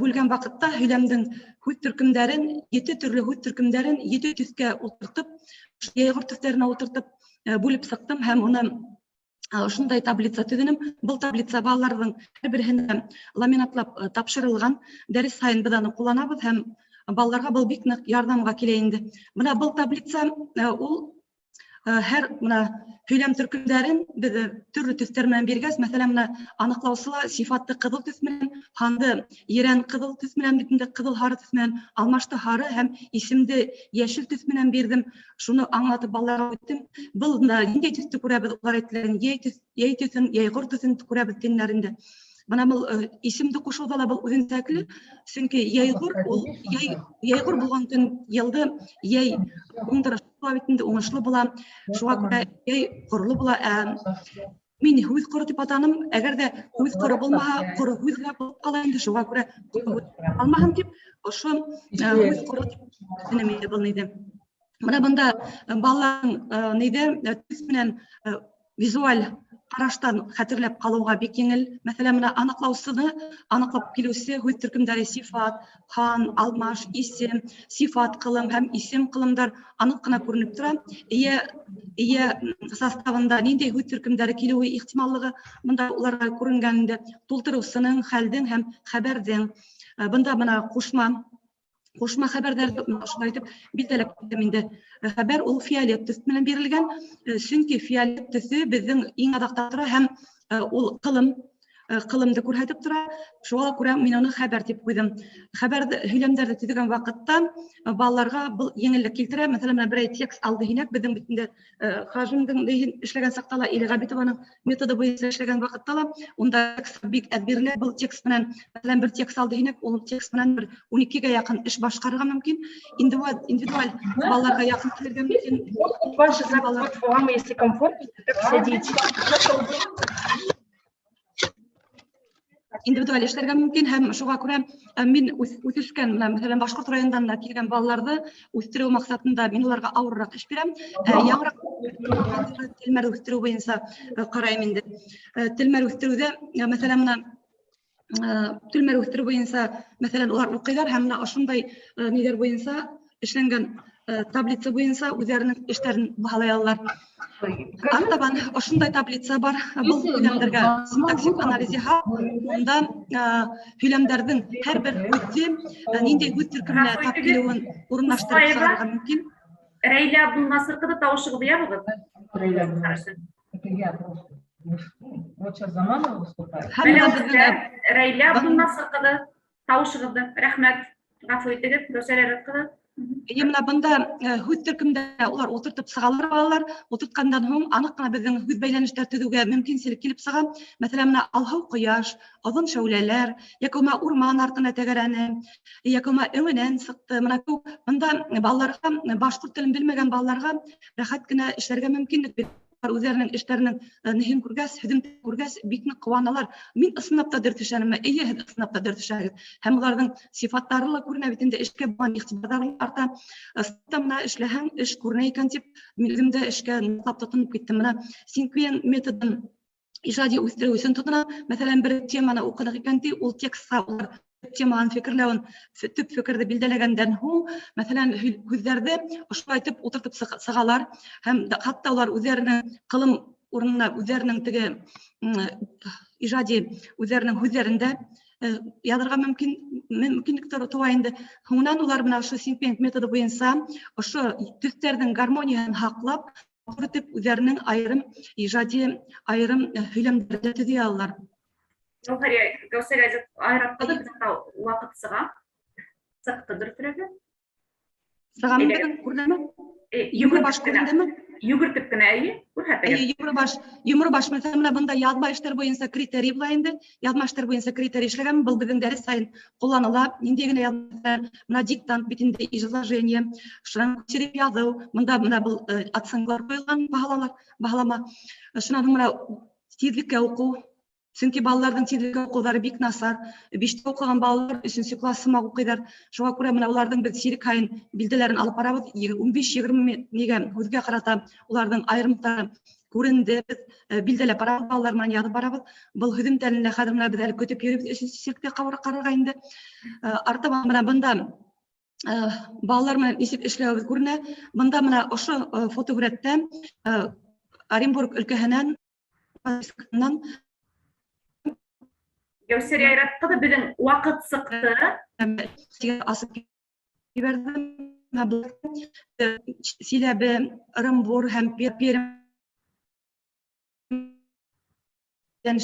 бүлгән ваҡытта һөйләмдең һүҙ төркөмдәрен, 7 төрлө һүҙ төркөмдәрен 7 төҫкә ултыртып, йәйғор төҫтәренә ултыртып, бүлеп сыҡтым һәм уны ошондай таблица төҙөнөм. Был таблица балаларҙың һәр береһенә ламинатлап тапшырылған. Дәрес һайын беҙ аны ҡулланабыҙ һәм балаларға был бик ныҡ ярҙамға килә инде. Бына был таблица, ул, һәр бына һөйләм төркөмдәрен беҙ төрлө төҫтәр менән биргәс, мәҫәлән, бына аныҡлаусыла сифатты ҡыҙыл төҫ менән, һанды ерән ҡыҙыл төҫ менән, бит инде ҡыҙыл һары төҫ менән, алмашты һары һәм исемде йәшел төҫ менән бирҙем. Шуны аңлатып балаларға үттем. Был бына ниндәй төҫтө күрәбеҙ, улар әйтеләр, йәй төҫ, йәй төҫөн, йәйғор төҫөн күрәбеҙ тинеләр инде. Бына был исемде ҡушыуҙа ла был үҙенсәлекле, сөнки йәйғор ул йәйғор булған көн йылды йәй уңдырышлы була бит инде, уңышлы була. Шуға күрә йәй ҡорло була. Ә мин һүҙ ҡоро тип атаным. Әгәр ҙә һүҙ ҡоро булмаһа, ҡоро һүҙ генә булып ҡала инде. Шуға күрә ҡоро һүҙ алмаһын тип ошо һүҙ ҡоро тип төҙөнөм инде был ниҙе. Бына бында балаларҙың ниҙе, төҫ менән визуаль ҡараштан хәтерләп ҡалыуға бик еңел. Мәҫәлән, бына аныҡлаусыны аныҡлап килеүсе һүҙ төркөмдәре сифат, һан, алмаш, исем, сифат ҡылым һәм исем ҡылымдар аныҡ ҡына күренеп тора. Эйә составында ниндәй һүҙ төркөмдәре килеүе ихтималлығы бында уларға күренгән инде. Тултырыусының, хәлдең һәм хәбәрҙең. Бында бына ҡушма хәбәрҙәрҙе шулай итеп билдәләп киттем инде. Хәбәр ул фиолет төҫ менән бирелгән, сөнки фиолет төҫө беҙҙең иң аҙаҡта тора һәм ул ҡылымды күрһәтеп тора. Шуға күрә мин уны хәбәр тип ҡуйҙым. Хәбәрҙе, һөйләмдәрҙе төҙөгән ваҡытта балаларға был еңеллек килтерә. Мәҫәлән, менә берәй текст алды һинәк, беҙҙең бит инде, Хажимдың эшләгән саҡта ла, или Ғәбитованың методы буйынса эшләгән ваҡытта ла, унда текст бик әҙ бирелә. Был текст менән, мәҫәлән, бер текст алды һинәк, ул текст менән бер ун икегә яҡын эш башҡарырға мөмкин. Индивидуаль балаларға яҡын килергә мөмкин. Вот ваши вот вам, если комфортно, так садитесь. Индивидуаль эшләргә мөмкин һәм шуға күрә мин үҫешкән, менә мәҫәлән, башҡорт районынан да килгән балаларҙы үҫтереү маҡсатында мин уларға ауырыраҡ эш бирәм. Яңыраҡ телмәр үҫтереү буйынса ҡарайым инде. Телмәр үҫтереүҙә, мәҫәлән, менә телмәр үҫтереү буйынса, мәҫәлән, улар уҡыйҙар һәм менә ошондай ниҙәр буйынса эшләнгән таблица буйынса үҙҙәренең эштәрен баһалай алалар. Артабан ошондай таблица бар. Был һөйләмдәргә синтаксик анализ яһап, унда һөйләмдәрҙең һәр бер һүҙе ниндәй һүҙ төркөмөнә тап килеүен урынлаштырып сығарырға мөмкин. Рәйлә Абдулнасыр ҡыҙы, тауышығыҙҙы ябығыҙ. Вот сейчас Заманова выступает. Рәйлә Абдулнасыр ҡыҙы, тауышығыҙҙы. Рәхмәт. Ғәфү итегеҙ, Гәүсәр ҡыҙы. Эйе, менә бында һүҙ төркөмдә улар ултыртып сығалар балалар. Ултыртҡандан һуң аныҡ ҡына беҙҙең һүҙ бәйләнештәр төҙөүгә мөмкинселек килеп сыға. Мәҫәлән, менә алһыу ҡояш, оҙон шәүләләр, йәки ума урман артына тәгәрәне, йәки ума өңөнән сыҡты. Менә бында балаларға, башҡорт телен белмәгән балаларға рәхәт кенә эшләргә мөмкинлек бирә. Үҙҙәренең эштәренең ниһен күргәс, һөҙөмтә күргәс, бик ныҡ ҡыуаналар. Мин ысынлап та дөрөҫ эшләнемме? Эйе, һеҙ ысынлап та дөрөҫ эшләгеҙ. Һәм уларҙың сифаттары ла күренә бит инде, эшкә булған иғтибарҙары ла арта. Ысынлап мына эшләһәң, эш күренә икән тип, мин үҙем дә эшкә ныҡлап тотоноп киттем. Мына синквейн методын ижади үҫтереү өсөн тотона. Мәҫәлән, бер теманы уҡыныҡ икән ти, ул текстҡа улар теманан фекерләүен, төп фекерҙе билдәләгәндән һуң, мәҫәлән, һүҙҙәрҙе ошолай итеп ултыртып сығалар һәм хатта улар үҙҙәренең ҡылым урынына үҙҙәренең теге ижади үҙҙәренең һүҙҙәрен дә яҙырға мөмкинлектәр тыуа инде. Һуңынан улар менә ошо синквейн методы буйынса ошо төҫтәрҙең гармонияһын һаҡлап, матур итеп үҙҙәренең айырым ижади, айырым һөйләмдәрҙе төҙөй алалар. Гәүсәр Айрат ҡыҙы, беҙҙең ваҡыт сыға. Сыҡты дөрөҫөрәге. Сығамы беҙҙең, күренәме? Йомро баш күрендеме? Йүгертеп кенә, эйе, күрһәтегеҙ. Эйе, йомро баш. Мәҫәлән, менә бында яҙма эштәр буйынса критерий була инде. Яҙма эштәр буйынса критерий эшләгән, был беҙҙең дәрес һайын ҡулланыла. Ниндәй генә яҙма, менә диктант бит инде, изложение, шунан күсереп яҙыу, бында менә был оценкалар ҡуйылған, баһалама. Шунан һуң менә тиҙлеккә уҡыу. Сөнки балаларҙың тиҙлеккә уҡыуҙары бик насар. Биштә уҡыған балалар өсөнсө класс һымаҡ уҡыйҙар. Шуға күрә менә уларҙың беҙ сирек һайын билдәләрен алып барабыҙ. Ун биш-егерме нигә һүҙгә ҡарата уларҙың айырымтары күренде. Беҙ билдәләп барабыҙ, балалар менән яҙып барабыҙ. Был һөҙөмтәле лә хәҙер менә беҙ әле көтөп йөрөбөҙ өсөнсө сиректә ҡарарға инде. Артабан менә бында балалар менән нисек эшләүебеҙ күренә. Бында менә ошо фотоһүрәттә Оренбург өлкәһенән Гәүсәр Айрат ҡыҙы, беҙҙең ваҡыт сыҡты. Асып ебәрҙем. Силәбе, Ырымбур һәм Пермь. Һәм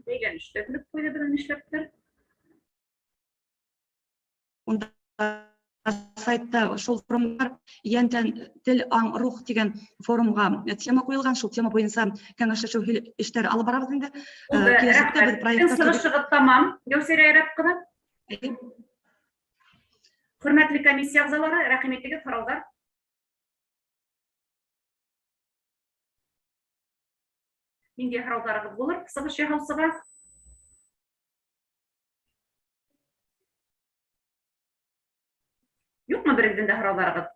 бәйләнештә белеп ҡуйҙы беҙҙең нишләптер. Унда сайтта шул форумдар Йәнтән тел аң рух тигән форумға тема ҡуйылған, шул тема буйынса кәңәшләшеү эштәре алып барабыҙ инде. Булды, Киләсәктә беҙ рәхмәт. проекттар Беҙҙең сығышығыҙ тамам, Гәүсәр Айрат ҡыҙы. Хөрмәтле комиссия ағзалары, рәхим итегеҙ, һорауҙар. Ниндәй һорауҙарығыҙ булыр сығыш яһаусыға? Юҡмы берегеҙҙең дә һорауҙарығыҙ?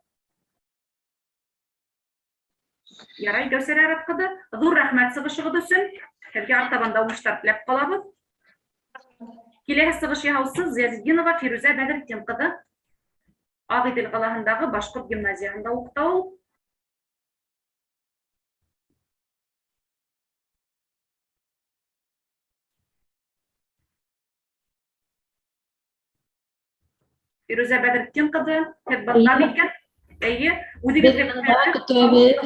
Ярай, Гәүсәр Айрат ҡыҙы, ҙур рәхмәт сығышығыҙ өсөн. Һеҙгә артабан да уңыштар теләп ҡалабыҙ. Киләһе сығыш яһаусы Зыязетдинова Фирүзә Бәҙертдин ҡыҙы. Ағиҙел ҡалаһындағы башҡорт гимназияһында уҡыта ул. Фирүзә Бәҙертдин ҡыҙы, һеҙ бында микән? Эйе, үҙегеҙҙе Беҙ бында, көтәбеҙ.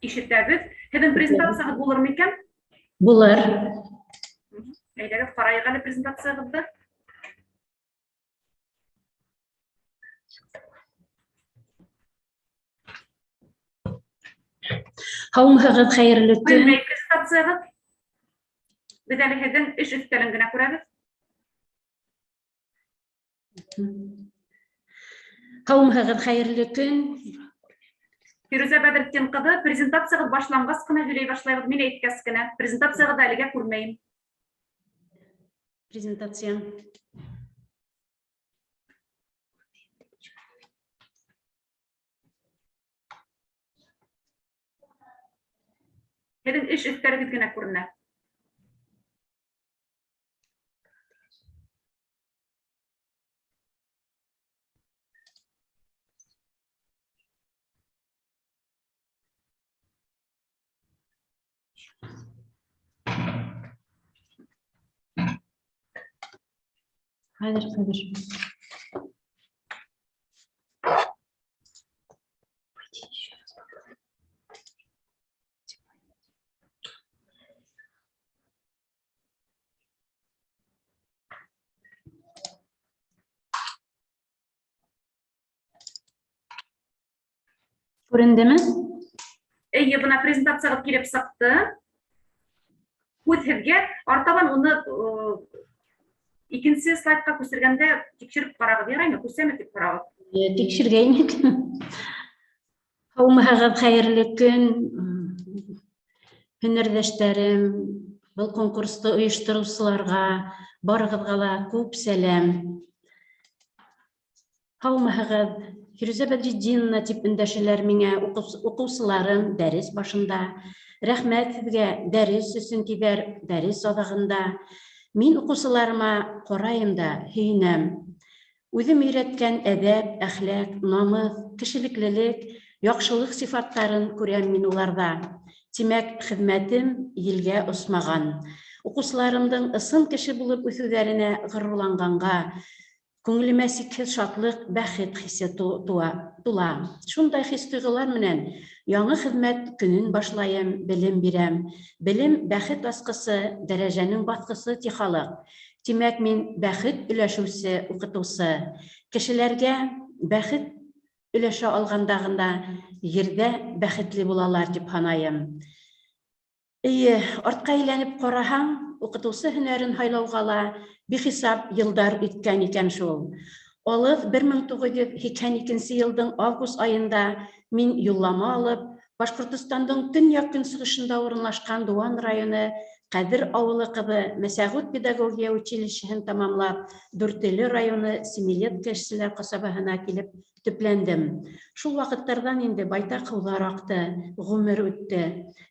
Ишетәбеҙ. Һеҙҙең презентацияғыҙ булыр микән? Булыр. Әйҙәгеҙ, ҡарайыҡ әле презентацияғыҙҙы. Һаумыһығыҙ, хәйерле төн. Белмәй презентацияғыҙ. Беҙ әле һеҙҙең эш өҫтәлен генә күрәбеҙ. Һаумыһығыҙ, хәйерле көн. Фирүзә Бәҙретдин ҡыҙы, презентациягыҙ башланғас ҡына һөйләй башлайбыҙ, мин әйткәс кенә. Презентациягыҙҙы әлегә күрмәйем. Презентация. Һеҙҙең эш өҫтәрегеҙ генә күренә. Хәҙер, хәҙер. Күрендеме? Эйе, бына презентациягыҙ килеп сыҡты. Һүҙ һеҙгә. Артабан уны икенсе слайдҡа күсергәндә тикшереп ҡарағыҙ, яраймы, күсәме тип һорағыҙ. Тикшергәйнек. Һаумыһығыҙ, хәйерле көн. Һөнәрҙәштәрем, был конкурсты ойоштороусыларға барығыҙға ла күп сәләм. Һаумыһығыҙ, Фирүзә Бәҙретдиновна тип өндәшәләр миңә уҡыусыларым дәрес башында. Рәхмәт һеҙгә дәрес өсөн тиҙәр дәрес аҙағында. Мин уҡыусыларыма ҡарайым да һөйөнәм. Үҙем өйрәткән әҙәп, әхлаҡ, намыҫ, кешелеклелек, яҡшылыҡ сифаттарын күрәм мин уларҙа. Тимәк, хеҙмәтем елгә осмаған. Уҡыусыларымдың ысын кеше булып үҫеүҙәренә ғорурланғанға күңелемә сикһеҙ шатлыҡ, бәхет хисе тула. Шундай хис-тойғолар менән яңы хеҙмәт көнөн башлайым, белем бирәм. Белем бәхет асҡысы, дәрәжәнең баҫҡысы ти халыҡ. Тимәк, мин бәхет өләшеүсе уҡытыусы. Кешеләргә бәхет өләшә алғанда ғына ерҙә бәхетле булалар тип һанайым. Эйе, артҡа әйләнеп ҡараһаң, уҡытыусы һөнәрен һайлауға ла бихисап йылдар үткән икән шул. Алыҫ 1982 йылдың август айында мин юллама алып, Башҡортостандың төньяҡ-көнсығышында урынлашҡан Дыуан районы Ҡәҙер ауылы ҡыҙы Мәсәғүт педагогия училищеһын тамамлап, Дүртөйлө районы Семилетка эшселәр ҡасабаһына килеп төпләндем. Шул ваҡыттарҙан инде байтаҡ һыуҙар аҡты, ғүмер үтте.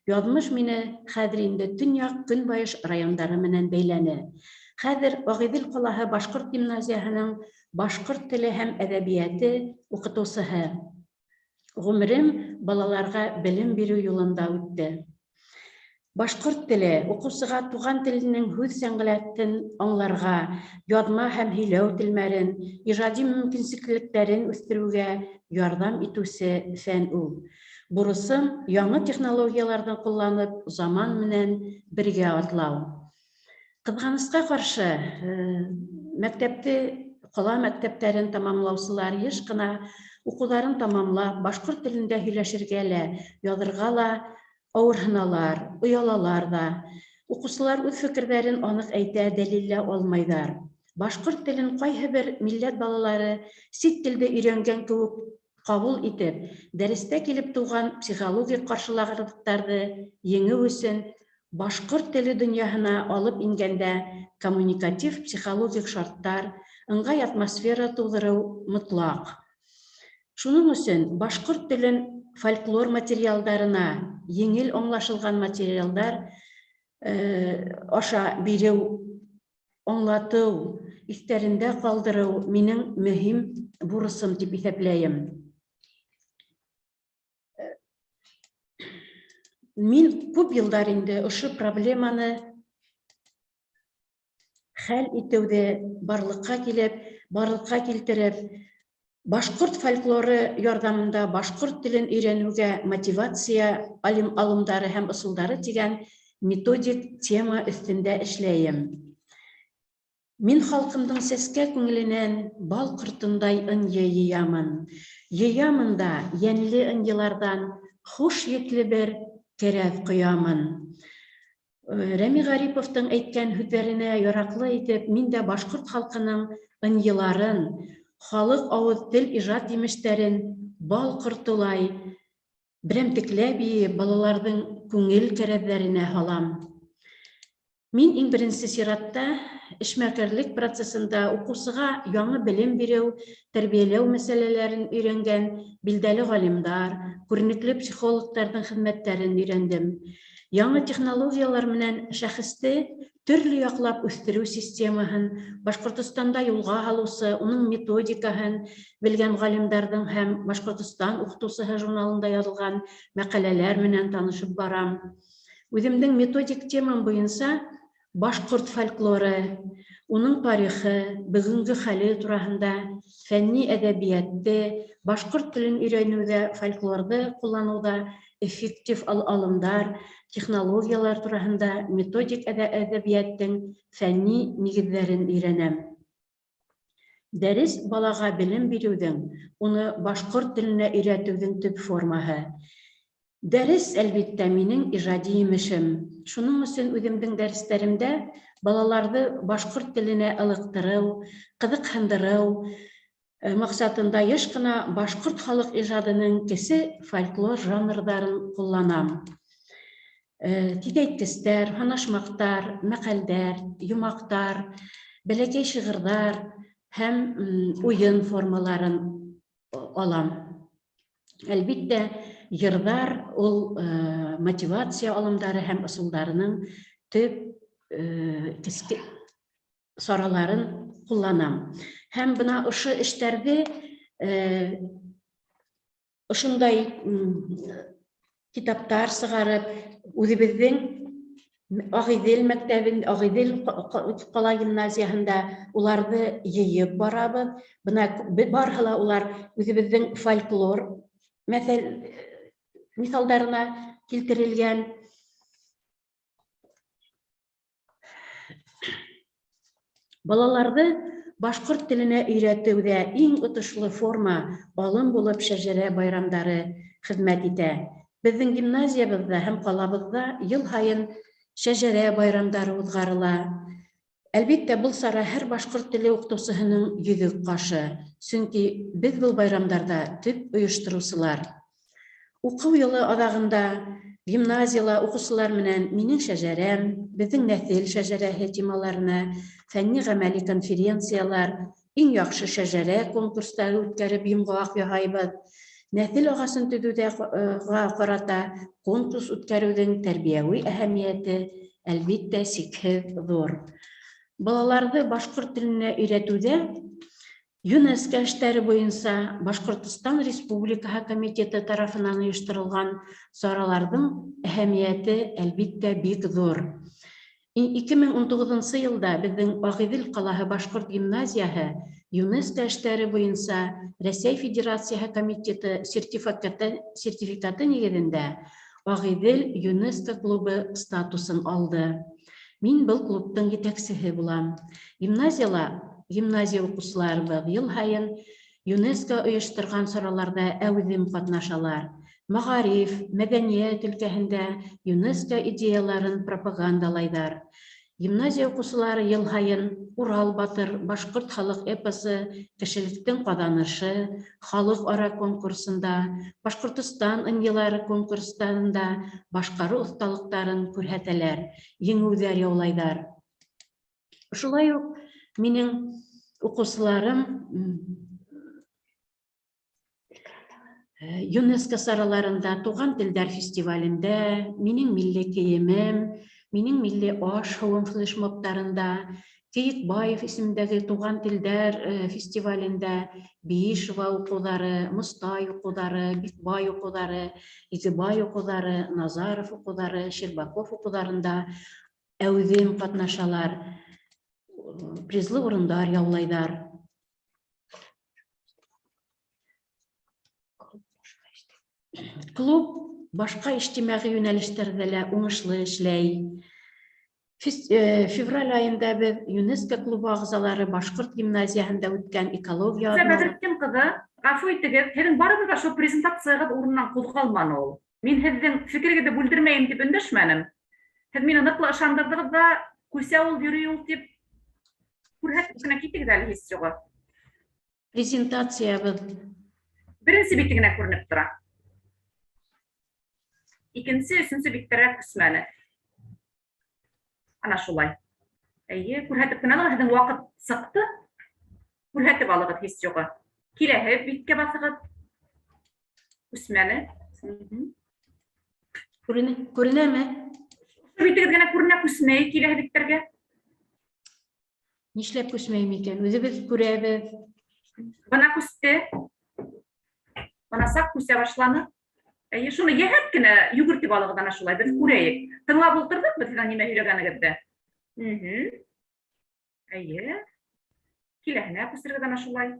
Яҙмыш мине хәҙер инде төньяҡ-көнбайыш райондары менән бәйләне. Хәҙер Ағиҙел ҡалаһы башҡорт гимназияһының башҡорт теле һәм әҙәбиәте уҡытыусыһы. Ғүмерем балаларға белем биреү юлында үтте. Башҡорт теле уҡыусыға туған теленең һүҙ сәнғәтен аңларға, яҙма һәм һөйләү телмәрен, ижади мөмкинселектәрен үҫтереүгә ярҙам итеүсе фән ул. Бурысым яңы технологияларҙы ҡулланып, заман менән бергә атлау. Ҡыҙғанысҡа ҡаршы, мәктәпте, ҡала мәктәптәрен тамамлаусылар йыш ҡына уҡыуҙарын тамамлап, башҡорт телендә һөйләшергә лә, яҙырға ла ауырһыналар, оялалар ҙа. Уҡыусылар үҙ фекерҙәрен аныҡ әйтә, дәлиллә алмайҙар. Башҡорт телен ҡайһы бер милләт балалары сит телде өйрәнгән кеүек ҡабул итеп, дәрестә килеп тыуған психологик ҡаршылыҡтарҙы еңеү өсөн башҡорт теле донъяһына алып ингәндә коммуникатив психологик шарттар, ыңғай атмосфера тыуҙырыу мотлаҡ. Шуның өсөн башҡорт телен фольклор материалдарына еңел аңлашылған материалдар аша биреү, аңлатыу, иҫтәрендә ҡалдырыу минең мөһим бурысым тип иҫәпләйем. Мин күп йылдар инде ошо проблеманы хәл итеүҙе барлыҡҡа килтереп, башҡорт фольклоры ярҙамында башҡорт телен өйрәнеүгә мотивация алымдары һәм ысулдары тигән методик тема өҫтөндә эшләйем. Мин халҡымдың сәскә күңеленән бал ҡортондай ынйы йыямын. Йыямын да йәнле ынйыларҙан хуш еҫле бер кәрәҙ ҡоямын. Рәми Ғариповтың әйткән һүҙҙәренә яраҡлы итеп, мин дә башҡорт халҡының ынйыларын, халыҡ ауыҙ тел ижад емештәрен бал ҡортолай Берәмтекләп йыйып, балаларҙың күңел кәрәҙҙәренә һалам. Мин иң беренсе сиратта эшмәкәрлек процессында уҡыусыға яңы белем биреү, тәрбиәләү мәсьәләләрен өйрәнгән билдәле ғалимдар, күренекле психологтарҙың хеҙмәттәрен өйрәндем. Яңы технологиялар менән шәхесте төрлө яҡлап үҫтереү системаһын Башҡортостанда юлға һалыусы, уның методикаһын белгән ғалимдарҙың һәм Башҡортостан уҡытыусыһы журналында яҙылған мәҡәләләр менән танышып барам. Үҙемдең методик темам буйынса башҡорт фольклоры, уның тарихы, бөгөнгө хәле тураһында фәнни әҙәбиәтте, башҡорт телен өйрәнеүҙә фольклорҙы ҡулланыуҙа эффектив алымдар, технологиялар тураһында методик әҙәбиәттең фәнни нигеҙҙәрен өйрәнәм. Дәрес балаға белем биреүҙең, уны башҡорт теленә өйрәтеүҙең төп формаһы. Дәрес, әлбиттә, минең ижади емешем. Шуның өсөн үҙемдең дәрестәремдә балаларҙы башҡорт теленә ылыҡтырыу, ҡыҙыҡһындырыу маҡсатында йыш ҡына башҡорт халыҡ ижадының кесе фольклор жанрҙарын ҡулланам. Тиҙәйткестәр, һанашмаҡтар, мәҡәлдәр, йомаҡтар, бәләкәй шиғырҙар һәм уйын формаларын алам. Әлбиттә, йырҙар ул мотивация алымдары һәм ысулдарының төп киске сараларын ҡулланам. Һәм бына ошо эштәрҙе ошондай китаптар сығарып, үҙебеҙҙең Ағиҙел мәктәбен, Ағиҙел ҡала гимназияһында уларҙы йыйып барабыҙ. Бына барыһы ла улар үҙебеҙҙең фольклор мәҫәл миҫалдарына килтерелгән. Балаларҙы башҡорт теленә өйрәтеүҙә иң отошло форма алым булып шәжәрә байрамдары хеҙмәт итә. Беҙҙең гимназиябыҙҙа һәм ҡалабыҙҙа йыл һайын шәжәрә байрамдары уҙғарыла. Әлбиттә, был сара һәр башҡорт теле уҡытыусыһының йөҙөк ҡашы, сөнки беҙ был байрамдарҙа төп ойоштороусылар. Уҡыу йылы аҙағында гимназияла уҡыусылар менән «Минең шәжәрәм», «Беҙҙең нәҫел шәжәрәһе» темаларына фәнни-ғәмәли конференциялар, иң яҡшы шәжәрә конкурстары үткәреп йомғаҡ яһайбыҙ. Нәҫел ағасын төҙөүҙә ҡарата конкурс үткәреүҙең тәрбиәүи әһәмиәте, әлбиттә, сикһеҙ ҙур. Балаларҙы башҡорт теленә өйрәтеүҙә ЮНЕСКО эштәре буйынса Башҡортостан Республикаһы комитеты тарафынан ойошторолған сараларҙың әһәмиәте, әлбиттә, бик ҙур. 2019 йылда беҙҙең Ағиҙел ҡалаһы башҡорт гимназияһы ЮНЕСКО эштәре буйынса Рәсәй Федерацияһы комитеты сертификаты нигеҙендә Ағиҙел ЮНЕСКО клубы статусын алды. Мин был клубтың етәксеһе булам. Гимназияла гимназия уҡыусыларыбыҙ йыл һайын ЮНЕСКО ойошторған сараларҙа әүҙем ҡатнашалар. Мәғариф, мәҙәниәт өлкәһендә ЮНЕСКО идеяларын пропагандалайҙар. Гимназия уҡыусылары йыл һайын Урал батыр, башҡорт халыҡ эпосы, кешелектең ҡаҙанышы, халыҡ-ара конкурсында, Башҡортостан ынйылары конкурстарында башҡарыу оҫталыҡтарын күрһәтәләр, еңеүҙәр яулайҙар. Шулай уҡ минең уҡыусыларым ЮНЕСКО сараларында, Туған телдәр фестивалендә, Минең милли кейемем, Минең милли аш-һыуым флешмобтарында, Кейекбаев исемендәге Туған телдәр фестивалендә Биишева уҡыуҙары, Мостай уҡыуҙары, Бикбай уҡыуҙары, Игебай уҡыуҙары, Назаров уҡыуҙары, Щербаков уҡыуҙарында әүҙем ҡатнашалар, призлы урындар яулайҙар. Клуб башҡа ижтимағи йүнәлештәрҙә лә уңышлы эшләй. Февраль айында беҙ ЮНЕСКО клубы ағзалары башҡорт гимназияһында үткән экология Фирүзә Бәҙретдин ҡыҙы, ғәфү итегеҙ, һеҙҙең барыбер ҙә шул презентацияғыҙ урынынан ҡуҙғалманы ул. Мин һеҙҙең фекерегеҙҙе бүлдермәйем тип өндәшмәнем. Һеҙ мине ныҡлы ышандырҙығыҙ ҙа, күсә ул, йөрөй ул тип күрһәтеп кенә китегеҙ әле һис юғы. Презентациябыҙ беренсе бите генә күренеп тора. Икенсе, өсөнсө биттәргә күсмәне. Ана шулай. Әйе, күрһәтеп кенә алығыҙ, һеҙҙең ваҡыт сыҡты. Күрһәтеп алығыҙ һис юғы. Киләһе биткә баҫығыҙ. Күсмәне. Күренә, күренәме? Битегеҙ генә күренә, күсмәй киләһе биттәргә. Нишләп күсмәй микән? Үҙебеҙ күрәбеҙ. Бына күсте. Бына саҡ күсә башланы. Әйе, шуны йәһәт кенә йүгертеп алығыҙ ана шулай, беҙ күрәйек. Тыңлап ултырҙыҡ беҙ һеҙҙең нимә һөйләгәнегеҙҙе. Әйе. Киләһенә күсергеҙ ана шулай.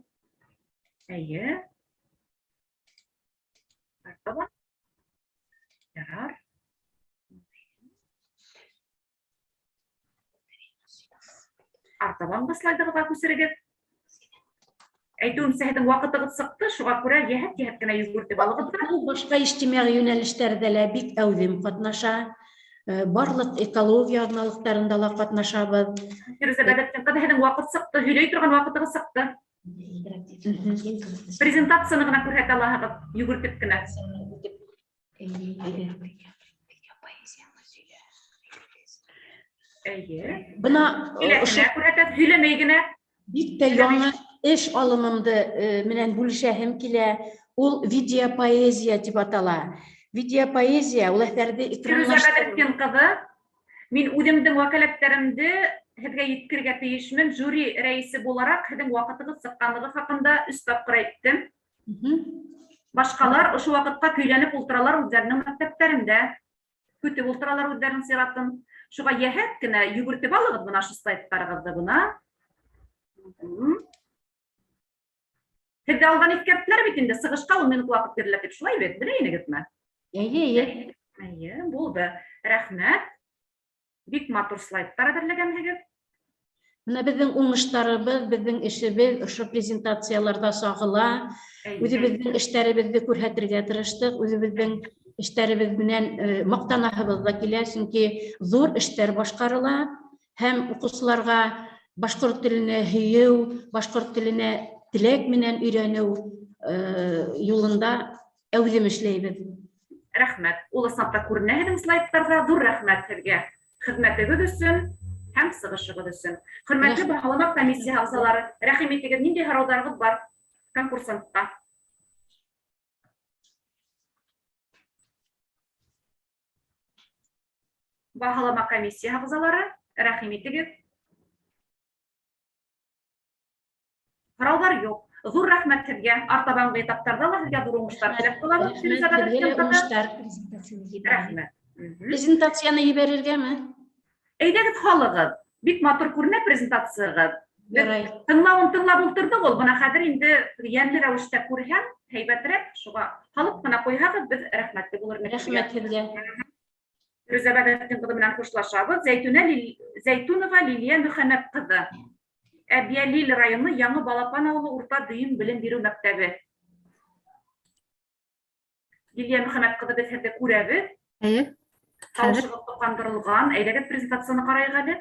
Әйе. Артабан. Ярар. Артабанғы слайдығыҙға күсерегеҙ. Әйтеүемсә, һеҙҙең ваҡытығыҙ сыҡты, шуға күрә йәһәт-йәһәт кенә йүгертеп алығыҙ да. Ул башҡа ижтимағи йүнәлештәрҙә лә бик әүҙем ҡатнаша. Барлыҡ экология аҙналыҡтарында ла ҡатнашабыҙ. Фирүзә Бәҙертдин ҡыҙы, һеҙҙең ваҡыт сыҡты, һөйләй торған ваҡытығыҙ сыҡты. Презентацияны ғына күрһәтә алаһығыҙ, йүгертеп кенә. Әйе. Бына ошо күрһәтә, һөйләмәй генә. Бик тә яңы эш алымымды менән бүлешәһем килә. Ул видеопоэзия тип атала. Видеопоэзия ул әҫәрҙе Фирүзә Бәҙертдин ҡыҙы, мин үҙемдең вәкаләттәремде һеҙгә еткерергә тейешмен. Жюри рәйесе булараҡ һеҙҙең ваҡытығыҙ сыҡҡанлығы хаҡында 3 тапҡыр әйттем. Башҡалар ошо ваҡытҡа көйләнеп ултыралар үҙҙәренең мәктәптәрендә. Көтөп ултыралар үҙҙәренең сиратын. Шуға йәһәт кенә йүгертеп алығыҙ бына ошо слайдтарығыҙҙы бына. Һеҙҙе алдан иҫкәрттеләр бит инде, сығышҡа 10 минут ваҡыт бирелә тип, шулай бит, белә инегеҙме? Әйе, әйе. Әйе, булды. Рәхмәт. Бик матур слайдтар әҙерләгәнһегеҙ. Бына беҙҙең уңыштарыбыҙ, беҙҙең эшебеҙ ошо презентацияларҙа сағыла. Үҙебеҙҙең эштәребеҙҙе күрһәтергә тырыштыҡ, үҙебеҙҙең эштәребеҙ менән маҡтанаһыбыҙ ҙа килә, сөнки ҙур эштәр башҡарыла һәм уҡыусыларға башҡорт теленә һөйөү, башҡорт теленә теләк менән өйрәнеү юлында әүҙем эшләйбеҙ. Рәхмәт. Ул ысынлап та күренә һеҙҙең слайдтарҙа. Ҙур рәхмәт һеҙгә хеҙмәтегеҙ өсөн һәм сығышығыҙ өсөн. Хөрмәтле баһалама комиссияһы ағзалары, рәхим итегеҙ, ниндәй һорауҙарығыҙ бар конкурсантҡа? Баһалама комиссияһы ағзалары, рәхим итегеҙ. Һорауҙар юҡ. Ҙур рәхмәт һеҙгә. Артабанғы этаптарҙа ла һеҙгә ҙур уңыштар теләп ҡалабыҙ. Рәхмәт. Рәхмәт. Презентацияны ебәрергәме? Әйҙәгеҙ һалығыҙ. Бик матур күренә презентацияғыҙ. Тыңлауын тыңлап ултырҙыҡ ул. Бына хәҙер инде йәнле рәүештә күрһәм, һәйбәтерәк, шуға һалып ҡына ҡуйһағыҙ, беҙ рәхмәтле булыр инек. Рәхмәт һеҙгә. Фирүзә Бәҙертдин ҡыҙы менән хушлашабыҙ. Зәйтүнова Лилиә Мөхәммәт ҡыҙы. Әбйәлил районы Яңы Балапан ауылы урта дөйөм белем биреү мәктәбе. Лилиә Мөхәммәт ҡыҙы, беҙ һеҙҙе күрәбеҙ. Әйе. Тауышығыҙ тоҡандырылған. Әйҙәгеҙ презентацияны ҡарайыҡ әле.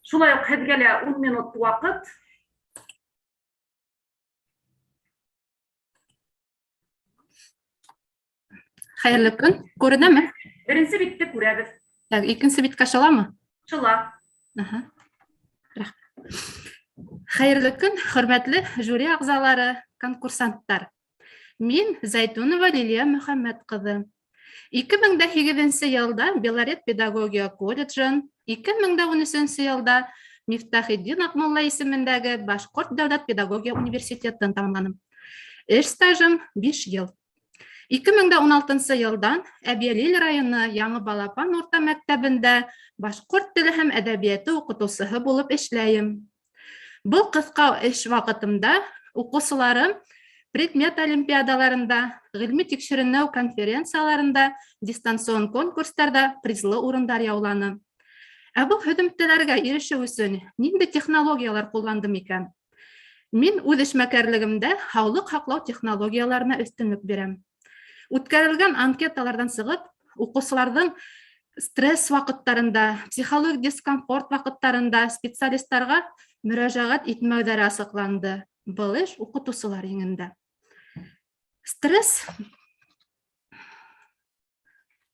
Шулай уҡ һеҙгә лә 10 минут ваҡыт. Хәйерле көн. Күренәме? Беренсе битте күрәбеҙ. Так, икенсе биткә шыламы? Шыла. Рәхмәт. Хәйерле көн, хөрмәтле жюри ағзалары, конкурсанттар. Мин Зәйтүнова Лилиә Мөхәммәт ҡыҙы. 2008 йылда Белорет педагогия колледжын, 2013 йылда Мифтахетдин Аҡмулла исемендәге Башҡорт дәүләт педагогия университетын тамамланым. Эш стажым 5 йыл. 2016 йылдан Әбйәлил районы Яңы Балапан урта мәктәбендә башҡорт теле һәм әҙәбиәте уҡытыусыһы булып эшләйем. Был ҡыҫҡа эш ваҡытымда уҡыусыларым предмет олимпиадаларында, ғилми тикшеренеү конференцияларында, дистанцион конкурстарҙа призлы урындар яуланы. Ә был һөҙөмтәләргә ирешеү өсөн ниндәй технологиялар ҡулландым икән? Мин үҙ эшмәкәрлегемдә һаулыҡ һаҡлау технологияларына өҫтөнлөк бирәм. Үткәрелгән анкеталарҙан сығып, уҡыусыларҙың стресс ваҡыттарында, психологик дискомфорт ваҡыттарында специалисттарға мөрәжәғәт итмәүҙәре асыҡланды. Был эш уҡытыусылар иңендә. Стресс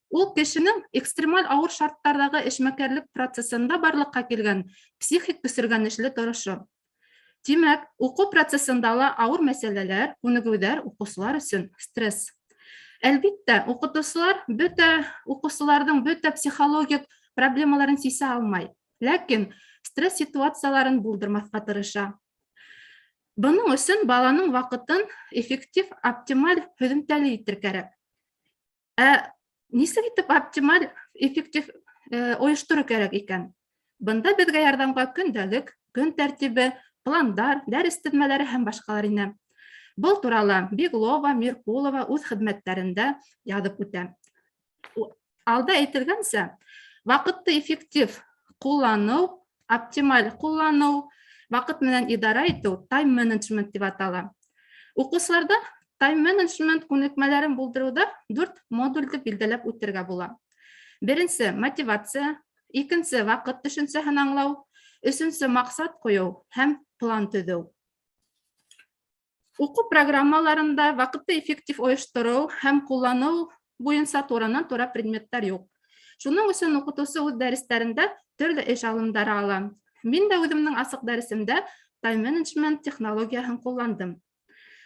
Ул кешенең экстремаль ауыр шарттарҙағы эшмәкәрлек процессында барлыҡҡа килгән психик көсөргәнешле торошо. Тимәк, уҡыу процессында ла ауыр мәсьәләләр, күнегеүҙәр уҡыусылар өсөн стресс. Әлбиттә, уҡытыусылар бөтә уҡыусыларҙың бөтә психологик проблемаларын сисә алмай, ләкин стресс ситуацияларын булдырмаҫҡа тырыша. Бының өсөн баланың ваҡытын эффектив, оптималь һөҙөмтәле итер кәрәк. Ә нисек итеп оптималь, эффектив ойоштороу кәрәк икән? Бында беҙгә ярҙамға көндәлек, көн тәртибе, пландар, дәрес теҙмәләре һәм башҡалар инә. Был турала Беглова, Миркулова үҙ хеҙмәттәрендә яҙып үтә. Алда әйтелгәнсә, ваҡытты эффектив ҡулланыу, оптималь ҡулланыу, ваҡыт менән идара итеү тайм-менеджмент тип атала. Уҡыусыларҙа тайм-менеджмент күнекмәләрен булдырыуҙа дүрт модульде билдәләп үтергә була. Беренсе мотивация, икенсе ваҡыт төшөнсәһен аңлау, өсөнсө маҡсат ҡуйыу һәм план төҙөү. Уҡыу программаларында ваҡытты эффектив ойоштороу һәм ҡулланыу буйынса туранан-тура предметтар юҡ. Шуның өсөн уҡытыусы үҙ дәрестәрендә төрлө эш алымдары ала. Мин дә үҙемдең асыҡ дәресемдә тайм-менеджмент технологияһын ҡулландым.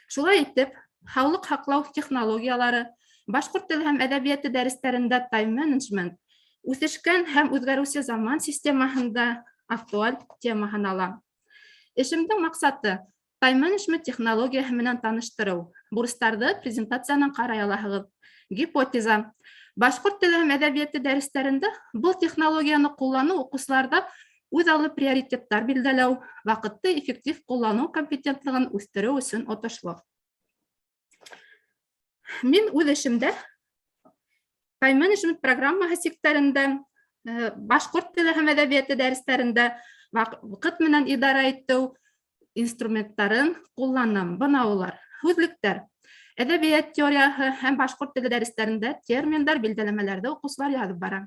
Шулай итеп, һаулыҡ һаҡлау технологиялары, башҡорт теле һәм әҙәбиәте дәрестәрендә тайм-менеджмент үҫешкән һәм үҙгәреүсе заман системаһында актуаль тема һанала. Эшемдең маҡсаты тайм-менеджмент технологияһы менән таныштырыу. Бурыстарҙы презентациянан ҡарай алаһығыҙ. Гипотеза. Башҡорт теле һәм әҙәбиәте дәрестәрендә был технологияны ҡулланыу уҡыусыларҙа үҙ аллы приоритеттар билдәләү, ваҡытты эффектив ҡулланыу компетентлығын үҫтереү өсөн отошло. Мин үҙ эшемдә тайм-менеджмент программаһы сиктәрендә башҡорт теле һәм әҙәбиәте дәрестәрендә ваҡыт менән идара итеү инструменттарын ҡулланам. Бына улар: һүҙлектәр, әҙәбиәт теорияһы һәм башҡорт теле дәрестәрендә терминдар, билдәләмәләрҙе уҡыусылар яҙып бара.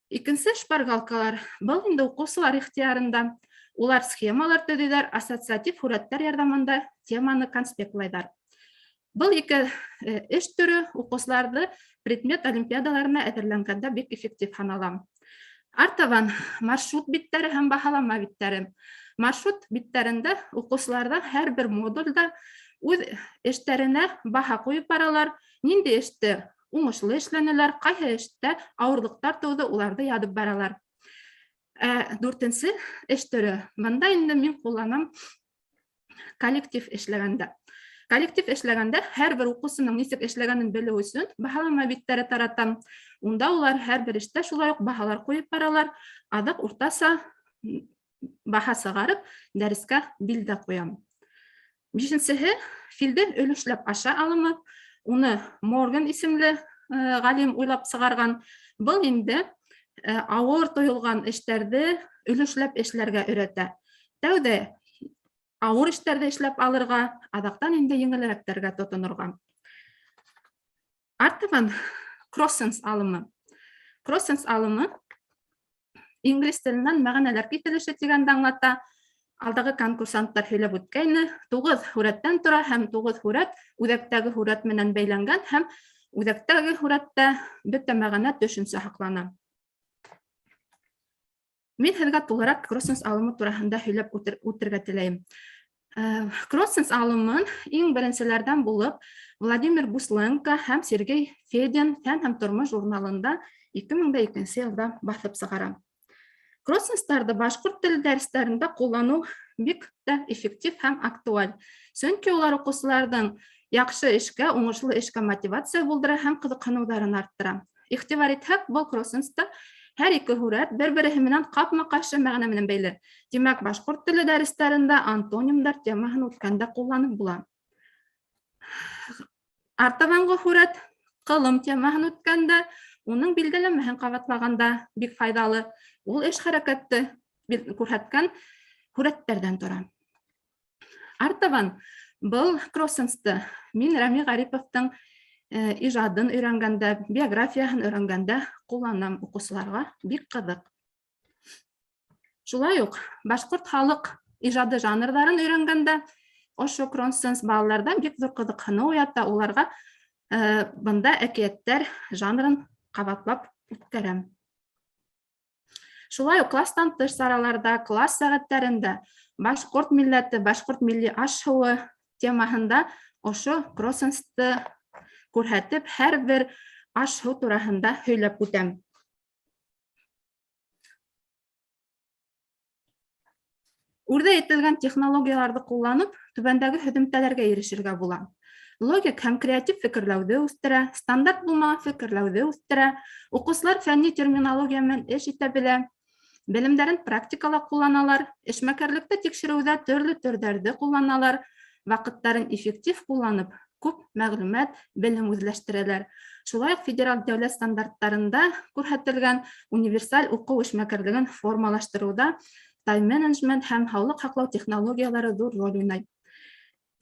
Икенсе шпаргалкалар. Был инде уҡыусылар ихтыярында. Улар схемалар төҙөйҙәр, ассоциатив һүрәттәр ярҙамында теманы конспектлайҙар. Был ике эш төрө уҡыусыларҙы предмет олимпиадаларына әҙерләнгәндә бик эффектив һанала. Артабан маршрут биттәре һәм баһалама биттәре. Маршрут биттәрендә уҡыусыларҙа һәр бер модулдә үҙ эштәренә баһа ҡуйып баралар, ниндәй эште уңышлы эшләнеләр, ҡайһы эштә ауырлыҡтар тыуҙы, уларҙы яҙып баралар. Ә дүртенсе эш төрө. Бында инде мин ҡулланам коллектив эшләгәндә. Коллектив эшләгәндә һәр бер уҡыусының нисек эшләгәнен белеү өсөн баһалама биттәре таратам. Унда улар һәр бер эштә шулай уҡ баһалар ҡуйып баралар. Аҙаҡ уртаса баһа сығарып, дәрескә билдә ҡуям. Бишенсеһе филде өлөшләп аша алымы. Уны Морган исемле ғалим уйлап сығарған. Был инде ауыр тойолған эштәрҙе өлөшләп эшләргә өйрәтә. Тәүҙә ауыр эштәрҙе эшләп алырға, аҙаҡтан инде еңелерәктәргә тотонорға. Артабан кроссенс алымы. Кроссенс алымы инглиз теленән мәғәнәләр киҫелеше тигәнде аңлата. Алдағы конкурсанттар һөйләп үткәйне, 9 һүрәттән тора һәм 9 һүрәт үҙәктәге һүрәт менән бәйләнгән һәм үҙәктәге һүрәттә бөтә мәғәнә төшөнсә һаҡлана. Мин һеҙгә тулыраҡ кроссенс алымы тураһында һөйләп үтергә теләйем. Кроссенс алымын иң беренселәрҙән булып Владимир Бусленко һәм Сергей Федин Фән һәм тормош журналында 2002 йылда баҫып сығара. Кроссенстарҙы башҡорт теле дәрестәрендә ҡулланыу бик тә эффектив һәм актуаль. Сөнки улар уҡыусыларҙың яҡшы эшкә, уңышлы эшкә мотивация булдыра һәм ҡыҙыҡһыныуҙарын арттыра. Иғтибар итһәк, был кроссенста һәр ике һүрәт бер-береһе менән ҡапма-ҡаршы мәғәнә менән бәйле. Тимәк, башҡорт теле дәрестәрендә антонимдар темаһын үткәндә ҡулланып була. Артабанғы һүрәт ҡылым темаһын үткәндә, уның билдәләмәһен ҡабатлағанда бик файҙалы. Ул эш хәрәкәтте күрһәткән һүрәттәрҙән тора. Артабан был кроссенсты мин Рәми Ғариповтың ижадын өйрәнгәндә, биографияһын өйрәнгәндә ҡулланам, уҡыусыларға бик ҡыҙыҡ. Шулай уҡ башҡорт халыҡ ижады жанрҙарын өйрәнгәндә ошо кроссенс балаларҙа бик ҙур ҡыҙыҡһыныу уята, уларға бында әкиәттәр жанрын ҡабатлап үткәрәм. Шулай уҡ класстан тыш сараларҙа, класс сәғәттәрендә башҡорт милләте, башҡорт милли аш-һыуы темаһында ошо кроссенсты күрһәтеп, һәр бер аш-һыу тураһында һөйләп үтәм. Үрҙә әйтелгән технологияларҙы ҡулланып, түбәндәге һөҙөмтәләргә ирешергә була. Логик һәм креатив фекерләүҙе үҫтерә, стандарт булмаған фекерләүҙе үҫтерә, уҡыусылар фәнни терминология менән эш итә белә, белемдәрен практикала ҡулланалар, эшмәкәрлекте тикшереүҙә төрлө төрҙәрҙе ҡулланалар, ваҡыттарын эффектив ҡулланып, күп мәғлүмәт, белем үҙләштерәләр. Шулай уҡ федераль дәүләт стандарттарында күрһәтелгән универсаль уҡыу эшмәкәрлеген формалаштырыуҙа тайм-менеджмент һәм һаулыҡ һаҡлау технологиялары ҙур роль уйнай.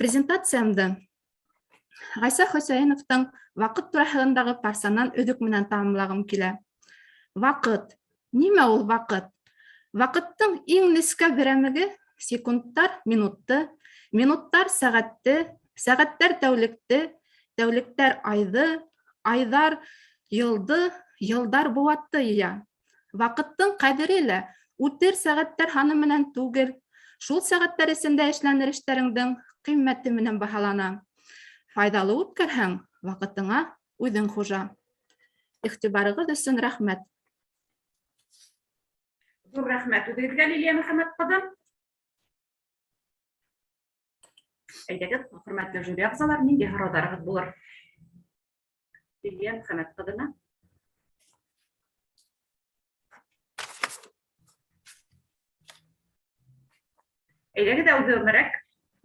Презентациямды Ғайса Хөсәйеновтың ваҡыт тураһындағы парсанан өҙөк менән тамамлағым килә. Ваҡыт. Нимә ул ваҡыт? Ваҡыттың иң нескә берәмеге секундтар минутты, минуттар сәғәтте, сәғәттәр тәүлекте, тәүлектәр айҙы, айҙар йылды, йылдар быуатты йыя. Ваҡыттың ҡәҙере лә үтер сәғәттәр һаны менән түгел, шул сәғәттәр эсендә эшләнер эштәреңдең ҡиммәте менән баһалана. Файҙалы үткәрһәң, ваҡытыңа үҙең хужа. Иғтибарығыҙ өсөн рәхмәт. Ҙур рәхмәт үҙегеҙгә, Лилиә Мөхәммәт ҡыҙы. Әйҙәгеҙ, хөрмәтле жюри ағзалар, ниндәй һорауҙарығыҙ булыр? Лилиә Мөхәммәт ҡыҙына. Әйҙәгеҙ, әүҙемерәк.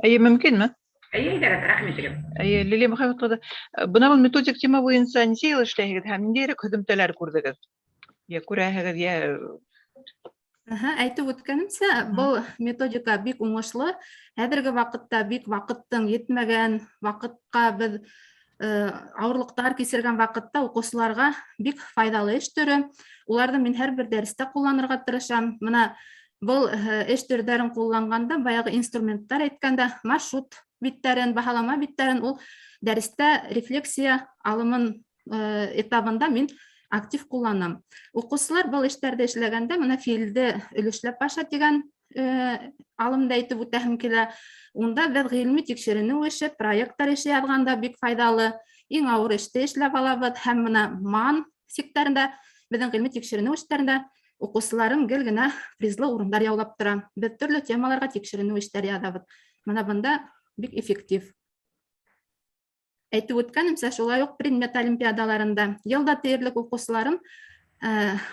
Әйе, мөмкинме? Әйе, әйҙәгеҙ, рәхим итегеҙ. Әйе, Лилия Мөхәммәт ҡыҙы, бына был методик тема буйынса нисә йыл эшләйһегеҙ һәм ниндәйерәк һөҙөмтәләр күрҙегеҙ? Йә күрәһегеҙ, йә Әһә, әйтеп үткәнемсә, был методика бик уңышлы. Хәҙерге ваҡытта бик ваҡыттың етмәгән, ваҡытҡа беҙ ауырлыҡтар кисергән ваҡытта уҡыусыларға бик файҙалы эш төрө. Уларны мин һәр бер дәрестә ҡулланырға тырышам. Бына был эш төрҙәрен ҡулланғанда, баяғы инструменттар әйткәндә, маршрут биттәрен, баһалама биттәрен ул дәрестә рефлексия алымын этабында мин актив ҡулланам. Уҡыусылар был эштәрҙе эшләгәндә бына филде өлөшләп аша тигән алымды әйтеп үтәһем килә. Унда беҙ ғилми тикшеренеү эше, проекттар эше яҙғанда бик файҙалы. Иң ауыр эште эшләп алабыҙ һәм бына МАН сиктәрендә беҙҙең ғилми тикшеренеү эштәрендә уҡыусыларым гел генә призлы урындар яулап тора. Беҙ төрлө темаларға тикшеренеү эштәре яҙабыҙ. Бына бында бик эффектив. Әйтеп үткәнемсә, шулай уҡ предмет олимпиадаларында йыл да тиерлек уҡыусыларым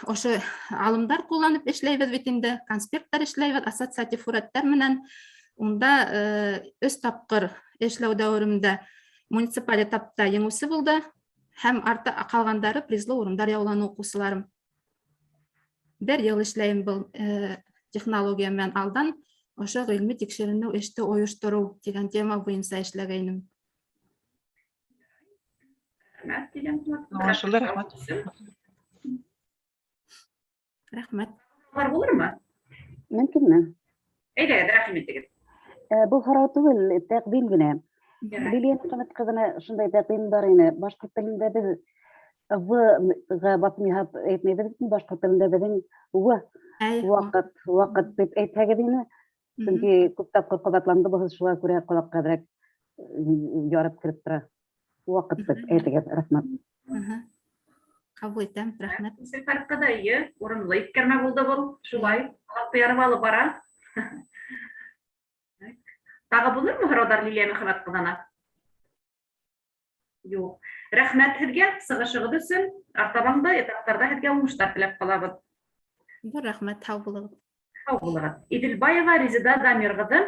ошо алымдар ҡулланып эшләйбеҙ бит инде, конспекттар эшләйбеҙ, ассоциатив һүрәттәр менән. Унда өс тапҡыр эшләү дәүерендә муниципаль этапта еңеүсе булды һәм арта ҡалғандары призлы урындар яуланы уҡыусыларым. Бер йыл эшләйем был технология менән, алдан ошо ғилми тикшеренеү эште ойоштороу тигән тема буйынса эшләгәйнем. Рәхмәт, Лилиә Мөхәммәт. Аңлашылды, рәхмәт. Рәхмәт. Бар булырмы? Мөмкинме? Әйҙәгеҙ, рәхим итегеҙ. Был һорау түгел, тәҡдим генә. Лилиә Мөхәммәт ҡыҙына шундай тәҡдим бар ине. Башҡорт телендә беҙ В-ға баҫым яһап әйтмәйбеҙ бит, башҡорт телендә беҙҙең В ваҡыт, ваҡыт дип әйтһәгеҙ ине. Сөнки күп тапҡыр ҡабатланды был һүҙ, шуға күрә ҡолаҡҡа әҙерәк ярып кереп тора. Ваҡыт дип әйтегеҙ, рәхмәт. Ҡабул итәм, рәхмәт. Зөлфәр ҡыҙы, эйе, урынлы иҫкәрмә булды был. Шулай, ҡолаҡты ярып алып бара. Тағы булырмы һорауҙар Лилиә Мөхәммәт ҡыҙына? Юҡ. Рәхмәт һеҙгә сығышығыҙ өсөн. Артабан да этаптарҙа һеҙгә уңыштар теләп ҡалабыҙ. Ҙур рәхмәт, һау булығыҙ. Һау булығыҙ. Иҙелбаева Резеда Дамир ҡыҙы.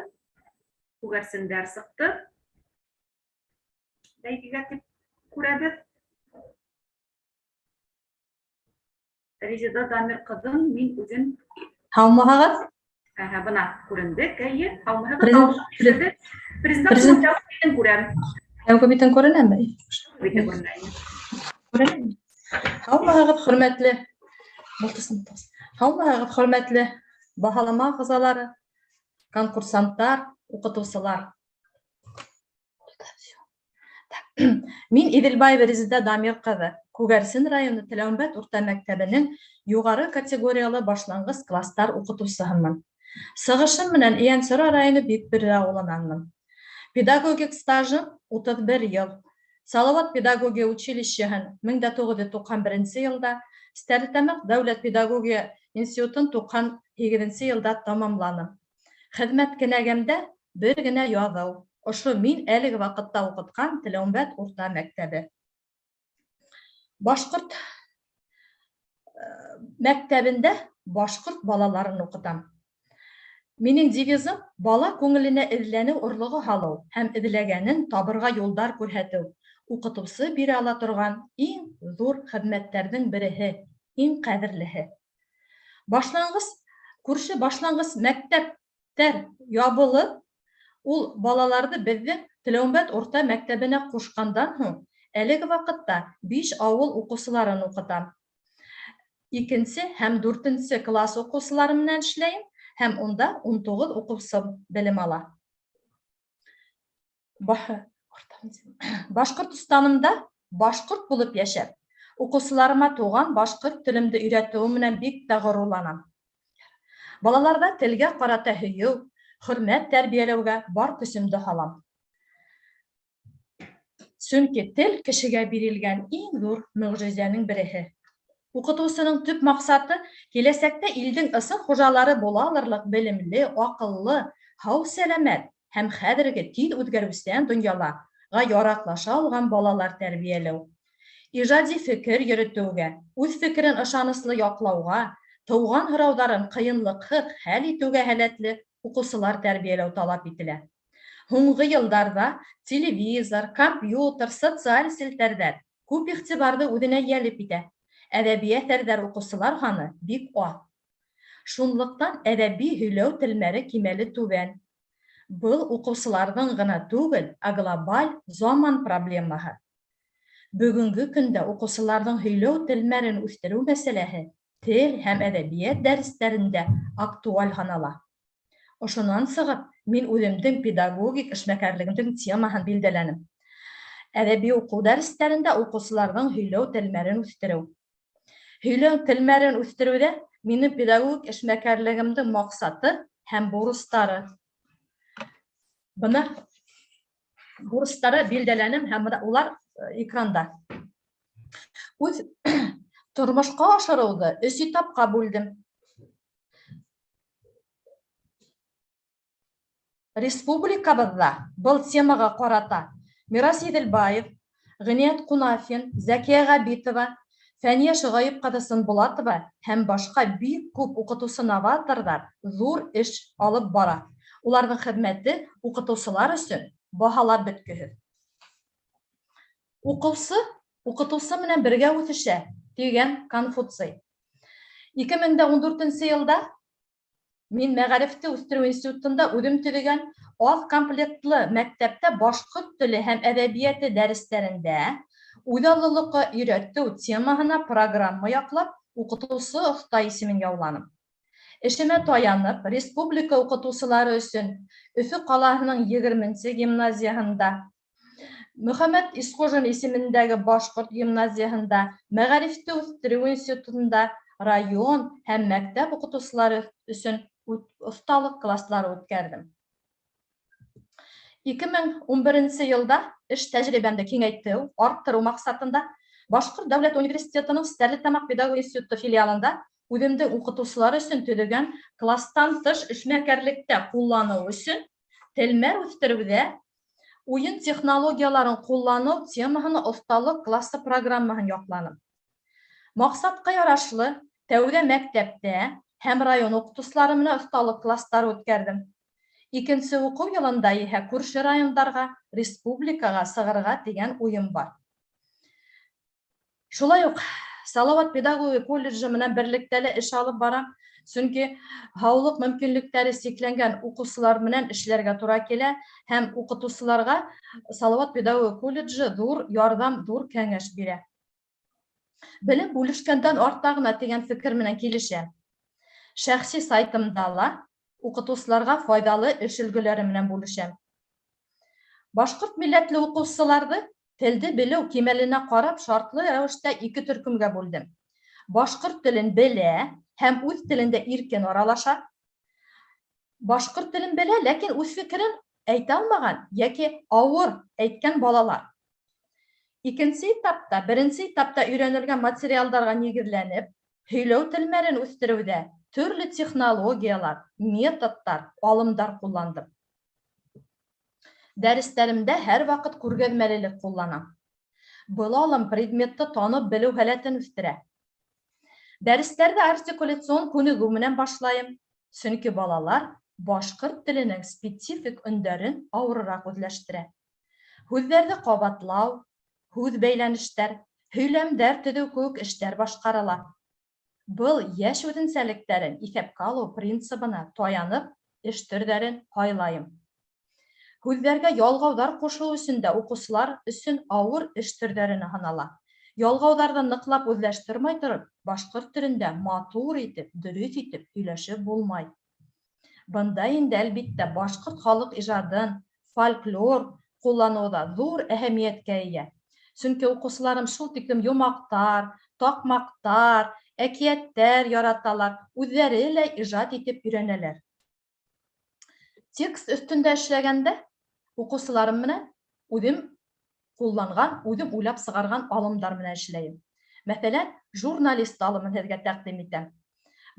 Күгәрсендәр сыҡты. Бәйгегә тип күрәбеҙ. Резеда Дамир ҡыҙын мин үҙем. Һаумыһығыҙ? Әһә, бына күрендек, әйе, һаумыһығыҙ. Презентация битен күрәм. Тәүге битен күренәме? Бите күренә. Күренәме? Һаумыһығыҙ, хөрмәтле Һаумыһығыҙ, хөрмәтле баһалама ағзалары, конкурсанттар, уҡытыусылар. Мин Иҙелбаева Резеда Дамир ҡыҙы, Күгәрсен районы Теләүембәт урта мәктәбенең юғары категориялы башланғыс кластар уҡытыусыһымын. Сығышым менән Ейәнсура районы Бикбүре ауылынанмын. Педагогик стажым 31 йыл. Салауат педагогия училищеһын 1991 йылда, Стәрлетамаҡ дәүләт педагогия институтын 98 йылда тамамланым. Хеҙмәт кенәгәмдә бер генә яҙыу. Ошо мин әлеге ваҡытта уҡытҡан Теләүембәт урта мәктәбе. Башҡорт мәктәбендә башҡорт балаларын уҡытам. Минең девизым бала күңеленә эҙләнеү орлоғо һалыу һәм эҙләгәнен табырға юлдар күрһәтеү. Уҡытыусы бирә ала торған иң ҙур хеҙмәттәрҙең береһе, иң ҡәҙерлеһе. Башланғыс күрше башланғыс мәктәптәр ябылып, ул балаларҙы беҙҙең Теләүембәт урта мәктәбенә ҡушҡандан һуң, әлеге ваҡытта биш ауыл уҡыусыларын уҡытам. Икенсе һәм дүртенсе класс уҡыусылары менән эшләйем һәм унда 19 уҡыусы белем ала. Башҡортостанымда башҡорт булып йәшәп, уҡыусыларыма туған башҡорт телемде өйрәтеүем менән бик тә ғорурланам. Балаларҙа телгә ҡарата һөйөү, хөрмәт тәрбиәләүгә бар көсөмдө һалам. Сөнки тел кешегә бирелгән иң ҙур мөғжизәнең береһе. Уҡытыусының төп маҡсаты киләсәктә илдең ысын хужалары була алырлыҡ белемле, аҡыллы, һау-сәләмәт һәм хәҙерге тиҙ үҙгәреүсән донъяла яраҡлаша алған балалар тәрбиәләү. Ижади фекер йөрөтөүгә, үҙ фекерен ышаныслы яҡлауға, тыуған һорауҙарын ҡыйынлыҡһыҙ хәл итеүгә һәләтле уҡыусылар тәрбиәләү талап ителә. Һуңғы йылдарҙа телевизор, компьютер, социаль селтәрҙәр күп иғтибарҙы үҙенә йәлеп итә. Әҙәби әҫәрҙәр уҡыусылар һаны бик аҙ. Шунлыҡтан әҙәби һөйләү телмәре кимәле түбән. Был уҡыусыларҙың ғына түгел, ә глобаль заман проблемаһы. Бөгөнгө көндә уҡыусыларҙың һөйләү телмәрен үҫтереү мәсьәләһе тел һәм әҙәбиәт дәрестәрендә актуаль һанала. Ошонан сығып, мин үҙемдең педагогик эшмәкәрлегемдең темаһын билдәләнем. Әҙәби уҡыу дәрестәрендә уҡыусыларҙың һөйләү телмәрен үҫтереү. Һөйләү телмәрен үҫтереүҙә минең педагогик эшмәкәрлегемдең маҡсаты һәм бурыстары. Бына бурыстары билдәләнем һәм бына улар экранда. Үҙ тормошҡа ашырыуҙы өс этапҡа бүлдем. Республикабыҙҙа был темаға ҡарата Мирас Иҙелбаев, Ғиниәт Ҡунафин, Зәкиә Ғәбитова, Фәниә Шоғайып ҡыҙы Сынбулатова һәм башҡа бик күп уҡытыусы-новаторҙар ҙур эш алып бара. Уларҙың хеҙмәте уҡытыусылар өсөн баһалап бөткөһөҙ. Уҡыусы уҡытыусы менән бергә үҫешә, тигән Конфуций. 2014 йылда мин Мәғарифте үҫтереү институтында үҙем төҙөгән аҙ комплектлы мәктәптә башҡорт теле һәм әҙәбиәте дәрестәрендә үҙаллылыҡҡа өйрәтеү темаһына программа яҡлап, уҡытыусы оҫта исемен яуланым. Эшемә таянып, республика уҡытыусылары өсөн Өфө ҡалаһының 20-нсе гимназияһында, Мөхәммәт Исҡужин исемендәге башҡорт гимназияһында, Мәғарифте үҫтереү институтында район һәм мәктәп уҡытыусылары өсөн оҫталыҡ кластары үткәрҙем. 2011 йылда эш тәжрибәмде киңәйтеү, арттырыу маҡсатында Башҡорт дәүләт университетының Стәрлетамаҡ педагогик институты филиалында үҙемдең уҡытыусылар өсөн төҙөгән кластан тыш эшмәкәрлектә ҡулланыу өсөн телмәр үҫтереүҙә уйын технологияларын ҡулланыу темаһына оҫталыҡ классы программаһын яҡланым. Маҡсатҡа ярашлы, тәүҙә мәктәптә һәм район уҡытыусылары менән оҫталыҡ кластары үткәрҙем. Икенсе уҡыу йылында иһә күрше райондарға, республикаға сығырға тигән уйым бар. Шулай уҡ Салауат педагогия колледжы менән берлектә лә эш алып барам. Сөнки һаулыҡ мөмкинлектәре сикләнгән уҡыусылар менән эшләргә тура килә һәм уҡытыусыларға Салауат педагогия колледжы ҙур ярҙам, ҙур кәңәш бирә. Белем бүлешкәндән арта ғына тигән фекер менән килешәм. Шәхси сайтымда ла уҡытыусыларға файҙалы эш өлгөләре менән бүлешәм. Башҡорт милләтле уҡыусыларҙы Телде белеү кимәленә ҡарап, шартлы рәүештә ике төркөмгә бүлдем. Башҡорт телен белә һәм үҙ телендә иркен аралаша. Башҡорт телен белә, ләкин үҙ фекерен әйтә алмаған йәки ауыр әйткән балалар. Икенсе этапта, беренсе этапта өйрәнелгән материалдарға нигеҙләнеп, һөйләү телмәрен үҫтереүҙә төрлө технологиялар, методтар, алымдар ҡулландым. Дәрестәремдә һәр ваҡыт күргәҙмәлелек ҡулланам. Был алым предметты танып белеү һәләтен үҫтерә. Дәрестәрҙе артикуляцион күнегеү менән башлайым, сөнки балалар башҡорт теленең специфик өндәрен ауырыраҡ үҙләштерә. Һүҙҙәрҙе ҡабатлау, һүҙ бәйләнештәр, һөйләмдәр төҙөү кеүек эштәр башҡарыла. Был йәш үҙенсәлектәрен иҫәпкә алыу принцибына таянып, эш төрҙәрен һайлайым. Һүҙҙәргә ялғауҙар ҡушыу өсөн дә уҡыусылар өсөн ауыр эш төрҙәренә һанала. Ялғауҙарҙы ныҡлап үҙләштермәй тороп, башҡорт телендә матур итеп, дөрөҫ итеп һөйләшеп булмай. Бында инде, әлбиттә, башҡорт халыҡ ижадын, фольклор ҡулланыу ҙа ҙур әһәмиәткә эйә. Сөнки уҡыусыларым шул тиклем йомаҡтар, таҡмаҡтар, әкиәттәр яраталар, үҙҙәре лә ижад итеп өйрәнәләр. Текст өҫтөндә эшләгәндә уҡыусыларым менән үҙем ҡулланған, үҙем уйлап сығарған алымдар менән эшләйем. Мәҫәлән, журналист алымын һеҙгә тәҡдим итәм.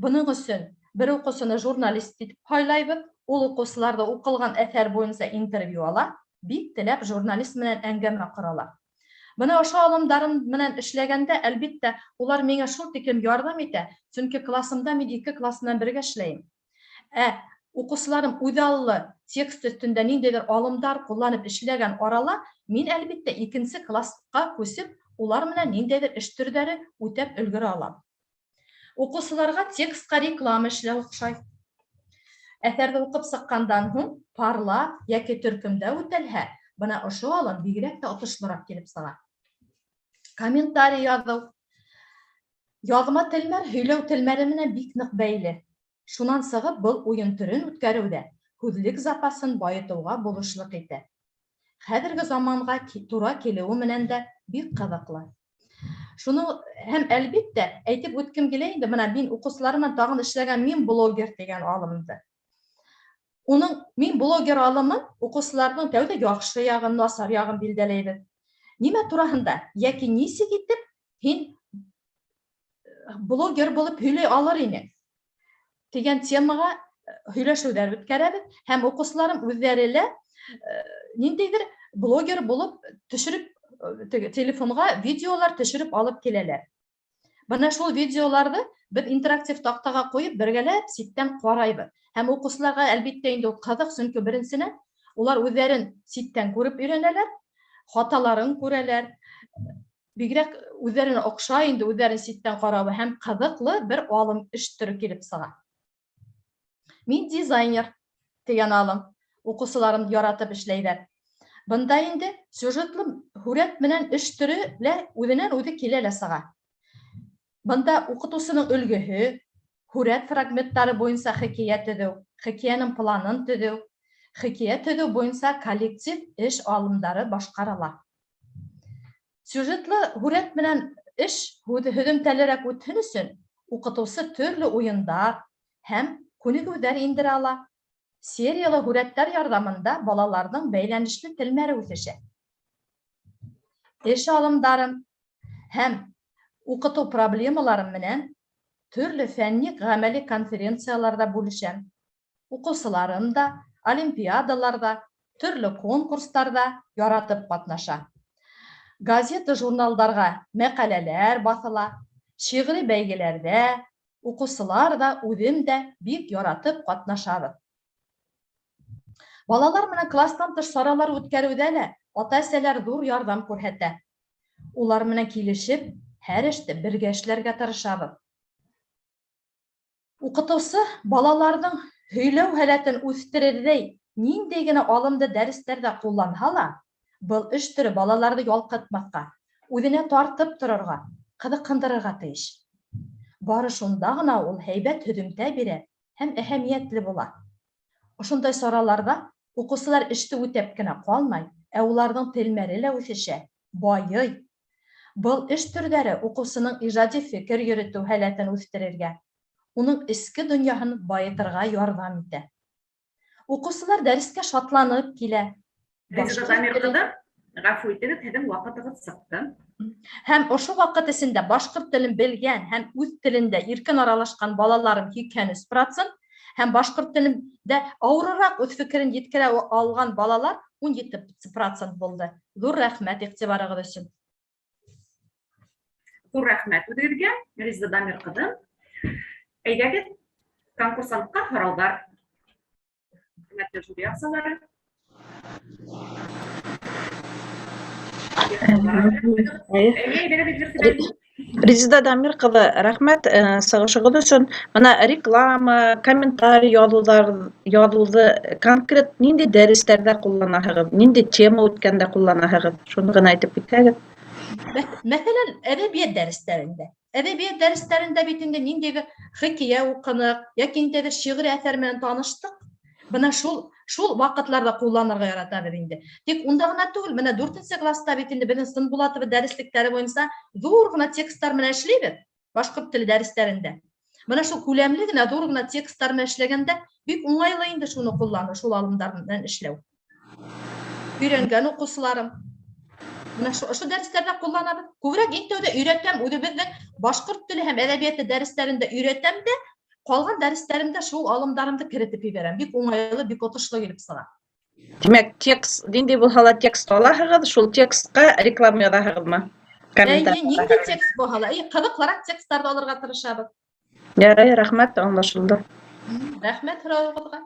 Бының өсөн бер уҡыусыны журналист итеп һайлайбыҙ, ул уҡыусыларҙы уҡылған әҫәр буйынса интервью ала, бик теләп журналист менән әңгәмә ҡоралар. Бына ошо алымдарым менән эшләгәндә, әлбиттә, улар миңә шул тиклем ярҙам итә, сөнки классымда мин ике класс менән бергә эшләйем. Ә уҡыусыларым үҙаллы текст өҫтөндә ниндәйҙер алымдар ҡулланып эшләгән арала, мин, әлбиттә, икенсе классҡа күсеп, улар менән ниндәйҙер эш төрҙәре үтәп өлгөрә алам. Уҡыусыларға текстҡа реклама эшләү оҡшай. Әҫәрҙе уҡып сыҡҡандан һуң парлап йәки төркөмдә үтәлһә, бына ошо алым бигерәк тә отошлораҡ килеп сыға. Комментарий яҙыу. Яҙма телмәр һөйләү телмәре менән бик ныҡ бәйле. Шунан сығып, был уйын төрөн үткәреүҙә һүҙлек запасын байытыуға булышлыҡ итә. Хәҙерге заманға тура килеүе менән дә бик ҡыҙыҡлы. Шуны һәм әлбиттә әйтеп үткем килә инде, бына мин уҡыусыларым менән тағын эшләгән мин блогер тигән алымды. Уның мин блогер алымын уҡыусыларҙың тәүҙә яҡшы яғын, насар яғын билдәләйбеҙ. Нимә тураһында йәки нисек итеп һин блогер булып һөйләй алыр инең тигән темаға һөйләшеүҙәр үткәрәбеҙ һәм уҡыусыларым үҙҙәре лә ниндәйҙер блогер булып төшөрөп телефонға видеолар төшөрөп алып киләләр. Бына шул видеоларҙы беҙ интерактив таҡтаға ҡуйып бергәләп ситтән ҡарайбыҙ. Һәм уҡыусыларға әлбиттә инде ул ҡыҙыҡ, сөнки беренсенән улар үҙҙәрен ситтән күреп өйрәнәләр, хаталарын күрәләр. Бигерәк үҙҙәренә оҡшай инде үҙҙәрен ситтән ҡарауы һәм ҡыҙыҡлы бер алым эш төрө килеп сыға. Мин дизайнер тигән алым уҡыусыларым яратып эшләйҙәр. Бында инде сюжетлы һүрәт менән эш төрө лә үҙенән үҙе килә лә сыға. Бында уҡытыусының өлгөһө, һүрәт фрагменттары буйынса хикәйә төҙөү, хикәйәнең планын төҙөү, хикәйә төҙөү буйынса коллектив эш алымдары башҡарыла. Сюжетлы һүрәт менән эш һөҙөмтәлерәк үтһен өсөн уҡытыусы төрлө уйындар һәм күнегеүҙәр индерә ала. Сериялы һүрәттәр ярҙамында балаларҙың бәйләнешле телмәре үҫешә. Эш алымдарым һәм уҡытыу проблемаларым менән төрлө фәнни ғәмәли конференцияларҙа бүлешәм. Уҡыусыларым да олимпиадаларҙа, төрлө конкурстарҙа яратып ҡатнаша. Газета, журналдарға мәҡәләләр баҫыла, шиғри бәйгеләрҙә уҡыусылар ҙа, үҙем дә бик яратып ҡатнашабыҙ. Балалар менән класстан тыш саралар үткәреүҙә лә ата-әсәләр ҙур ярҙам күрһәтә. Улар менән килешеп, һәр эште бергә эшләргә тырышабыҙ. Уҡытыусы балаларҙың һөйләү һәләтен үҫтерерҙәй ниндәй генә алымды дәрестәрҙә ҡулланһа ла, был эш төрө балаларҙы ялҡытмаҫҡа, үҙенә тартып торорға, ҡыҙыҡһындырырға тейеш. Бары шунда ғына ул һәйбәт һөҙөмтә бирә һәм әһәмиәтле була. Ошондай сараларҙа уҡыусылар эште үтәп кенә ҡалмай, ә уларҙың телмәре лә үҫешә. байый. Был эш төрҙәре уҡыусының ижади фекер йөрөтөү һәләтен үҫтерергә, уның эске донъяһын байытырға ярҙам итә. Уҡыусылар дәрескә шатланып килә. Резеда Дамир ҡыҙы, ғәфү итегеҙ, һеҙҙең ваҡытығыҙ сыҡты. Һәм ошо ваҡыт эсендә башҡорт телен белгән һәм үҙ телендә иркен аралашҡан балаларым 83% һәм башҡорт телендә ауырыраҡ үҙ фекерен еткерә алған балалар 17% булды. Ҙур рәхмәт иғтибарығыҙ өсөн. Ҙур рәхмәт үҙегеҙгә, Резеда Дамир ҡыҙы. Әйҙәгеҙ, конкурсантҡа һорауҙар. Хөрмәтле жюри ағзалары. Резеда Дамир ҡыҙы, рәхмәт сығышығыҙ өсөн. Бына реклама, комментарий яҙыуҙар, яҙыуҙы конкрет ниндәй дәрестәрҙә ҡулланаһығыҙ, ниндәй тема үткәндә ҡулланаһығыҙ? Шуны ғына әйтеп китһәгеҙ. Мәҫәлән, әҙәбиәт дәрестәрендә. Әҙәбиәт дәрестәрендә бит инде ниндәйҙер хикәйә уҡыныҡ, йәки ниндәйҙер шиғри әҫәр менән таныштыҡ. Бына шул ваҡытларҙа ҡулланырға яратабыҙ инде. Тик унда ғына түгел, бына дүртенсе класста бит инде беҙҙең Сынбулатова дәреслектәре буйынса ҙур ғына тексттар менән эшләйбеҙ башҡорт теле дәрестәрендә. Бына шул күләмле генә, ҙур ғына тексттар менән эшләгәндә бик уңайлы инде шуны ҡулланыу, шул алымдар менән эшләү. Өйрәнгән уҡыусыларым. Бына ошо дәрестәрҙә ҡулланабыҙ. Күберәк иң тәүҙә өйрәтәм, үҙебеҙҙең башҡорт теле һәм әҙәбиәте дәрестәрендә өйрәтәм дә, ҡалған дәрестәремдә шул алымдарымды керетеп ебәрәм. Бик уңайлы, бик отошло килеп сыға. Тимәк, текст, ниндәй булһа ла текст алаһығыҙ, шул текстҡа реклама яҙаһығыҙмы? Эйе, ниндәй текст булһа ла, эйе, ҡыҙыҡлыраҡ тексттарҙы алырға тырышабыҙ. Ярай, рәхмәт, аңлашылды. Рәхмәт һорауығыҙға.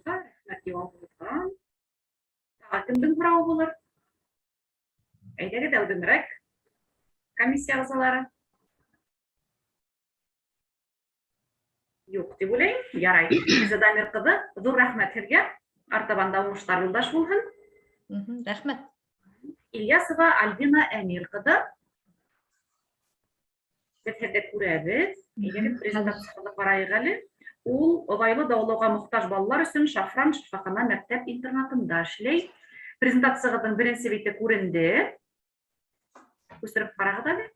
Рәхмәт яуабығыҙға. Тағы кемдең һорауы булыр? Әйҙәгеҙ, әүҙемерәк комиссия ағзалары. Юҡ, тип уйлайым. Ярай. Резеда Дамир ҡыҙы, ҙур рәхмәт һеҙгә. Артабан да уңыштар юлдаш булһын. Рәхмәт. Ильясова Альбина Әмир ҡыҙы. Беҙ һеҙҙе күрәбеҙ. Әйҙәгеҙ, презентацияны ҡарайыҡ әле. Ул оҙайлы дауалауға мохтаж балалар өсөн Шафран шифахана мәктәп интернатында эшләй. Презентациягыҙҙың беренсе бите күренде. Күсереп ҡарағыҙ әле.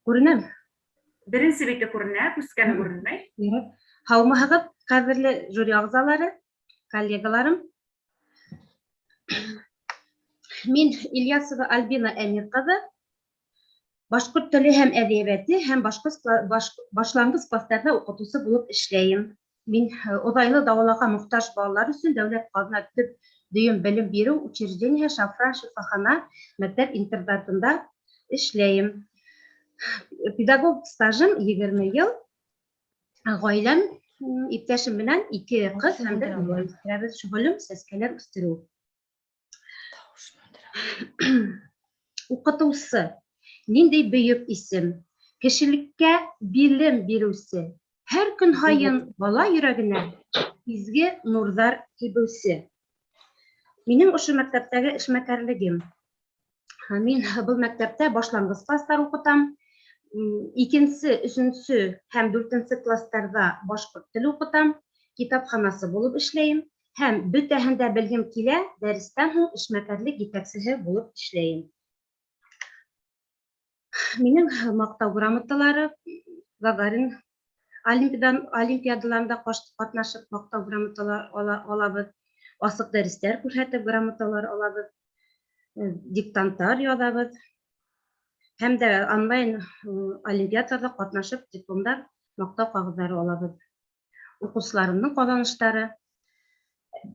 Күренәме? Беренсе бите күренә, күскәне күренмәй. Һаумыһығыҙ, ҡәҙерле жюри ағзалары, коллегаларым. Мин Ильясова Альбина Әмир ҡыҙы, башҡорт теле һәм әҙәбиәте һәм башҡорт башланғыс кластарҙа уҡытыусы булып эшләйем. Мин оҙайлы дауалауға мохтаж балалар өсөн дәүләт ҡаҙна төп дөйөм белем биреү учреждениеһы Шафран шифахана мәктәп интернатында эшләйем. Педагог стажым 20 йыл. Ғаиләм, иптәшем менән 2 ҡыҙ һәм бер улым үҫтерәбеҙ. Шөғөлөм сәскәләр үҫтереү. Уҡытыусы ниндәй бөйөк исем, кешелеккә белем биреүсе, һәр көн һайын бала йөрәгенә изге нурҙар һибеүсе. Минең ошо мәктәптәге эшмәкәрлегем. Мин был мәктәптә башланғыс кластар уҡытам. Икенсе, өсөнсө һәм дүртенсе кластарҙа башҡорт теле уҡытам, китапханасы булып эшләйем һәм бөтәһен дә белгем килә, дәрестән һуң эшмәкәрлек етәксеһе булып эшләйем. Минең маҡтау грамоталары, Гагарин олимпиадаларында ҡатнашып маҡтау грамоталар алабыҙ, асыҡ дәрестәр күрһәтеп грамоталар алабыҙ, диктанттар яҙабыҙ һәм дә онлайн олимпиадаларҙа ҡатнашып дипломдар, маҡтау ҡағыҙҙары алабыҙ. Уҡыусыларымдың ҡаҙаныштары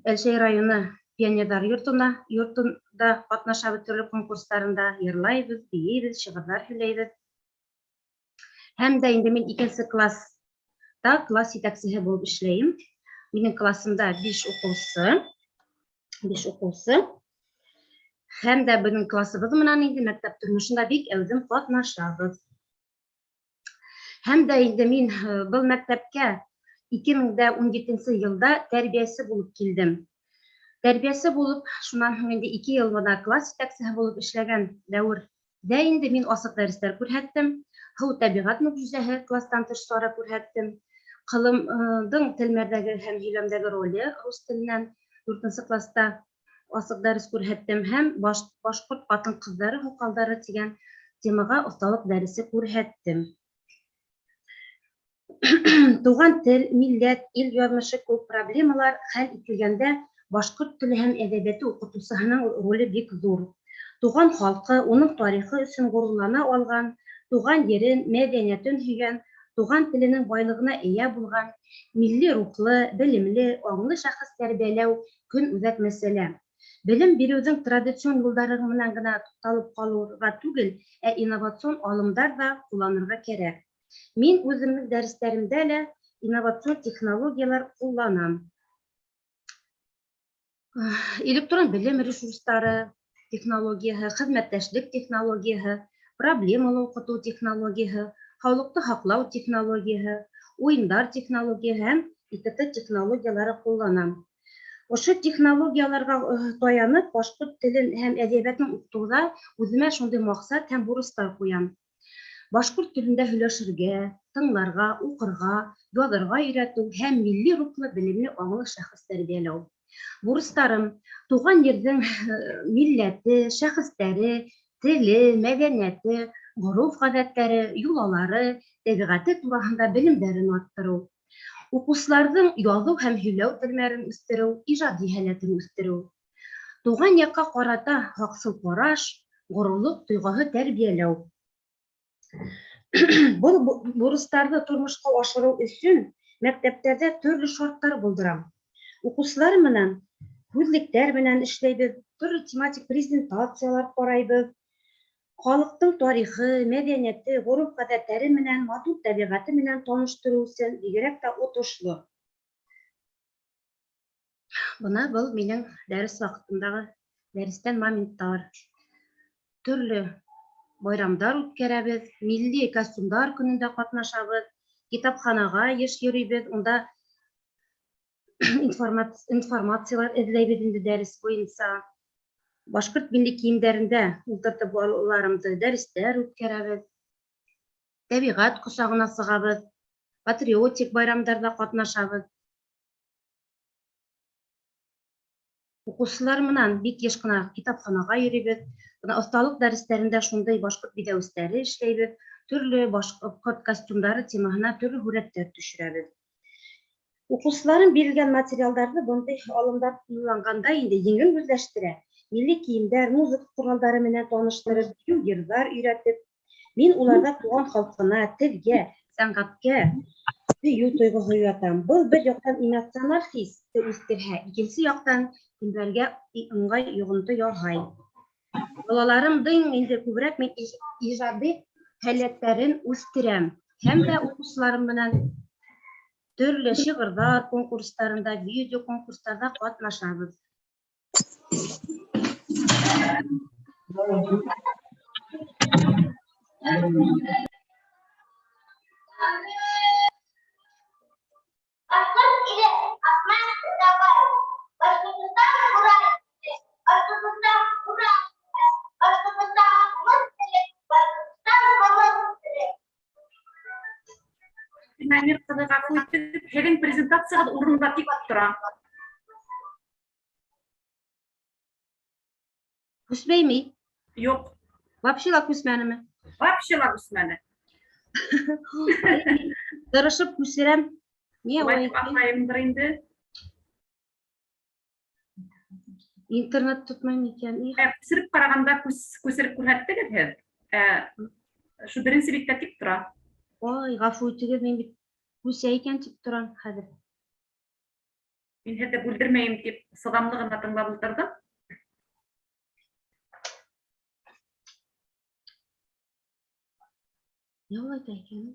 Әлшәй районы пионерҙар йортонда ҡатнашабыҙ төрлө конкурстарында, йырлайбыҙ, бейейбеҙ, шиғырҙар һөйләйбеҙ. Һәм дә инде мин икенсе класста класс етәксеһе булып эшләйем. Минең классымда 5 уҡыусы, 5 уҡыусы. Һәм дә беҙҙең классыбыҙ менән инде мәктәп тормошонда бик әүҙем ҡатнашабыҙ. Һәм дә инде мин был мәктәпкә ике мең дә ун етенсе йылда тәрбиәсе булып килдем. Тәрбиәсе булып, шунан һуң инде 2 йыл бына класс етәксеһе булып эшләгән дәүерҙә инде мин асыҡ дәрестәр күрһәттем. Һыу тәбиғәт мөғжизәһе класстан тыш сара күрһәттем. Ҡылымдың телмәрҙәге һәм һөйләмдәге роле рус теленән дүртенсе класста асыҡ дәрес күрһәттем һәм башҡорт ҡатын-ҡыҙҙары һаҡалдары тигән темаға оҫталыҡ дәресе күрһәттем. Туған тел, милләт, ил яҙмышы кеүек проблемалар хәл ителгәндә башҡорт теле һәм әҙәбиәте уҡытыусыһының роле бик ҙур. Туған халҡы, уның тарихы өсөн ғорурлана алған, туған ерен, мәҙәниәтен һөйгән, туған теленең байлығына эйә булған, милли рухлы, белемле, аңлы шәхес тәрбиәләү көн үҙәк мәсьәлә. Белем биреүҙең традицион юлдары менән генә туҡталып ҡалыуға түгел, ә инновацион алымдар ҙа ҡулланырға кәрәк. Мин үҙемдең дәрестәремдә лә инновацион технологиялар ҡулланам. Электрон белем ресурстары технологияһы, хеҙмәттәшлек технологияһы, проблемалы уҡытыу технологияһы, һаулыҡты һаҡлау технологияһы, уйындар технологияһы һәм ИКТ технологиялары ҡулланам. Ошо технологияларға таянып, башҡорт телен һәм әҙәбиәтен уҡытыуҙа үҙемә шундай маҡсат һәм бурыстар ҡуям. Башҡорт телендә һөйләшергә, тыңларға, уҡырға, яҙырға өйрәтеү һәм милли рухлы, белемле, аңлы шәхес тәрбиәләү. Бурыстарым: туған ерҙең милләте, шәхестәре, теле, мәҙәниәте, ғөрөф-ғәҙәттәре, йолалары, тәбиғәте тураһында белемдәрен арттырыу. Уҡыусыларҙың яҙыу һәм һөйләү телмәрен үҫтереү, ижади һәләтен үҫтереү. Туған яҡҡа ҡарата һаҡсыл ҡараш, ғорурлыҡ тойғоһо тәрбиәләү. Был бурыстарҙы тормошҡа ашырыу өсөн мәктәптәрҙә төрлө шарттар булдырам. Уҡыусылар менән һүҙлектәр менән эшләйбеҙ, төрлө тематик презентациялар ҡарайбыҙ. Халыҡтың тарихы, мәҙәниәте, ғөрөф-ғәҙәттәре менән, матур тәбиғәте менән таныштырыу өсөн бигерәк тә отошло. Бына был минең дәрес ваҡытындағы дәрестән моменттар. Төрлө байрамдар үткәрәбеҙ, милли костюмдар көнөндә ҡатнашабыҙ, китапханаға йыш йөрөйбөҙ, унда информациялар эҙләйбеҙ инде дәрес буйынса. Башҡорт милли кейемдәрендә ултыртып балаларымды дәрестәр үткәрәбеҙ. Тәбиғәт ҡосағына сығабыҙ, патриотик байрамдарҙа ҡатнашабыҙ. Уҡыусылар менән бик йыш ҡына китапханаға йөрөйбөҙ. Бына оҫталыҡ дәрестәрендә шундай башҡорт биҙәүестәре эшләйбеҙ, төрлө башҡорт костюмдары темаһына төрлө һүрәттәр төшөрәбеҙ. Уҡыусыларым бирелгән материалдарҙы бындай алымдар ҡулланғанда инде еңел үҙләштерә. Милли кейемдәр, музыка ҡоралдары менән таныштырып, бейеү, йырҙар өйрәтеп, мин уларҙа туған халҡына, телгә, сәнғәткә һөйөү тойғоһо уятам. Был бер яҡтан эмоциональ хисте үҫтерһә, икенсе яҡтан көндәргә ыңғай йоғонто яһай. Балаларымдың инде күберәк мин ижади һәләттәрен үҫтерәм. Һәм дә уҡыусыларым менән төрлө шиғырҙар конкурстарында, видео конкурстарҙа ҡатнашабыҙ. Башҡорт иле, Аҡман Уҙабай, Башҡортостан Урал иле, Башҡортостан Урал иле, Башҡортостан ҡумыҙ теле, Башҡортостан ҡымыҙ теле. Әмир ҡыҙы, ғәфү итегеҙ, һеҙҙең презентацияғыҙ урынында тик тора. Күсмәйме? Юҡ. Вообще ла күсмәнеме? Вообще ла күсмәне. Тырышып күсерәм. Ни Улай тип аңлайымдыр инде. Интернет тотмай микән? Күсереп ҡарағанда күсереп күрһәттегеҙ һеҙ. Шу беренсе биттә тик тора. Ой, ғәфү итегеҙ, мин бит күсә икән тип торам хәҙер. Мин һеҙҙе бүлдермәйем тип сыҙамлы ғына тыңлап ултырҙым. Ни улай икән?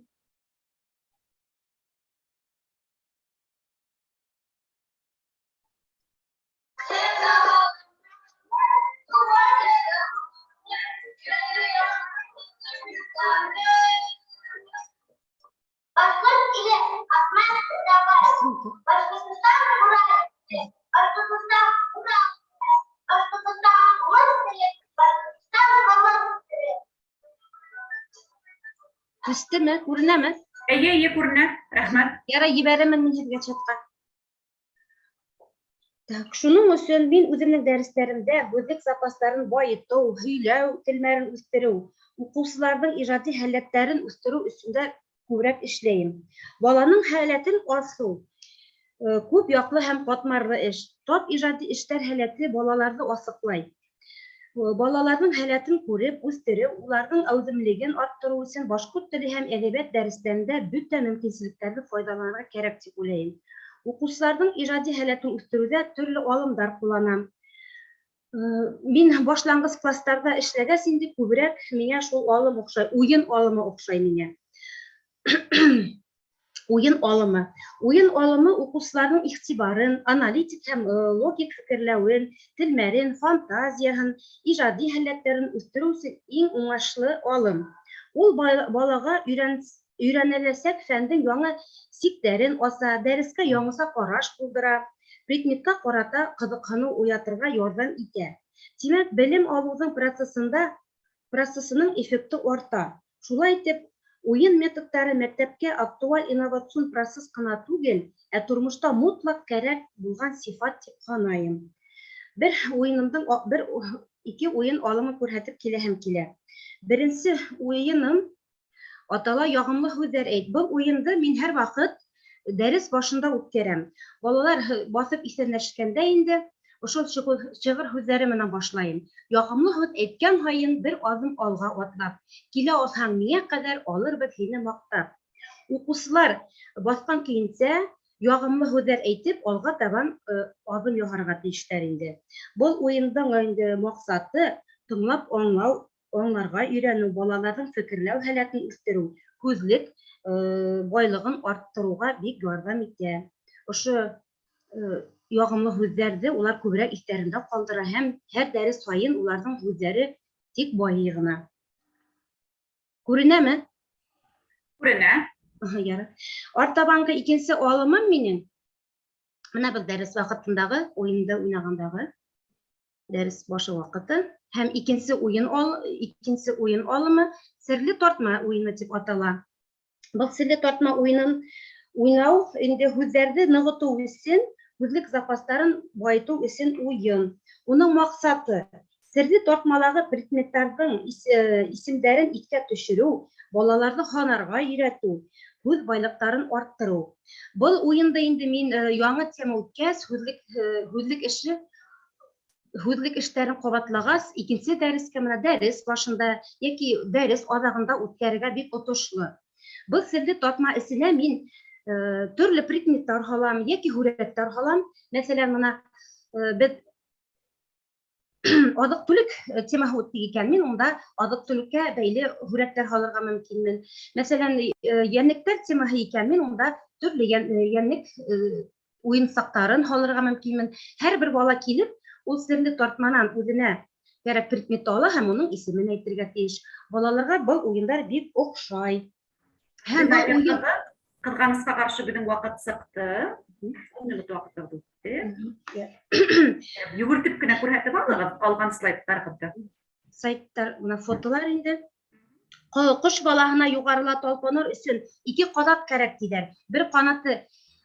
Башҡорт иле, Аҡман Уҙабай, Башҡортостан Урал иле, Башҡортостан Урал иле, Башҡортостан ҡумыҙ теле, Башҡортостан ҡымыҙ теле. Күстеме, күренәме? Эйе, эйе, күренә. Рәхмәт. Ярай, ебәрәмен мин һеҙгә чатҡа. Так, шуның өсөн мин үҙемдең дәрестәремдә һүҙлек запастарын байытыу, һөйләү телмәрен үҫтереү, уҡыусыларҙың ижади һәләттәрен үҫтереү өсөн дә күберәк эшләйем. Баланың һәләтен асыу күп яҡлы һәм ҡатмарлы эш. Тап ижади эштәр һәләте балаларҙы асыҡлай. Балаларҙың һәләтен күреп, үҫтереү, уларҙың әүҙемлеген арттырыу өсөн башҡорт теле һәм әҙәбиәт дәрестәрендә бөтә мөмкинселектәрҙе файҙаланырға кәрәк тип уйлайым. Уҡыусыларҙың ижади һәләтен үҫтереүҙә төрлө алымдар ҡулланам. Мин башланғыс класстарҙа эшләгәс инде күберәк миңә шул алым оҡшай, уйын алымы оҡшай миңә. Уйын алымы. Уйын алымы уҡыусыларҙың иғтибарын, аналитик һәм логик фекерләүен, телмәрен, фантазияһын, ижади һәләттәрен үҫтереү өсөн иң уңышлы алым. Ул балаға өйрәнеләсәк фәндең яңы сиктәрен аса, дәрескә яңыса ҡараш булдыра, предметҡа ҡарата ҡыҙыҡһыныу уятырға ярҙам итә. Тимәк, белем алыуҙың процессының эффекты арта. Шулай итеп, уйын методтары мәктәпкә актуаль инновацион процесс ҡына түгел, ә тормошта мотлаҡ кәрәк булған сифат тип һанайым. Бер уйынымдың бер ике уйын алымын күрһәтеп киләһем килә. Беренсе уйыным атала яғымлы һүҙҙәр әйт. Был уйынды мин һәр ваҡыт дәрес башында үткәрәм. Балалар баҫып иҫәнләшкәндә инде ошо шиғыр һүҙҙәре менән башлайым. Яғымлы һүҙ әйткән һайын бер аҙым алға атлап, килә алһаң миңә ҡәҙәр алырбыҙ һине маҡтап. Уҡыусылар баҫҡан көйөнсә яғымлы һүҙҙәр әйтеп алға табан аҙым яһарға тейештәр инде. Был уйындың инде маҡсаты тыңлап аңлау, аңларға өйрәнеү, балаларҙың фекерләү һәләтен үҫтереү, һүҙлек байлығын арттырыуға бик ярҙам итә. Ошо яғымлы һүҙҙәрҙе улар күберәк иҫтәрендә ҡалдыра һәм һәр дәрес һайын уларҙың һүҙҙәре тик байый ғына. Күренәме? Күренә. Ярай. Артабанғы икенсе алымым минең. Бына был дәрес ваҡытындағы, уйынды уйнағандағы дәрес башы ваҡыты һәм икенсе уйын алымы серле тартма уйыны тип атала. Был серле тартма уйынын уйнау инде һүҙҙәрҙе нығытыу өсөн, һүҙлек запастарын байытыу өсөн уйын. Уның маҡсаты серле тартмалағы предметтарҙың исемдәрен иҫкә төшөрөү, балаларҙы һанарға өйрәтеү, һүҙ байлыҡтарын арттырыу. Был уйынды инде мин яңы тема үткәс, һүҙлек эштәрен ҡабатлағас, икенсе дәрескә менә дәрес башында йәки дәрес аҙағында үткәрергә бик отошло. Был серле тартма эсенә мин төрлө предметтар һалам йәки һүрәттәр һалам. Мәҫәлән, бына беҙ аҙыҡ-түлек темаһы үттек икән, мин унда аҙыҡ-түлеккә бәйле һүрәттәр һалырға мөмкинмен. Мәҫәлән, йәнлектәр темаһы икән, мин унда төрлө йәнлек уйынсыҡтарын һалырға мөмкинмен. Һәр бер бала килеп, ул серле тартманан үҙенә кәрәк предметты ала һәм уның исемен әйтергә тейеш. Балаларға был уйындар бик оҡшай. Һәм был уйын Ҡыҙғанысҡа ҡаршы беҙҙең ваҡыт сыҡты. Ун минут ваҡытыбыҙ үтте. Йүгертеп кенә күрһәтеп алығыҙ ҡалған слайдтарығыҙҙы. Сайттар, бына фотолар инде. Ҡош балаһына юғарыла талпыныр өсөн ике ҡанат кәрәк тиҙәр. Бер ҡанаты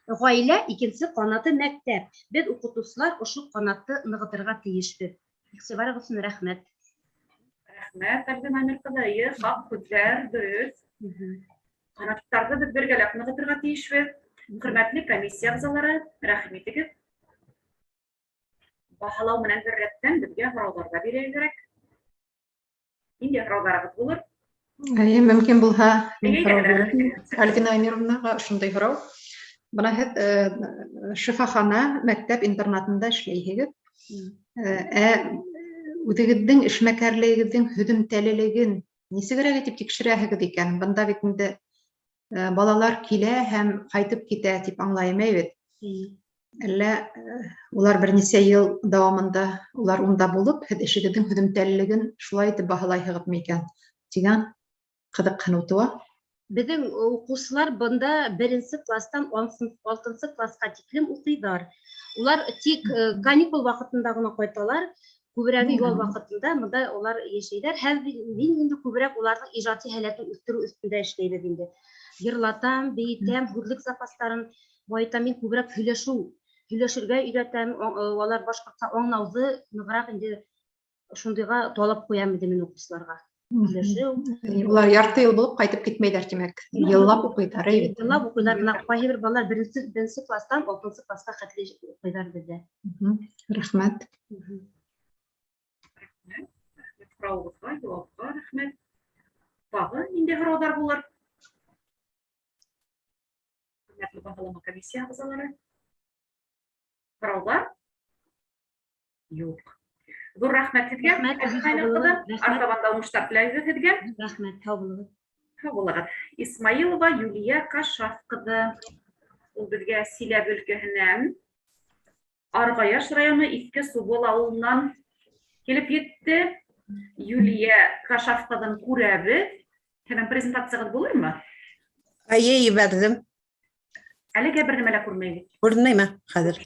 ғаилә, икенсе ҡанаты мәктәп. Беҙ уҡытыусылар ошо ҡанатты нығытырға тейешбеҙ. Иғтибарығыҙ өсөн рәхмәт. Рәхмәт, Альбина Әмир ҡыҙы. Эйе, хаҡ һүҙҙәр, дөрөҫ. Ҡанаттарҙы беҙ бергәләп нығытырға тейешбеҙ. Хөрмәтле комиссия ағзалары, рәхим итегеҙ. Баһалау менән бер рәттән беҙгә һорауҙар ҙа бирергә кәрәк. Ниндәй һорауҙарығыҙ булыр? Әйе, мөмкин булһа, мин Әйҙә, һорау әйҙә. бирермен. Альбина Әмировнаға ошондай һорау. Бына һеҙ шифахана, мәктәп интернатында эшләйһегеҙ. Ә үҙегеҙҙең эшмәкәрлегегеҙҙең һөҙөмтәлелеген нисегерәк итеп тикшерәһегеҙ икән? Бында бит инде балалар килә һәм ҡайтып китә тип аңлайым, әй бит. Әллә улар бер нисә йыл дауамында улар унда булып, һеҙ эшегеҙҙең һөҙөмтәлелеген шулай итеп баһалайһығыҙмы икән тигән ҡыҙыҡһыныу тыуа. Беҙҙең уҡыусылар бында беренсе кластан алтынсы класҡа тиклем уҡыйҙар. Улар тик каникул ваҡытында ғына ҡайталар, күберәге ял ваҡытында бында улар йәшәйҙәр. Һәм мин инде күберәк уларҙың ижади һәләтен үҫтереү өҫтөндә эшләйбеҙ инде. Йырлатам, бейетәм, һүҙлек запастарын байытам. Мин күберәк Һөйләшергә өйрәтәм, алар башҡортса аңлауҙы нығыраҡ инде шундыйға талап ҡуям инде мин уҡыусыларға. Һөйләшеү. Улар ярты йыл булып ҡайтып китмәйҙәр, тимәк, йыллап уҡыйҙар, әй бит. Йыллап уҡыйҙар. Бына ҡайһы бер балалар беренсе класстан алтынсы классҡа хәтле уҡыйҙар беҙҙә. Рәхмәт. Рәхмәт. Рәхмәт һорауығыҙға, яуапҡа рәхмәт. Тағы ниндәй һорауҙар булыр? Хөрмәтле баһалама комиссия ағзалары. Һораулар? Юҡ. Ҙур рәхмәт һеҙгә, Рәхмәт, Артабан да уңыштар теләйбеҙ һеҙгә. Рәхмәт, һау булығыҙ. Һау булығыҙ. Исмаилова Юлия Кашаф ҡыҙы. Ул беҙгә Силәбе өлкәһенән Арғаяш районы Иҫке Субол ауылынан килеп етте. Юлия Кашаф ҡыҙын күрәбеҙ. Һеҙҙең презентацияғыҙ булырмы? Әйе, ебәрҙем. Әлегә бер нәмә лә күрмәйбеҙ. Күренмәйме хәҙер?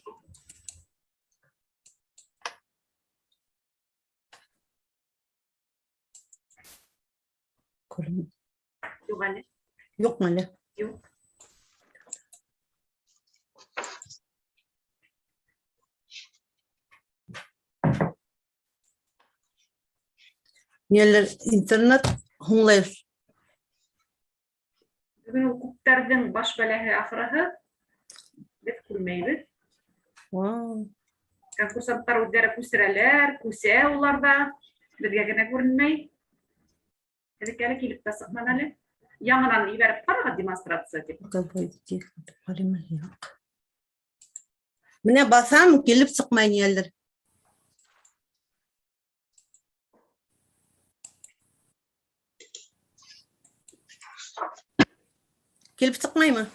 Юҡ әле. Юҡмы әле? Юҡ. Нилер интернет һуңлай. Бөгөн ул күптәрҙең баш бәләһе ахырыһы. Беҙ күрмәйбеҙ. Конкурсанттар үҙҙәре күсерәләр, күсә улар ҙа. Беҙгә генә күренмәй. Элек әле килеп тә сыҡманы әле. Яңынан ебәреп ҡарағыҙ демонстрация тип. Менә баҫам, килеп сыҡмай ниәлер. Килеп сыҡмаймы?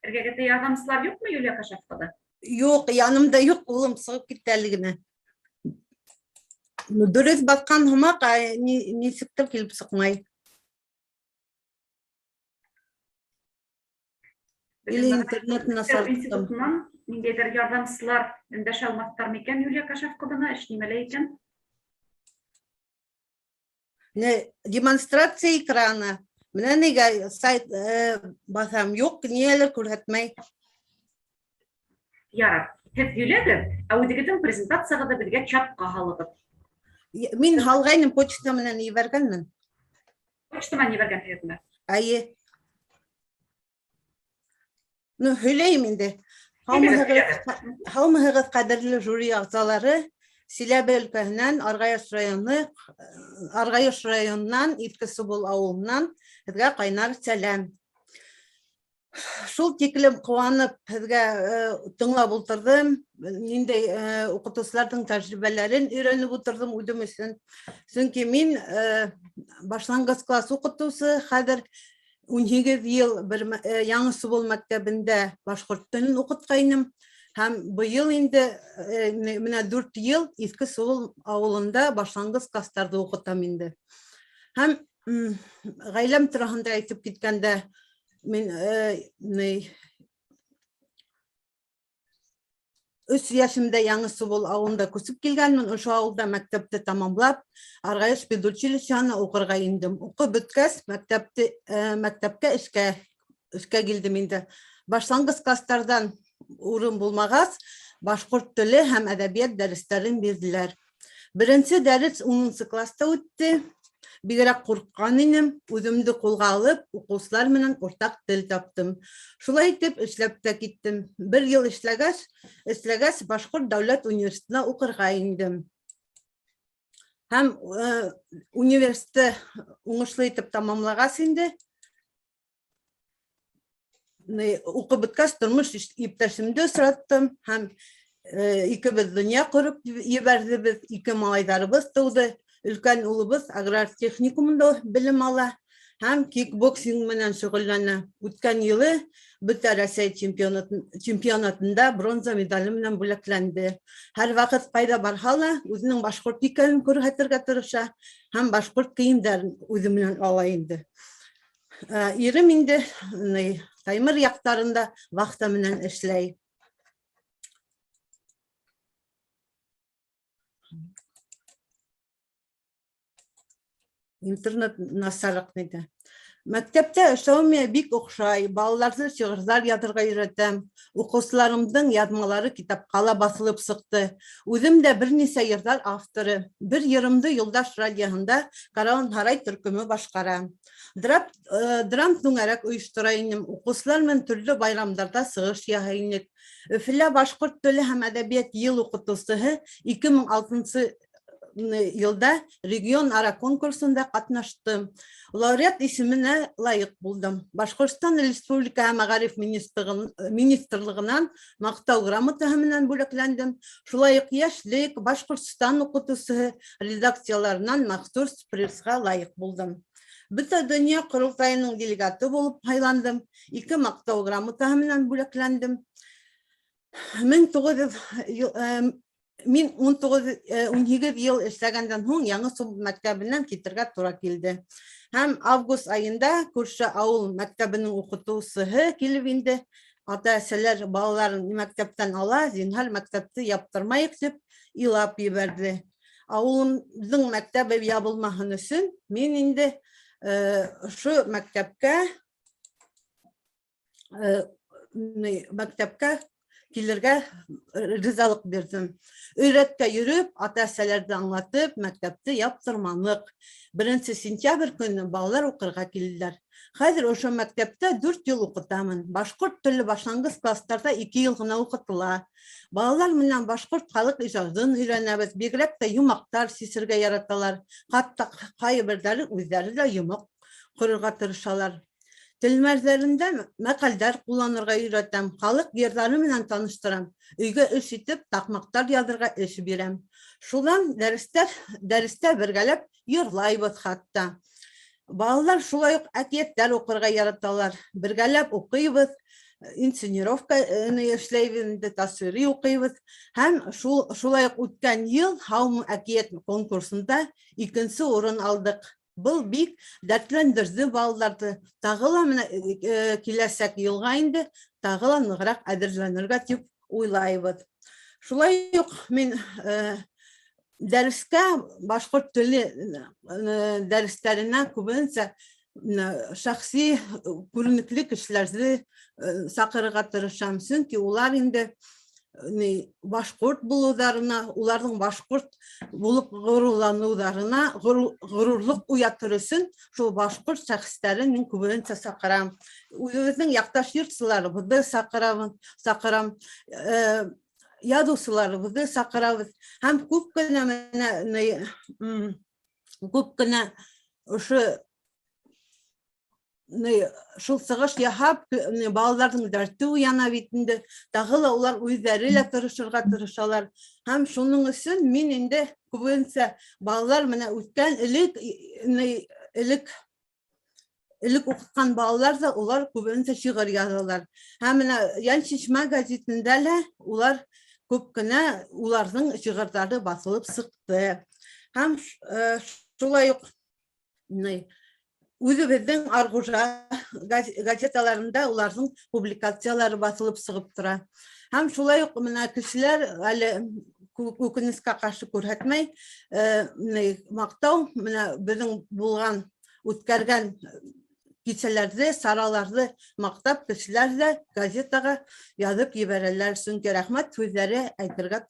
Эргәгеҙҙә ярҙамсылар юҡмы, Юлия Кашаф ҡыҙы? Юҡ, янымда юҡ, улым сығып китте әле генә. Ну, дөрөҫ баҫҡан һымаҡ, ә нисектер килеп сыҡмай. Или интернет насар. Институтынан ниндәйҙер ярҙамсылар өндәшә алмаҫтар микән Юлия Кашаф ҡыҙына, эш нимәлә икән? Демонстрация экрана. Менә нигә сайт баҫам, юҡ, ниәлер күрһәтмәй. Ярар, һеҙ һөйләгеҙ, ә үҙегеҙҙең презентацияғыҙҙы беҙгә чатҡа һалығыҙ. Мин һалғайным, почта менән ебәргәнмен. Почта менән ебәргәнһегеҙме? Әйе. Ну, һөйләйем инде. Һаумыһығыҙ, ҡәҙерле жюри ағзалары. Силәбе өлкәһенән, Арғаяш районы, Арғаяш районынан, Иҫке Субол ауылынан һеҙгә ҡайнар сәләм. Шул тиклем ҡыуанып һеҙгә тыңлап ултырҙым, ниндәй уҡытыусыларҙың тәжрибәләрен өйрәнеп ултырҙым үҙем өсөн. Сөнки мин башланғыс класс уҡытыусы, хәҙер 18 йыл бер Яңы Субол мәктәбендә башҡорт телен уҡытҡайным. Һәм быйыл инде менә 4 йыл Иҫке Субол ауылында башланғыс класстарҙы уҡытам инде. Һәм ғаиләм тураһында әйтеп киткәндә, мин 3 йәшемдә Яңы Субол ауылында күсеп килгәнмен. Ошо ауылда мәктәпте тамамлап, Арғаяш педучилищеһына уҡырға индем. Уҡып бөткәс, мәктәпкә эшкә килдем инде. Башланғыс класстарҙан урын булмағас, башҡорт теле һәм әҙәбиәт дәрестәрен бирҙеләр. Беренсе дәрес 10 класста үтте. Бигерәк ҡурҡҡан инем, үҙемде ҡулға алып, уҡыусылар менән уртаҡ тел таптым. Шулай итеп эшләп тә киттем. Бер йыл эшләгәс Башҡорт дәүләт университетына уҡырға индем. Һәм университетты уңышлы итеп тамамлағас инде, уҡып бөткәс, тормош иптәшемде осраттым һәм икебеҙ донъя ҡороп ебәрҙебеҙ, ике малайҙарыбыҙ тыуҙы. Өлкән улыбыҙ аграр техникумында белем ала һәм кикбоксинг менән шөғөлләнә. Үткән йылы бөтә Рәсәй чемпионатында бронза медале менән бүләкләнде. Һәр ваҡыт ҡайҙа барһа ла үҙенең башҡорт икәнен күрһәтергә тырыша һәм башҡорт кейемдәрен үҙе менән ала инде. Ирем инде Таймыр яҡтарында вахта менән эшләй. Интернет насарыраҡ нитә. Мәктәптә эшләүем миңә бик оҡшай. Балаларҙы шиғырҙар яҙырға өйрәтәм. Уҡыусыларымдың яҙмалары китапҡа ла баҫылып сыҡты. Үҙем дә бер нисә йырҙар авторы. Бер йырымды Юлдаш радиоһында Карауан һарай төркөмө башҡара. Драп, драм түңәрәк ойоштора инем. Уҡыусылар менән төрлө байрамдарҙа сығыш яһай инек. Өфөлә башҡорт теле һәм әҙәбиәт йыл уҡытыусыһы 2006 йылда регион ара конкурсында ҡатнаштым. Лауреат исеменә лайыҡ булдым. Башҡортостан Республикаһы Мәғариф министрлығынан маҡтау грамотаһы менән бүләкләндем. Шулай уҡ Йәшлек, Башҡортостан уҡытыусыһы редакцияларынан махсус призға лайыҡ булдым. Бөтә донъя ҡоролтайының делегаты булып һайландым. 2 маҡтау грамотаһы менән бүләкләндем. 1900 мин 19, 18 йыл эшләгәндән һуң Яңы Суб мәктәбенән китергә тура килде. Һәм август айында күрше ауыл мәктәбенең уҡытыусыһы килеп инде. Ата-әсәләр балаларын мәктәптән ала, зинһар мәктәпте яптырмайыҡ тип илап ебәрҙе. Ауылымдың мәктәбе ябылмаһын өсөн мин инде ошо мәктәпкә килергә ризалыҡ бирҙем. Өйрәткә йөрөп, ата-әсәләрҙе аңлатып, мәктәпте яптырманыҡ. 1 сентябрь көнө балалар уҡырға килделәр. Хәҙер ошо мәктәптә 4 йыл уҡытамын. Башҡорт теле башланғыс кластарҙа 2 йыл ғына уҡытыла. Балалар менән башҡорт халыҡ ижадын өйрәнәбеҙ. Бигерәк тә йомаҡтар сисергә яраталар. Хатта ҡайһы берҙәре үҙҙәре лә йомаҡ ҡорорға тырышалар. Телмәрҙәрендә мәҡәлдәр ҡулланырға өйрәтәм, халыҡ йырҙары менән таныштырам, өйгә эш итеп таҡмаҡтар яҙырға эш бирәм. Шунан дәрестә бергәләп йырлайбыҙ хатта. Балалар шулай уҡ әкиәттәр уҡырға яраталар. Бергәләп уҡыйбыҙ, инсценировканы эшләйбеҙ инде, тасвири уҡыйбыҙ. Һәм шулай уҡ үткән йыл Һаумы әкиәт конкурсында 2-нсе урын алдыҡ. Был бик дәртләндерҙе балаларҙы. Тағы ла менә киләсәк йылға инде тағы ла нығыраҡ әҙерләнергә тип уйлайбыҙ. Шулай уҡ мин дәрескә башҡорт теле дәрестәренә күбенсә шәхси күренекле кешеләрҙе саҡырырға тырышам, сөнки улар инде башҡорт булыуҙарына, уларҙың башҡорт булып ғорурланыуҙарына ғорурлыҡ уятыр өсөн шул башҡорт шәхестәрен мин күбенсә саҡырам. Үҙебеҙҙең яҡташ йырсыларыбыҙҙы саҡырам, яҙыусыларыбыҙҙы саҡырабыҙ. Һәм күп кенә менә, күп кенә ошо шул сығыш яһап, балаларҙың дәрте уяна бит инде. Тағы ла улар үҙҙәре лә тырышырға тырышалар. Һәм шуның өсөн мин инде күбенсә балалар менән үткән элек уҡытҡан балалар ҙа улар күбенсә шиғыр яҙалар. Һәм менә Йән Шишмә гәзитендә лә улар күп кенә уларҙың шиғырҙары баҫылып сыҡты. Һәм шулай уҡ үҙебеҙҙең Арғужа газеталарында уларҙың публикациялары баҫылып сығып тора. Һәм шулай уҡ менә кешеләр әле үкенескә ҡаршы күрһәтмәй, маҡтау менә беҙҙең булған, үткәргән кисәләрҙе, сараларҙы маҡтап кешеләр ҙә газетаға яҙып ебәрәләр, сөнки рәхмәт һүҙҙәре әйтергә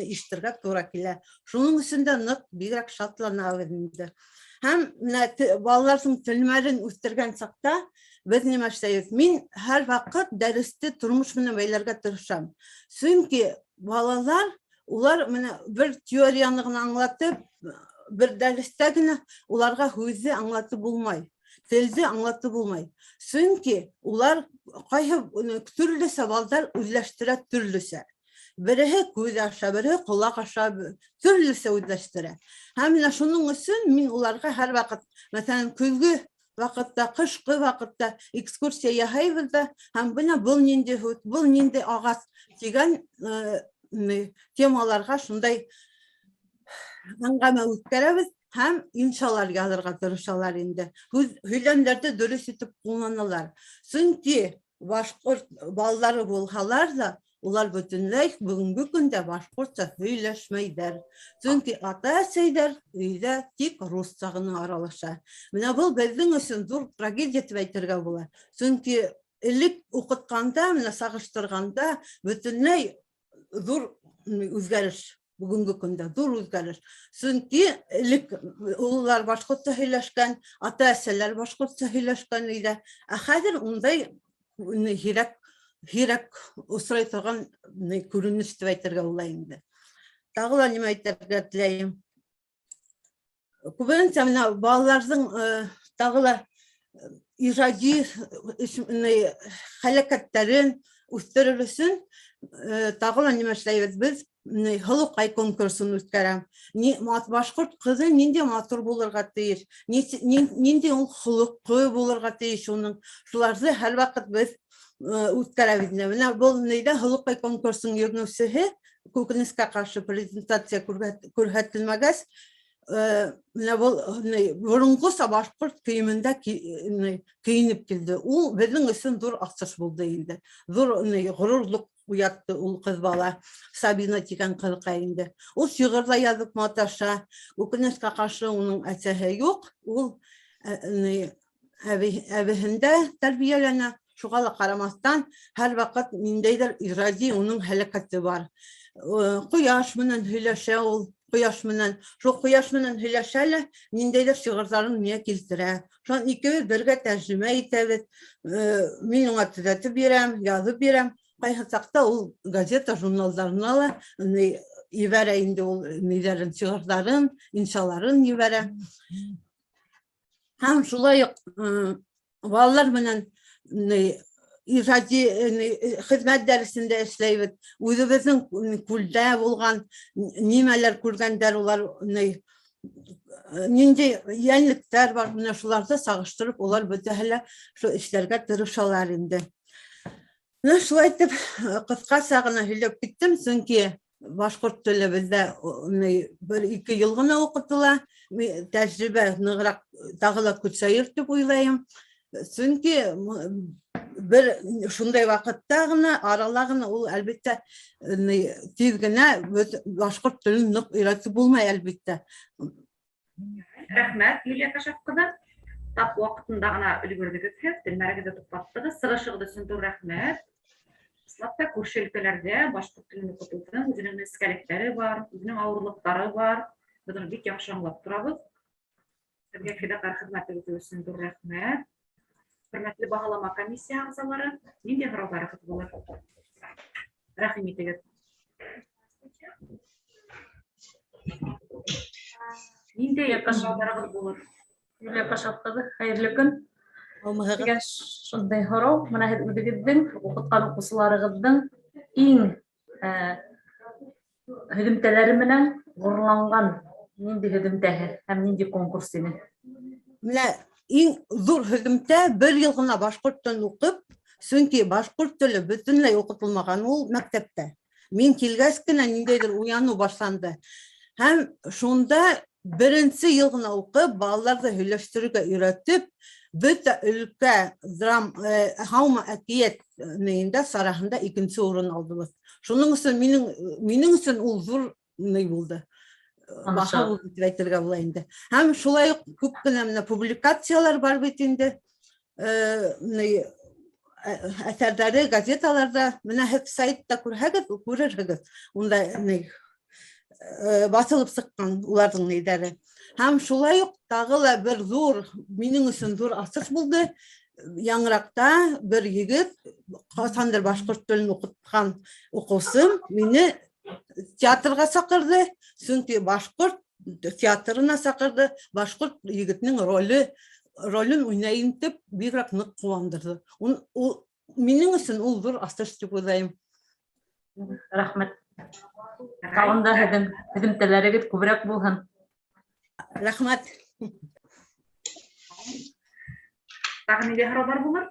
ишетергә тура килә. Шуның өсөн дә ныҡ бигерәк шатланабыҙ инде. Һәм менә балаларҙың телмәрен үҫтергән саҡта беҙ нимә эшләйбеҙ? Мин һәр ваҡыт дәресте тормош менән бәйләргә тырышам. Сөнки балалар улар менә бер теорияны ғына аңлатып, бер дәрестә генә уларға һүҙҙе аңлатып булмай, телде аңлатып булмай. Сөнки улар ҡайһы төрлөсә балдар үҙләштерә төрлөсә. Береһе күҙ аша, береһе ҡолаҡ аша, төрлөсә үҙләштерә. Һәм менә шуның өсөн мин уларға һәр ваҡыт, мәҫәлән, көҙгө ваҡытта, ҡышҡы ваҡытта экскурсия яһайбыҙ ҙа, һәм бына был ниндәй һүҙ, был ниндәй ағас тигән темаларға шундай әңгәмә үткәрәбеҙ һәм иншалар яҙырға тырышалар инде. Һөйләмдәрҙе дөрөҫ итеп ҡулланалар. Сөнки башҡорт балалары булһалар ҙа, Улар бөтөнләй бөгөнгө көндә башҡортса һөйләшмәйҙәр. Сөнки ата-әсәйҙәр өйҙә тик русса ғына аралаша. Менә был беҙҙең өсөн ҙур трагедия тип әйтергә була. Сөнки элек уҡытҡанда, менә сағыштырғанда бөтөнләй ҙур үҙгәреш бөгөнгө көндә ҙур үҙгәреш. Сөнки элек ололар башҡортса һөйләшкән, ата-әсәләр башҡортса һөйләшкән өйҙә. Ә хәҙер ундай һирәк һирәк осрай торған күренеш тип әйтергә була инде. Тағы ла нимә әйтергә теләйем? Күбенсә менә балаларҙың тағы ла ижади хәрәкәттәрен үҫтерер өсөн тағы ла нимә эшләйбеҙ? Беҙ һылыуҡай конкурсын үткәрәм. Башҡорт ҡыҙы ниндәй матур булырға тейеш, ниндәй ул холоҡо булырға тейеш уның. Шуларҙы һәр ваҡыт беҙ үткәрәбеҙ. Менә был нейҙә һылыуҡай конкурсының еңеүсеһе үкенескә ҡаршы презентация күрһәтелмәгәс, менә был боронғоса башҡорт кейемендә кейенеп килде. Ул беҙҙең өсөн ҙур асыш булды инде. Ҙур ғорурлыҡ уятты ул ҡыҙ бала, Сабина тигән ҡыҙыҡай инде. Ул шиғыр ҙа яҙып маташа. Үкенескә ҡаршы уның әсәһе юҡ. Ул әбеһендә тәрбиәләнә. Шуға ла ҡарамаҫтан һәр ваҡыт ниндәйҙер ижади уның хәрәкәте бар. Ҡояш менән һөйләшә ул, ҡояш менән. Шул ҡояш менән һөйләшә лә ниндәйҙер шиғырҙарын миңә килтерә. Шунан икебеҙ бергә тәржемә итәбеҙ. Мин уңа төҙәтеп бирәм, яҙып бирәм. Ҡайһы саҡта ул газета, журналдарына ла ебәрә инде ул ниҙәрен, шиғырҙарын, иншаларын ебәрә. Һәм шулай уҡ балалар менән ижади хеҙмәт дәресендә эшләйбеҙ. Үҙебеҙҙең күлдә булған нимәләр күргәндәр улар, ниндәй йәнлектәр бар, менә шуларҙы сағыштырып, улар бөтәһе лә шул эшләргә тырышалар инде. Менә шулай итеп ҡыҫҡаса ғына һөйләп киттем, сөнки башҡорт теле беҙҙә бер-ике йыл ғына уҡытыла. Тәжрибә нығыраҡ тағы ла көсәйер тип уйлайым. Сөнки бер шундай ваҡытта ғына, арала ғына ул әлбиттә тиҙ генә башҡорт телен ныҡ өйрәтеп булмай әлбиттә. Рәхмәт, Юлия Кашаф ҡыҙы. Тап ваҡытында ғына өлгөрҙөгөҙ һеҙ, телмәрегеҙҙе туҡтаттығыҙ. Сығышығыҙ өсөн ҙур рәхмәт. Ысынлап та күрше өлкәләрҙә башҡорт телен уҡытыуҙың үҙенең нескәлектәре бар, үҙенең ауырлыҡтары бар. Беҙ уны бик яҡшы аңлап торабыҙ. Һеҙгә фиҙаҡәр хеҙмәтегеҙ өсөн ҙур рәхмәт. Хөрмәтле баһалама комиссия ағзалары, ниндәй һорауҙарығыҙ булыр? Рәхим итегеҙ. Ниндәй һорауҙарығыҙ булыр? Юлия Кашаф ҡыҙы, хәйерле көн. Һеҙгә шундай һорау, бына һеҙ үҙегеҙҙең уҡытҡан уҡыусыларығыҙҙың иң һөҙөмтәләре менән ғорурланған ниндәй һөҙөмтәһе һәм ниндәй конкурс ине? Менә иң ҙур һөҙөмтә бер йыл ғына башҡорт телен уҡып, сөнки башҡорт теле бөтөнләй уҡытылмаған ул мәктәптә. Мин килгәс кенә ниндәйҙер уяныу башланды. Һәм шунда беренсе йыл ғына уҡып, балаларҙы һөйләштерергә өйрәтеп, бөтә өлкә драм, һаумы әкиәт нейендә сараһында икенсе урын алдыбыҙ. Шуның өсөн минең өсөн ул ҙур ни булды. Баһа булды тип әйтергә була инде. Һәм шулай уҡ күп кенә менә публикациялар бар бит инде. Әҫәрҙәре газеталарҙа, менә һеҙ сайтта күрһәгеҙ, күрерһегеҙ. Унда баҫылып сыҡҡан уларҙың ниҙәре. Һәм шулай уҡ тағы ла бер ҙур, минең өсөн ҙур асыш булды. Яңыраҡта бер егет, ҡасандыр башҡорт телен уҡытҡан уҡыусым, мине театрға саҡырҙы, сөнки башҡорт театрына саҡырҙы, башҡорт егетенең ролен уйнайым тип бигерәк ныҡ ҡыуандырҙы. Минең өсөн ул ҙур асыш тип уйлайым. Рәхмәт. Тағын да һеҙҙең һөҙөмтәләрегеҙ күберәк булһын. Рәхмәт. Тағы ниндәй һорауҙар булыр?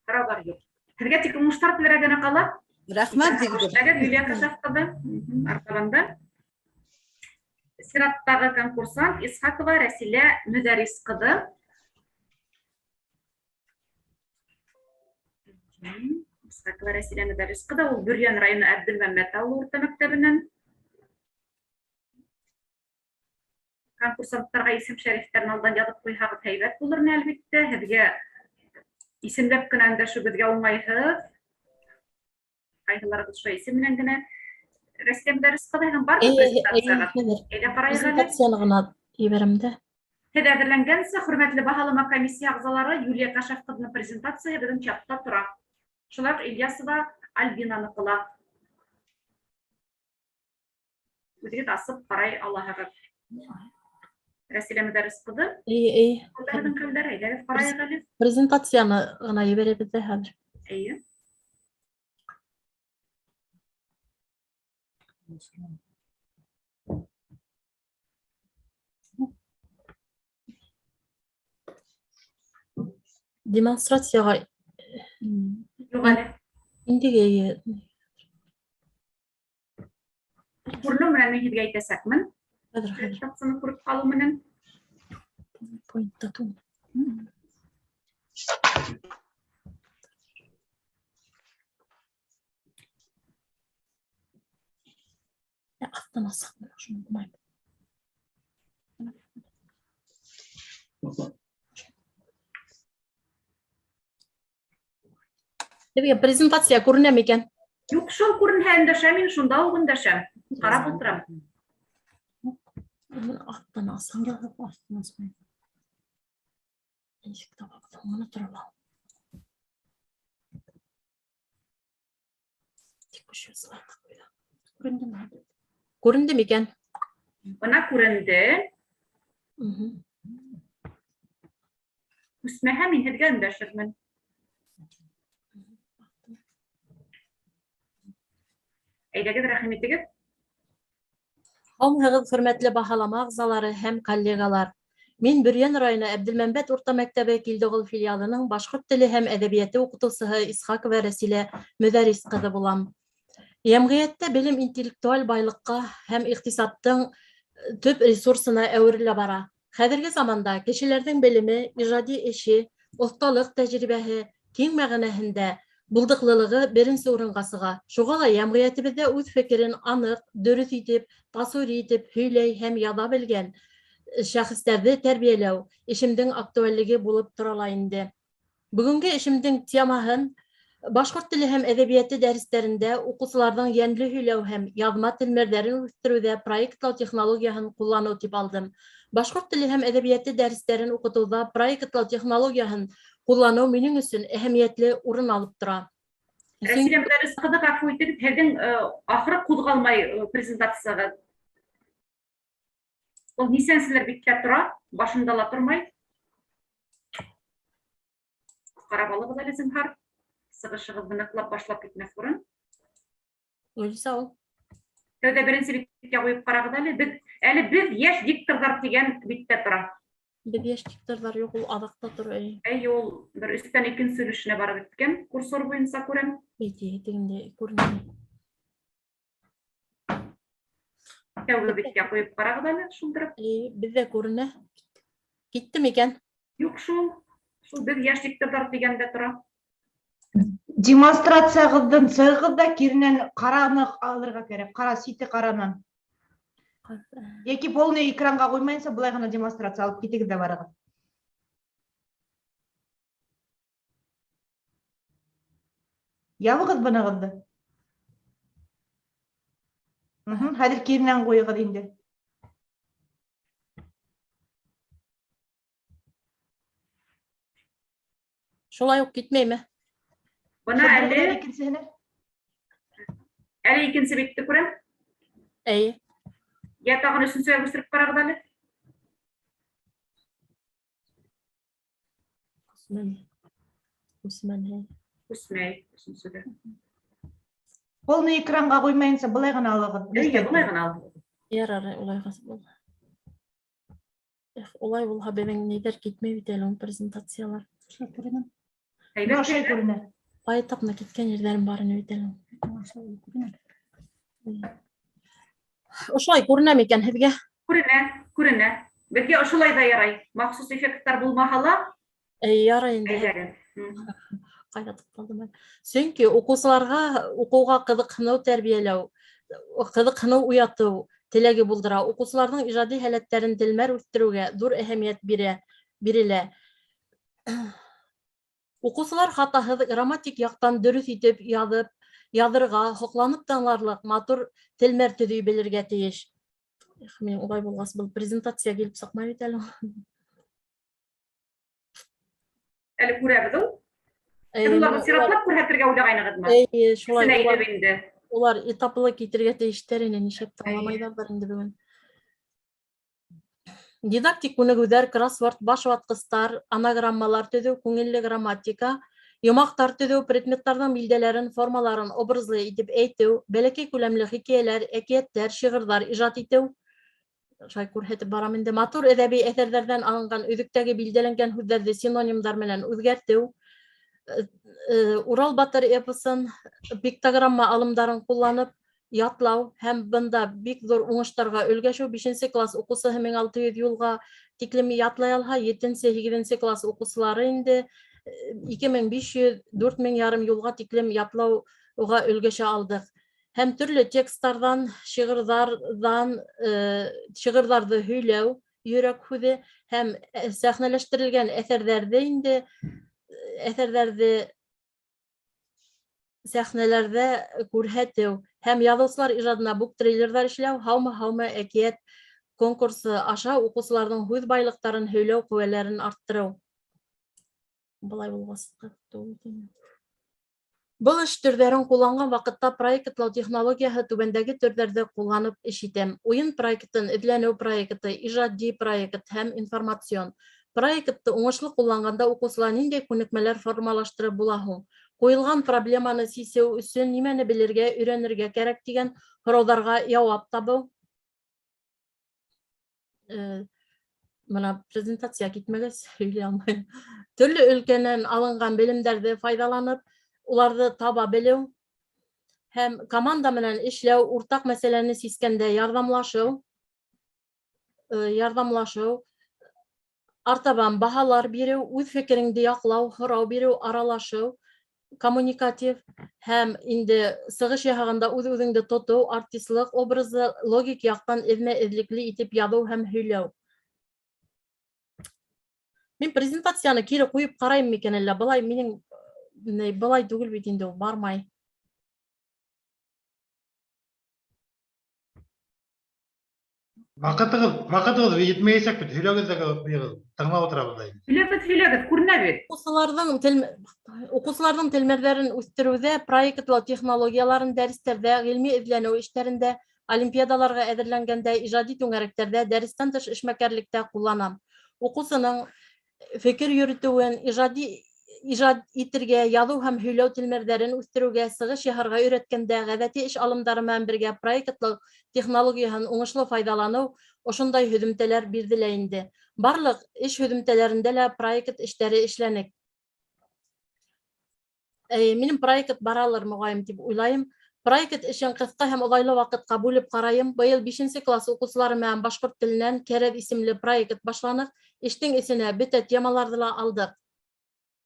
Һорауҙар юҡ. Һеҙгә тик уңыштар теләргә генә ҡала. Рәхмәт, Рәхмәт, Юлия Кашаф ҡыҙы. Артабан да. Сираттағы конкурсант Исхакова Рәсилә Мөҙәрис ҡыҙы. Исхакова Рәсилә Мөдәррис ҡыҙы, ул Бөрйән районы Әбделмәмәт ауылы урта мәктәбенән. Конкурсанттарға исем шәрифтәрен алдан яҙып ҡуйһағыҙ һәйбәт булыр ине, әлбиттә. Һеҙгә исемләп кенә өндәшеү беҙгә уңайһыҙ. Ҡайһыларығыҙ шулай исем менән генә. Рәсилә Мөдәррис ҡыҙы, һеҙҙең бармы презентацияғыҙ? Әйҙә ҡарайыҡ әле. Презентацияны ғына ебәрәм дә. Һеҙ әҙерләнгәнсә, хөрмәтле баһалама комиссия ағзалары, Юлия Кашаф ҡыҙының презентацияһы беҙҙең чатта тора. Шулай уҡ Ильясова Альбинаныҡы ла. Үҙегеҙ асып ҡарай алаһығыҙ. Рәсилә Мөдәррис ҡыҙы. Эйе, эйе. Ҡулдарҙың хәлдәре, әйҙәгеҙ ҡарайыҡ әле. Презентацияны ғына ебәрәбеҙ ҙә хәҙер. Эйе. Демонстрацияға Юҡ әле. Инде эйе. Күренеү менән мин һеҙгә әйтәсәкмен. Хәҙер, хәҙер. Презентацияны күреп ҡалыу менән. Поинтта түгел. Аҫтан асыҡ менә шуны булмай. Һеҙгә презентация күренә микән? Юҡ, шул күренһә өндәшәм мин, шунда уҡ өндәшәм. Ҡарап ултырам. Аҫтан асыҡ. Нисек табабыҙ? Моны тора ла. Тик ошо слайд ҡуйҙы. Күрендеме? Күренде микән? Бына күренде. Күсмәһә мин һеҙгә өндәшермен. Әйҙәгеҙ, рәхим итегеҙ. Һаумыһығыҙ, хөрмәтле баһалама ағзалары һәм коллегалар. Мин Бөрйән районы Әбделмәмбәт урта мәктәбе Килдеғол филиалының башҡорт теле һәм әҙәбиәте уҡытыусыһы Исхакова Рәсилә Мөҙәррис ҡыҙы булам. Йәмғиәттә белем интеллектуаль байлыҡҡа һәм иҡтисадтың төп ресурсына әүерелә бара. Хәҙерге заманда кешеләрҙең белеме, ижади эше, оҫталыҡ тәжрибәһе киң мәғәнәһендә булдыҡлылығы беренсе урынға сыға. Шуға ла йәмғиәтебеҙҙә үҙ фекерен аныҡ, дөрөҫ итеп, тасур итеп һөйләй һәм яҙа белгән шәхестәрҙе тәрбиәләү эшемдең актуальлеге булып тора ла инде. Бөгөнгө эшемдең темаһын башҡорт теле һәм әҙәбиәте дәрестәрендә уҡыусыларҙың йәнле һөйләү һәм яҙма телмәрҙәрен үҫтереүҙә проектлау технологияһын ҡулланыу тип алдым. Башҡорт теле һәм әҙәбиәте дәрестәрен уҡытыуҙа проектлау технологияһын ҡулланыу минең өсөн әһәмиәтле урын алып тора. Рәсилә Мөдәррис ҡыҙы, ғәфү итегеҙ, һеҙҙең ахыры ҡуҙғалмай презентацияғыҙ. Ул нисәнселер биттә тора, башында ла тормай. Ҡарап алығыҙ әле, зинһар. Сығышығыҙҙы ныҡлап башлап китмәҫ борон. Гөлсә ул. Тәүҙә беренсе биткә ҡуйып ҡарағыҙ әле. Беҙ, әле беҙ йәш дикторҙар тигән биттә тора. Беҙ йәш дикторҙар юҡ, ул аҙаҡта тора, әй. Әй, ул бер өҫтән икенсе өлөшөнә барып еткән, курсор буйынса күрәм. Бит, тегендә күренмәй. Тәүге биткә ҡуйып ҡарағыҙ әле, шулдырып. Әй, беҙҙә күренә. Китте микән? Юҡ шул. Шул беҙ йәш дикторҙар тигәндә тора. Демонстрацияғыҙҙан сығығыҙ ҙа киренән ҡараны алырға кәрәк, ҡара сите ҡаранан. Йәки полный экранға ҡуймайынса былай ғына демонстрация алып китегеҙ ҙә барығыҙ. Ябығыҙ бынығыҙҙы. Хәҙер киренән ҡуйығыҙ инде. Шулай уҡ китмәйме? Бына Шул әле икенсеһенә. Әле икенсе битте күрәм. Эйе. Йә тағын өсөнсөгә күсереп ҡарағыҙ әле. Күсмәй. Күсмәй. Күсмәй өсөнсөгә. Полный экранға ҡуймайынса былай ғына алығыҙ. Эйе, былай ғына алығыҙ. Ярар, улай була. Эх, улай булһа беҙҙең ниҙәр китмәй бит әле ул презентациялар. Шулай күренә. Һәйбәт Шулай күренә. Байтаҡ киткән ерҙәрем бар ине бит әле. Ошолай күренә микән һеҙгә? Күренә, күренә. Беҙгә ошолай ҙа ярай. Махсус эффекттар булмаһа ла. Әй, ярай инде. Әйҙәгеҙ. Ҡайҙа туҡталдым әле? Сөнки уҡыусыларға уҡыуға ҡыҙыҡһыныу тәрбиәләү, ҡыҙыҡһыныу уятыу теләге булдыра, уҡыусыларҙың ижади һәләттәрен телмәр үҫтереүгә ҙур әһәмиәт бирә, бирелә. Уҡыусылар хатаһыҙ грамматик яҡтан дөрөҫ итеп яҙып, яҙырға, һоҡланып тыңларлыҡ матур телмәр төҙөй белергә тейеш. Эх, мин улай булғас был презентация килеп сыҡмай бит әле. Әле күрәбеҙ ул. Һеҙ уларҙы сиратлап күрһәтергә уйлағайнығыҙмы? Эйе, шулай. Икесен әйтеп инде. Улар этаплы китергә тейештәр ине, нишләп тыңламайҙарҙыр инде бөгөн. Дидактик күнегеүҙәр, кроссворд, баш ватҡыстар, анаграммалар төҙөү, күңелле грамматика, йомаҡтар төҙөү, предметтарҙың билдәләрен, формаларын образлы итеп әйтеү, бәләкәй күләмле хикәйәләр, әкиәттәр, шиғырҙар ижад итеү. Шулай күрһәтеп барам инде. Матур әҙәби әҫәрҙәрҙән алынған өҙөктәге билдәләнгән һүҙҙәрҙе синонимдар менән үҙгәртеү. Урал батыр эпосын пиктограмма алымдарын ҡулланып ятлау һәм бында бик ҙур уңыштарға өлгәшеү. 5-нсе класс уҡыусыһы 1600 юлға тиклем ятлай алһа, 7-нсе, 8-нсе класс уҡыусылары инде 2500, 4500 юлға тиклем ятлауға өлгәшә алдыҡ. Һәм төрлө тексттарҙан, шиғырҙарҙан, шиғырҙарҙы һөйләү, йөрәк һүҙе һәм сәхнәләштерелгән әҫәрҙәрҙе инде, әҫәрҙәрҙе сәхнәләрҙә күрһәтеү һәм яҙыусылар ижадына буктрейлерҙар эшләү, һаумы-һаумы әкиәт конкурсы аша уҡыусыларҙың һүҙ байлыҡтарын һөйләү ҡеүәләрен арттырыу. Былай булғас, был эш төрҙәрен ҡулланған ваҡытта проектлау технологияһы түбәндәге төрҙәрҙе ҡулланып эш итәм. Уйын проектын, эҙләнеү проекты, ижади проект һәм информацион. Проектты уңышлы ҡулланғанда уҡыусылар ниндәй күнекмәләр формалаштырып була һуң? Ҡуйылған проблеманы сисеү өсөн нимәне белергә, өйрәнергә кәрәк тигән һорауҙарға яуап табыу. Бына презентация китмәгәс, һөйләй алмайым. Төрлө өлкәнән алынған белемдәрҙе файҙаланып, уларҙы таба белеү һәм команда менән эшләү, уртаҡ мәсьәләне сискәндә ярҙамлашыу, артабан баһалар биреү, үҙ фекереңде яҡлау, һорау биреү, аралашыу, коммуникатив һәм инде сығыш яһағанда үҙ-үҙеңде тотоу, артистлыҡ образы, логик яҡтан эҙмә-эҙлекле итеп яҙыу һәм һөйләү. Мин презентацияны кире ҡуйып ҡарайым микән әллә? Былай минең, ни, былай түгел бит инде ул, бармай. Ваҡытығыҙ етмәйәсәк бит, һөйләгеҙ ҙә ҡуйығыҙ, тыңлап ултырабыҙ да инде. Һөйләгеҙ, һөйләгеҙ, күренә бит. Уҡыусыларҙың телмәрҙәрен үҫтереүҙә, проектлау технологияларын дәрестәрҙә, ғилми эҙләнеү эштәрендә, олимпиадаларға әҙерләнгәндә, ижади түңәрәктәрҙә, дәрестән тыш эшмәкәрлектә ҡулланам. Уҡыусының фекер йөрөтөүен, ижад итергә, яҙыу һәм һөйләү телмәрҙәрен үҫтереүгә, сығыш яһарға өйрәткәндә, ғәҙәти эш алымдары менән бергә проектлау технологияһын уңышлы файҙаланыу ошондай һөҙөмтәләр бирҙе лә инде. Барлыҡ эш һөҙөмтәләрендә лә проект эштәре эшләнек. Минең проект баралыр моғайым тип уйлайым. Проект эшен ҡыҫҡа һәм оҙайлы ваҡытҡа бүлеп ҡарайым. Быйыл 5-нсе класс уҡыусылары менән башҡорт теленән Кәрәҙ исемле проект башланыҡ. Эштең эсенә бөтә темаларҙы ла алдыҡ.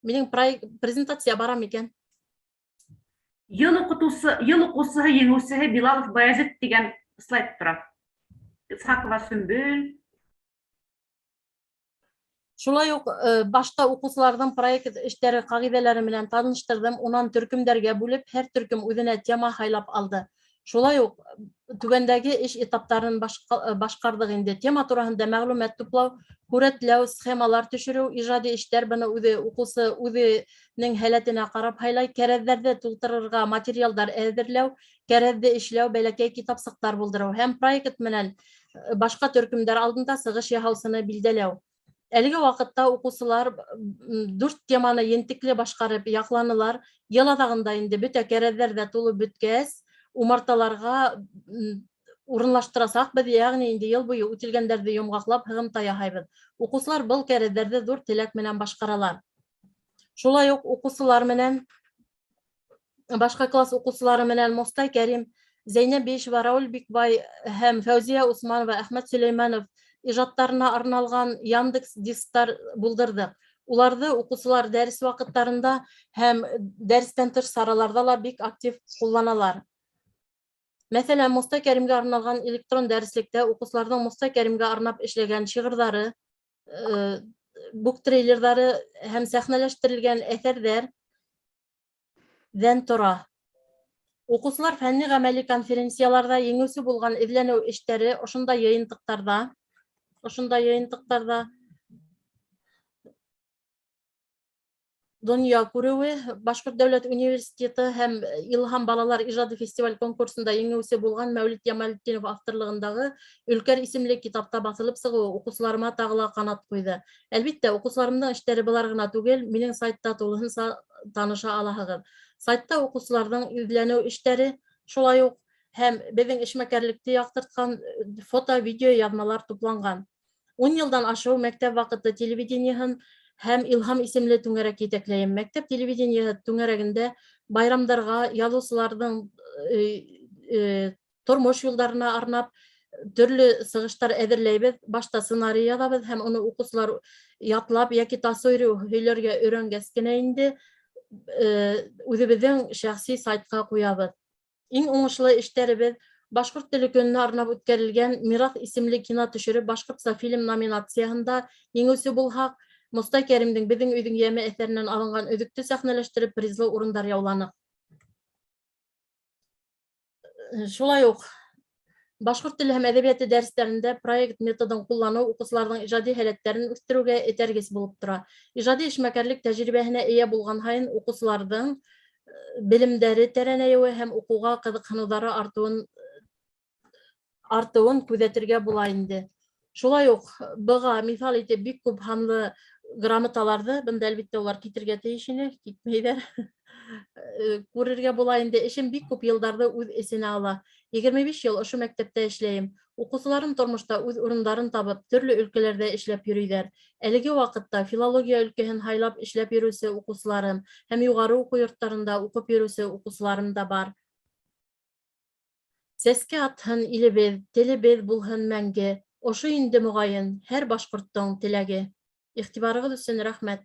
Минең презентация бара микән? Йыл уҡыусыһы еңеүсеһе Билалов Баязит тигән слайд тора. Исхакова Сөмбөл. Шулай уҡ башта уҡыусыларҙың проект эштәре ҡағиҙәләре менән таныштырҙым, унан төркөмдәргә бүлеп, һәр төркөм үҙенә тема һайлап алды. Шулай уҡ түбәндәге эш этаптарын башҡарҙыҡ инде. Тема тураһында мәғлүмәт туплау, һүрәтләү, схемалар төшөрөү, ижади эштәр, быны үҙе уҡыусы үҙенең һәләтенә ҡарап һайлай, кәрәҙҙәрҙе тултырырға материалдар әҙерләү, кәрәҙҙе эшләү, бәләкәй китапсыҡтар булдырыу һәм проект менән башҡа төркөмдәр алдында сығыш яһаусыны билдәләү. Әлеге ваҡытта уҡыусылар 4 теманы ентекле башҡарып яҡланылар. Йыл аҙағында инде бөтә кәрәҙҙәр ҙә тулып бөткәс, умарталарға урынлаштырасаҡбыҙ, йәғни инде йыл буйы үтелгәндәрҙе йомғаҡлап һығымта яһайбыҙ. Уҡыусылар был кәрәҙҙәрҙе ҙур теләк менән башҡаралар. Шулай уҡ уҡыусылар менән башҡа класс уҡыусылары менән Мостай Кәрим, Зәйнәб Бишева, Рауль Бикбай һәм Фәүзиә Усманова, Әхмәт Сөләймәнов ижадтарына арналған Яндекс дисктар булдырҙыҡ. Уларҙы уҡыусылар дәрес ваҡыттарында һәм дәрестән тыш сараларҙа ла бик актив ҡулланалар. Мәҫәлән, Мостай Кәримгә арналған электрон дәреслектә уҡыусыларҙың Мостай Кәримгә арнап эшләгән шиғырҙары, буктрейлерҙары һәм сәхнәләштерелгән әҫәрҙәр ҙән тора. Уҡыусылар фәнни ғәмәли конференцияларҙа еңеүсе булған эҙләнеү эштәре ошондай йыйынтыҡтарҙа донъя күреүе Башҡорт дәүләт университеты һәм Илһам балалар ижады фестиваль конкурсында еңеүсе булған Мәүлит Ямалетдинов авторлығындағы Өлкәр исемле китапта баҫылып сығыуы уҡыусыларыма тағы ла ҡанат ҡуйҙы. Әлбиттә, уҡыусыларымдың эштәре былар ғына түгел, минең сайтта тулыһынса таныша алаһығыҙ. Сайтта уҡыусыларҙың эҙләнеү эштәре шулай уҡ һәм беҙҙең эшмәкәрлекте яҡтыртҡан фото, видео яҙмалар тупланған. 10 йылдан ашыу мәктәп ваҡыты телевидениеһын һәм Илһам исемле түңәрәк етәкләйем. Мәктәп телевидениеһы түңәрәгендә байрамдарға, яҙыусыларҙың тормош юлдарына арнап төрлө сығыштар әҙерләйбеҙ. Башта сценарий яҙабыҙ һәм уны уҡыусылар ятлап йәки тасуйры һөйләргә өйрәнгәс кенә инде үҙебеҙҙең шәхси сайтҡа ҡуябыҙ. Иң уңышлы эштәребеҙ Башҡорт теле көнөнә арнап үткәрелгән Мираҫ исемле кино төшөрөп башҡортса фильм номинацияһында еңеүсе булһаҡ, Мостай Кәримдең Беҙҙең өйҙөң йәме әҫәренән алынған өҙөктө сәхнәләштереп призлы урындар яуланыҡ. Шулай уҡ башҡорт теле һәм әҙәбиәте дәрестәрендә проект методын ҡулланыу уҡыусыларҙың ижади һәләттәрен үҫтереүгә этәргес булып тора. Ижади эшмәкәрлек тәжрибәһенә эйә булған һайын уҡыусыларҙың белемдәре тәрәнәйеүе һәм уҡыуға ҡыҙыҡһыныуҙары артыуын күҙәтергә була инде. Шулай уҡ быға миҫал итеп бик күп һанлы грамоталарҙы, бында әлбиттә улар китергә тейеш ине, китмәйҙәр. Күрергә була инде. Эшем бик күп йылдарҙы үҙ эсенә ала. 25 йыл ошо мәктәптә эшләйем. Уҡыусыларым тормошта үҙ урындарын табып, төрлө өлкәләрҙә эшләп йөрөйҙәр. Әлеге ваҡытта филология өлкәһен һайлап эшләп йөрөүсе уҡыусыларым һәм юғары уҡыу йорттарында уҡып йөрөүсе уҡыусыларым да бар. Сәскә атһын илебеҙ, телебеҙ булһын мәңге. Ошо инде моғайын һәр башҡорттоң теләге. Иғтибарығыҙ өсөн рәхмәт.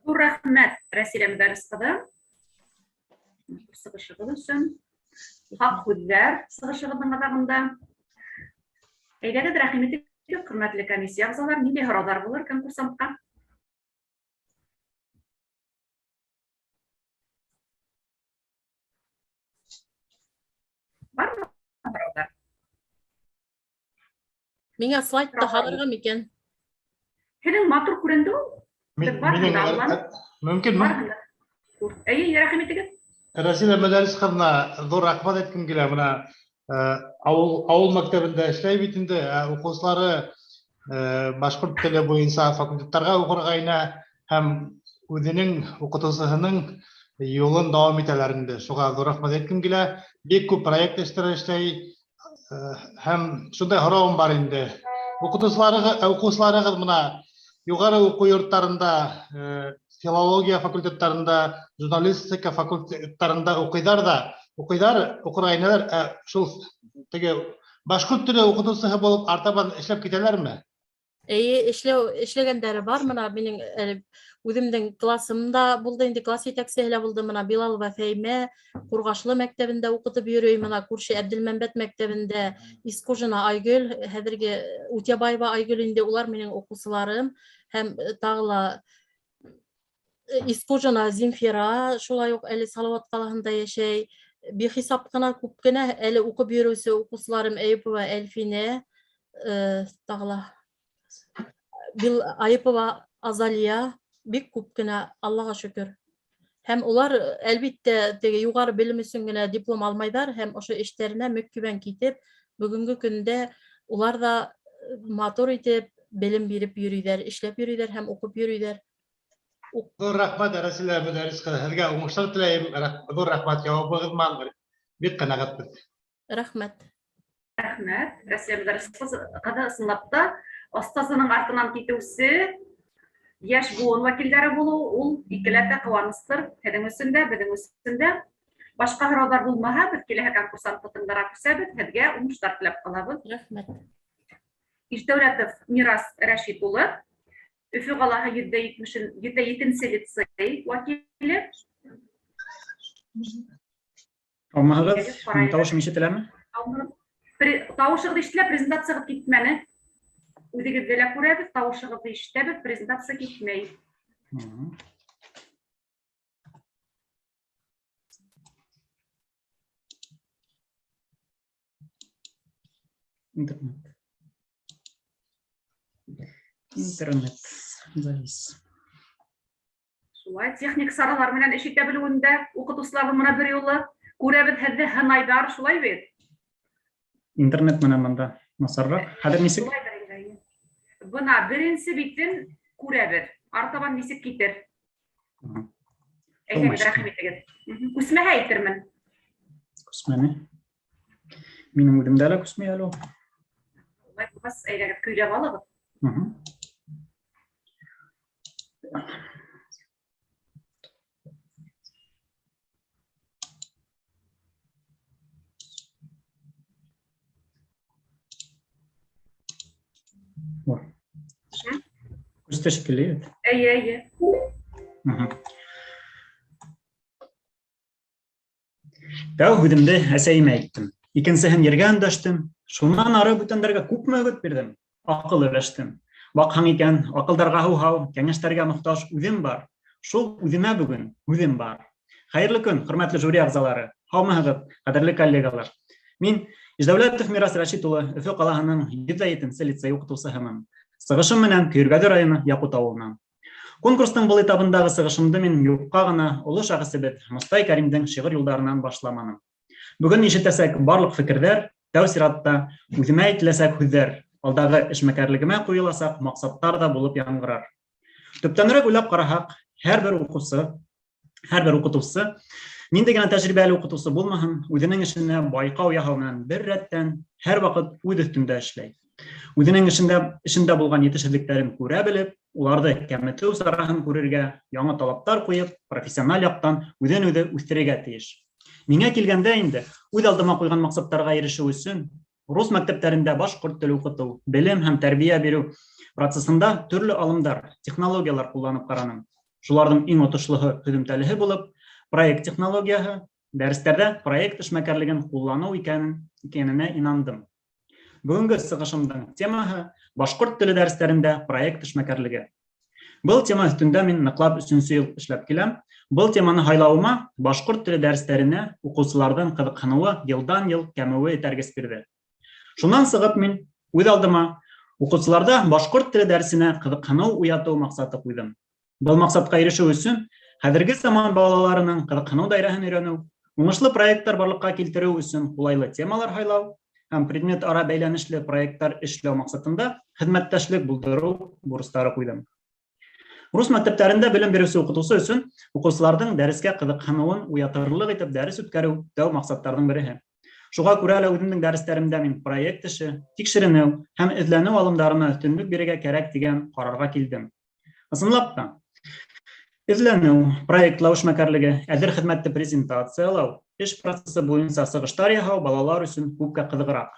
Ҙур рәхмәт, Рәсилә Мөдәррис ҡыҙы. Сығышығыҙ өсөн. Хаҡ һүҙҙәр сығышығыҙҙың аҙағында. Әйҙәгеҙ, рәхим итегеҙ, хөрмәтле комиссия ағзалары, ниндәй һорауҙар булыр конкурсантҡа? Бармы һорауҙар? Миңә слайдты һалырға микән? Һеҙҙең матур күренде ул. Беҙ барыһын да аңланыҡ. Мөмкинме? Барыһын да. Эйе, рәхим итегеҙ. Рәсилә Мөдәррис ҡыҙына ҙур рәхмәт әйткем килә. Бына ауыл мәктәбендә эшләй бит инде, уҡыусылары башҡорт теле буйынса факультеттарға уҡырға инә һәм үҙенең уҡытыусыһының юлын дауам итәләр инде. Шуға ҙур рәхмәт әйткем килә. Бик күп проект эштәре эшләй һәм шундай һорауым бар инде. Уҡыусыларығыҙ бына юғары уҡыу йорттарында, филология факультеттарында, журналистика факультеттарында уҡыйҙар да, уҡыйҙар, уҡырға инәләр, ә шул теге башҡорт теле уҡытыусыһы булып артабан эшләп китәләрме? Эйе, эшләгәндәре бар. Бына минең әле үҙемдең классымда булды инде, класс етәксеһе лә булды. Бына Билалова Фәймә Ҡурғашлы мәктәбендә уҡытып йөрөй, бына күрше Әбделмәмбәт мәктәбендә Искужина Айгөл, хәҙерге Үтәбаева Айгөл инде, улар минең уҡыусыларым. Һәм тағы ла Искужина Земфира шулай уҡ әле Салауат ҡалаһында йәшәй. Бихисап ҡына күп кенә әле уҡып йөрөүсе уҡыусыларым Әйүпова Әлфинә, тағы ла Айыпова Азалия, бик күп кенә, Аллаға шөкөр. Һәм улар әлбиттә теге юғары белем өсөн генә диплом алмайҙар, һәм ошо эштәренә мөкиббән китеп, бөгөнгө көндә улар ҙа матур итеп белем биреп йөрөйҙәр, эшләп йөрөйҙәр һәм уҡып йөрөйҙәр. Ҙур рәхмәт, Рәсилә Мөдәррис ҡыҙы, һеҙгә уңыштар теләйем. Ҙур рәхмәт яуабығыҙ менән, бик ҡәнәғәтбеҙ. Рәхмәт. Рәхмәт, Рәсилә Мөдәррис ҡыҙы, ысынлап та остазының артынан китеүсе йәш быуын вәкилдәре булыу ул икеләтә ҡыуаныстыр һеҙҙең өсөн дә, беҙҙең өсөн дә. Башҡа һорауҙар булмаһа, беҙ киләһе конкурсантты тыңларға күсәбеҙ. Һеҙгә уңыштар теләп ҡалабыҙ. Рәхмәт. Ишдәүләтов Мирас Рәшит улы, Өфө ҡалаһы 177 лицей вәкиле. Һаумыһығыҙ, минең тауышым ишетеләме? Тауышығыҙ ишетелә, презентацияғыҙ китмәне. Үҙегеҙҙе лә күрәбеҙ, тауышығыҙҙы ишетәбеҙ, презентация китмәй. Интернет. Интернет завис. Шулай, техник саралар менән эш итә белеүендә уҡытыусыларҙың мына бер юлы күрәбеҙ һеҙҙе һынайҙар, шулай бит? Интернет менән бында насарыраҡ. Хәҙер нисек? Шулайҙыр инде, эйе. Бына беренсе битен күрәбеҙ. Артабан нисек китер? Әйҙәгеҙ, рәхим итегеҙ. Күсмәһә әйтермен. Күсмәне. Минең үҙемдә лә күсмәй әле ул. Улай булғас, әйҙәгеҙ, көйләп алығыҙ. Күсте шикелле бит. Эйе, эйе. Тәү һүҙемде әсәйемә әйттем. Икенсеһен ергә өндәштем. Шунан ары бүтәндәргә күпме өгөт бирҙем, аҡыл өләштем. Баҡһаң икән, аҡылдарға һыуһау, кәңәштәргә мохтаж үҙем бар. Шул үҙемә бөгөн һүҙем бар. Хәйерле көн, хөрмәтле жюри ағзалары. Һаумыһығыҙ, ҡәҙерле коллегалар. Мин Иждәүләтов Мирас Рәшит улы Өфө ҡалаһының 107 лицей уҡытыусыһымын. Сығышым менән Көйөргәҙе районы Яҡут ауылынан. Конкурстың был этабындағы сығышымды мин юҡҡа ғына оло шәхесебеҙ Мостай Кәримдең шиғыр юлдарынан башламаным. Бөгөн ишетәсәк барлыҡ фекерҙәр, тәү сиратта үҙемә әйтеләсәк һүҙҙәр, алдағы эшмәкәрлегемә ҡуйыласаҡ маҡсаттар ҙа булып яңғырар. Төптәнерәк уйлап ҡараһаҡ, һәр бер уҡыусы, һәр бер уҡытыусы, ниндәй генә тәжрибәле уҡытыусы булмаһын, үҙенең эшенә байҡау яһау менән бер рәттән һәр ваҡыт үҙ өҫтөндә эшләй. Үҙенең эшендә булған етешһеҙлектәрен күрә белеп, уларҙы кәметеү сараһын күрергә, яңы талаптар ҡуйып, профессиональ яҡтан үҙен үҙе үҫтерергә тейеш. Миңә килгәндә инде, үҙ алдыма ҡуйған маҡсаттарға ирешеү өсөн рус мәктәптәрендә башҡорт теле уҡытыу, белем һәм тәрбиә биреү процессында төрлө алымдар, технологиялар ҡулланып ҡараным. Шуларҙың иң отошлоһо һөҙөмтәлеһе булып, проект технологияһы, дәрестәрҙә проект эшмәкәрлеген ҡулланыу икәненә инандым. Бөгөнгө сығышымдың темаһы башҡорт теле дәрестәрендә проект эшмәкәрлеге. Был тема өҫтөндә мин ныҡлап өсөнсө йыл эшләп киләм. Был теманы һайлауыма башҡорт теле дәрестәренә уҡыусыларҙың ҡыҙыҡһыныуы йылдан-йыл кәмеүе этәргес бирҙе. Шунан сығып мин үҙ алдыма уҡыусыларҙа башҡорт теле дәресенә ҡыҙыҡһыныу уятыу маҡсаты ҡуйҙым. Был маҡсатҡа ирешеү өсөн хәҙерге заман балаларының ҡыҙыҡһыныу даирәһен өйрәнеү, уңышлы проекттар барлыҡҡа килтереү өсөн ҡулайлы темалар һайлау һәм предмет-ара бәйләнешле проекттар эшләү маҡсатында хеҙмәттәшлек булдырыу бурыстары ҡуйҙым. Рус мәктәптәрендә белем биреүсе уҡытыусы өсөн уҡыусыларҙың дәрескә ҡыҙыҡһыныуын уятырлыҡ итеп дәрес үткәреү тәү маҡсаттарҙың береһе. Шуға күрә лә үҙемдең дәрестәремдә мин проект эше, тикшеренеү һәм эҙләнеү алымдарына өҫтөнлөк бирергә кәрәк тигән ҡарарға килдем. Ысынлап та, эҙләнеү, проектлау эшмәкәрлеге, әҙер хеҙмәтте презентациялау, эш процессы буйынса сығыштар яһау балалар өсөн күпкә ҡыҙығыраҡ.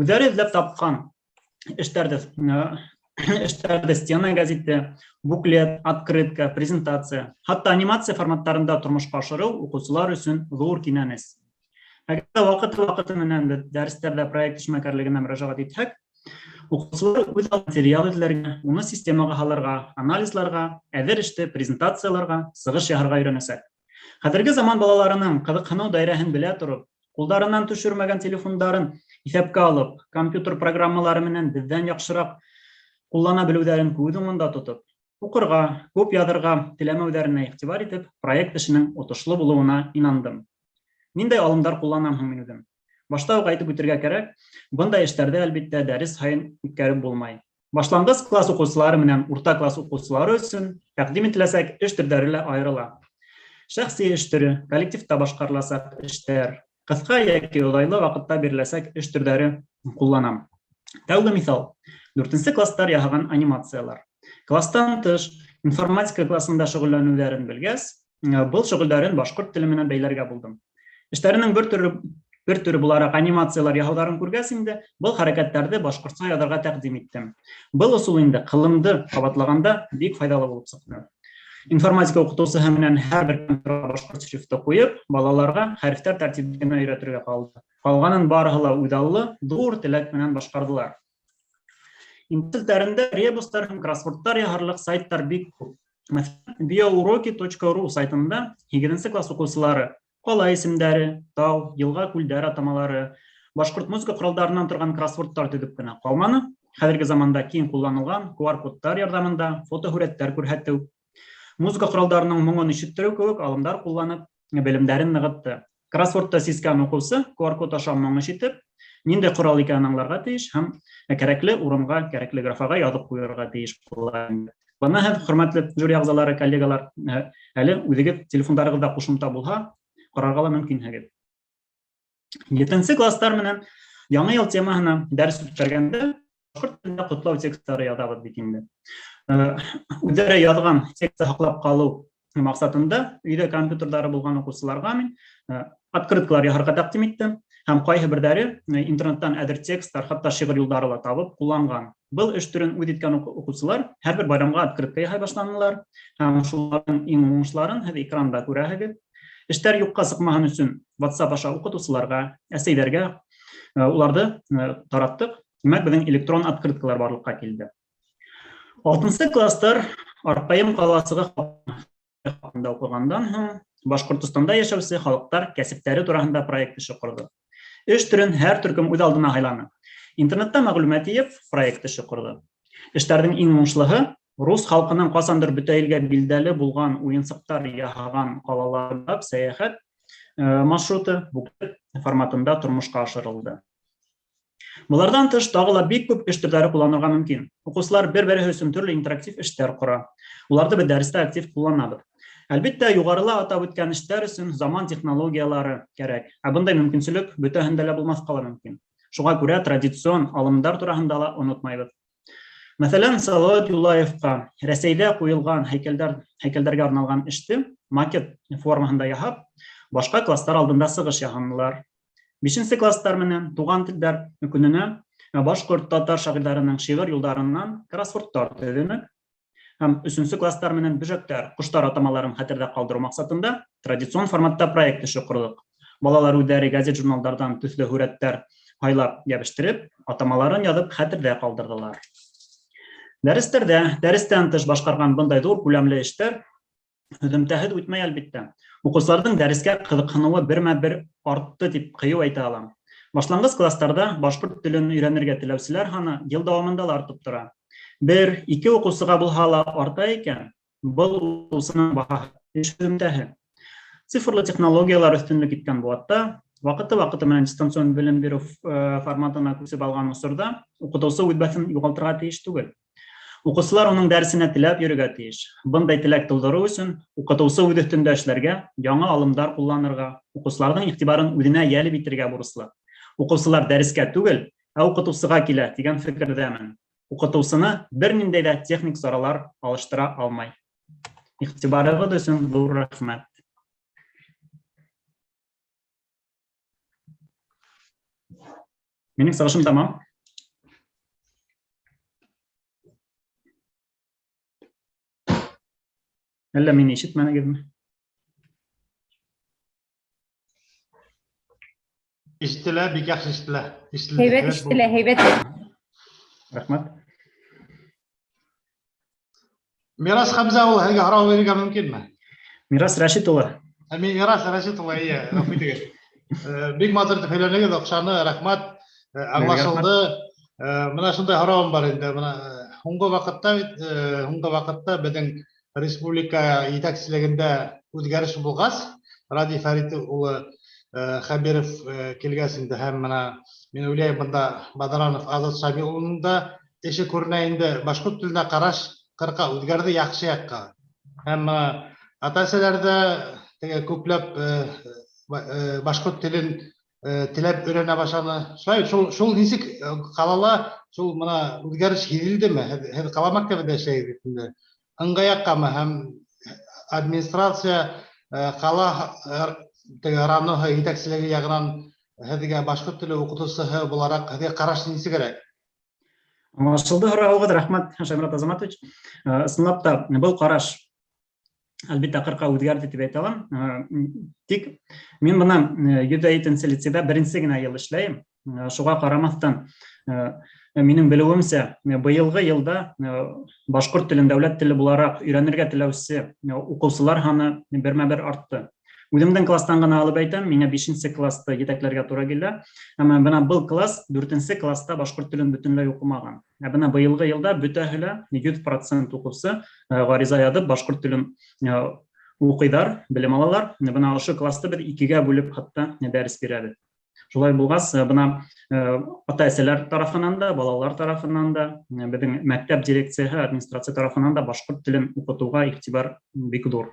Үҙҙәре эҙләп тапҡан эштәрҙе стена гәзите, буклет, открытка, презентация, хатта анимация форматтарында тормошҡа ашырыу уҡыусылар өсөн ҙур кинәнес. Әгәр ҙә ваҡыты-ваҡыты менән беҙ дәрестәрҙә проект эшмәкәрлегенә мөрәжәғәт итһәк, уҡыусылар үҙ материал эҙләргә, уны системаға һалырға, анализларға, әҙер эште презентацияларға, сығыш яһарға өйрәнәсәк. Хәҙерге заман балаларының ҡыҙыҡһыныу даирәһен белә тороп, ҡулдарынан төшөрмәгән телефондарын иҫәпкә алып, компьютер программалары менән беҙҙән яҡшыраҡ ҡуллана белеүҙәрен күҙ уңында тотоп, уҡырға, күп яҙырға теләмәүҙәренә иғтибар итеп, проект эшенең отошло булыуына инандым. Ниндәй алымдар ҡулланам һуң мин үҙем? Башта уҡ әйтеп үтергә кәрәк, бындай эштәрҙе әлбиттә дәрес һайын үткәреп булмай. Башланғыс класс уҡыусылары менән урта класс уҡыусылары өсөн тәҡдим ителәсәк эш төрҙәре лә айырыла. Шәхси эш төрө, коллективта башҡарыласаҡ эштәр, ҡыҫҡа йәки оҙайлы ваҡытта биреләсәк эш төрҙәре ҡулланам. Тәүге миҫал: дүртенсе класстар яһаған анимациялар. Класстан тыш информатика классында шөғөлләнеүҙәрен белгәс, был шөғөлдәрен башҡорт теле менән бәйләргә булдым. Эштәренең бер төрө Бер төрө булараҡ анимациялар яһауҙарын күргәс инде, был хәрәкәттәрҙе башҡортса яҙырға тәҡдим иттем. Был ысул инде ҡылымды ҡабатлағанда бик файҙалы булып сыҡты. Информатика уҡытыусыһы менән һәр бер компьютерға башҡорт шрифты ҡуйып, балаларға хәрефтәр тәртибен генә өйрәтергә ҡалды. Ҡалғанын барыһы ла үҙаллы, ҙур теләк менән башҡарҙылар. Интернет селтәрендә ребустар һәм кроссвордтар яһарлыҡ сайттар бик күп. Мәҫәлән, биоуроки.ру сайтында 8 класс уҡыусылары ҡала исемдәре, тау, йылға, күлдәр атамалары, башҡорт музыка ҡоралдарынан торған кроссвордтар төҙөп кенә ҡалманы. Хәҙерге заманда киң ҡулланылған QR-кодтар ярҙамында фотоһүрәттәр күрһәтеү, музыка ҡоралдарының моңон ишеттереү кеүек алымдар ҡулланып, белемдәрен нығытты. Кроссвордта сискән уҡыусы QR-код аша моң ишетеп, ниндәй ҡорал икәнен аңларға тейеш һәм кәрәкле урынға, кәрәкле графаға яҙып ҡуйырға тейеш була. Бына һеҙ, хөрмәтле жюри ағзалары, коллегалар, әле үҙегеҙ телефондарығыҙҙа ҡушымта булһа, ҡарарға ла мөмкинһегеҙ. 7 класстар менән Яңы йыл темаһына дәрес үткәргәндә башҡорт телендә ҡотлау тексттары яҙабыҙ бит инде. Үҙҙәре яҙған текстты һаҡлап ҡалыу маҡсатында өйҙә компьютерҙары булған уҡыусыларға мин открыткалар яһарға тәҡдим иттем һәм ҡайһы берҙәре интернеттан әҙер тексттар, хатта шиғыр юлдары ла табып ҡулланған. Был эш төрөн үҙ иткән уҡыусылар һәр бер байрамға открытка яһай башланылар һәм шуларҙың иң уңышларын һеҙ экранда күрәһегеҙ. Эштәр юҡҡа сыҡмаһын өсөн WhatsApp аша уҡытыусыларға, әсәйҙәргә уларҙы тараттыҡ. Тимәк, беҙҙең электрон открыткалар барлыҡҡа килде. 6 класстар Арҡайым ҡаласығы хаҡында уҡығандан һуң Башҡортостанда йәшәүсе халыҡтар кәсептәре тураһында проект эше ҡорҙо. Эш төрөн һәр төркөм үҙ алдына һайланы. Интернетта мәғлүмәт йыйып, проект эше ҡорҙо. Эштәрҙең иң уңышлыһы рус халҡының ҡасандыр бөтә илгә билдәле булған уйынсыҡтар яһаған ҡалаларҙа сәйәхәт маршруты буклет форматында тормошҡа ашырылды. Быларҙан тыш тағы ла бик күп эш төрҙәре ҡулланырға мөмкин. Уҡыусылар бер-береһе өсөн төрлө интерактив эштәр ҡора. Уларҙы беҙ дәрестә актив ҡулланабыҙ. Әлбиттә, юғарыла атап үткән эштәр өсөн заман технологиялары кәрәк. Ә бындай мөмкинселек бөтәһендә лә булмаҫҡа ла мөмкин. Шуға күрә традицион алымдар тураһында ла онотмайбыҙ. Мәҫәлән, Салауат Юлаевҡа Рәсәйҙә ҡуйылған һәйкәлдәргә арналған эште макет формаһында яһап, башҡа класстар алдында сығыш яһанылар. 5 класстар менән туған телдәр көнөнә башҡорт, татар шағирҙарының шиғыр юлдарынан кроссвордтар төҙөнөк. Һәм 3 класстар менән бөжәктәр, ҡоштар атамаларын хәтерҙә ҡалдырыу маҡсатында традицион форматта проект эше ҡорҙоҡ. Балалар үҙҙәре газет-журналдарҙан төҫлө һүрәттәр һайлап йәбештереп, атамаларын яҙып хәтерҙә ҡалдырҙылар. Дәрестәрҙә, дәрестән тыш башҡарған бындай ҙур күләмле эштәр һөҙөмтәһеҙ үтмәй әлбиттә. Уҡыусыларҙың дәрескә ҡыҙыҡһыныуы бермә-бер артты тип ҡыйыу әйтә алам. Башланғыс класстарҙа башҡорт телен өйрәнергә теләүселәр һаны йыл дауамында ла артып тора. 1-2 уҡыусыға булһа ла арта икән, был уҡыусының баһаһы эш һөҙөмтәһе. Цифрлы технологиялар өҫтөнлөк иткән быуатта, ваҡыты-ваҡыты менән дистанцион белем биреү форматына күсеп алған осорҙа уҡытыусы үҙ бәҫен юғалтырға тейеш түгел. Уҡыусылар уның дәресенә теләп йөрөргә тейеш. Бындай теләк тыуҙырыу өсөн уҡытыусы үҙ өҫтөндә эшләргә, яңы алымдар ҡулланырға, уҡыусыларҙың иғтибарын үҙенә йәлеп итергә бурыслы. Уҡыусылар дәрескә түгел, ә уҡытыусыға килә тигән фекерҙәмен. Уҡытыусыны бер ниндәй ҙә техник саралар алыштыра алмай. Иғтибарығыҙ өсөн ҙур рәхмәт. Минең сығышым тамам. Әллә мине ишетмәнегеҙме? Ишетелә, бик яҡшы ишетелә. Ишетелде. Һәйбәт ишетелә, һәйбәт. Рәхмәт. Мирас Хәмзә улы, һеҙгә һорау бирергә мөмкинме? Мирас Рәшит улы. Мирас Рәшит улы, эйе, ғәфү итегеҙ. Бик матур итеп һөйләнегеҙ, оҡшаны, рәхмәт. Аңлашылды. Бына шундай һорауым бар инде. Бына һуңғы ваҡытта бит, һуңғы ваҡытта беҙҙең республика етәкселегендә үҙгәреш булғас, Радий Фәрит улы Хәбиров килгәс инде һәм бына мин уйлайым, бында Бадаранов Азат Шамил улының да эше күренә инде, башҡорт теленә ҡараш ҡырҡа үҙгәрҙе яҡшы яҡҡа. Һәм бына ата-әсәләр ҙә теге күпләп башҡорт телен теләп өйрәнә башланы. Шулай шул нисек ҡалала шул бына үҙгәреш һиҙелдеме? Һеҙ ҡала мәктәбендә эшләйһегеҙ бит инде. Ыңғай яҡҡамы һәм администрация ҡала теге раноһы етәкселеге яғынан Һеҙгә башҡорт теле уҡытыусыһы булараҡ һеҙгә ҡараш нисегерәк? Аңлашылды һорауығыҙ, рәхмәт, Шайморат Азаматович. Ысынлап та, был ҡараш әлбиттә ҡырҡа үҙгәрҙе тип әйтә алам. Тик мин бына 107 лицейҙа беренсе генә йыл эшләйем. Шуға ҡарамаҫтан, минең белеүемсә, быйылғы йылда башҡорт телен дәүләт теле булараҡ өйрәнергә теләүсе уҡыусылар һаны бермә-бер артты. Үҙемдең класстан ғына алып әйтәм, миңә 5-нсе классты етәкләргә тура килә. Әммә бына был класс 4-нсе класста башҡорт телен бөтөнләй уҡымаған. Ә бына быйылғы йылда бөтәһе лә 100% уҡыусы ғариза яҙып башҡорт телен уҡыйҙар, белем алалар. Бына ошо классты беҙ икегә бүлеп хатта дәрес бирәбеҙ. Шулай булғас, бына ата-әсәләр тарафынан да, балалар тарафынан да, беҙҙең мәктәп дирекцияһы, администрация тарафынан да башҡорт телен уҡытыуға иғтибар бик ҙур.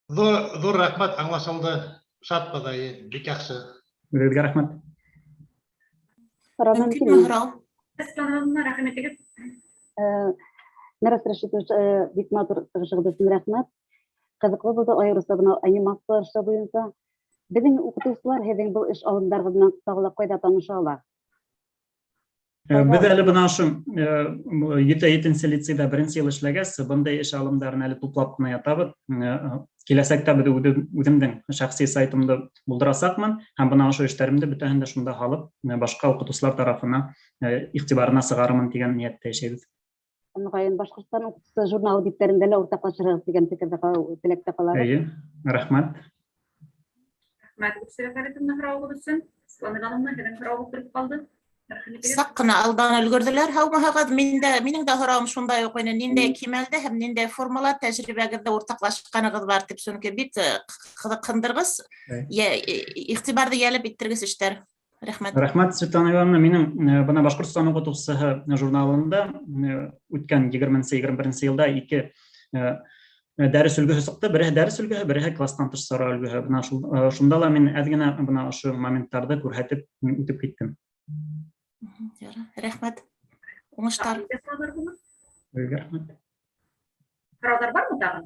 Ҙур, ҙур рәхмәт, аңлашылды. Шатбыҙ, әйе, бик яҡшы. Үҙегеҙгә рәхмәт. Һорау Мөмкинме мөмкинме? һорау? Светлана, рәхим итегеҙ. Мирас Рәшитович, бик матур сығышығыҙ өсөн рәхмәт. Ҡыҙыҡлы булды, айырыуса бына анимациялар эшләү буйынса. Беҙҙең уҡытыусылар һеҙҙең был эш алымдарығыҙ менән тағы ла ҡайҙа таныша ала? Беҙ әле бына ошо 107 лицейҙа беренсе йыл эшләгәс, бындай эш алымдарын әле туплап ҡына ятабыҙ. Киләсәктә беҙ үҙемдең шәхси сайтымды булдырасаҡмын һәм бына ошо эштәремде бөтәһен дә шунда һалып, башҡа уҡытыусылар тарафына иғтибарына сығарырмын тигән ниәттә йәшәйбеҙ. Мөғайын, Башҡортостан уҡытыусы журналы биттәрендә лә уртаҡлашырһығыҙ тигән фекерҙә теләктә ҡалабыҙ. Эйе, рәхмәт. Рәхмәт, Гөлсирә Фәритовна, һорауығыҙ өсөн. Светлана Ивановна, һеҙҙең һорауығыҙ тороп ҡалды. Рәхим итегеҙ. Саҡ ҡына алдан өлгөрҙөләр, һаумыһығыҙ. Минең дә һорауым шундай уҡ ине. Ниндәй кимәлдә һәм ниндәй формала тәжрибәгеҙҙе уртаҡлашҡанығыҙ бар тип, сөнки бик ҡыҙыҡһындырғыс, иғтибарҙы йәлеп иттергес эштәр. Рәхмәт. Рәхмәт, Светлана Ивановна. Минең бына Башҡортостан уҡытыусыһы журналында үткән егерменсе, егерме беренсе йылда ике дәрес өлгөһө сыҡты. Береһе дәрес өлгөһө, береһе класстан тыш сара өлгөһө. Бына шунда ла мин әҙ генә бына ошо моменттарҙы күрһәтеп үтеп киттем. Рәхмәт. Уңыштар. Рәхмәт. Һорауҙар бармы тағын?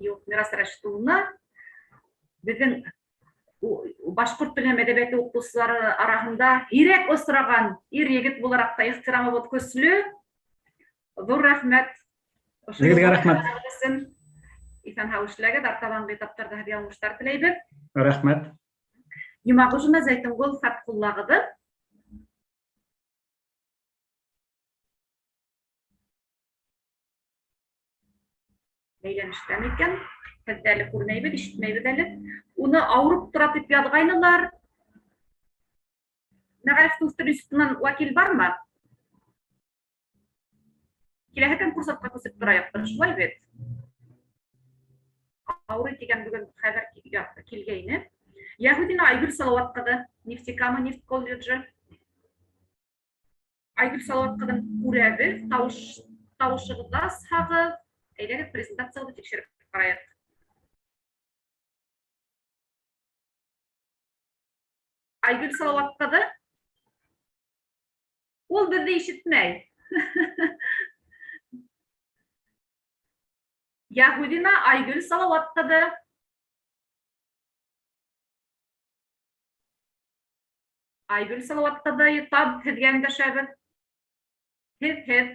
Юҡ, Мирас Рәшит улына беҙҙең башҡорт теле һәм әҙәбиәте уҡытыусылары араһында һирәк осраған ир егет булараҡ та ихтирамыбыҙ көслө. Ҙур рәхмәт. Ошо Егеткә рәхмәт. өсөн. Иҫән-һау эшләгеҙ, артабанғы этаптарҙа һеҙгә уңыштар теләйбеҙ. Рәхмәт. Йомағужина Зәйтүнгөл Фәтҡуллағыҙы. Бәйләнештән икән. Һеҙҙе әле күрмәйбеҙ, ишетмәйбеҙ әле. Уны ауырып тора тип яҙғайнылар. Мәғариф үҫтереү институтынан вәкил бармы? Киләһе конкурсантҡа күсеп торайыҡтыр, шулай бит? Ауырый тигән бөгөн хәбәр килгәйне. Яһүдина Айгөл Салауат ҡыҙы, Нефтекама нефть колледжы. Айгөл Салауат ҡыҙын күрәбеҙ, тауышығыҙҙы асһағыҙ, әйҙәгеҙ презентацияны тикшереп ҡарайыҡ. Айгөл Салауат ҡыҙы, ул беҙҙе ишетмәй. Яһүдина Айгөл Салауат ҡыҙы. Айгөл Салауат ҡыҙы, тап һеҙгә өндәшәбеҙ. Һеҙ, һеҙ.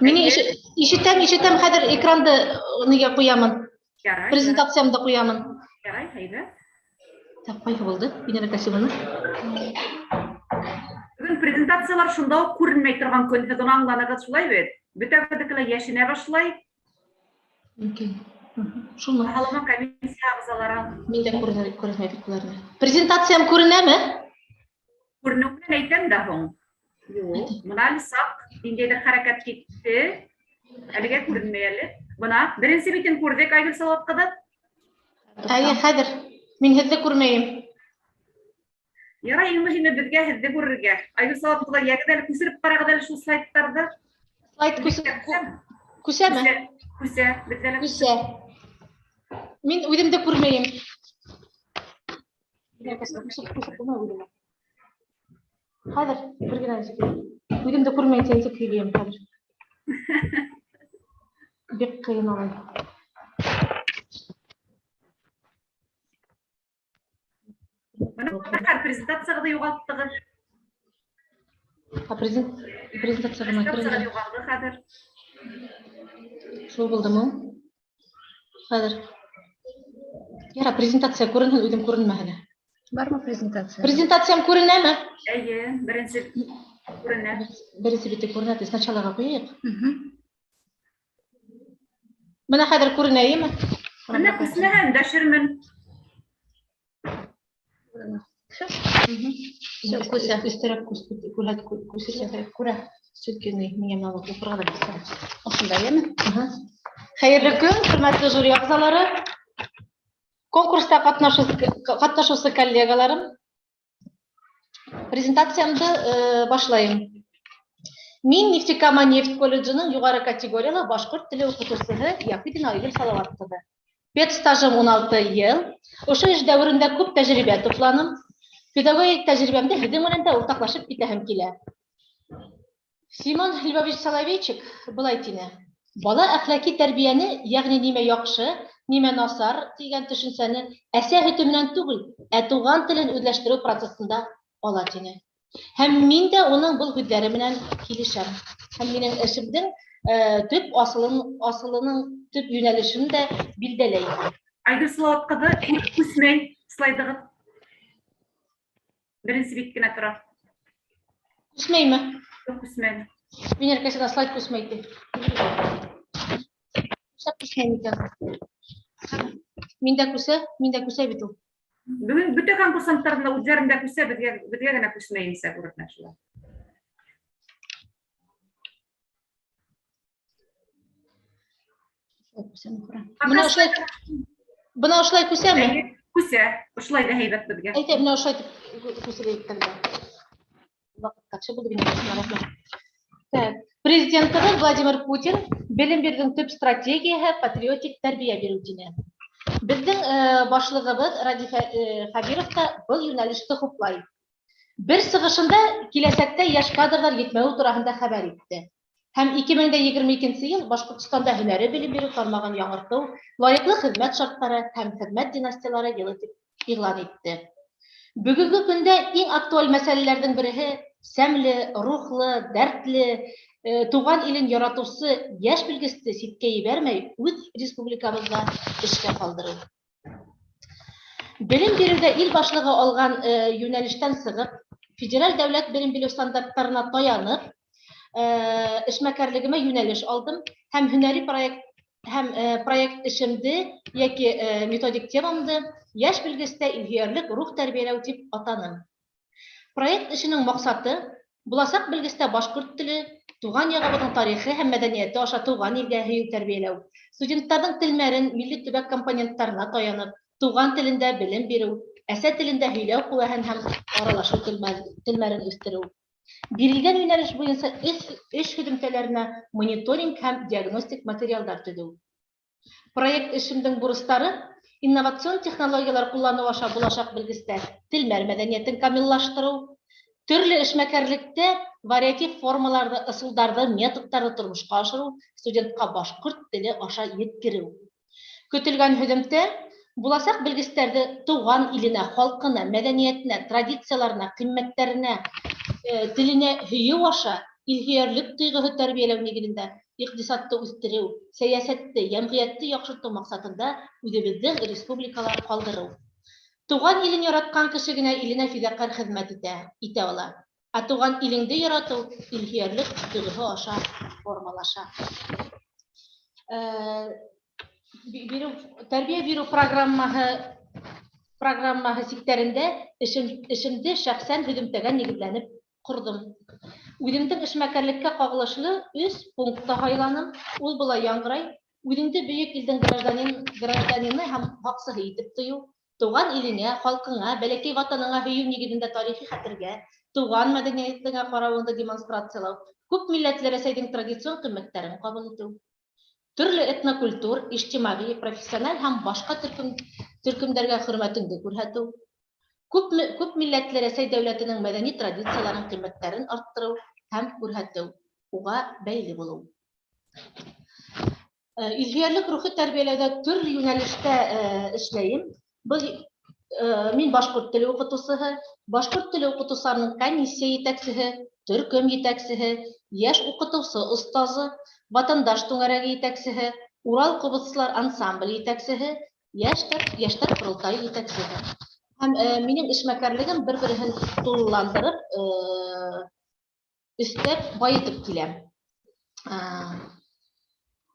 Мине ишетәм, ишетәм, хәҙер экранды нигә ҡуямын? Ярай, Презентациямды ҡуямын. Ярай, һәйбәт. Так, ҡайһы булды? Инә Касимовна. Бөгөн презентациялар шунда уҡ күренмәй торған көн, һеҙ уны аңланығыҙ, шулай бит? Бөтәбеҙҙеке лә йәшенә башлай. Мөмкин. Шулмы? Баһалама комиссия ағзалары. Мин дә күренмәй бит уларны. Презентациям күренәме? Күренеү менән әйтәм дә һуң. Юҡ, бына әле саҡ ниндәйҙер хәрәкәт китте. Әлегә күренмәй әле. Бына беренсе битен күрҙек, Айгөл Салауат ҡыҙы. Әйе, хәҙер мин һеҙҙе күрмәйем. Ярай, иң мөһиме беҙгә һеҙҙе күрергә. Айгөл Салауат ҡыҙы, йәгеҙ әле күсереп ҡарағыҙ әле шул слайдтарҙы. Слайд күсәме? Күсә, беҙҙә лә Күсә. Мин үҙем дә күрмәйем. Хәҙер, бер генә секунд. Үҙем дә күрмәйем, сен нисек һөйләйем хәҙер. Бик ҡыйын алай. Бына хәҙер презентацияғыҙҙы юғалттығыҙ. А презентация ғына Презентацияғыҙ юғалды хәҙер. Шул булдымы? Хәҙер. Яра, презентация күренһен, үҙем күренмәһен. Бармы презентация? Презентациям күренәме? Эйе, беренсе күренә. Беренсе бите күренә, сначала ҡуйайыҡ. Бына хәҙер күренә, эйеме? Менә күсмәһә өндәшермен. Все, күсә. Өҫтәрәк күрһәт, күсергә күрә. Сөнки ни, миңә менә уҡырға ла бик. Ошонда, эйеме? Хәйерле көн, хөрмәтле жюри ағзалары. Конкурста ҡатнашыусы коллегаларым. Презентациямды башлайым. Мин Нефтекама нефть колледжының юғары категориялы башҡорт теле уҡытыусыһы Яһүдина Айгөл Салават ҡыҙы. Пед стажым 16 йыл. Ошо эш дәүерендә күп тәжрибә тупланым. Педагогик тәжрибәмде һеҙҙең менән дә уртаҡлашып китәһем килә. Симон Львович Соловейчик былай тине: Бала әхлаки тәрбиәне, йәғни нимә яҡшы, нимә насар тигән төшөнсәне әсә һөтө менән түгел, ә туған телен үҙләштереү процессында ала тине. Һәм мин дә уның был һүҙҙәре менән килешәм. Һәм минең эшемдең төп асылының төп йүнәлешен дә билдәләй. Айгөл Салават ҡыҙы, күсмәй слайдығыҙ. Беренсе бит кенә тора. Күсмәйме? Юҡ, күсмәне. Венера Касина слайд күсмәй ти. Нишләп күсмәй икән? Миндә күсә, миндә күсә бит ул. Бөгөн бөтә конкурсанттарҙың да үҙҙәрендә күсә, беҙгә генә күсмәйенсә күренә шулай. Бына ошолай күсәме? Күсә, ошолай ҙа һәйбәт беҙгә. Әйтә, бына ошолай тип күсергә иткәндә. Ваҡыт ҡатшы булды, минең өсөн, рәхмәт. Так, президентыбыҙ Владимир Путин белем биреүҙең төп стратегияһы патриотик тәрбиә биреү тине. Беҙҙең башлығыбыҙ Радий Хәбиров та был йүнәлеште хуплай. Бер сығышында киләсәктә йәш кадрҙар етмәүе тураһында хәбәр итте. Һәм 2022 йыл Башҡортостанда һөнәри белем биреү тармағын яңыртыу, лайыҡлы хеҙмәт шарттары һәм хеҙмәт династиялары йылы тип иғлан итте. Бөгөнгө көндә иң актуаль мәсьәләләрҙең береһе сәмле, рухлы, дәртле, туған илен яратыусы йәш белгесте ситкә ебәрмәй үҙ республикабыҙҙа эшкә ҡалдырыу. Белем биреүҙә ил башлығы алған йүнәлештән сығып, федераль дәүләт белем биреү стандарттарына таянып, эшмәкәрлегемә йүнәлеш алдым һәм һөнәри проект һәм проект эшемде йәки методик темамды йәш белгестә илһөйәрлек рух тәрбиәләү тип атаным. Проект эшенең маҡсаты буласаҡ белгестә башҡорт теле, туған яғыбыҙҙың тарихы һәм мәҙәниәте аша туған илгә һөйөү тәрбиәләү, студенттарҙың телмәрен милли төбәк компоненттарына таянып, туған телендә белем биреү, әсә телендә һөйләү ҡеүәһен һәм аралашыу телмәрен үҫтереү. Бирелгән йүнәлеш буйынса эш һөҙөмтәләренә мониторинг һәм диагностик материалдар төҙөү. Проект эшемдең бурыстары инновацион технологиялар ҡулланыу аша буласаҡ белгестә телмәр мәҙәниәтен камиллаштырыу, төрлө эшмәкәрлектә вариатив формаларҙы, ысулдарҙы, методтарҙы тормошҡа ашырыу, студентҡа башҡорт теле аша еткереү. Көтөлгән һөҙөмтә буласаҡ белгестәрҙе тыуған иленә, халҡына, мәҙәниәтенә, традицияларына, ҡиммәттәренә, теленә һөйөү аша илһөйәрлек тойғоһо тәрбиәләү нигеҙендә иҡтисадты үҫтереү, сәйәсәтте, йәмғиәтте яҡшыртыу маҡсатында үҙебеҙҙең республикала ҡалдырыу. Туған илен яратҡан кеше генә иленә фиҙаҡәр хеҙмәт итә ала. Ә туған илеңде яратыу илһөйәрлек тойғоһо аша формалаша. Тәрбиә биреү программаһы сиктәрендә эшемде шәхсән һөҙөмтәгә нигеҙләнеп ҡорҙом. Үҙемдең эшмәкәрлеккә ҡағылышлы 3 пунктта һайланым. Ул былай яңғырай: үҙеңде бөйөк илдең гражданины һәм һаҡсыһы итеп тойоу, тыуған илеңә, халҡыңа, бәләкәй ватаныңа һөйөү нигеҙендә тарихи хәтергә, тыуған мәҙәниәтеңә ҡарауыңды демонстрациялау, күп милләтле Рәсәйҙең традицион ҡиммәттәрен ҡабул итеү, төрлө этнокультур, ижтимағи, профессиональ һәм башҡа төркөмдәргә хөрмәтеңде күрһәтеү, күп милләтле Рәсәй дәүләтенең мәҙәни традицияларын ҡиммәттәрен арттырыу һәм күрһәтеү, уға бәйле булыу. Илһөйәрлек рухы тәрбиәләүҙә төрлө йүнәлештә эшләйем. Был мин башҡорт теле уҡытыусыһы, башҡорт теле уҡытыусыларының комиссия етәксеһе, төркөм етәксеһе, йәш уҡытыусы остазы, ватандаш түңәрәге етәксеһе, Урал ҡубыҙсылар ансамбле етәксеһе, йәштәр ҡоролтайы етәксеһе. Һәм минең эшмәкәрлегем бер-береһен тулыландырып, өҫтәп, байытып килә.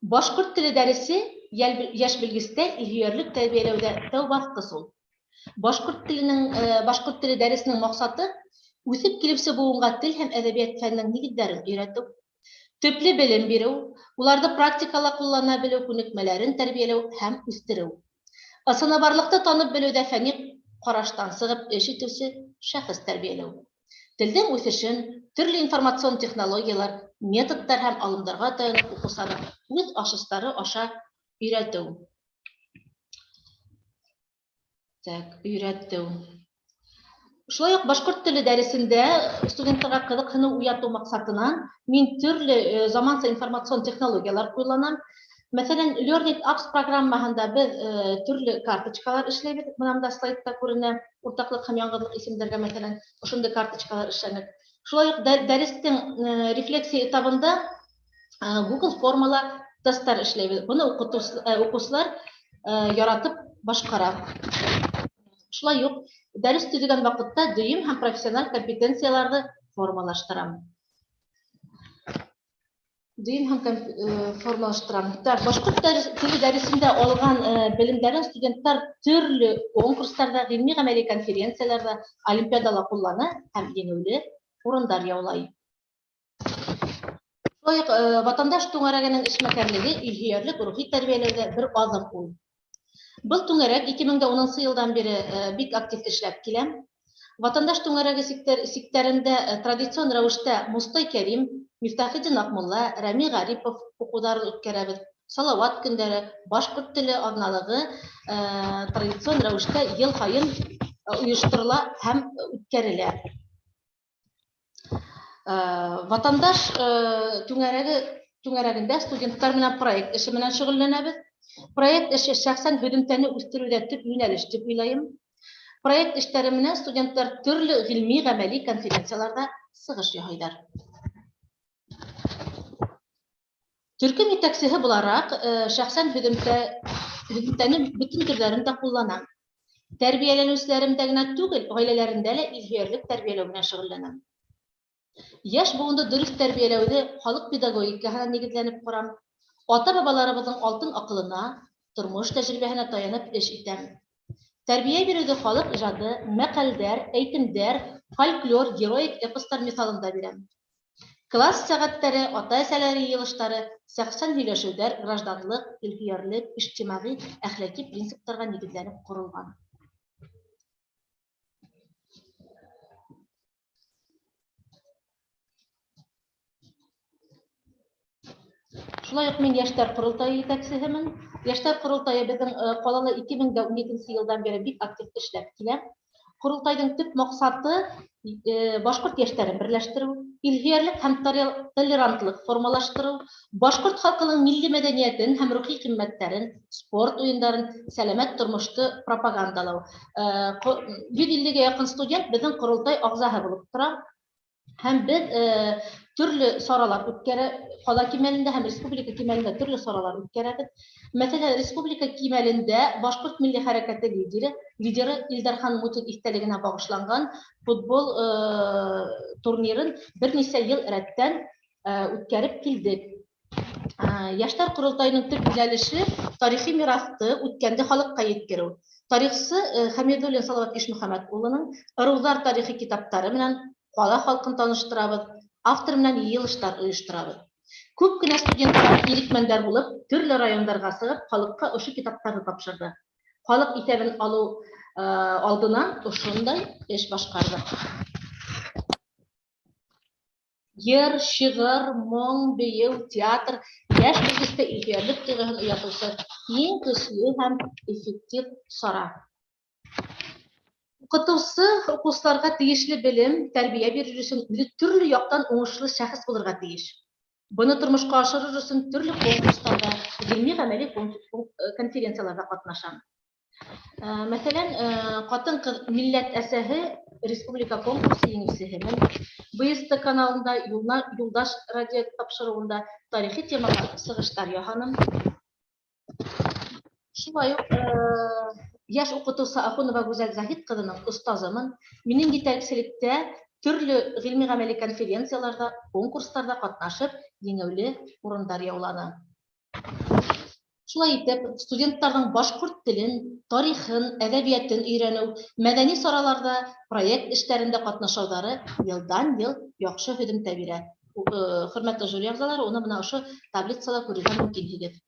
Башҡорт теле дәресе йәш белгестә илһөйәрлек тәрбиәләүҙә тәү баҫҡыс ул. Башҡорт теле дәресенең маҡсаты үҫеп килеүсе быуынға тел һәм әҙәбиәт фәненең нигеҙҙәрен өйрәтеү, төплө белем биреү, уларҙы практикала ҡуллана белеү күнекмәләрен тәрбиәләү һәм үҫтереү. Ысыныбарлыҡты танып белеүҙә фәнни ҡараштан сығып эш итеүсе шәхес тәрбиәләү. Телдең үҫешен төрлө информацион технологиялар, методтар һәм алымдарға таянып уҡыусыларҙың үҙ ашыстары аша өйрәтеү. Так, өйрәтеү. Шулай уҡ башҡорт теле дәресендә студенттарға ҡыҙыҡһыныу уятыу маҡсатынан мин төрлө заманса информацион технологиялар ҡулланам. Мәҫәлән, Learning Apps программаһында беҙ төрлө карточкалар эшләйбеҙ. Бына бында слайдта күренә уртаҡлыҡ һәм яңғыҙлыҡ исемдәргә, мәҫәлән, ошондай карточкалар эшләнә. Шулай уҡ дәрестең рефлексия этабында Google формала тесттар эшләйбеҙ. Быны уҡыусылар яратып башҡара. Шулай уҡ дәрес төҙөгән ваҡытта дөйөм һәм профессиональ компетенцияларҙы формалаштырам. Дөйөм һәм формалаштырам. Так, башҡорт теле дәресендә алған белемдәрен студенттар төрлө конкурстарҙа, ғилми-ғәмәли конференцияларҙа, олимпиадала ҡуллана һәм еңеүле урындар яулай. Шулай уҡ ватандаш түңәрәгенең эшмәкәрлеге илһөйәрлек рухи тәрбиәләүҙә бер аҙым ул. Был түңәрәк 2010 йылдан бире бик актив эшләп килә. Ватандаш түңәрәге сиктәрендә традицион рәүештә Мостай Кәрим, Мифтахетдин Аҡмулла, Рәми Ғарипов уҡыуҙарын үткәрәбеҙ. Салауат көндәре, башҡорт теле аҙналығы традицион рәүештә йыл һайын ойошторола һәм үткәрелә. Ватандаш түңәрәгендә студенттар менән проект эше менән шөғөлләнәбеҙ. Проект эше шәхсән һөҙөмтәне үҫтереүҙә төп йүнәлеш тип уйлайым. Проект эштәре менән студенттар төрлө ғилми-ғәмәли конференцияларҙа сығыш яһайҙар. Төркөм етәксеһе булараҡ шәхсән һөҙөмтәнең бөтөн төрҙәрен дә ҡулланам. Тәрбиәләнеүселәремдә генә түгел, ғаиләләрендә лә илһөйәрлек тәрбиәләү менән шөғөлләнәм. Йәш быуынды дөрөҫ тәрбиәләүҙе халыҡ педагогикаһына нигеҙләнеп ҡорам. Ата-бабаларыбыҙҙың алтын аҡылына, тормош тәжрибәһенә таянып эш итәм. Тәрбиә биреүҙе халыҡ ижады, мәҡәлдәр, әйтемдәр, фольклор, героик эпостар миҫалында бирәм. Класс сәғәттәре, ата-әсәләр йыйылыштары, шәхсән һөйләшеүҙәр гражданлыҡ, илһөйәрлек, ижтимағи, әхлаҡи принциптарға нигеҙләнеп ҡоролған. Шулай уҡ мин Йәштәр ҡоролтайы етәксеһемен. Йәштәр ҡоролтайы беҙҙең ҡалала 2012 йылдан бире бик актив эшләп килә. Ҡоролтайҙың төп маҡсаты башҡорт йәштәрен берләштереү, илһөйәрлек һәм толерантлыҡ формалаштырыу, башҡорт халҡының милли мәҙәниәтен һәм рухи ҡиммәттәрен, спорт уйындарын, сәләмәт тормошто пропагандалау. 150-гә яҡын студент беҙҙең ҡоролтай ағзаһы булып тора. Һәм беҙ төрлө саралар үткәрә, ҡала кимәлендә һәм республика кимәлендә төрлө саралар үткәрәбеҙ. Мәҫәлән, республика кимәлендә башҡорт милли хәрәкәте лидеры Илдархан Мутин иҫтәлегенә бағышланған футбол турнирын бер нисә йыл рәттән үткәреп килдек. Йәштәр ҡоролтайының төп йүнәлеше тарихи мираҫты үткәнде халыҡҡа еткереү. Тарихсы Хәмидуллин Салауат Ишмөхәмәт улының ырыуҙар тарихы китаптары менән ҡала халҡын таныштырабыҙ, автор менән йыйылыштар ойошторабыҙ. Күп кенә студенттар ирекмәндәр булып, төрлө райондарға сығып, халыҡҡа ошо китаптарҙы тапшырҙы. Халыҡ иҫәбен алыу алдынан ошондай эш башҡарҙыҡ. Йыр, шиғыр, моң, бейеү, театр йәш белгестә илһөйәрлек тойғоһон уятыусы иң көслө һәм эффектив сара. Уҡытыусы уҡыусыларға тейешле белем, тәрбиә бирер өсөн үҙе төрлө яҡтан уңышлы шәхес булырға тейеш. Быны тормошҡа ашырыр өсөн төрлө конкурстарҙа, ғилми-ғәмәли конференцияларҙа ҡатнашам. Мәҫәлән, ҡатын-ҡыҙ милләт әсәһе республика конкурсы еңеүсеһемен. БСТ каналында, Юлдаш радио тапшырыуында тарихи темаға сығыштар яһаным. Шулай уҡ йәш уҡытыусы Ахунова Гүзәл Заһит ҡыҙының остазымын. Минең етәкселектә төрлө ғилми-ғәмәли конференцияларҙа, конкурстарҙа ҡатнашып, еңеүле урындар яуланы. Шулай итеп, студенттарҙың башҡорт телен, тарихын, әҙәбиәтен өйрәнеү, мәҙәни сараларҙа, проект эштәрендә ҡатнашыуҙары йылдан-йыл яҡшы һөҙөмтә бирә. Хөрмәтле жюри ағзалары, уны бына ошо таблицала күрергә мөмкинһегеҙ.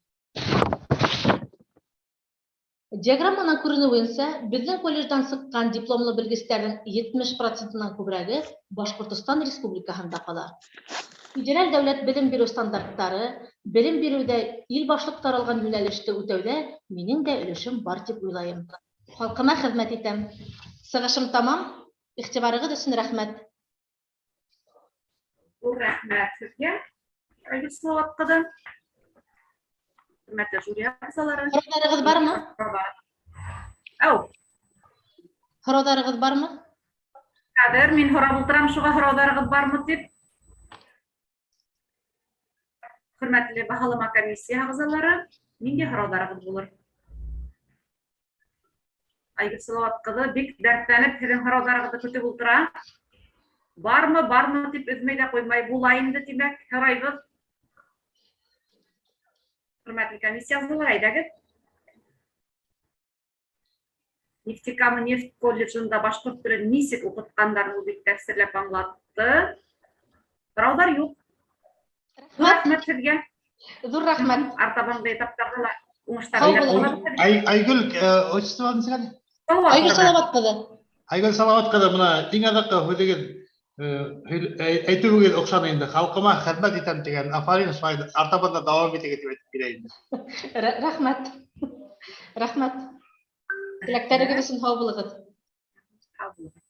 Диаграмманан күренеүенсә, беҙҙең колледждан сыҡҡан дипломлы белгестәрҙең 70%-нан күберәге Башҡортостан Республикаһында ҡала. Федераль дәүләт белем биреү стандарттары, белем биреүҙә ил башлыҡтары алған йүнәлеште үтәүҙә минең дә өлөшөм бар тип уйлайым. Халҡыма хеҙмәт итәм. Сығышым тамам. Иғтибарығыҙ өсөн рәхмәт. Ҙур рәхмәт һеҙгә, Айгөл Салауат ҡыҙы. Хөрмәтле жюри ағзалары. Һорауҙарығыҙ бармы? Әү. Һорауҙарығыҙ бармы? Хәҙер мин һорап ултырам, шуға һорауҙарығыҙ бармы тип. Хөрмәтле баһалама комиссия ағзалары, ниндәй һорауҙарығыҙ булыр? Айгөл Салауат ҡыҙы бик дәртләнеп һеҙҙең һорауҙарығыҙҙы көтөп ултыра. Бармы, бармы тип өҙмәй ҙә ҡуймай була инде, тимәк, һорайбыҙ. Хөрмәтле комиссия ағзалары, әйҙәгеҙ. Нефтекама нефть колледжында башҡорт телен нисек уҡытҡандарын ул бик тәфсирләп аңлатты. Һорауҙар юҡ. Рәхмәт һеҙгә. Ҙур рәхмәт. Артабанғы этаптарҙа ла уңыштар теләп ҡалабыҙ һеҙгә. Айгөл, отчество нисек әле? Айгөл Салауат ҡыҙы. Айгөл Салауат ҡыҙы, бына иң аҙаҡҡы һүҙегеҙ, әйтеүегеҙ оҡшаны инде. Халҡыма хеҙмәт итәм тигән. Афарин, шулай артабан да дауам итегеҙ тип әйтеп килә инде. Рәхмәт. Рәхмәт. Теләктәрегеҙ өсөн һау булығыҙ. Һау булығыҙ.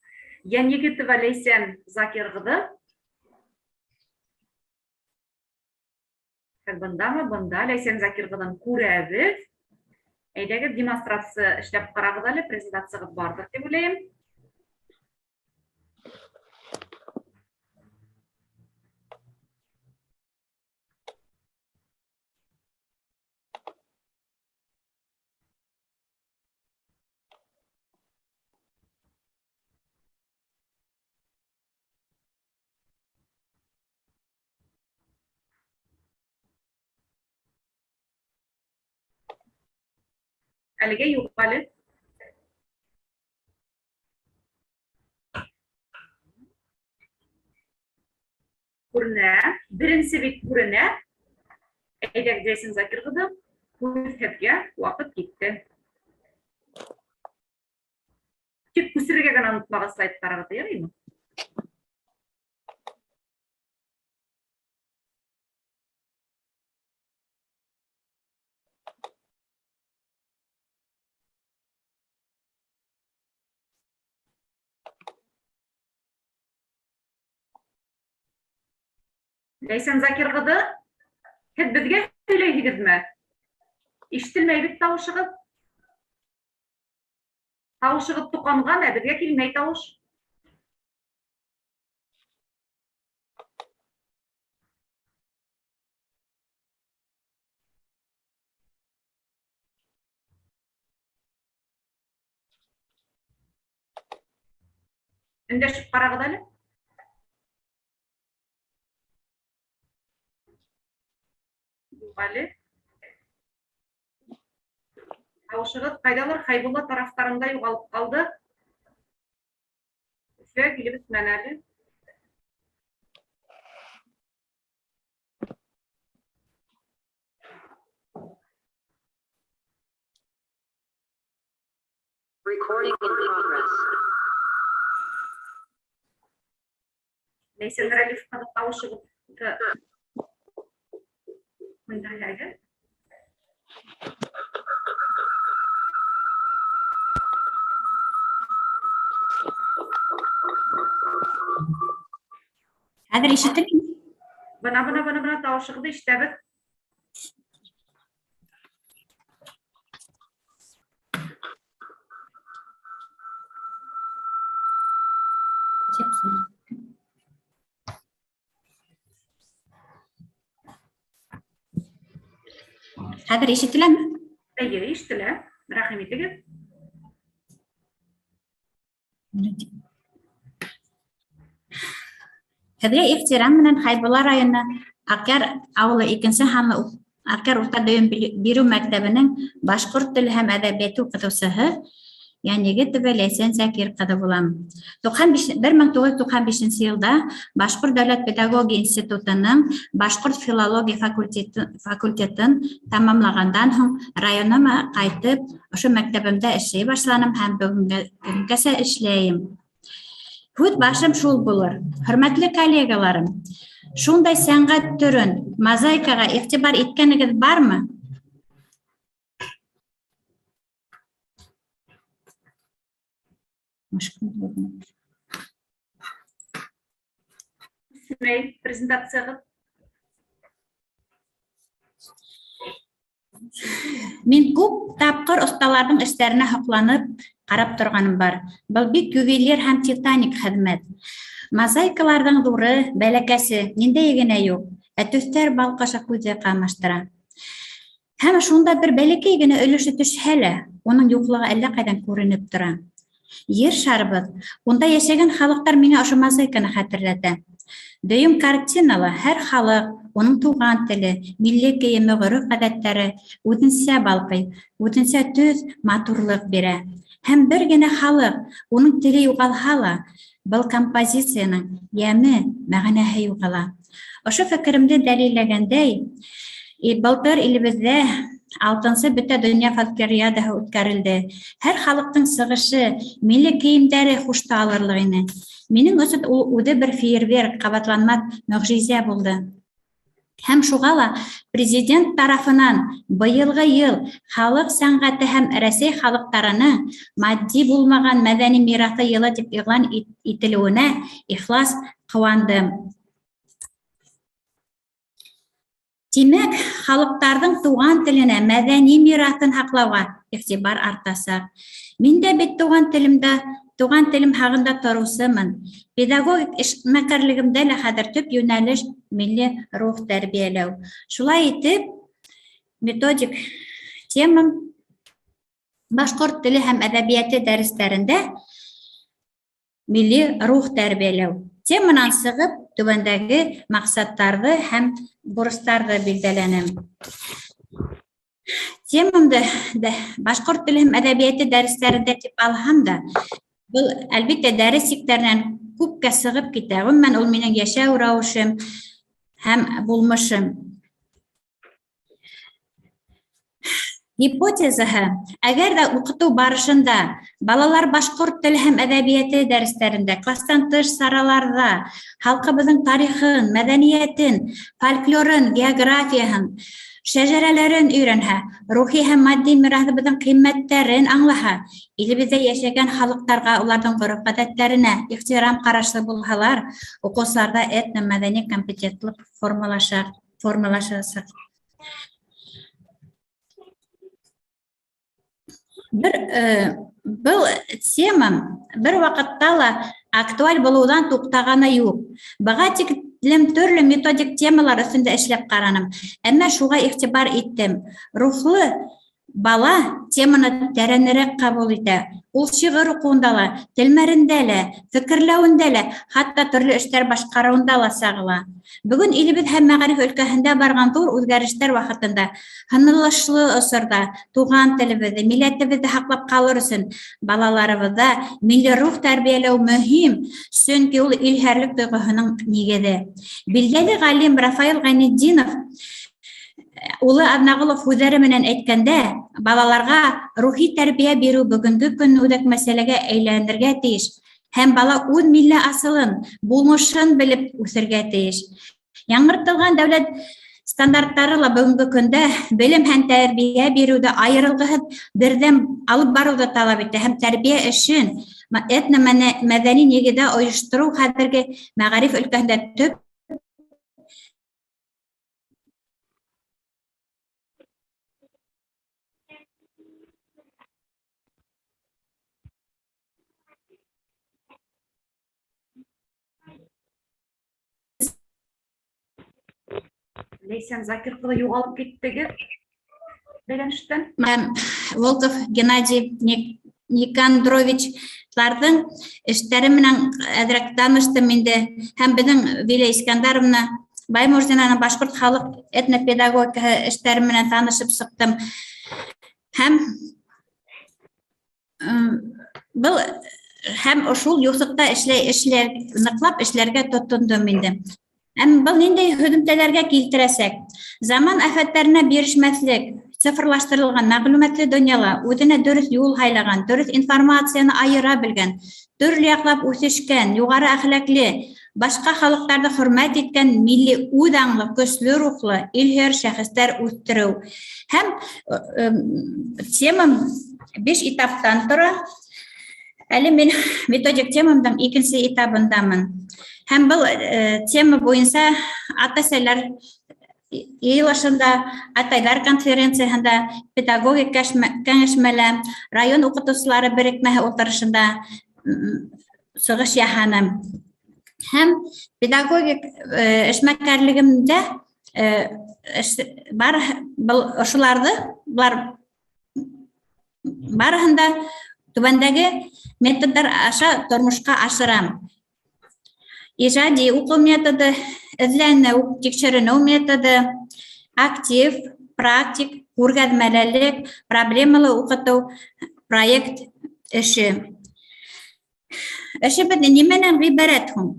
Йәнйегетова Ләйсән Закир ҡыҙы. Һеҙ бындамы? Бында Ләйсән Закир ҡыҙын күрәбеҙ. Әйҙәгеҙ, демонстрация эшләп ҡарағыҙ әле, презентацияғыҙ барҙыр тип уйлайым. Әлегә юҡ әле. Күренә. Беренсе бит күренә. Әйҙәгеҙ, Ләйсән Закир ҡыҙы, һүҙ һеҙгә, ваҡыт китте. Тик күсерергә генә онотмағыҙ слайдтарығыҙҙы, яраймы? Ләйсән Закир ҡыҙы, һеҙ беҙгә һөйләйһегеҙме? Ишетелмәй бит тауышығыҙ. Тауышығыҙ тоҡанған, ә беҙгә килмәй тауыш. Өндәшеп ҡарағыҙ әле. Юҡ әле. Тауышығыҙ ҡайҙалыр Хәйбулла тарафтарында юғалып ҡалды. Өфөгә килеп бөтмәне әле. Recording in progress. Ләйсән Рәлиф ҡыҙы тауышығыҙҙы һүндерһәгеҙ. Хәҙер ишетелми? Бына, бына, бына, бына тауышығыҙҙы ишетәбеҙ. Хәҙер ишетеләме? Әйе, ишетелә. Рәхим итегеҙ. Һеҙгә ихтирам менән Хәйбулла районы Аҡъяр ауылы икенсе һанлы Аҡъяр урта белем биреү мәктәбенең башҡорт теле һәм әҙәбиәте уҡытыусыһы Янегетова Ләйсән Зәкир ҡыҙы булам. 95, 1995 йылда Башҡорт дәүләт педагогия институтының башҡорт филология факультеты, факультетын тамамлағандан һуң районыма ҡайтып, ошо мәктәбемдә эшләй башланым һәм бөгөнгәсә эшләйем. Һүҙ башым шул булыр. Хөрмәтле коллегаларым, шундай сәнғәт төрөн мозаикаға иғтибар иткәнегеҙ бармы? Үсмәй презентациягыҙ. Мин күп тапҡыр оҫталарҙың эштәренә һоҡланып ҡарап торғаным бар. Был бик ювелир һәм титаник хеҙмәт. Мозаикаларҙың ҙуры, бәләкәсе, ниндәйе генә юҡ, ә төҫтәр балҡышы күҙҙе ҡамаштыра. Һәм шунда бер бәләкәй генә өлөшө төшһә лә, уның юҡлығы әллә ҡайҙан күренеп тора. Ер шарыбыҙ, унда йәшәгән халыҡтар миңә ошо мозаиканы хәтерләтә. Дөйөм картинала һәр халыҡ, уның туған теле, милли кейеме, ғөрөф-ғәҙәттәре үҙенсә балҡый, үҙенсә төҫ, матурлыҡ бирә. Һәм бер генә халыҡ, уның теле юғалһа ла, был композицияның йәме, мәғәнәһе юғала. Ошо фекеремде дәлилләгәндәй, былтыр илебеҙҙә алтынсы бөтә донъя фольклориадаһы үткәрелде. Һәр халыҡтың сығышы, милли кейемдәре хушты алырлыҡ ине. Минең өсөн ул үҙе бер фейерверк, ҡабатланмаҫ мөғжизә булды. Һәм шуға ла президент тарафынан быйылғы йыл халыҡ сәнғәте һәм Рәсәй халыҡтарының матди булмаған мәҙәни мираҫы йылы тип иғлан ителеүенә ихлас ҡыуандым. Тимәк, халыҡтарҙың туған теленә, мәҙәни мираҫын һаҡлауға иғтибар артасаҡ. Мин дә бит туған телемдә, туған телем һағында тороусымын. Педагогик эшмәкәрлегемдә лә хәҙер төп йүнәлеш милли рух тәрбиәләү. Шулай итеп, методик темам башҡорт теле һәм әҙәбиәте дәрестәрендә милли рух тәрбиәләү. Теманан сығып, түбәндәге маҡсаттарҙы һәм бурыстарҙы билдәләнем. Темамды башҡорт теле һәм әҙәбиәте дәрестәрендә тип алһам да, был, әлбиттә, дәрес сиктәренән күпкә сығып китә. Ғөмүмән, ул минең йәшәү рәүешем һәм булмышым. Гипотезаһы: әгәр ҙә уҡытыу барышында балалар башҡорт теле һәм әҙәбиәте дәрестәрендә, кластан тыш сараларҙа халҡыбыҙҙың тарихын, мәҙәниәтен, фольклорын, географияһын, шәжәрәләрен өйрәнһә, рухи һәм матди мираҫыбыҙҙың ҡиммәттәрен аңлаһа, илебеҙҙә йәшәгән халыҡтарға, уларҙың ғөрөф-ғәҙәттәренә ихтирам ҡарашлы булһалар, уҡыусыларҙа этномәҙәни компетентлыҡ формалаша, формалашасаҡ. Бер был тема бер ваҡытта ла актуаль булыуҙан туҡтағаны юҡ. Быға тиклем төрлө методик темалар өҫтөндә эшләп ҡараным, әммә шуға иғтибар иттем. Рухлы бала теманы тәрәнерәк ҡабул итә. Ул шиғыр уҡыуында ла, телмәрендә лә, фекерләүендә лә, хатта төрлө эштәр башҡарыуында ла сағыла. Бөгөн илебеҙ һәм мәғариф өлкәһендә барған ҙур үҙгәрештәр ваҡытында, һынылышлы осорҙа туған телебеҙҙе, милләтебеҙҙе һаҡлап ҡалыр өсөн балаларыбыҙҙа милли рух тәрбиәләү мөһим, сөнки ул илһәрлек тойғоһоноң нигеҙе. Билдәле ғалим Рафаил Ғәйнетдинов улы Аҙнағолов һүҙҙәре менән әйткәндә, балаларға рухи тәрбиә биреү бөгөнгө көн үҙәк мәсьәләгә әйләнергә тейеш. Һәм бала үҙ милли асылын, булмышын белеп үҫергә тейеш. Яңыртылған дәүләт стандарттары ла бөгөнгө көндә белем һәм тәрбиә биреүҙе айырылғыһыҙ берҙәм алып барыуҙы талап итә һәм тәрбиә эшен этномәҙәни нигеҙҙә ойоштороу хәҙерге мәғариф өлкәһендә төп Ләйсән Закир ҡыҙы юғалып киттегеҙ бәйләнештән. Волков Геннадий Никандровичларҙың эштәре менән әҙерәк таныштым инде. Һәм беҙҙең Виля Искандаровна Баймурзинаның башҡорт халыҡ этнопедагогикаһы эштәре менән танышып сыҡтым. Һәм был һәм шул юҫыҡта эшләй эшләр ныҡлап эшләргә тотондом инде. Һәм был ниндәй һөҙөмтәләргә килтерәсәк? Заман афәттәренә бирешмәҫлек, цифрлаштырылған мәғлүмәтле донъяла үҙенә дөрөҫ юл һайлаған, дөрөҫ информацияны айыра белгән, төрлө яҡлап үҫешкән, юғары әхлаҡлы, башҡа халыҡтарҙы хөрмәт иткән милли үҙ аңлы, көслө рухлы, илһөйәр шәхестәр үҫтереү. Һәм темам 5 этаптан тора. Әле мин методик темамдың икенсе этабындамын. Һәм был тема буйынса ата-әсәләр йыйылышында, атайҙар конференцияһында, педагогик кәңәшмәлә, район уҡытыусылары берекмәһе ултырышында сығыш яһаным. Һәм педагогик эшмәкәрлегемдә бар был ошоларҙы, былар барыһын да түбәндәге методдар аша тормошҡа ашырам. Ижади уҡыу методы, эҙләнеү, тикшеренеү методы, актив, практик, күргәҙмәлелек, проблемалы уҡытыу, проект эше. Эшебеҙ нимәнән ғибәрәт һуң?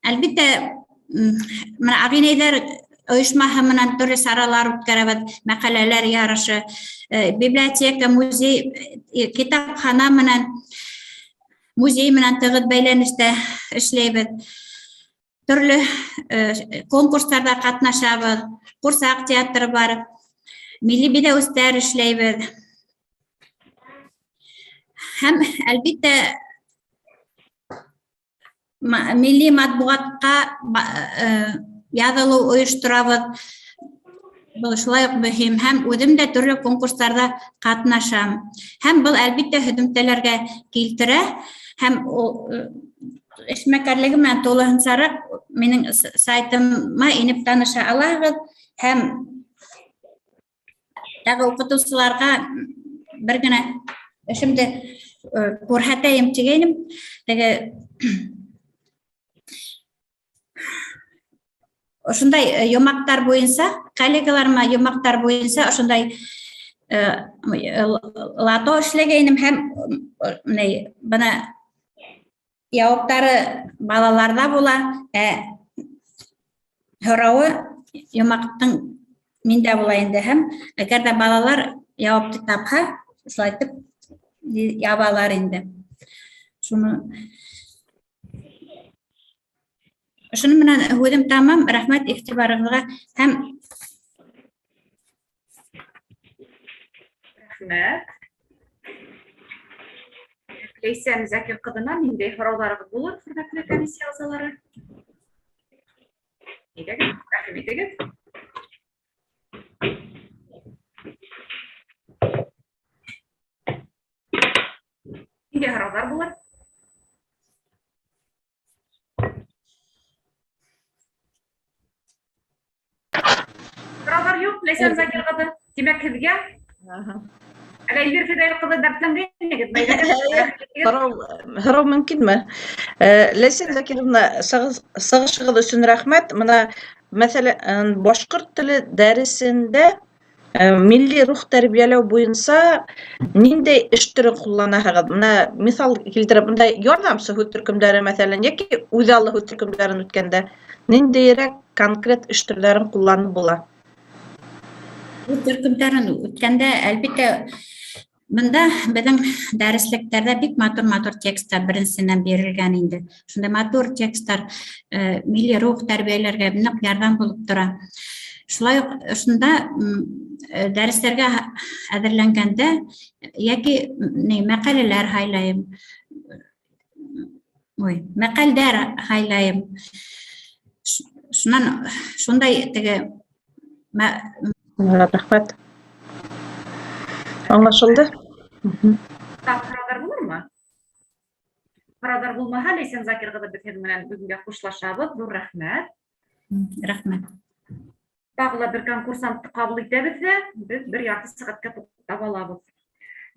Әлбиттә, бына ағинәйҙәр ойошмаһы менән төрлө саралар үткәрәбеҙ, мәҡәләләр ярышы, библиотека, музей, китапхана менән, музей менән тығыҙ бәйләнештә эшләйбеҙ. Төрлө конкурстарҙа ҡатнашабыҙ, ҡурсаҡ театры бар, милли биҙәүестәр эшләйбеҙ. Һәм әлбиттә милли матбуғатҡа яҙылыу ойошторабыҙ. Был шулай уҡ мөһим. Һәм үҙем дә төрлө конкурстарҙа ҡатнашам. Һәм был әлбиттә һөҙөмтәләргә килтерә. Һәм ул эшмәкәрлеге менән тулыһынсараҡ минең сайтыма инеп таныша алаһығыҙ. Һәм тағы уҡытыусыларға бер генә эшемде күрһәтәйем тигәйнем. Теге ошондай йомаҡтар буйынса, коллегаларыма йомаҡтар буйынса ошондай лото эшләгәйнем һәм бына яуаптары балаларҙа була, ә һорауы йомаҡтың миндә була инде. Һәм әгәр ҙә балалар яуапты тапһа, шулай итеп ябалар инде. Шуны менән һүҙем тамам. Рәхмәт иғтибарығыҙға һәм рәхмәт. Ләйсән Закир ҡыҙына ниндәй һорауҙарығыҙ булыр, хөрмәтле комиссия ағзалары? Әйҙәгеҙ, рәхим итегеҙ. Ниндәй һорауҙар булыр? Һорауҙар юҡ, Ләйсән Закир ҡыҙы. Тимәк, һеҙгә. Әле Эльвира Фидаил ҡыҙы дәртләнгәйнегеҙ, бәйләгеҙ. Һорау мөмкинме? Ләйсән Закировна, сығышығыҙ өсөн рәхмәт. Бына, мәҫәлән, башҡорт теле дәресендә милли рух тәрбиәләү буйынса ниндәй эш төрө ҡулланаһығыҙ? Бына миҫал килтереп, бында ярҙамсы һүҙ төркөмдәре, мәҫәлән, йәки үҙаллы һүҙ төркөмдәрен үткәндә ниндәйерәк конкрет эш төрҙәрен ҡулланып була? Һүҙ төркөмдәрен үткәндә, әлбиттә, бында беҙҙең дәреслектәрҙә бик матур-матур тексттар беренсенән бирелгән инде. Шундай матур тексттар милли рух тәрбиәләргә ныҡ ярҙам булып тора. Шулай уҡ ошонда дәрестәргә әҙерләнгәндә йәки мәҡәләләр һайлайым, ой, мәҡәлдәр һайлайым. Шунан шундай теге Рәхмәт. Аңлашылды? Тағы һорауҙар булырмы? Һорауҙар булмаһа, Ләйсән Закир ҡыҙы, беҙ һеҙ менән бөгөнгә хушлашабыҙ. Ҙур рәхмәт. Рәхмәт. Тағы ла бер конкурсантты ҡабул итәбеҙ ҙә, беҙ бер ярты сәғәткә туҡтап алабыҙ.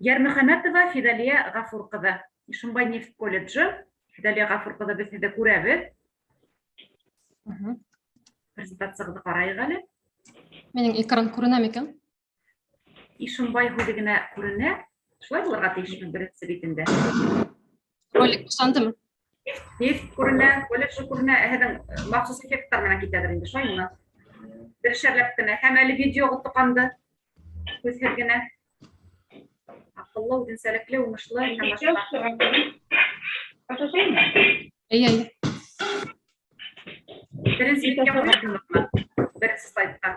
Йәрмөхәмәтова Фидәлиә Ғафур ҡыҙы, Ишембай нефть колледжы. Фидәлиә Ғафур ҡыҙы, беҙ һеҙҙе күрәбеҙ. Презентациягыҙҙы ҡарайыҡ әле. Минең экран күренә микән? Ишембай һүҙе генә күренә. Шулай булырға тейешме беренсе битендә? Ролик башландымы? Нефть күренә, колледж күренә, ә һеҙҙең махсус эффекттар менән китәдер инде, шулаймы? Берешәрләп кенә. Һәм әле видеоғыҙ тоҡанды. Күҙһеҙ генә. Аҡыллы, үҙенсәлекле, уңышлы һәм башҡа. Эйе, эйе. Беренсе биткә ҡуйҙыңмы? Беренсе слайдҡа.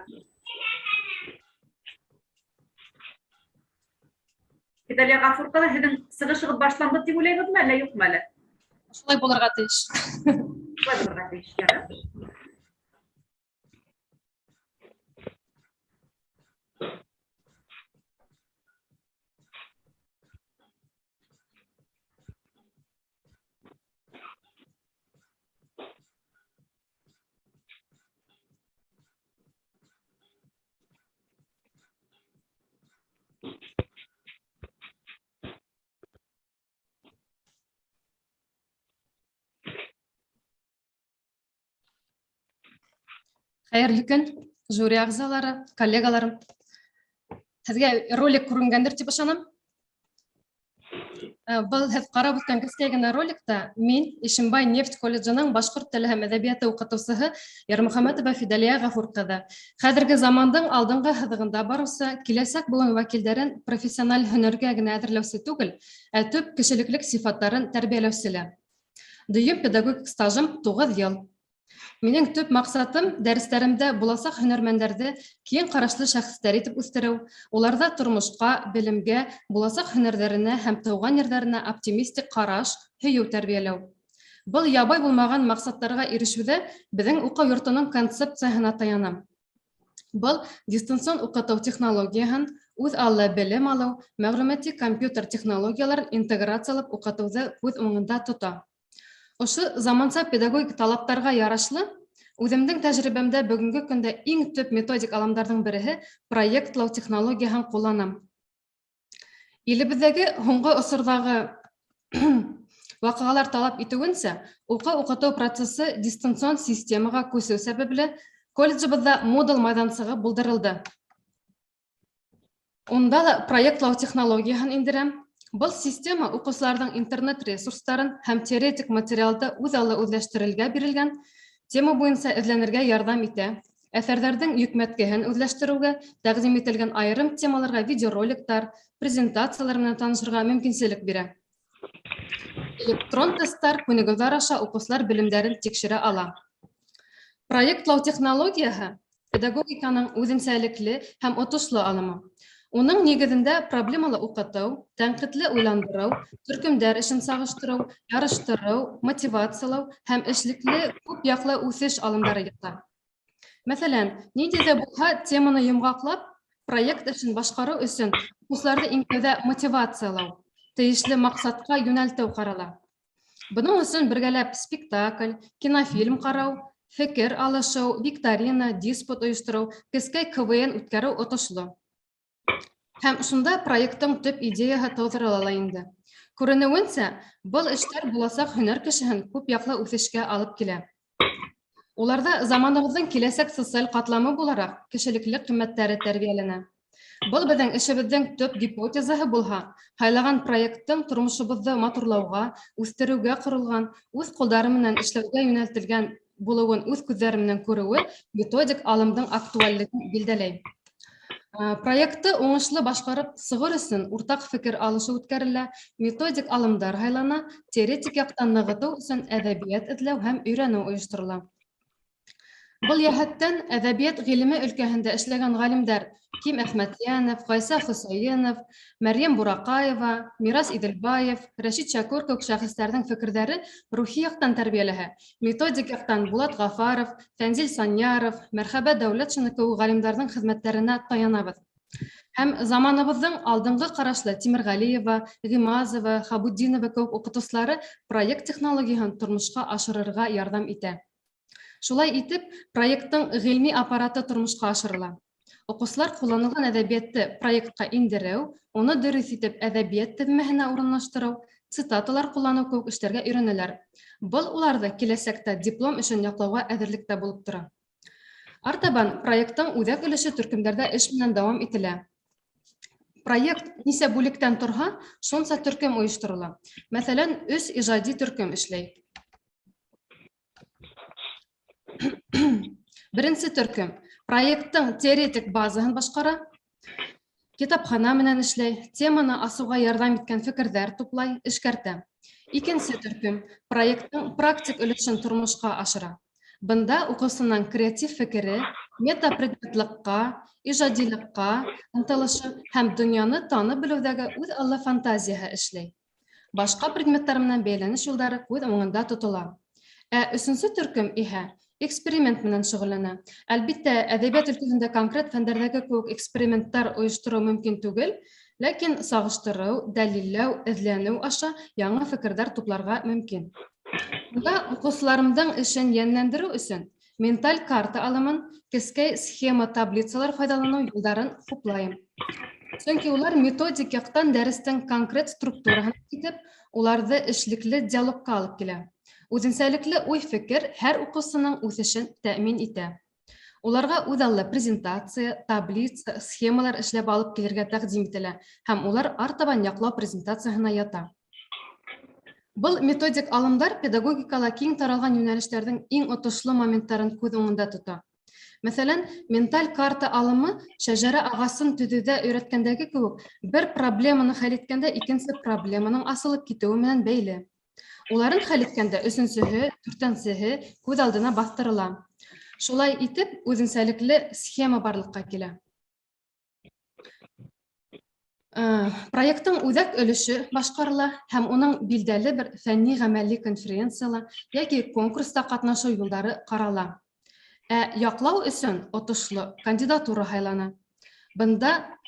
Фидәлиә Ғафур ҡыҙы, һеҙҙең сығышығыҙ башланды тип уйлайбыҙмы, әллә юҡмы әле? Шулай булырға тейеш. Шулай булырға тейеш, ярар. Хәйерле көн, жюри ағзалары, коллегаларым. Һеҙгә ролик күренгәндер тип ышанам. Был һеҙ ҡарап үткән кескәй генә роликта мин Ишембай нефть колледжының башҡорт теле һәм әҙәбиәте уҡытыусыһы Йәрмөхәмәтова Фидәлиә Ғәфүр ҡыҙы. Хәҙерге замандың алдынғы һыҙығында барыусы киләсәк быуын вәкилдәрен профессиональ һөнәргә генә әҙерләүсе түгел, ә төп кешелеклек сифаттарын тәрбиәләүсе лә. Дөйөм педагогик стажым 9 йыл. Минең төп маҡсатым дәрестәремдә буласаҡ һөнәрмәндәрҙе киң ҡарашлы шәхестәр итеп үҫтереү, уларҙа тормошҡа, белемгә, буласаҡ һөнәрҙәренә һәм тыуған ерҙәренә оптимистик ҡараш, һөйөү тәрбиәләү. Был ябай булмаған маҡсаттарға ирешеүҙә беҙҙең уҡыу йортоноң концепцияһына таянам. Был дистанцион уҡытыу технологияһын, үҙ аллы белем алыу, мәғлүмәти компьютер технологияларын интеграциялап уҡытыуҙы күҙ уңында тота. Ошо заманса педагогик талаптарға ярашлы, үҙемдең тәжрибәмдә бөгөнгө көндә иң төп методик аламдарҙың береһе проектлау технологияһын ҡулланам. Илебеҙҙәге һуңғы осорҙағы ваҡиғалар талап итеүенсә, уҡыу-уҡытыу процессы дистанцион системаға күсеү сәбәпле колледжыбыҙҙа Moodle майҙансығы булдырылды. Унда ла проектлау технологияһын индерәм. Был система уҡыусыларҙың интернет ресурстарын һәм теоретик материалды үҙ аллы үҙләштерергә бирелгән тема буйынса эҙләнергә ярҙам итә. Әҫәрҙәрҙең йөкмәткеһен үҙләштереүгә тәҡдим ителгән айырым темаларға видеороликтар, презентациялар менән танышырға мөмкинселек бирә. Электрон тесттар, күнегеүҙәр аша уҡыусылар белемдәрен тикшерә ала. Проектлау технологияһы педагогиканың үҙенсәлекле һәм отошло алымы. Уның нигеҙендә проблемалы уҡытыу, тәнҡитле уйландырыу, төркөмдәр эшен сағыштырыу, ярыштырыу, мотивациялау һәм эшлекле күп яҡлы үҫеш алымдары ята. Мәҫәлән, ниндәй ҙә булһа теманы йомғаҡлап, проект эшен башҡарыу өсөн уҡыусыларҙы иң тәүҙә мотивациялау, тейешле маҡсатҡа йүнәлтеү ҡарала. Бының өсөн бергәләп спектакль, кинофильм ҡарау, фекер алышыу, викторина, диспут ойоштороу, кескәй КВН үткәреү отошло. Һәм шунда проекттың төп идеяһы тыуҙырыла ла инде. Күренеүенсә, был эштәр буласаҡ һөнәр кешеһен күп яҡлы үҫешкә алып килә. Уларҙа заманыбыҙҙың киләсәк социаль ҡатламы булараҡ кешелекле ҡиммәттәре тәрбиәләнә. Был беҙҙең эшебеҙҙең төп гипотезаһы булһа, һайлаған проекттың тормошобоҙҙо матурлауға, үҫтереүгә ҡоролған, үҙ ҡулдары менән эшләүгә йүнәлтелгән булыуын үҙ күҙҙәре менән күреүе методик алымдың актуальлеген билдәләй. Проектты уңышлы башҡарып сығыр өсөн уртаҡ фекер алышыу үткәрелә, методик алымдар һайлана, теоретик яҡтан нығытыу өсөн әҙәбиәт эҙләү һәм өйрәнеү ойошторола. Был йәһәттән әҙәбиәт ғилеме өлкәһендә эшләгән ғалимдар Ким Әхмәтйәнов, Ғайса Хөсәйенов, Мәрйәм Бураҡаева, Мирас Иҙелбаев, Рәшит Шәкүр кеүек шәхестәрҙең фекерҙәре рухи яҡтан тәрбиәләһә, методик яҡтан Булат Ғафаров, Фәнзил Саньяров, Мәрхәбә Дәүләтшина кеүек ғалимдарҙың хеҙмәттәренә таянабыҙ. Һәм заманыбыҙҙың алдынғы ҡарашлы Тимерғәлиева, Ғимазова, Хабутдинова кеүек уҡытыусылары проект технологияһын тормошҡа ашырырға ярҙам итә. Шулай итеп, проекттың ғилми аппараты тормошҡа ашырыла. Уҡыусылар ҡулланылған әҙәбиәтте проектҡа индереү, уны дөрөҫ итеп әҙәбиәт теҙмәһенә урынлаштырыу, цитаталар ҡулланыу кеүек эштәргә өйрәнәләр. Был уларҙы киләсәктә диплом эшен яҡлауға әҙерлектә булып тора. Артабан проекттың үҙәк өлөшө төркөмдәрҙә эш менән дауам ителә. Проект нисә бүлектән торһа, шунса төркөм ойошторола. Мәҫәлән, өс ижади төркөм эшләй. Беренсе төркөм проекттың теоретик базаһын башҡара, китапхана менән эшләй, теманы асыуға ярҙам иткән фекерҙәр туплай, эшкәртә. Икенсе төркөм проекттың практик өлөшөн тормошҡа ашыра. Бында уҡыусының креатив фекере метапредметлыҡҡа, ижадилыҡҡа ынтылышы һәм донъяны танып белеүҙәге үҙ аллы фантазияһы эшләй. Башҡа предметтар менән бәйләнеш юлдары күҙ уңында тотола. Ә өсөнсө төркөм иһә эксперимент менән шөғөлләнә. Әлбиттә, әҙәбиәт өлкәһендә конкрет фәндәрҙәге кеүек эксперименттар ойоштороу мөмкин түгел, ләкин сағыштырыу, дәлилләү, эҙләнеү аша яңы фекерҙәр тупларға мөмкин. Бында уҡыусыларымдың эшен йәнләндереү өсөн менталь карта алымын, кескәй схема таблицалар файҙаланыу юлдарын хуплайым. Сөнки улар методик яҡтан дәрестең конкрет структураһын китеп, уларҙы эшлекле диалогҡа алып килә. Үҙенсәлекле уй-фекер һәр уҡыусының үҫешен тәьмин итә. Уларға үҙаллы презентация, таблица, схемалар эшләп алып килергә тәҡдим ителә һәм улар артабан яҡлау презентацияһына ята. Был методик алымдар педагогикала киң таралған йүнәлештәрҙең иң отошло моменттарын күҙ уңында тота. Мәҫәлән, менталь карта алымы шәжәрә ағасын төҙөүҙә өйрәткәндәге кеүек бер проблеманы хәл иткәндә икенсе проблеманың асылып китеүе менән бәйле. Уларын хәл иткәндә өсөнсөһө, дүртенсеһе күҙ алдына баҫтырыла. Шулай итеп, үҙенсәлекле схема барлыҡҡа килә. Проекттың үҙәк өлөшө башҡарыла һәм уның билдәле бер фәнни-ғәмәли конференцияла йәки конкурста ҡатнашыу юлдары ҡарала. Ә яҡлау өсөн отошло кандидатура һайлана. Бында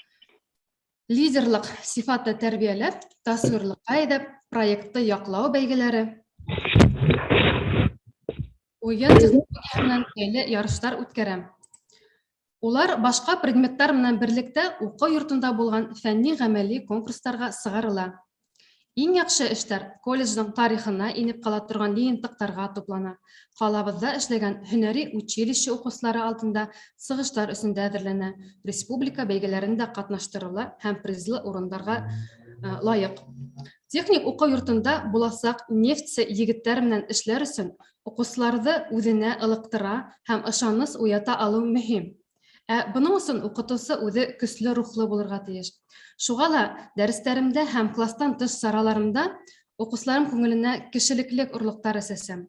лидерлыҡ сифаты тәрбиәләп, тасвирлыҡҡа әйҙәп, проектты яҡлау бәйгеләре, уйын технологияһы менән бәйле ярыштар үткәрәм. Улар башҡа предметтар менән берлектә уҡыу йортонда булған фәнни-ғәмәли конкурстарға сығарыла. Иң яҡшы эштәр колледждың тарихына инеп ҡала торған йыйынтыҡтарға туплана. Ҡалабыҙҙа эшләгән һөнәри училище уҡыусылары алдында сығыштар өсөн дә әҙерләнә, республика бәйгеләрендә ҡатнаштырыла һәм призлы урындарға лайыҡ. Техник уҡыу йортонда буласаҡ нефтсе егеттәр менән эшләр өсөн уҡыусыларҙы үҙенә ылыҡтыра һәм ышаныс уята алыу мөһим. Ә бының өсөн уҡытыусы үҙе көслө рухлы булырға тейеш. Шуға ла дәрестәремдә һәм кластан тыш сараларымда уҡыусыларым күңеленә кешелеклек орлоҡтары сәсәм.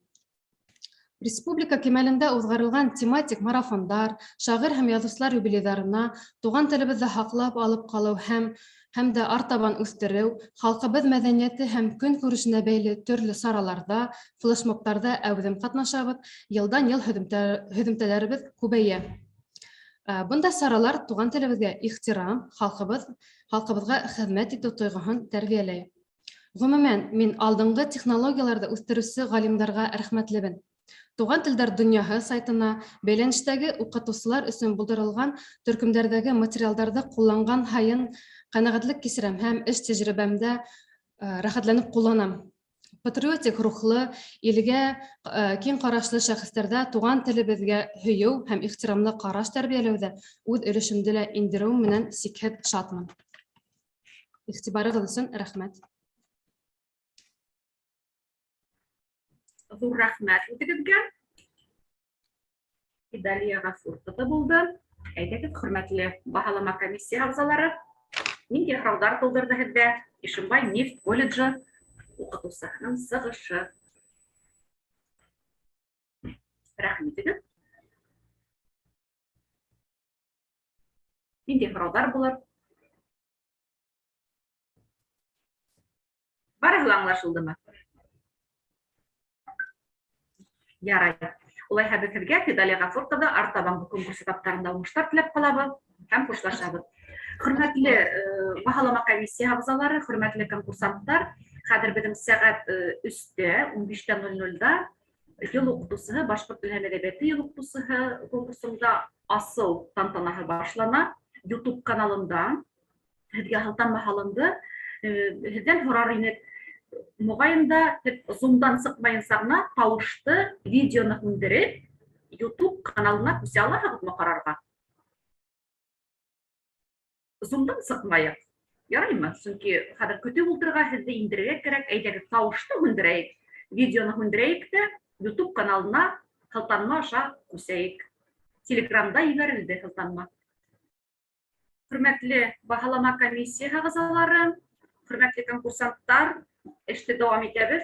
Республика кимәлендә уҙғарылған тематик марафондар, шағир һәм яҙыусылар юбилейҙарына, туған телебеҙҙе һаҡлап алып ҡалыу һәм дә артабан үҫтереү, халҡыбыҙ мәҙәниәте һәм көнкүрешенә бәйле төрлө сараларҙа, флешмобтарҙа әүҙем ҡатнашабыҙ, йылдан-йыл һөҙөмтәләребеҙ күбәйә. Бында саралар туған телебеҙгә ихтирам, халҡыбыҙға хеҙмәт итеү тойғоһон тәрбиәләй. Ғөмүмән, мин алдынғы технологияларҙы үҫтереүсе ғалимдарға рәхмәтлемен. Туған телдәр донъяһы сайтына бәйләнештәге уҡытыусылар өсөн булдырылған төркөмдәрҙәге материалдарҙы ҡулланған һайын ҡәнәғәтлек кисерәм һәм эш тәжрибәмдә рәхәтләнеп ҡулланам. Патриотик рухлы, илгә киң ҡарашлы шәхестәрҙә туған телебеҙгә һөйөү һәм ихтирамлы ҡараш тәрбиәләүҙә үҙ өлөшөмдө лә индереү менән сикһеҙ шатмын. Иғтибарығыҙ өсөн рәхмәт. Ҙур рәхмәт үҙегеҙгә. Фидалия Ғәфүр ҡыҙы булды. Әйҙәгеҙ, хөрмәтле баһалама комиссия ағзалары, ниндәй һорауҙар тыуҙырҙы һеҙҙә Ишембай нефть колледжы уҡытыусыһының сығышы? Рәхим итегеҙ. Ниндәй һорауҙар булыр? Барыһы ла аңлашылдымы? Ярай. Улайһа беҙ һеҙгә, Фидалия Ғәфүр ҡыҙы, артабанғы конкурс этаптарында уңыштар теләп ҡалабыҙ һәм хушлашабыҙ. Хөрмәтле баһалама комиссия ағзалары, хөрмәтле конкурсанттар, хәҙер беҙҙең сәғәт өстә, ун биштә ноль нольдә Йыл уҡытыусыһы, башҡорт теле һәм әҙәбиәте йыл уҡытыусыһы конкурсында асыу тантанаһы башлана. YouTube каналында һеҙгә һылтанма һалынды. Һеҙҙән һорар инек, моғайын да, һеҙ Zoom-дан сыҡмайынса ғына тауышты, видеоны һүндереп, YouTube каналына күсә алаһығыҙмы ҡарарға? Zoom-дан сыҡмайыҡ. Яраймы? Сөнки хәҙер көтөп ултырырға, һеҙҙе индерергә кәрәк. Әйҙәгеҙ, тауышты һүндерәйек, видеоны һүндерәйек тә YouTube каналына һылтанма аша күсәйек. Телеграмда ебәрелде һылтанма. Хөрмәтле баһалама комиссияһы ағзалары, хөрмәтле конкурсанттар, эште дауам итәбеҙ.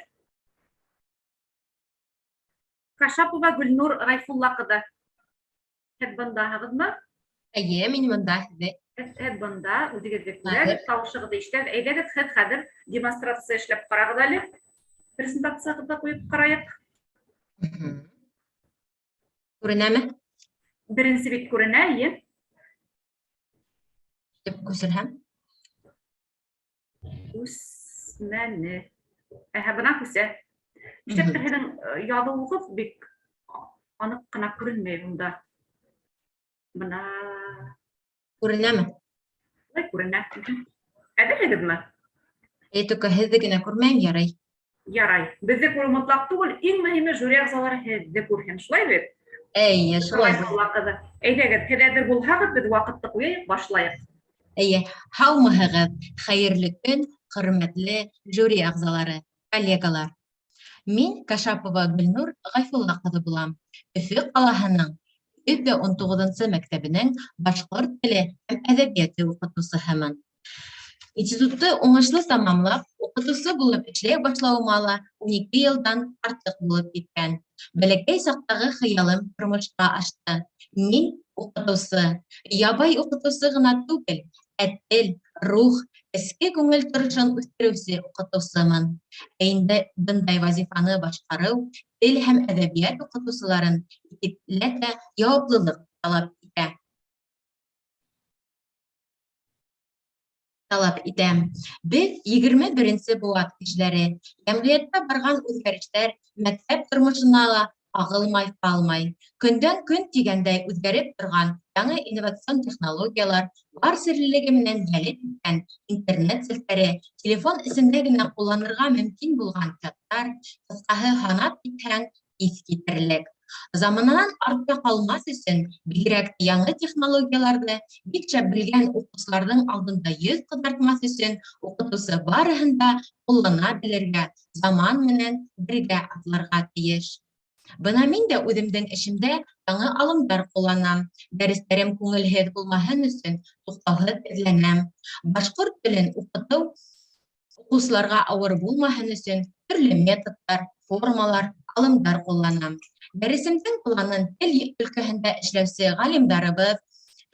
Кашапова Гөлнур Ғәйфулла ҡыҙы. Һеҙ бындаһығыҙмы? Эйе, мин бында һеҙҙе. Һеҙ бында, үҙегеҙҙе күрәбеҙ, тауышығыҙҙы ишетәбеҙ. Әйҙәгеҙ, һеҙ хәҙер демонстрация эшләп ҡарағыҙ әле. Презентацияғыҙҙы ҡуйып ҡарайыҡ. Күренәме? Беренсе бит күренә, эйе. Тип күсерһәм? Күсмәне. Әһә, бына күсә. Нишләптер һеҙҙең яҙыуығыҙ бик аныҡ ҡына күренмәй бында. Бына. Күренәме? Былай күренә. Әҙерһегеҙме? Әй, только һеҙҙе генә күрмәйем, ярай. Ярай. Беҙҙе күреү мотлаҡ түгел, иң мөһиме жюри ағзалары һеҙҙе күрһен, шулай бит? Эйе, шулай. Алла ҡыҙы. Әйҙәгеҙ, һеҙ әҙер булһағыҙ, беҙ ваҡытты ҡуяйыҡ, башлайыҡ. Эйе, һаумыһығыҙ, хәйерле көн, хөрмәтле жюри ағзалары, коллегалар. Мин Кашапова Гөлнур Ғәйфулла ҡыҙы булам. Өфө ҡалаһының 119-нсы мәктәбенең башҡорт теле һәм әҙәбиәте уҡытыусыһымын. Институтты уңышлы тамамлап, уҡытыусы булып эшләй башлауыма ла 12 йылдан артыҡ булып киткән. Бәләкәй саҡтағы хыялым тормошҡа ашты. Мин уҡытыусы. Ябай уҡытыусы ғына түгел, ә тел, рух, эске күңел торошон үҫтереүсе уҡытыусымын. Ә инде бындай вазифаны башҡарыу тел һәм әҙәбиәт уҡытыусыларын икеләтә яуаплылыҡ талап итә. Талап итә. Беҙ 21-нсе быуат кешеләре. Йәмғиәттә барған үҙгәрештәр мәктәп тормошона ла ҡағылмай ҡалмай. Көндән көн тигәндәй үҙгәреп торған яңы инновацион технологиялар, бар серлелеге менән йәлеп иткән интернет селтәре, телефон эсендә генә ҡулланырға мөмкин булған чаттар, ҡыҫҡаһы, һанап китһәң, иҫ китерлек. Замананан артта ҡалмаҫ өсөн, бигерәк тә яңы технологияларҙы бик шәп белгән уҡыусыларҙың алдында йөҙ ҡыҙартмаҫ өсөн, уҡытыусы барыһын да ҡуллана белергә, заман менән бергә атларға тейеш. Бына мин дә үҙемдең эшемдә яңы алымдар ҡулланам. Дәрестәрем күңелһеҙ булмаһын өсөн туҡтауһыҙ эҙләнәм. Башҡорт телен уҡытыу уҡыусыларға ауыр булмаһын өсөн төрлө методтар, формалар, алымдар ҡулланам. Дәресемдең планын тел өлкәһендә эшләүсе ғалимдарыбыҙ,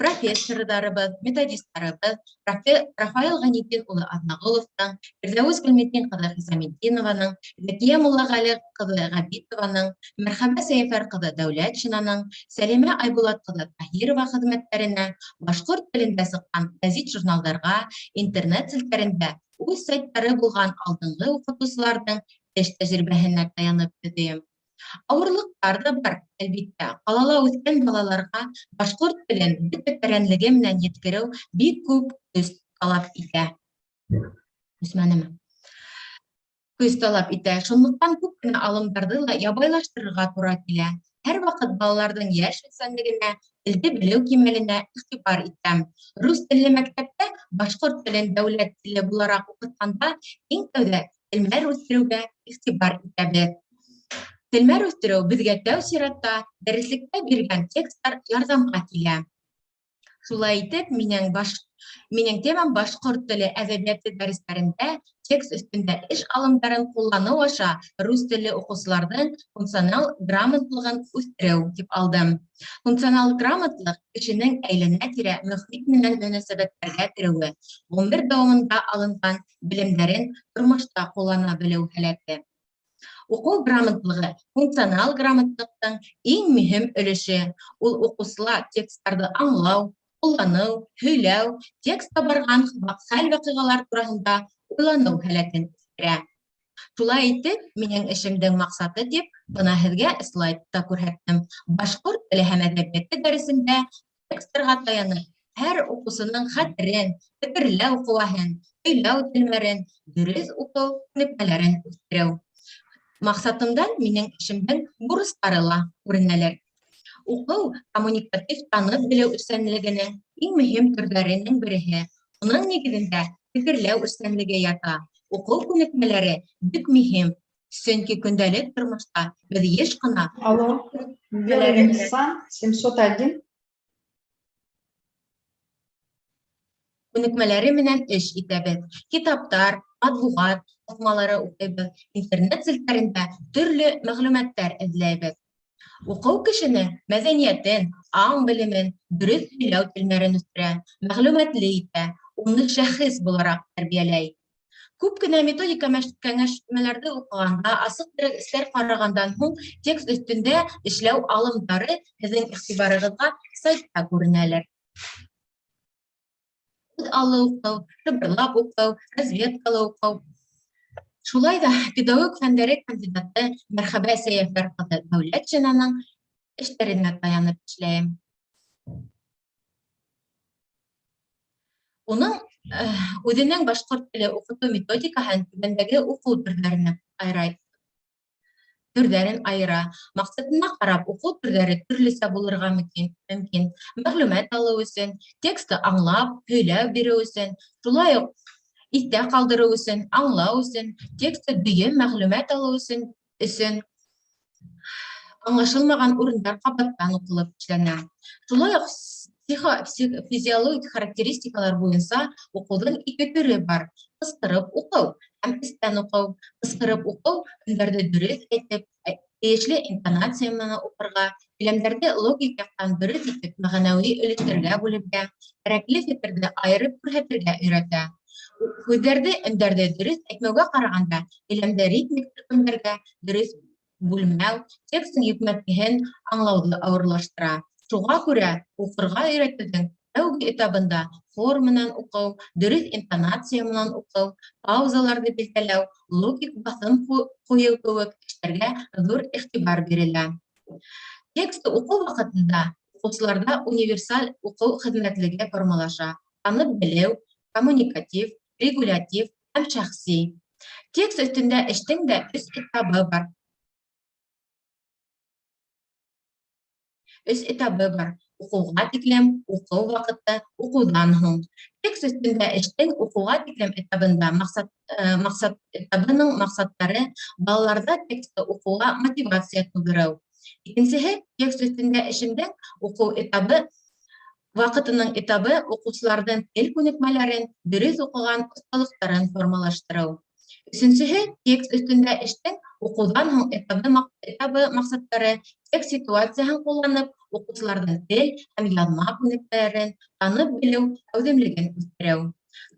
профессорҙарыбыҙ, методисттарыбыҙ Рафаил Ғәйнетдин улы Аҙнағоловтың, Фирҙәүес Ғилметдин ҡыҙы Хисаметдинованың, Зәкиә Муллағәле ҡыҙы Ғәбитованың, Мәрхәбә Сәйәфәр ҡыҙы Дәүләтшинаның, Сәлимә Айбулат ҡыҙы Таһирова хеҙмәттәренә, башҡорт телендә сыҡҡан гәзит-журналдарға, интернет селтәрендә үҙ сайттары булған алдынғы уҡытыусыларҙың эш тәжрибәһенә таянып төҙөйөм. Ауырлыҡтар ҙа бар, әлбиттә. Ҡалала үҫкән балаларға башҡорт телен бөтә тәрәнлеге менән еткереү бик күп көс талап итә. Үҫмәнеме? Көс талап итә. Шунлыҡтан күп кенә алымдарҙы ла ябайлаштырырға тура килә. Һәр ваҡыт балаларҙың йәш үҫсәнлегенә, телде белеү кимәленә иғтибар итәм. Рус телле мәктәптә башҡорт телен дәүләт теле булараҡ уҡытҡанда иң тәүҙә телмәр үҫтереүгә иғтибар итәбеҙ. Телмәр үҫтереү беҙгә тәү сиратта дәреслектә биргән тексттар ярҙамға килә. Шулай итеп, минең темам башҡорт теле әҙәбиәте дәрестәрендә текст өҫтөндә эш алымдарын ҡулланыу аша рус телле уҡыусыларҙың функционал грамотлығын үҫтереү тип алдым. Функционал грамотлыҡ кешенең әйләнә-тирә мөхит менән мөнәсәбәттәргә кереүе, ғүмер дауамында алынған белемдәрен тормошта ҡуллана белеү һәләте. Уҡыу грамотлығы функционал грамотлыҡтың иң мөһим өлөшө. Ул уҡыусыла тексттарҙы аңлау, ҡулланыу, һөйләү, текстта барған хәл-ваҡиғалар тураһында уйланыу һәләтен үҫтерә. Шулай итеп, минең эшемдең маҡсаты тип, бына һеҙгә слайдта күрһәттем. Башҡорт теле һәм әҙәбиәте дәресендә тексттарға таянып, һәр уҡыусының хәтерен, фекерләү ҡеүәһен, һөйләү телмәрен, дөрөҫ уҡыу күнекмәләрен үҫтереү. Маҡсатымдан минең эшемдең бурыстары ла күренәлер. Уҡыу коммуникатив танып белеү эшсәнлегенең иң мөһим төрҙәренең береһе. Уның нигеҙендә фекерләү эшсәнлеге ята. Уҡыу күнекмәләре бик мөһим, сөнки көндәлек тормошта беҙ йыш ҡына Алло, белый Nissan 701. Күнекмәләре менән эш итәбеҙ. Китаптар, матбуғат баҫмалары уҡыйбыҙ, интернет селтәрендә төрлө мәғлүмәттәр эҙләйбеҙ. Уҡыу кешенең мәҙәниәтен, аң-белемен, дөрөҫ һөйләү телмәрен үҫтерә, мәғлүмәтле итә, уны шәхес булараҡ тәрбиәләй. Күп кенә методика кәңәшмәләрҙе уҡығанда, асыҡ дәресләр ҡарағандан һуң текст өҫтөндә эшләү алымдары һеҙҙең иғтибарығыҙға сайтта күренәлер. Үҙ аллы уҡыу, шыбырлап уҡыу, разведкалы уҡыу. Шулай ҙа педагог фәндәре кандидаты Мәрхәбә Сәйәфәр ҡыҙы Дәүләтшинаның эштәренә таянып эшләйем. Уның үҙенең башҡорт теле уҡытыу методикаһын түбәндәге уҡыу төрҙәренә айырай. Төрҙәрен айыра. Маҡсатына ҡарап уҡыу төрҙәре төрлөсә булырға мөмкин. Мөмкин. Мәғлүмәт алыу өсөн, тексты аңлап, һөйләп биреү өсөн, шулай уҡ иҫтә ҡалдырыу өсөн, аңлау өсөн, тексты дөйөм мәғлүмәт алыу өсөн, өсөн аңлашылмаған урындар ҡабаттан уҡылып эшләнә. Шулай уҡ психофизиологик характеристикалар буйынса уҡыуҙың ике төрө бар: ҡысҡырып уҡыу һәм эстән уҡыу. Ҡысҡырып уҡыу өндәрҙе дөрөҫ әйтеп, тейешле интонация менән уҡырға, һөйләмдәрҙе логик яҡтан дөрөҫ итеп мәғәнәүи өлөштәргә бүлергә, кәрәкле фекерҙе айырып күрһәтергә өйрәтә. Һүҙҙәрҙе, өндәрҙе дөрөҫ әйтмәүгә ҡарағанда, һөйләмде ритмик төркөмдәргә дөрөҫ бүлмәү текстың йөкмәткеһен аңлауҙы ауырлаштыра. Шуға күрә уҡырға өйрәтеүҙең тәүге этабында хор менән уҡыу, дөрөҫ интонация менән уҡыу, паузаларҙы билдәләү, логик баҫым ҡуйыу кеүек эштәргә ҙур иғтибар бирелә. Текстты уҡыу ваҡытында уҡыусыларҙа универсаль уҡыу хеҙмәтлеге формалаша: танып белеү, коммуникатив, регулятив һәм шәхси. Текст өҫтөндә эштең дә өс этабы бар. Өс этабы бар: уҡыуға тиклем, уҡыу ваҡыты, уҡыуҙан һуң. Текст өҫтөндә эштең уҡыуға тиклем этабында маҡсат, маҡсат этабының маҡсаттары балаларҙа текстты уҡыуға мотивация тыуҙырыу. Икенсеһе, текст өҫтөндә эшемдең уҡыу этабы ваҡытының этабы уҡыусыларҙың тел күнекмәләрен, дөрөҫ уҡыған оҫталыҡтарын формалаштырыу. Өсөнсөһө, текст өҫтөндә эштең уҡыуҙан һуң этабы, этабы маҡсаттары текст ситуацияһын ҡулланып, уҡыусыларҙың тел һәм яҙма күнекмәләрен танып белеү әүҙемлеген үҫтереү.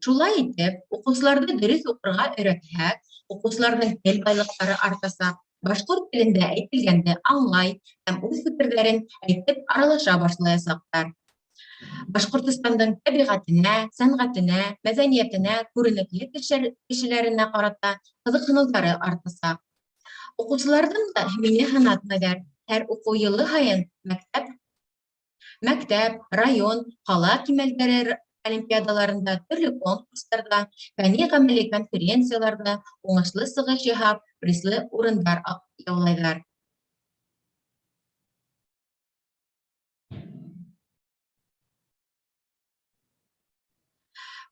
Шулай итеп, уҡыусыларҙы дөрөҫ уҡырға өйрәтһәк, уҡыусыларҙың тел байлыҡтары артасаҡ, башҡорт телендә әйтелгәнде аңлай һәм үҙ фекерҙәрен әйтеп аралаша башлаясаҡтар. Башҡортостандың тәбиғәтенә, сәнғәтенә, мәҙәниәтенә, күренекле кешеләренә ҡарата ҡыҙыҡһыныуҙары артасаҡ. Уҡыусыларҙың да мине һынатмайҙар. Һәр уҡыу йылы һайын мәктәп, мәктәп, район, ҡала кимәлдәре олимпиадаларында, төрлө конкурстарҙа, фәнни-ғәмәли конференцияларҙа уңышлы сығыш яһап, призлы урындар яулайҙар.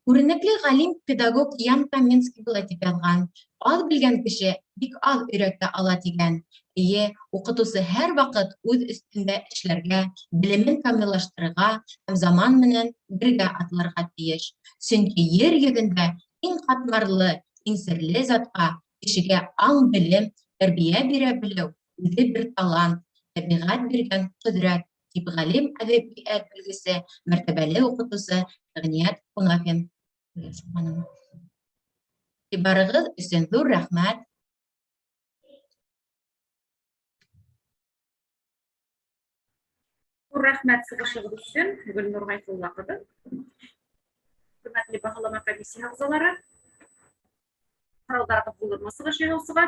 Күренекле ғалим, педагог Ян Каменский былай тип яҙған: "Аҙ белгән кеше бик аҙ өйрәтә ала" тигән. Эйе, уҡытыусы һәр ваҡыт үҙ өҫтөндә эшләргә, белемен камиллаштырырға һәм заман менән бергә атларға тейеш. Сөнки ер йөҙөндә иң ҡатмарлы, иң серле затҡа, кешегә аң-белем, тәрбиә бирә белеү үҙе бер талант, тәбиғәт биргән ҡөҙрәт, тип ғалим, әҙәбиәт белгесе, мәртәбәле уҡытыусы Ғиниәт Ҡунафин. Иғтибарығыҙ өсөн ҙур рәхмәт. Ҙур рәхмәт сығышығыҙ өсөн, Гөлнур Ғәйфулла ҡыҙы. Хөрмәтле баһалама комиссияһы ағзалары. Һорауҙарығыҙ булырмы сығыш яһаусыға?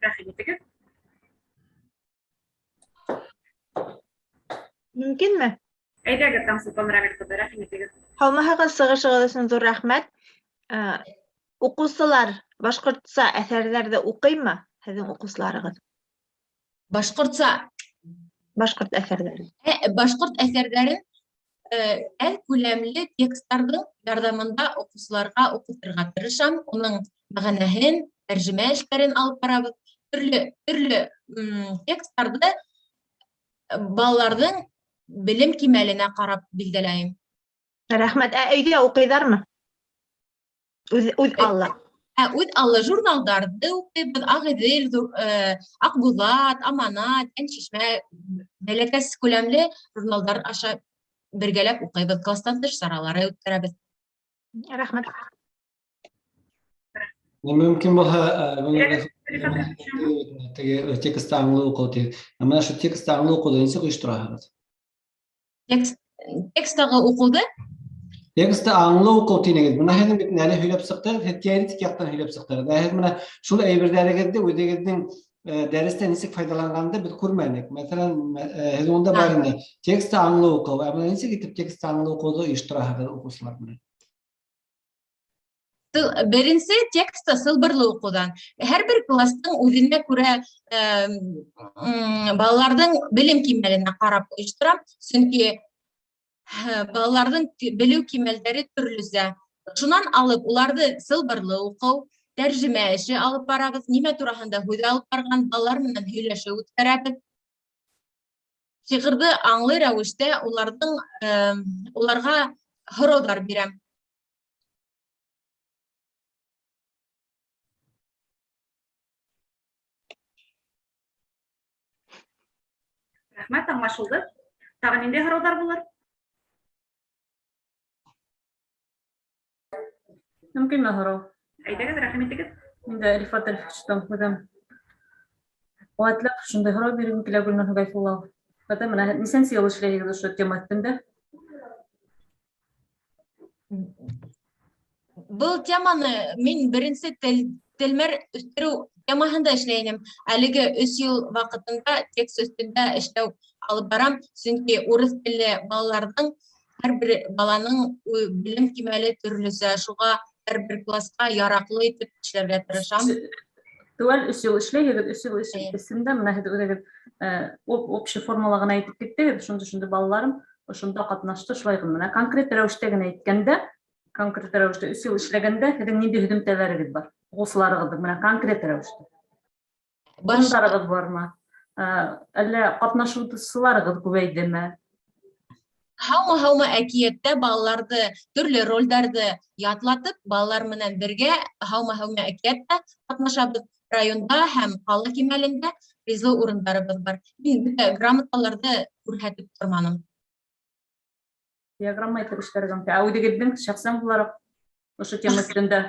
Рәхим итегеҙ. Мөмкинме? Әйҙәгеҙ, Таңсулпан Рамил ҡыҙы, рәхим итегеҙ. Һаумыһығыҙ, сығышығыҙ өсөн ҙур рәхмәт. Уҡыусылар башҡортса әҫәрҙәрҙе уҡыймы, һеҙҙең уҡыусыларығыҙ? Башҡортса. Башҡорт әҫәрҙәрен. Башҡорт әҫәрҙәрен әҙ күләмле тексттарҙың ярҙамында уҡыусыларға уҡытырға тырышам. Уның мәғәнәһен, тәржемә эштәрен алып барабыҙ. Төрлө тексттарҙы балаларҙың белем кимәленә ҡарап билдәләйем. Рәхмәт. Ә өйҙә уҡыйҙармы? Үҙ алла. Үҙ алла журналдарҙы уҡыйбыҙ. Ағиҙел, Аҡбуҙат, Аманат, Йәншишмә, бәләкәс күләмле журналдар аша бергәләп уҡыйбыҙ, кластан тыш саралары үткәрәбеҙ. Рәхмәт. Мөмкин булһа, теге текстты аңлы уҡыу тип. Ә менә ошо текстты аңлы уҡыуҙы нисек ойоштораһығыҙ? Тексттағы уҡыуҙы? Текстты аңлы уҡыу тинегеҙ. Бына һеҙҙең бит әле һөйләп сыҡтығыҙ, һеҙ теоретик яҡтан һөйләп сыҡтығыҙ. Ә һеҙ менә шул әйберҙәрегеҙҙе үҙегеҙҙең дәрестә нисек файҙаланғанды беҙ күрмәнек. Мәҫәлән, һеҙ унда бар ине. Текстты аңлы уҡыу. Ә бына нисек итеп текстты аңлы уҡыуҙы ойоштораһығыҙ уҡыусылар менән? Беренсе текстты сылбырлы уҡыуҙан. Һәр бер кластың үҙенә күрә балаларҙың белем кимәленә ҡарап ойошторам, сөнки балаларҙың белеү кимәлдәре төрлөсә. Шунан алып уларҙы сылбырлы уҡыу, тәржемә эше алып барабыҙ, нимә тураһында һүҙ алып барған балалар менән һөйләшеү үткәрәбеҙ. Шиғырҙы аңлы рәүештә уларға һорауҙар бирәм. Рәхмәт, аңлашылды. Тағы ниндәй һорауҙар булыр? Мөмкинме һорау? Әйҙәгеҙ, рәхим итегеҙ. Мин дә Рифат Рифовичтан үҙем ҡеүәтләп шундай һорау биргем килә, Гөлнур Ғәйфулла. Хәтта менә нисәнсе йыл эшләйһегеҙ ошо тема өҫтөндә? Был теманы мин беренсе телмәр үҫтереү темаһында эшләй инем. Әлеге өс йыл ваҡытында текст өҫтөндә эшләү алып барам, сөнки урыҫ телле балаларҙың һәр бер баланың белем кимәле төрлөсә, шуға һәр бер класҡа яраҡлы итеп эшләргә тырышам. Теүәл өс йыл эшләйһегеҙ, өс йыл эсендә менә һеҙ үҙегеҙ общий формула ғына әйтеп киттегеҙ, шундай-шундай балаларым ошонда ҡатнашты, шулай ғына. Менә конкрет рәүештә генә әйткәндә, конкрет рәүештә өс йыл эшләгәндә һеҙҙең ниндәй һөҙөмтәләрегеҙ бар? Уҡыусыларығыҙҙың менә конкрет рәүештә. Урындарығыҙ бармы? Әллә ҡатнашыусыларығыҙ күбәйҙеме? Һаумы, һаумы әкиәттә балаларҙы төрлө ролдәрҙе ятлатып, балалар менән бергә һаумы, һаумы әкиәттә ҡатнашабыҙ. Районда һәм ҡала кимәлендә призлы урындарыбыҙ бар. Мин бөтә грамоталарҙы күрһәтеп торманым. Диаграмма итеп эшләргә мөмкин. Ә үҙегеҙҙең шәхсән булараҡ ошо тема өҫтөндә?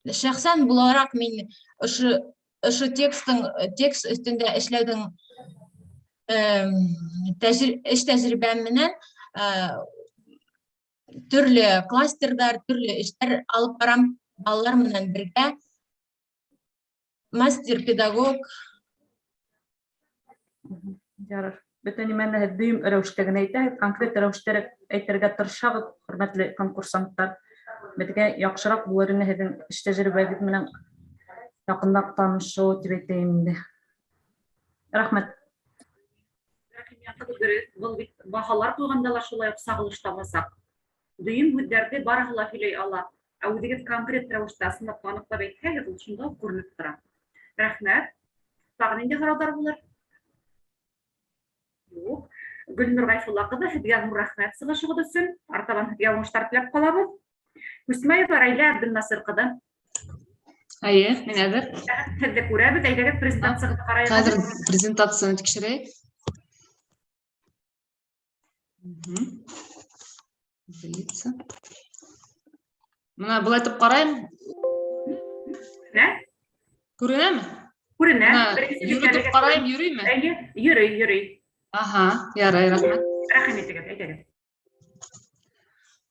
Шәхсән булараҡ мин ошо текст өҫтөндә эшләүҙең эш тәжрибәм менән төрлө кластерҙар, төрлө эштәр алып барам балалар менән бергә. Мастер-педагог. Ярар. Бөтә нимәне һеҙ дөйөм рәүештә генә әйтәһегеҙ, конкрет рәүештә әйтергә тырышағыҙ, хөрмәтле конкурсанттар. Беҙгә яҡшыраҡ булыр ине һеҙҙең эш тәжрибәгеҙ менән яҡындаҡ танышыу тип әйтәйем инде. Рәхмәт. Дөрөҫ, был бит баһалар ҡуйғанда ла шулай уҡ сағылыш табасаҡ. Дөйөм һүҙҙәрҙе барыһы ла һөйләй ала. Ә үҙегеҙ конкрет рәүештә ысынлап таныҡлап әйтһәгеҙ, ул шунда уҡ күренеп тора. Рәхмәт. Тағы ниндәй һорауҙар булыр? Юҡ. Гөлнур Ғәйфулла ҡыҙы, һеҙгә ҙур рәхмәт сығышығыҙ өсөн. Артабан һеҙгә уңыштар теләп ҡалабыҙ. Күсмәева Рәйлә Әбделнасыр ҡыҙы. Әйе, мин әҙер. Һеҙҙе күрәбеҙ, әйҙәгеҙ презентацияғыҙҙы ҡарайыҡ. Хәҙер презентацияны тикшерәйек. Делиться. Мына былай итеп ҡарайым. Күренә? Күренәме? Күренә. Мына Беренсе йөрөтөп битләргә ҡарайым, йөрөймө? Әйе, йөрөй, йөрөй. Аһа, ярай, рәхмәт. Рәхим итегеҙ, әйҙәгеҙ.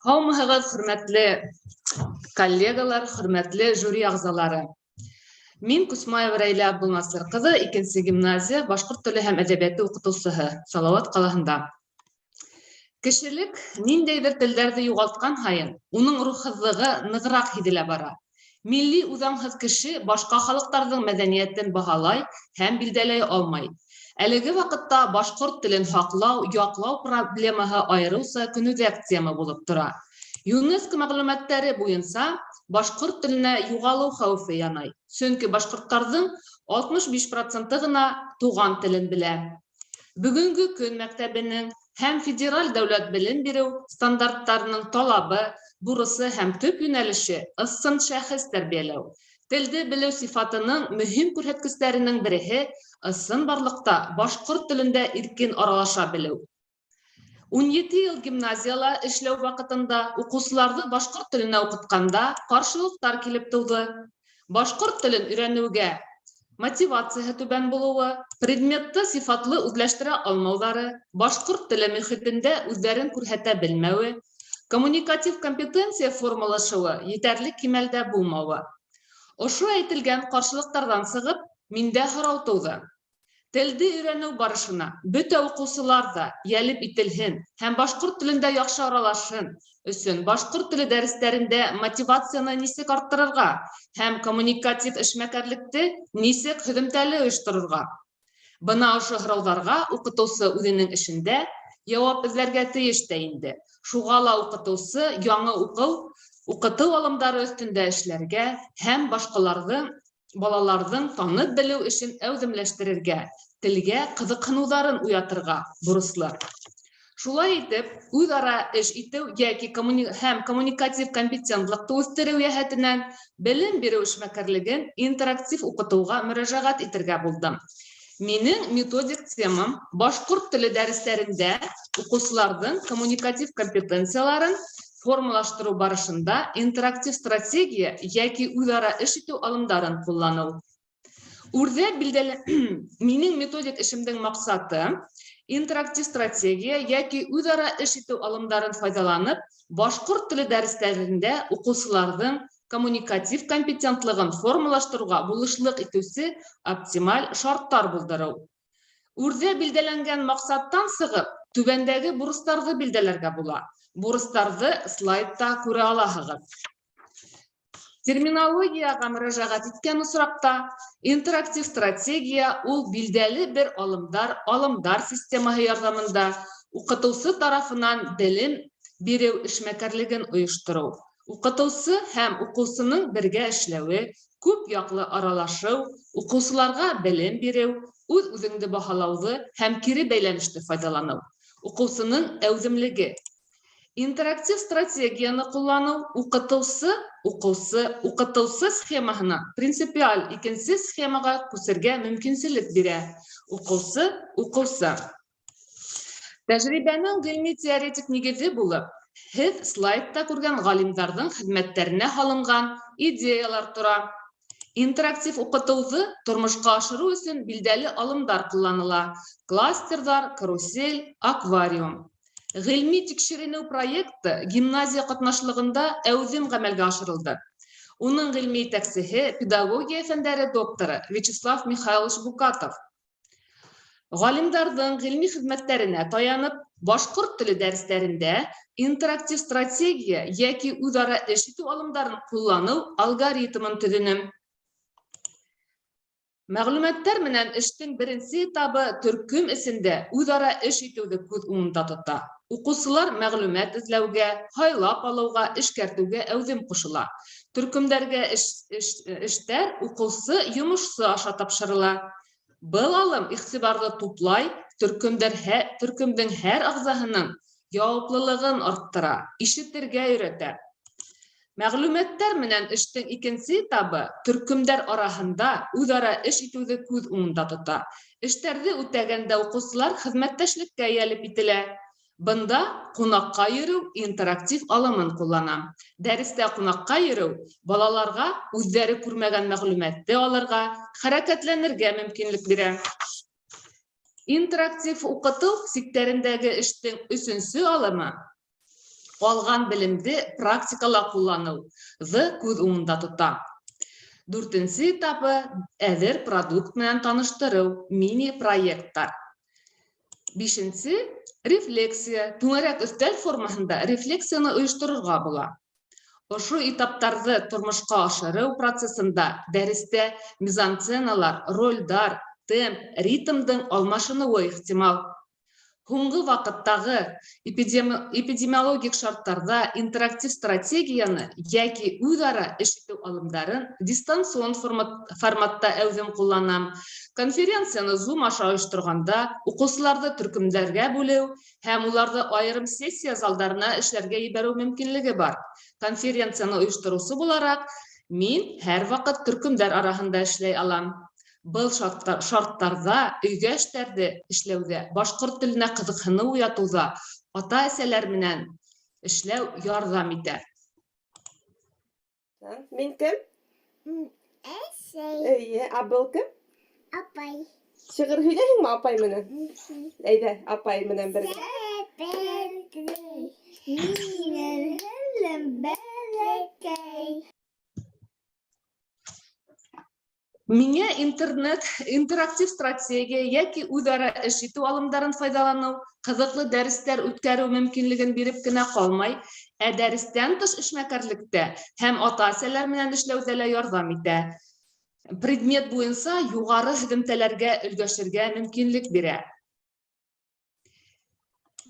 Һаумыһығыҙ, хөрмәтле коллегалар, хөрмәтле жюри ағзалары. Мин Кусмаева Рәйлә Абдулнасыр ҡыҙы, икенсе гимназия башҡорт теле һәм әҙәбиәте уҡытыусыһы, Салауат ҡалаһында. Кешелек ниндәйҙер телдәрҙе юғалтҡан һайын, уның рухһыҙлығы нығыраҡ һиҙелә бара. Милли үҙаңһыҙ кеше башҡа халыҡтарҙың мәҙәниәтен баһалай һәм билдәләй алмай. Әлеге ваҡытта башҡорт телен һаҡлау, яҡлау проблемаһы айырыуса көнүҙәк тема булып тора. ЮНЕСКО мәғлүмәттәре буйынса башҡорт теленә юғалыу хәүефе янай. Сөнки башҡорттарҙың 65 проценты ғына туған телен белә. Бөгөнгө көн мәктәбенең һәм федераль дәүләт белем биреү стандарттарының талабы, бурысы һәм төп йүнәлеше ысын шәхес тәрбиәләү. Телде белеү сифатының мөһим күрһәткестәренең береһе ысынбарлыҡта башҡорт телендә иркен аралаша белеү. 17 йыл гимназияла эшләү ваҡытында уҡыусыларҙы башҡорт теленә уҡытҡанда ҡаршылыҡтар килеп тыуҙы. Башҡорт телен өйрәнеүгә мотивацияһы түбән булыуы, предметты сифатлы үҙләштерә алмауҙары, башҡорт теле мөхитендә үҙҙәрен күрһәтә белмәүе, коммуникатив компетенция формалашыуы етәрлек кимәлдә булмауы. Ошо әйтелгән ҡаршылыҡтарҙан сығып, миндә һорау тыуҙы. Телде өйрәнеү барышына бөтә уҡыусылар ҙа йәлеп ителһен һәм башҡорт телендә яҡшы аралашһын өсөн башҡорт теле дәрестәрендә мотивацияны нисек арттырырға һәм коммуникатив эшмәкәрлекте нисек һөҙөмтәле ойошторорға? Бына ошо һорауҙарға уҡытыусы үҙенең эшендә яуап эҙләргә тейеш тә инде. Шуға ла уҡытыусы яңы уҡыу, уҡытыу алымдары өҫтөндә эшләргә һәм башҡаларҙы балаларҙың танып белеү эшен әүҙемләштерергә, телгә ҡыҙыҡһыныуҙарын уятырға бурыслы. Шулай итеп, үҙ-ара эш итеү йәки коммуни һәм коммуникатив компетентлыҡты үҫтереү йәһәтенән белем биреү эшмәкәрлеген интерактив уҡытыуға мөрәжәғәт итергә булдым. Минең методик темам башҡорт теле дәрестәрендә уҡыусыларҙың коммуникатив компетенцияларын формалаштырыу барышында интерактив стратегия йәки үҙ-ара эш итеү алымдарын ҡулланыу. Үрҙә билдәле минең методик эшемдең маҡсаты интерактив стратегия йәки үҙ-ара эш итеү алымдарын файҙаланып, башҡорт теле дәрестәрендә уҡыусыларҙың коммуникатив компетентлығын формалаштырыуға булышлыҡ итеүсе оптималь шарттар булдырыу. Үрҙә билдәләнгән маҡсаттан сығып, түбәндәге бурыстарҙы билдәләргә була. Бурыстарҙы слайдта күрә алаһығыҙ. Терминологияға мөрәжәғәт иткән осраҡта интерактив стратегия ул билдәле бер алымдар, алымдар системаһы ярҙамында уҡытыусы тарафынан белем биреү эшмәкәрлеген ойоштороу. Уҡытыусы һәм уҡыусының бергә эшләүе, күп яҡлы аралашыу, уҡыусыларға белем биреү, үҙ-үҙеңде баһалауҙы һәм кире бәйләнеште файҙаланыу, уҡыусының әүҙемлеге. Интерактив стратегияны ҡулланыу уҡытыусы, уҡыусы, уҡытыусы схемаһына принципиаль икенсе схемаға күсергә мөмкинселек бирә. Уҡыусы, уҡыусы. Тәжрибәнең ғилми теоретик нигеҙе булып, һеҙ слайдта күргән ғалимдарҙың хеҙмәттәренә һалынған идеялар тора. Интерактив уҡытыуҙы тормошҡа ашырыу өсөн билдәле алымдар ҡулланыла. Кластерҙар, карусель, аквариум. Ғилми тикшеренеү проекты гимназия ҡатнашлығында әүҙем ғәмәлгә ашырылды. Уның ғилми етәксеһе педагогия фәндәре докторы Вячеслав Михайлович Букатов. Ғалимдарҙың ғилми хеҙмәттәренә таянып, башҡорт теле дәрестәрендә интерактив стратегия йәки үҙ-ара эш итеү алымдарын ҡулланыу алгоритмын төҙөнөм. Мәғлүмәттәр менән эштең беренсе этабы төркөм эсендә үҙ-ара эш итеүҙе күҙ уңында тота. Уҡыусылар мәғлүмәт эҙләүгә, һайлап алыуға, эшкәртеүгә әүҙем ҡушыла. Төркөмдәргә эш, эш, эштәр уҡыусы, йомошсо аша тапшырыла. Был алым иғтибарҙы туплай, төркөмдәр төркөмдөң һәр ағзаһының яуаплылығын арттыра, ишетергә өйрәтә. Мәғлүмәттәр менән эштең икенсе этабы төркөмдәр араһында үҙ-ара эш итеүҙе күҙ уңында тота. Эштәрҙе үтәгәндә уҡыусылар хеҙмәттәшлеккә йәлеп ителә. Бында ҡунаҡҡа йөрөү интерактив алымын ҡулланам. Дәрестә ҡунаҡҡа йөрөү балаларға үҙҙәре күрмәгән мәғлүмәтте алырға, хәрәкәтләнергә мөмкинлек бирә. Интерактив уҡытыу сиктәрендәге эштең өсөнсө алымы Алған белемде практикала ҡулланыуҙы күҙ уңында тота. Дүртенсе этабы әҙер продукт менән таныштырыу, мини-проекттар. Бишенсе рефлексия, түңәрәк өҫтәл формаһында рефлексияны ойошторорға була. Ошо этаптарҙы тормошҡа ашырыу процесында дәрестә мизансценалар, ролдәр, темп, ритмдың алмашыныуы ихтимал. Һуңғы ваҡыттағы эпидемиологик шарттарҙа интерактив стратегияны йәки үҙ-ара эш итеү алымдарын дистанцион форматта әүҙем ҡулланам. Конференцияны Zoom аша ойошторғанда уҡыусыларҙы төркөмдәргә бүлеү һәм уларҙы айырым сессия залдарына эшләргә ебәреү мөмкинлеге бар. Конференцияны ойоштороусы булараҡ, мин һәр ваҡыт төркөмдәр араһында эшләй алам. Был шарттарҙа өйгә эштәрҙе эшләүҙә, башҡорт теленә ҡыҙыҡһыныу уятыуҙа ата-әсәләр менән эшләү ярҙам итә. Мин кем? Әсәй. Эйе, ә был кем? Апай. Шиғыр һөйләйһеңме апай менән? Әйҙә, апай менән бергә. Минең һеңлем бәләкәй. Миңә интернет, интерактив стратегия йәки үҙ-ара эш итеү алымдарын файҙаланыу, ҡыҙыҡлы дәрестәр үткәреү мөмкинлеген биреп кенә ҡалмай, ә дәрестән тыш эшмәкәрлектә һәм ата-әсәләр менән эшләүҙә лә ярҙам итә. Предмет буйынса юғары һөҙөмтәләргә өлгәшергә мөмкинлек бирә.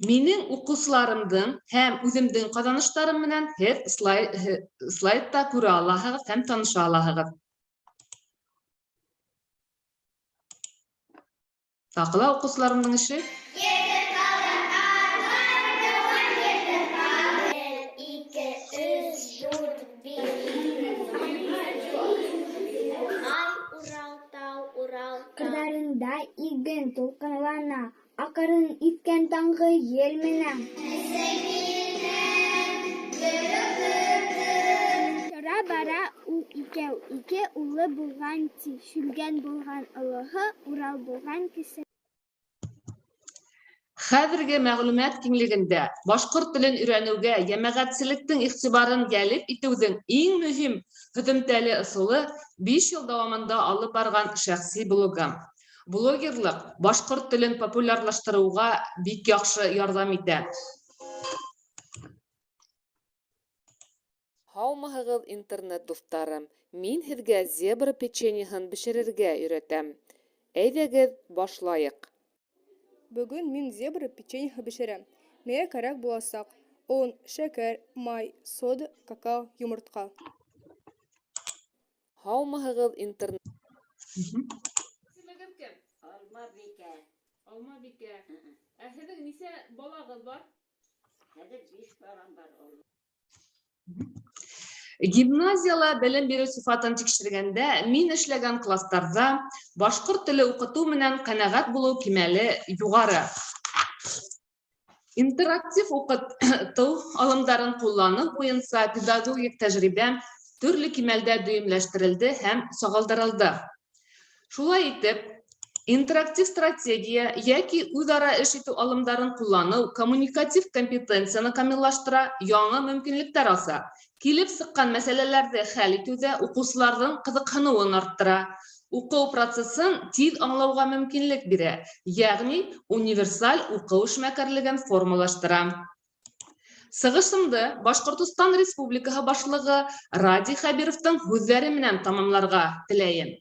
Минең уҡыусыларымдың һәм үҙемдең ҡаҙаныштарым менән һеҙ слайдта күрә алаһығыҙ һәм таныша алаһығыҙ. Тағы ла уҡыусыларымдың эше. Ҡырҙарында иген тулҡынлана, Аҡрын иҫкән таңғы ел менән. Тора-бара ул икәү, Ике улы булған, ти: Шүлгән булған олоһо, Урал булған кесе. Хәҙерге мәғлүмәт киңлегендә башҡорт телен өйрәнеүгә йәмәғәтселектең иғтибарын йәлеп итеүҙең иң мөһим һөҙөмтәле ысулы 5 йыл дауамында алып барған шәхси блогым. Блогерлыҡ башҡорт телен популярлаштырыуға бик яҡшы ярҙам итә. Һаумыһығыҙ, интернет дуҫтарым! Мин һеҙгә зебра печеньеһын бешерергә өйрәтәм. Әйҙәгеҙ, башлайыҡ. Бөгөн мин зебра печеньеһы бешерәм. Миңә кәрәк буласаҡ: он, шәкәр, май, сода, какао, йомортҡа. Һаумыһығыҙ, интернет. Исемегеҙ кем? Алмабикә. Алмабикә. Ә һеҙҙең нисә балағыҙ бар? Хәҙер 5 балам бар. Гимназияла белем биреү сифатын тикшергәндә мин эшләгән класстарҙа башҡорт теле уҡытыу менән ҡәнәғәт булыу кимәле юғары. Интерактив уҡытыу алымдарын ҡулланыу буйынса педагогик тәжрибәм төрлө кимәлдә дөйөмләштерелде һәм сағылдырылды. Шулай итеп, интерактив стратегия йәки үҙ-ара эш итеү алымдарын ҡулланыу коммуникатив компетенцияны камиллаштыра, яңы мөмкинлектәр аса. Килеп сыҡҡан мәсьәләләрҙе хәл итеүҙә уҡыусыларҙың ҡыҙыҡһыныуын арттыра, уҡыу процесын тиҙ аңлауға мөмкинлек бирә, йәғни универсаль уҡыу эшмәкәрлеген формалаштыра. Сығышымды Башҡортостан Республикаһы башлығы Радий Хәбировтың һүҙҙәре менән тамамларға теләйем.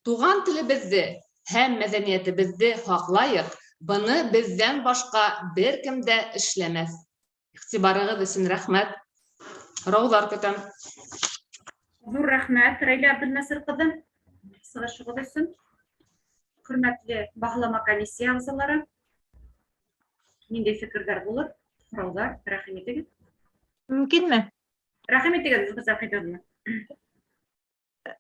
Туған телебеҙҙе һәм мәҙәниәтебеҙҙе һаҡлайыҡ, быны беҙҙән башҡа бер кем дә эшләмәҫ. Иғтибарығыҙ өсөн рәхмәт. Һорауҙар көтәм. Ҙур рәхмәт, Рәйлә Әбделнәсер ҡыҙы, сығышығыҙ өсөн. Хөрмәтле баһалама комиссия ағзалары, ниндәй фекерҙәр булыр? Һорауҙар, рәхим итегеҙ. Мөмкинме? Рәхим итегеҙ, Зөлфиә Сәхитовна.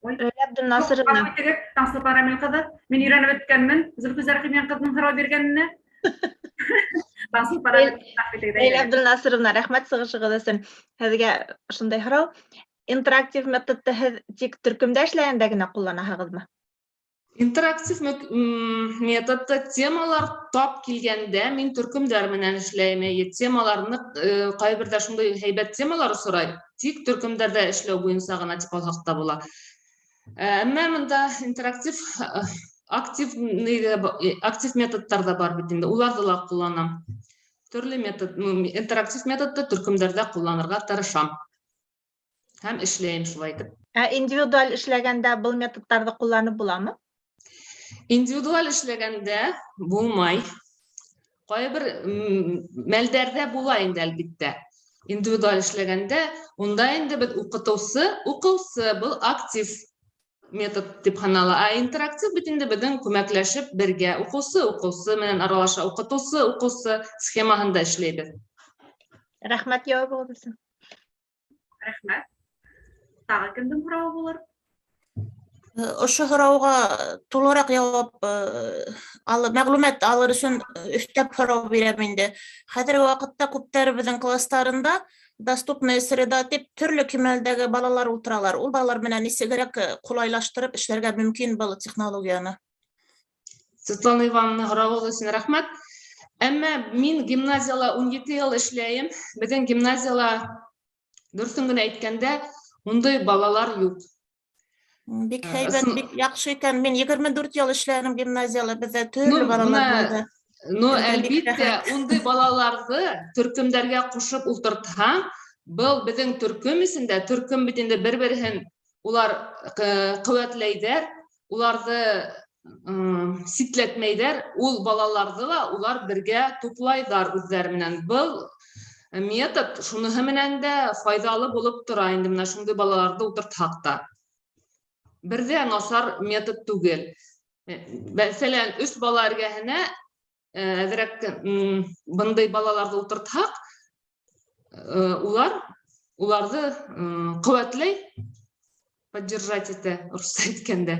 Рәйлә Әбделнасыровна. Рәхим итегеҙ, Таңсылпан Рамил ҡыҙы. Мин өйрәнеп бөткәнмен Зөлфиә Рәхимйән ҡыҙының һорау биргәненә. Таңсылпан Рамил ҡыҙы, рәхим итегеҙ. Рәйлә Әбделнасыровна, рәхмәт сығышығыҙ өсөн. Һеҙгә шундай һорау. Интерактив методты һеҙ тик төркөмдә эшләгәндә генә ҡулланаһығыҙмы? Интерактив методта темалар тап килгәндә мин төркөмдәр менән эшләйем. Әйе, темалар нык кайбердә шундый һәйбәт темалар сорай, тик төркөмдәрдә эшләү буенча гына дип алсак та була. Әмма монда интерактив актив актив методлар да бар бит инде. Уларны да кулланам. Төрле метод, интерактив методты төркөмдәрдә кулланырга тырышам. Һәм эшләйем шулай итеп. Ә индивидуаль эшләгәндә был методларҙы ҡулланып буламы? Индивидуаль эшләгәндә булмай. Кайбер мәлдәрдә була инде, әлбиттә. Индивидуаль эшләгәндә унда инде беҙ укытыусы, уҡыусы был актив метод дип һанала. Ә интерактив бит инде беҙҙең күмәкләшеп бергә уҡыусы уҡыусы менән аралаша, уҡытыусы уҡыусы схемаһында эшләйбеҙ. Рәхмәт яуабығыҙ өсөн. Рәхмәт. Тағы кемдең һорауы булыр? Ошо һорауға тулыраҡ яуап алып, мәғлүмәт алыр өсөн өҫтәп һорау бирәм инде. Хәҙерге ваҡытта күптәребеҙҙең класстарында доступная среда тип төрлө кимәлдәге балалар ултыралар. Ул балалар менән нисегерәк ҡулайлаштырып эшләргә мөмкин был технологияны? Светлана Ивановна, һорауығыҙ өсөн рәхмәт. Әммә мин гимназияла 17 йыл эшләйем. Беҙҙең гимназияла, дөрөҫөн генә әйткәндә, ундай балалар юҡ. Бик һәйбәт, бик яҡшы икән. Мин 24 йыл эшләнем гимназияла, беҙҙә төрлө балалар булды. Ну, Беҙҙә бик әлбиттә, рәхәт. ундай балаларҙы төркөмдәргә ҡушып ултыртһаң, был беҙҙең төркөм эсендә, төркөм бит инде бер-береһен улар ҡеүәтләйҙәр, уларҙы ситләтмәйҙәр, ул балаларҙы ла улар бергә туплайҙар үҙҙәре менән. Был метод шуныһы менән дә файҙалы булып тора инде, менә шундай балаларҙы ултыртһаҡ та. Бер ҙә насар метод түгел. Мәҫәлән, өс бала эргәһенә әҙерәк бындай балаларҙы ултыртһаҡ, улар уларҙы ҡеүәтләй, поддержать итә, русса әйткәндә.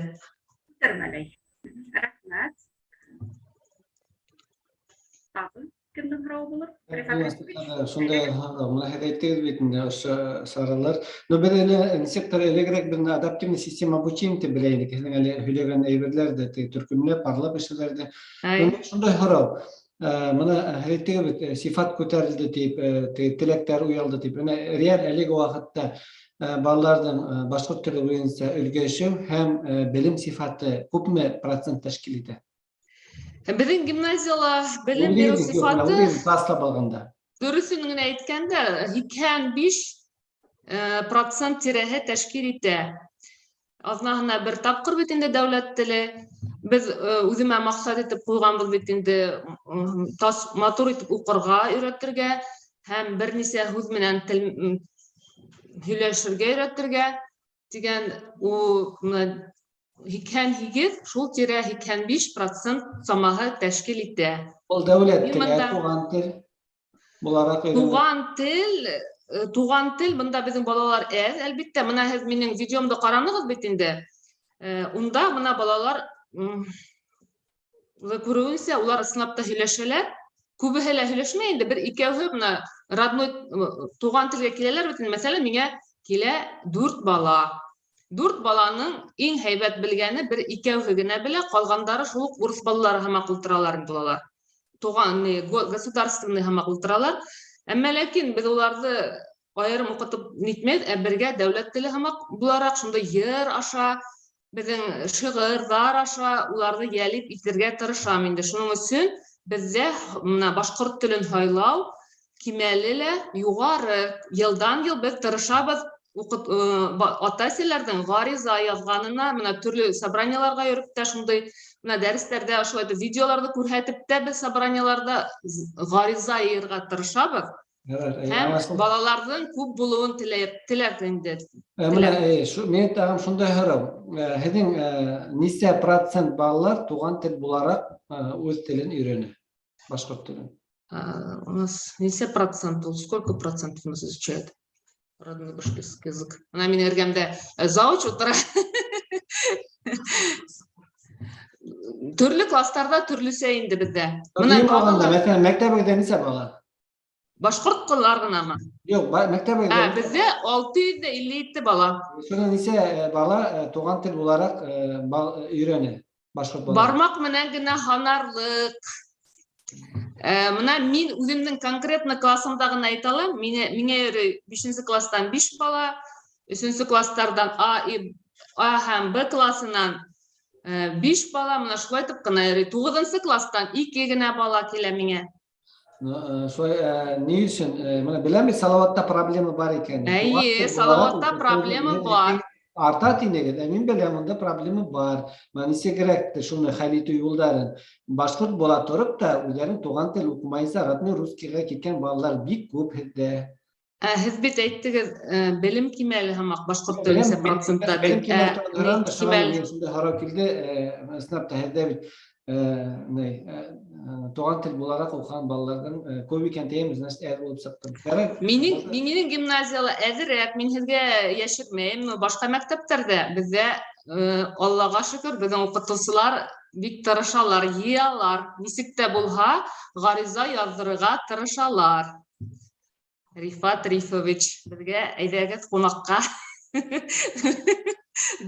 Күтәрмәләй. Рәхмәт. Тағы кемдең һорауы булыр? Рифат Рискович? Шундай һорау. Мына һеҙ әйттегеҙ бит инде ошо саралар. Но беҙ әле нисектер элегерәк беҙ адаптивный система обучения тип белә инек. Һеҙҙең әле һөйләгән әйберләр ҙә, теге төркөмләп, парлап эшләүҙәр ҙә. Мына шундай һорау. Мына һеҙ әйттегеҙ бит, сифат күтәрелде тип, теге теләктәр уялды тип. Мына реаль әлеге ваҡытта балаларҙың башҡорт теле буйынса өлгәшеү һәм белем сифаты күпме процент тәшкил итә? Беҙҙең гимназияла белем биреү сифаты Үҙегеҙ класслап алғанда. Дөрөҫөн генә әйткәндә, 85 процент тирәһе тәшкил итә. Аҙнаһына бер тапҡыр бит инде дәүләт теле. Беҙ үҙемә маҡсат итеп ҡуйғанбыҙ бит инде, тас матур итеп уҡырға өйрәтергә һәм бер нисә һүҙ менән тел һөйләшергә өйрәтергә тигән ул менә 88, шул тирә 85 процент самаһы тәшкил итә. Ул дәүләт Мин теле, монда туған тел булараҡ өйрәнә. Туған тел бында беҙҙең балалар әҙ, әлбиттә. Мына һеҙ минең видеомды ҡаранығыҙ бит инде. Унда мына балалар, күреүенсә, улар ысынлап та һөйләшәләр. Күбеһе лә һөйләшмәй инде, бер икәүһе мына родной, туған телгә киләләр бит инде. Мәҫәлән, миңә килә дүрт бала. Дүрт баланың иң һәйбәт белгәне бер икәүһе генә белә, ҡалғандары шул уҡ урыҫ балалары һымаҡ ултыралар инде улар. Туған, не, государственный һымаҡ ултыралар. Әммә ләкин беҙ уларҙы айырым уҡытып нитмәйбеҙ, ә бергә дәүләт теле һымаҡ булараҡ шундай йыр аша, беҙҙең шиғырҙар аша уларҙы йәлеп итергә тырышам инде. Шуның өсөн беҙҙә мына башҡорт телен һайлау кимәле лә юғары. Йылдан йыл беҙ тырышабыҙ ата-әсәләрҙең ғариза яҙғанына, мына төрлө собранияларға йөрөп тә шундай мына дәрестәрҙә ошолай итеп видеоларҙы күрһәтеп тә беҙ собранияларҙа ғариза йыйырға тырышабыҙ. Ярар, Һәм аңлашылды. балаларҙың күп булыуын теләп инде. Мына, Теләп. минең тағын шундай һорау. Һеҙҙең нисә процент балалар туған тел булараҡ үҙ телен өйрәнә? Башҡорт телен. У нас нисә процент ул? Сколько процентов у нас изучает родной башкирский язык? Мына минең эргәмдә завуч ултыра. Төрлө класстарҙа төрлөсә инде беҙҙә. Мына Йыйып алғанда, балалар мәҫәлән, мәктәбегеҙҙә нисә бала? Башҡорт ҡыҙҙар ғынамы? Юҡ, мәктәбегеҙҙә нисә? Беҙҙә 657 бала. Шунан нисә бала туған тел булараҡ өйрәнә? Башҡорт балалары. Бармаҡ менән генә һанарлыҡ. Мына мин үҙемдең конкретно классымда ғына әйтә алам. Миңә йөрөй 5 класстан 5 бала, 3 класстардан А и А һәм Б классынан 5 бала, мына шулай итеп кенә йөрөй. 9 класстан 2 генә бала килә миңә. Шулай, ни өсөн? Мына беләм бит, Салаватта проблема бар икән. Әйе, Салаватта проблема бар. Арта тинегеҙ, ә мин беләм, унда проблема бар. Мына нисегерәк шуны хәл итеү юлдарын. Башҡорт була тороп та, үҙҙәренең туған тел уҡымайынса, родной русскийға киткән балалар бик күп һеҙҙә. Ә һеҙ бит әйттегеҙ, белем кимәле һымаҡ башҡорт теле нисә процентта Белем дип. кимәле турында Ни кимәл? Шундай һорау килде, ысынлап та һеҙҙә бит, туған тел булараҡ уҡыған балаларҙың күп икән тием, значит, әҙ булып сыҡты. Ярай. Минең гимназияла әҙерәк, мин һеҙгә йәшермәйем, но башҡа мәктәптәрҙә беҙҙә, Аллаға шөкөр, беҙҙең уҡытыусылар бик тырышалар, йыялар, нисек тә булһа, ғариза яҙҙырырға тырышалар. Рифат Рифович, беҙгә әйҙәгеҙ ҡунаҡҡа.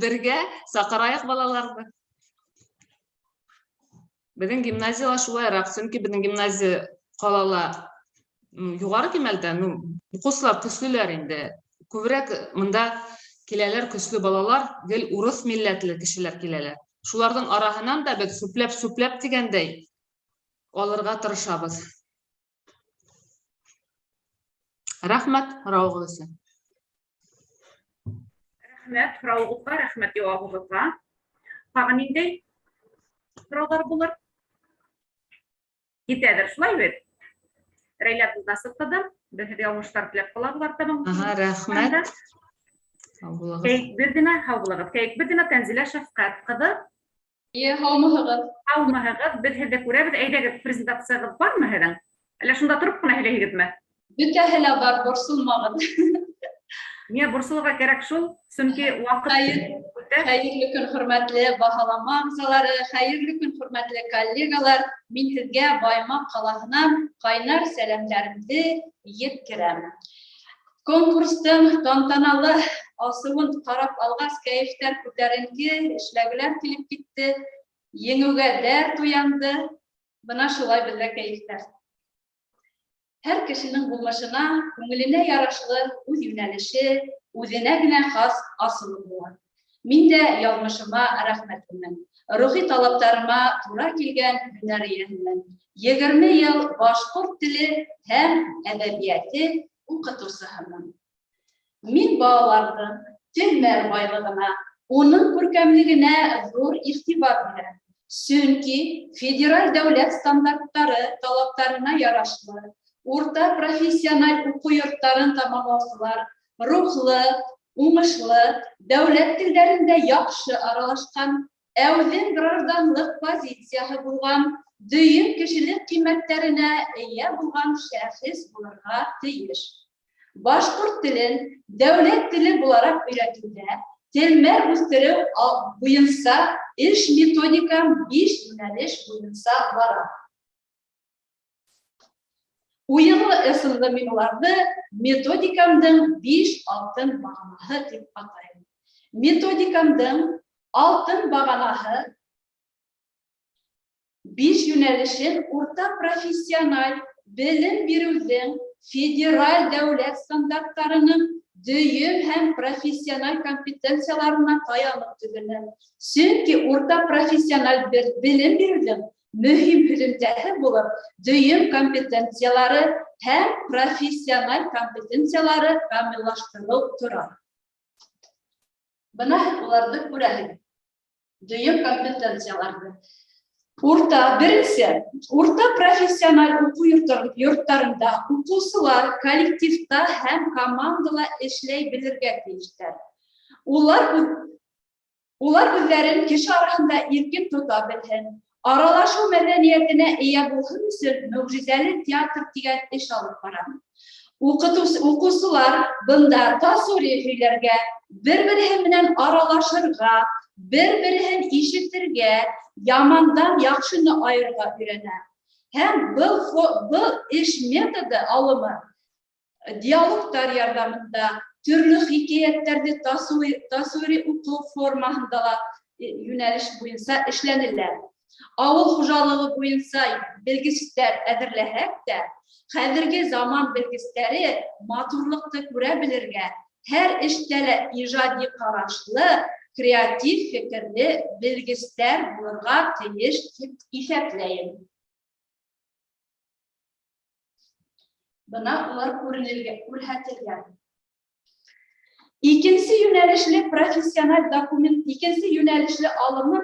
Бергә саҡырайыҡ балаларҙы. Беҙҙең гимназияла шулайыраҡ, сөнки беҙҙең гимназия ҡалала, юғары кимәлдә, уҡыусылар көслөләр инде. Күберәк мында киләләр көслө балалар, гел урыҫ милләтле кешеләр киләләр. Шуларҙың араһынан да беҙ сүпләп-сүпләп тигәндәй алырға тырышабыҙ. Рәхмәт һорауығыҙ өсөн. Рәхмәт һорауығыҙға, рәхмәт яуабығыҙға. Тағы ниндәй һорауҙар булыр? Китәҙер, шулай бит? Рәйлә Булдасов ҡыҙы, беҙ һеҙгә уңыштар теләп ҡалабыҙ артабан. Аһа, рәхмәт. Һау булығыҙ. Кәйекбирҙина, һау булығыҙ. Кәйекбирҙина Тәнзилә Шәфҡәт ҡыҙы. Йә, һаумыһығыҙ. Һаумыһығыҙ, беҙ һеҙҙе күрәбеҙ. Әйҙәгеҙ, презентацияғыҙ бармы һеҙҙең? Әллә шунда тороп ҡына һөйләйһегеҙме? Бөтәһе лә бар, борсолмағыҙ. Миңә борсолорға кәрәк шул, сөнки ваҡыт үтә. Хәйерле көн, хөрмәтле баһалама ағзалары, хәйерле көн, хөрмәтле коллегалар. Мин һеҙгә Баймаҡ ҡалаһынан ҡайнар сәләмдәремде еткерәм. Конкурстың тантаналы асыуын ҡарап алғас, кәйефтәр күтәренке, эшләгеләр килеп китте, еңеүгә дәрт уянды. Бына шулай беҙҙә кәйефтәр. Һәр кешенең булмышына, күңеленә ярашлы үҙ йүнәлеше, үҙенә генә хас асылы була. Мин дә яҙмышыма рәхмәтлемен. Рухи талаптарыма тура килгән һөнәр эйәһемен. 20 йыл башҡорт теле һәм әҙәбиәте уҡытыусыһымын. Мин балаларҙың телмәр байлығына, уның күркәмлегенә ҙур иғтибар бирәм. Сөнки федераль дәүләт стандарттары талаптарына ярашлы урта профессиональ уҡыу йорттарын тамамлаусылар рухлы, уңышлы, дәүләт телдәрендә яҡшы аралашҡан, әүҙем гражданлыҡ позицияһы булған, дөйөм кешелек ҡиммәттәренә эйә булған шәхес булырға тейеш. Башҡорт телен дәүләт теле булараҡ өйрәтеүҙә телмәр үҫтереү буйынса эш методикам 5 йүнәлеш буйынса бара. Уйынлы ысулды мин уларҙы методикамдың 5 алтын бағанаһы тип атайым. Методикамдың алтын бағанаһы 5 йүнәлешен урта профессиональ белем биреүҙең федераль дәүләт стандарттарының дөйөм һәм профессиональ компетенцияларына таянып төҙөлә. Сөнки урта профессиональ белем биреүҙең мөһим һөҙөмтәһе булып дөйөм компетенциялары һәм профессиональ компетенциялары камиллаштырыу тора. Бына һеҙ уларҙы күрәһегеҙ. Дөйөм компетенцияларҙы. Беренсе, урта профессиональ уҡыу йорттарында уҡыусылар коллективта һәм командала эшләй белергә тейештәр. Улар үҙҙәрен кеше араһында иркен тота белһен, аралашыу мәҙәниәтенә эйә булһын өсөн мөғжизәле театр тигән эш алып барам. Уҡыусылар бында тасури һөйләргә, бер-береһе менән аралашырға, бер-береһен ишетергә, ямандан яҡшыны айырырға өйрәнә. Һәм был эш методы алымы диалогтар ярҙамында, төрлө хикәйәттәрҙе тасури уҡыу формаһында ла юнәлеш буйынса эшләнелә. Авыл хужалығы буйынса белгестәр әҙерләһәк тә, хәҙерге заман белгестәре матурлыҡты күрә белергә, һәр эштә лә ижади ҡарашлы, креатив фекерле белгестәр булырға тейеш тип иҫәпләйем. Бына улар күренелгән, күрһәтелгән. Икенсе йүнәлешле профессиональ документ, икенсе йүнәлешле алымы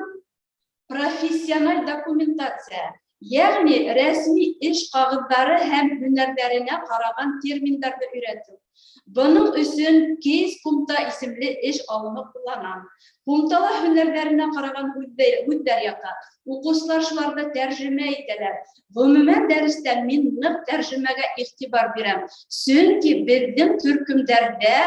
профессиональ документация, ягъни рәсми эш ҡағыҙҙары һәм һөнәрҙәренә ҡараған терминдарҙы өйрәтеү. Бының өсөн кейс ҡумта исемле эш алымы ҡулланам. Ҡумтала һөнәрҙәренә ҡараған һүҙҙәр ята. Уҡыусылар шуларҙы тәржемә итәләр. Ғөмүмән, дәрестә мин ныҡ тәржемәгә иғтибар бирәм. Сөнки беҙҙең төркөмдәрҙә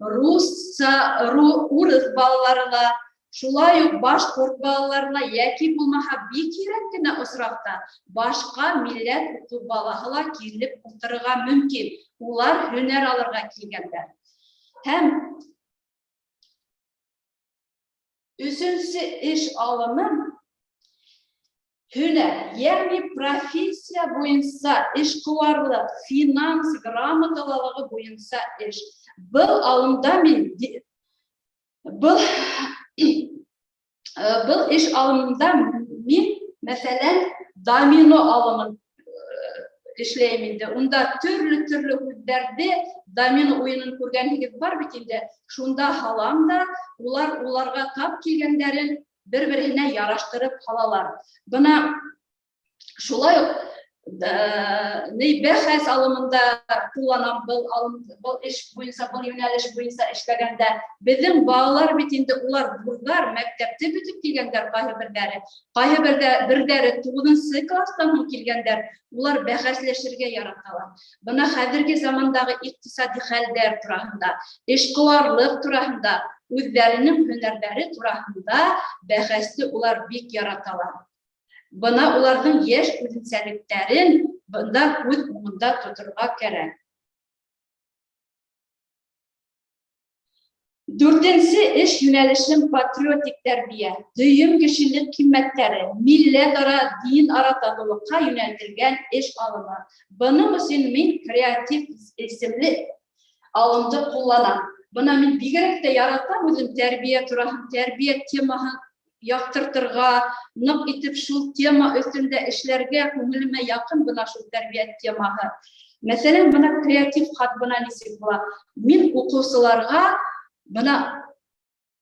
русса, урыҫ балалары ла, шулай уҡ башҡорт балалары ла, йәки булмаһа бик һирәк кенә осраҡта башҡа милләт уҡыу балаһы ла килеп ултырырға мөмкин. Улар һөнәр алырға килгәндәр. Һәм өсөнсө эш алымы һөнәр, йәғни профессия буйынса эшҡыуарлыҡ, финанс грамоталылығы буйынса эш. Был алымда мин был был эш алымында мин, мәҫәлән, домино алымын эшләйем инде. Унда төрлө-төрлө һүҙҙәрҙе, домино уйынын күргәнһегеҙ бар бит инде. Шунда һалам да, улар уларға тап килгәндәрен бер-береһенә яраштырып һалалар. Бына шулай уҡ ни бәхәс алымында ҡулланам был алым, был эш буйынса, был йүнәлеш буйынса эшләгәндә. Беҙҙең балалар бит инде улар ҙурҙар, мәктәпте бөтөп килгәндәр ҡайһы берҙәре. Ҡайһы берҙәре туғыҙынсы кластан һуң килгәндәр, улар бәхәсләшергә яраталар. Бына хәҙерге замандағы иҡтисади хәлдәр тураһында, эшҡыуарлыҡ тураһында, үҙҙәренең һөнәрҙәре тураһында бәхәсте улар бик яраталар. Бына уларҙың йәш үҙенсәлектәрен бында күҙ уңында тоторға кәрәк. Дүртенсе эш йүнәлешем патриотик тәрбиә, дөйөм кешелек ҡиммәттәре, милләт-ара, дин-ара татыулыҡҡа йүнәлтелгән эш алымы. Бының өсөн мин креатив исемле алымды ҡулланам. Бына мин бигерәк тә яратам үҙем тәрбиә тураһын, тәрбиә темаһын яҡтыртырға, ныҡ итеп шул тема өҫтөндә эшләргә күңелемә яҡын бына шул тәрбиә темаһы. Мәҫәлән, бына креатив хат бына нисек була. Мин уҡыусыларға бына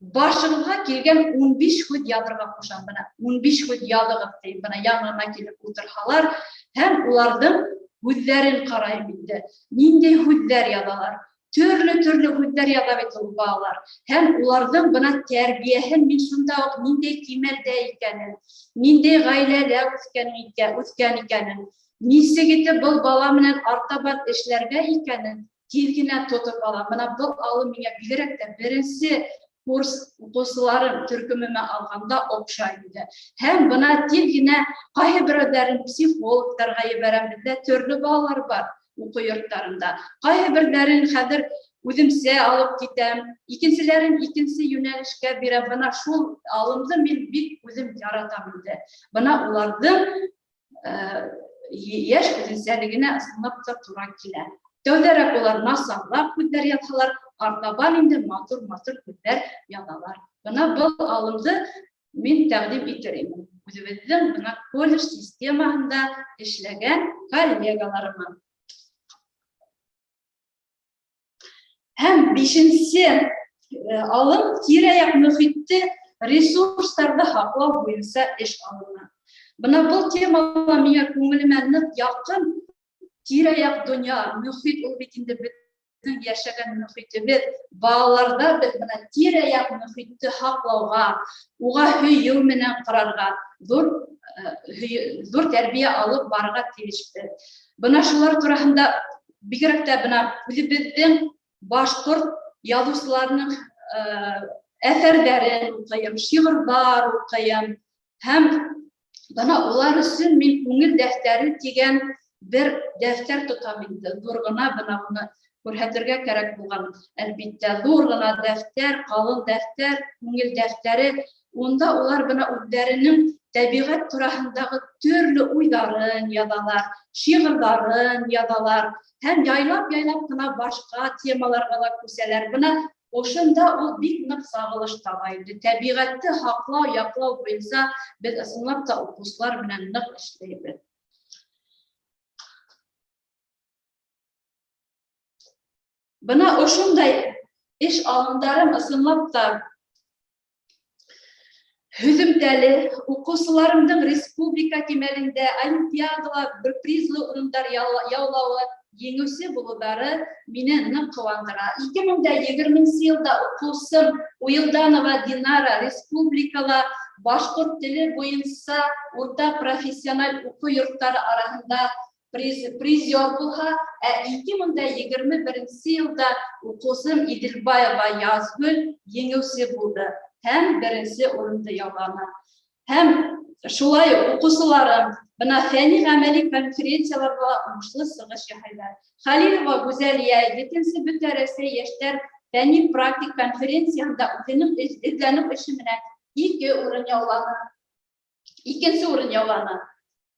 башығыҙға килгән 15 һүҙ яҙырға ҡушам. Бына 15 һүҙ яҙығыҙ тейем. Бына яңы килеп ултырһалар һәм уларҙың һүҙҙәрен ҡарайым инде. Ниндәй һүҙҙәр яҙалар? Төрлө-төрлө һүҙҙәр яҙа бит ул балалар. Һәм уларҙың бына тәрбиәһен мин шунда уҡ ниндәй кимәлдә икәнен, ниндәй ғаиләлә үҫкән икәнен, нисек итеп был бала менән артабан эшләргә икәнен тиҙ генә тотоп алам. Бына был алым миңә бигерәк тә беренсе курс уҡыусыларым төркөмөмә алғанда оҡшай инде. Һәм бына тиҙ генә ҡайһы берәүҙәрен психологтарға ебәрәм. Беҙҙә төрлө балалар бар уҡыу йорттарында. Ҡайһы берҙәрен хәҙер үҙемсә алып китәм, икенселәрен икенсе йүнәлешкә бирәм. Бына шул алымды мин бик үҙем яратам инде. Бына уларҙың йәш үҙенсәлегенә ысынлап та тура килә. Тәүҙәрәк улар насарлап һүҙҙәр яҙһалар, артабан инде матур-матур һүҙҙәр яҙалар. Бына был алымды мин тәҡдим итер инем. Үҙебеҙҙең бына колледж системаһында эшләгән коллегаларыма. Һәм бишенсе алым тирә-яҡ мөхитте, ресурстарҙы һаҡлау буйынса эш алымы. Бына был темала миңә күңелемә ныҡ яҡын. Тирә-яҡ донъя, мөхит ул бит инде беҙҙең йәшәгән мөхитебеҙ. Балаларҙа беҙ бына тирә-яҡ мөхитте һаҡлауға, уға һөйөү менән ҡарарға, ҙур тәрбиә алып барырға тейешбеҙ. Бына шулар тураһында бигерәк тә бына үҙебеҙҙең башҡорт яҙыусыларының әҫәрҙәрен уҡыйым, шиғырҙар уҡыйым. Һәм бына улар өсөн мин күңел дәфтәре тигән бер дәфтәр тотам инде. Ҙур ғына бына уны күрһәтергә кәрәк булған. Әлбиттә, ҙур ғына дәфтәр, ҡалын дәфтәр, күңел дәфтәре. Унда улар бына үҙҙәренең тәбиғәт тураһындағы төрлө уйҙарын яҙалар, шиғырҙарын яҙалар һәм яйлап-яйлап ҡына башҡа темаларға ла күсәләр. Бына ошонда ул бик ныҡ сағылыш таба инде. Тәбиғәтте һаҡлау, яҡлау буйынса беҙ ысынлап та уҡыусылар менән ныҡ эшләйбеҙ. Бына ошондай эш алымдарым ысынлап та һөҙөмтәле, уҡыусыларымдың республика кимәлендә олимпиадала бер призлы урындар яулауы, еңеүсе булыуҙары мине ныҡ ҡыуандыра. 2020 йылда уҡыусым Уйылданова Динара республикала башҡорт теле буйынса урта профессиональ уҡыу йорттары араһында призер булһа, ә 2021 йылда уҡыусым Иделбаева Язгөл еңеүсе булды һәм беренсе урынды яуланы. Һәм шулай уҡыусыларым бына фәнни ғәмәли конференцияларҙа уңышлы сығыш яһайҙар. Хәлилова Гүзәлиә 7-нсе Бөтә Рәсәй йәштәр фәнни практик конференцияһында үҙенең эҙләнеү эше менән 2 урын яуланы. Икенсе урын яуланы.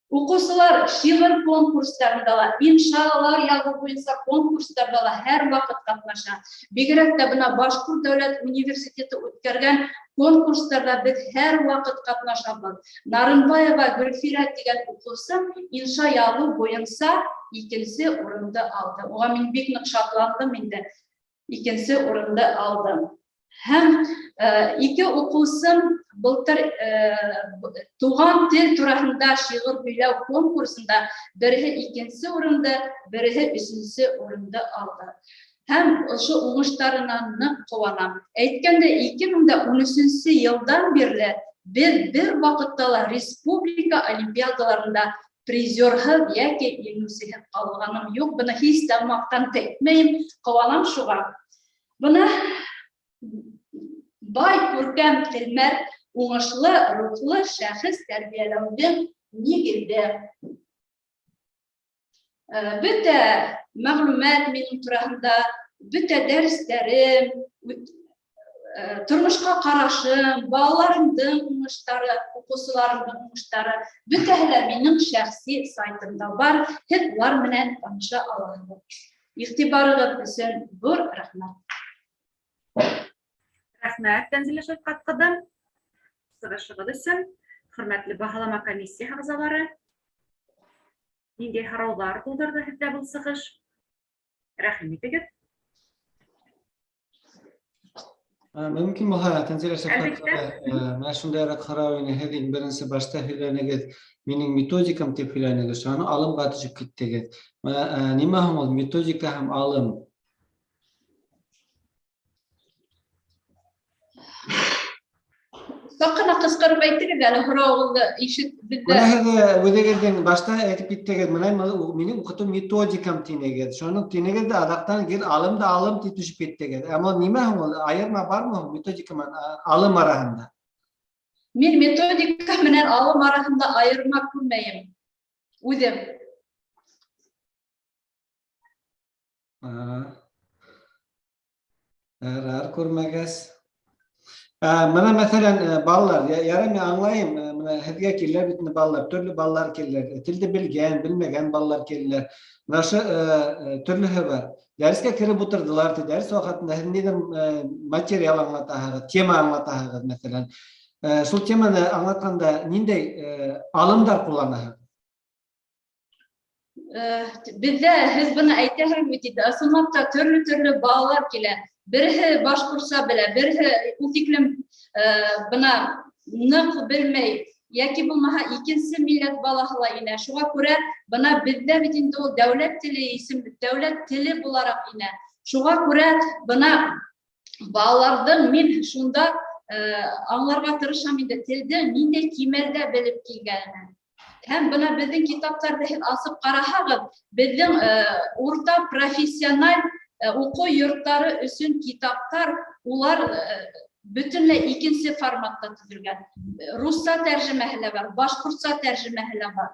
Уҡыусылар шиғыр конкурстарында ла, иншалар яҙыу буйынса конкурстарҙа ла һәр ваҡыт ҡатнаша. Бигерәк тә бына Башҡорт дәүләт университеты үткәргән конкурстарҙа беҙ һәр ваҡыт ҡатнашабыҙ. Нарынбаева Гөлфирә тигән уҡыусы инша яҙыу буйынса икенсе урынды алды. Уға мин бик ныҡ шатландым инде. Икенсе урынды алдым. Һәм ике уҡыусым былтыр туған тел тураһында шиғыр һөйләү конкурсында береһе икенсе урынды, береһе өсөнсө урынды алды. Һәм ошо уңыштарына ныҡ ҡыуанам. Әйткәндәй, 2013 йылдан бирле беҙ бер ваҡытта ла республика олимпиадаларында призерһыҙ йәки еңеүсеһеҙ ҡалғаным юҡ. Быны һис тә маҡтанып әйтмәйем, ҡыуанам шуға. Бына бай күркәм телмәр уңышлы, рухлы шәхес тәрбиәләүҙең нигеҙе. Бөтә мәғлүмәт минең тураһында, бөтә дәрестәрем, тормошҡа ҡарашым, балаларымдың уңыштары, уҡыусыларымдың уңыштары, бөтәһе лә минең шәхси сайтымда бар. Һеҙ улар менән таныша алаһығыҙ. Иғтибарығыҙ өсөн ҙур рәхмәт. Рәхмәт, Тәнзилә Шәфҡәт ҡыҙы. Сығышығыҙ өсөн, хөрмәтле баһалама комиссияһы ағзалары, ниндәй һорауҙар тыуҙырҙы һеҙҙә был сығыш? Рәхим итегеҙ. Мөмкин булһа, Тәнзилә Шәфҡәт ҡыҙы, менә шундайыраҡ һорау ине. Һеҙ иң беренсе башта һөйләнегеҙ, минең методикам тип һөйләнегеҙ, шунан алымға төшөп киттегеҙ. Менә нимә һуң ул методика һәм алым? Саҡ ҡына ҡысҡырып әйтегеҙ әле, һорауығыҙҙы ишет беҙҙә. Бына һеҙ үҙегеҙҙең башта әйтеп киттегеҙ, бына минең уҡытыу методикам тинегеҙ. Шуны тинегеҙ ҙә аҙаҡтан гел алым да алым тип төшөп киттегеҙ. Әммә нимә һуң ул? Айырма бармы һуң методика менән алым араһында? Мин методика менән алым араһында айырма күрмәйем. Үҙем. Ярар, күрмәгәс. Бына мәҫәлән, балалар, ярай, мин аңлайым, бына һеҙгә киләләр бит инде балалар, төрлө балалар киләләр, телде белгән, белмәгән балалар киләләр. Бына ошо төрлөһө бар. Дәрескә кереп ултырҙылар, ти, дәрес ваҡытында һеҙ ниҙәр материал аңлатаһығыҙ, тема аңлатаһығыҙ, мәҫәлән. Шул теманы аңлатҡанда ниндәй алымдар ҡулланаһығыҙ? Беҙҙә һеҙ быны әйтәһегеҙ бит инде, ысынлап та төрлө-төрлө балалар килә. Береһе башҡортса белә, береһе ул тиклем бына ныҡ белмәй, йәки булмаһа икенсе милләт балаһы ла инә. Шуға күрә бына беҙҙә бит инде ул дәүләт теле исем, дәүләт теле булараҡ инә. Шуға күрә бына балаларҙың мин шунда аңларға тырышам инде телде ниндәй кимәлдә белеп килгәнен. Һәм бына беҙҙең китаптарҙы һеҙ асып ҡараһағыҙ, беҙҙең урта профессиональ уҡыу йорттары өсөн китаптар, улар бөтөнләй икенсе форматта төҙөлгән. Русса тәржемәһе лә бар, башҡортса тәржемәһе лә бар.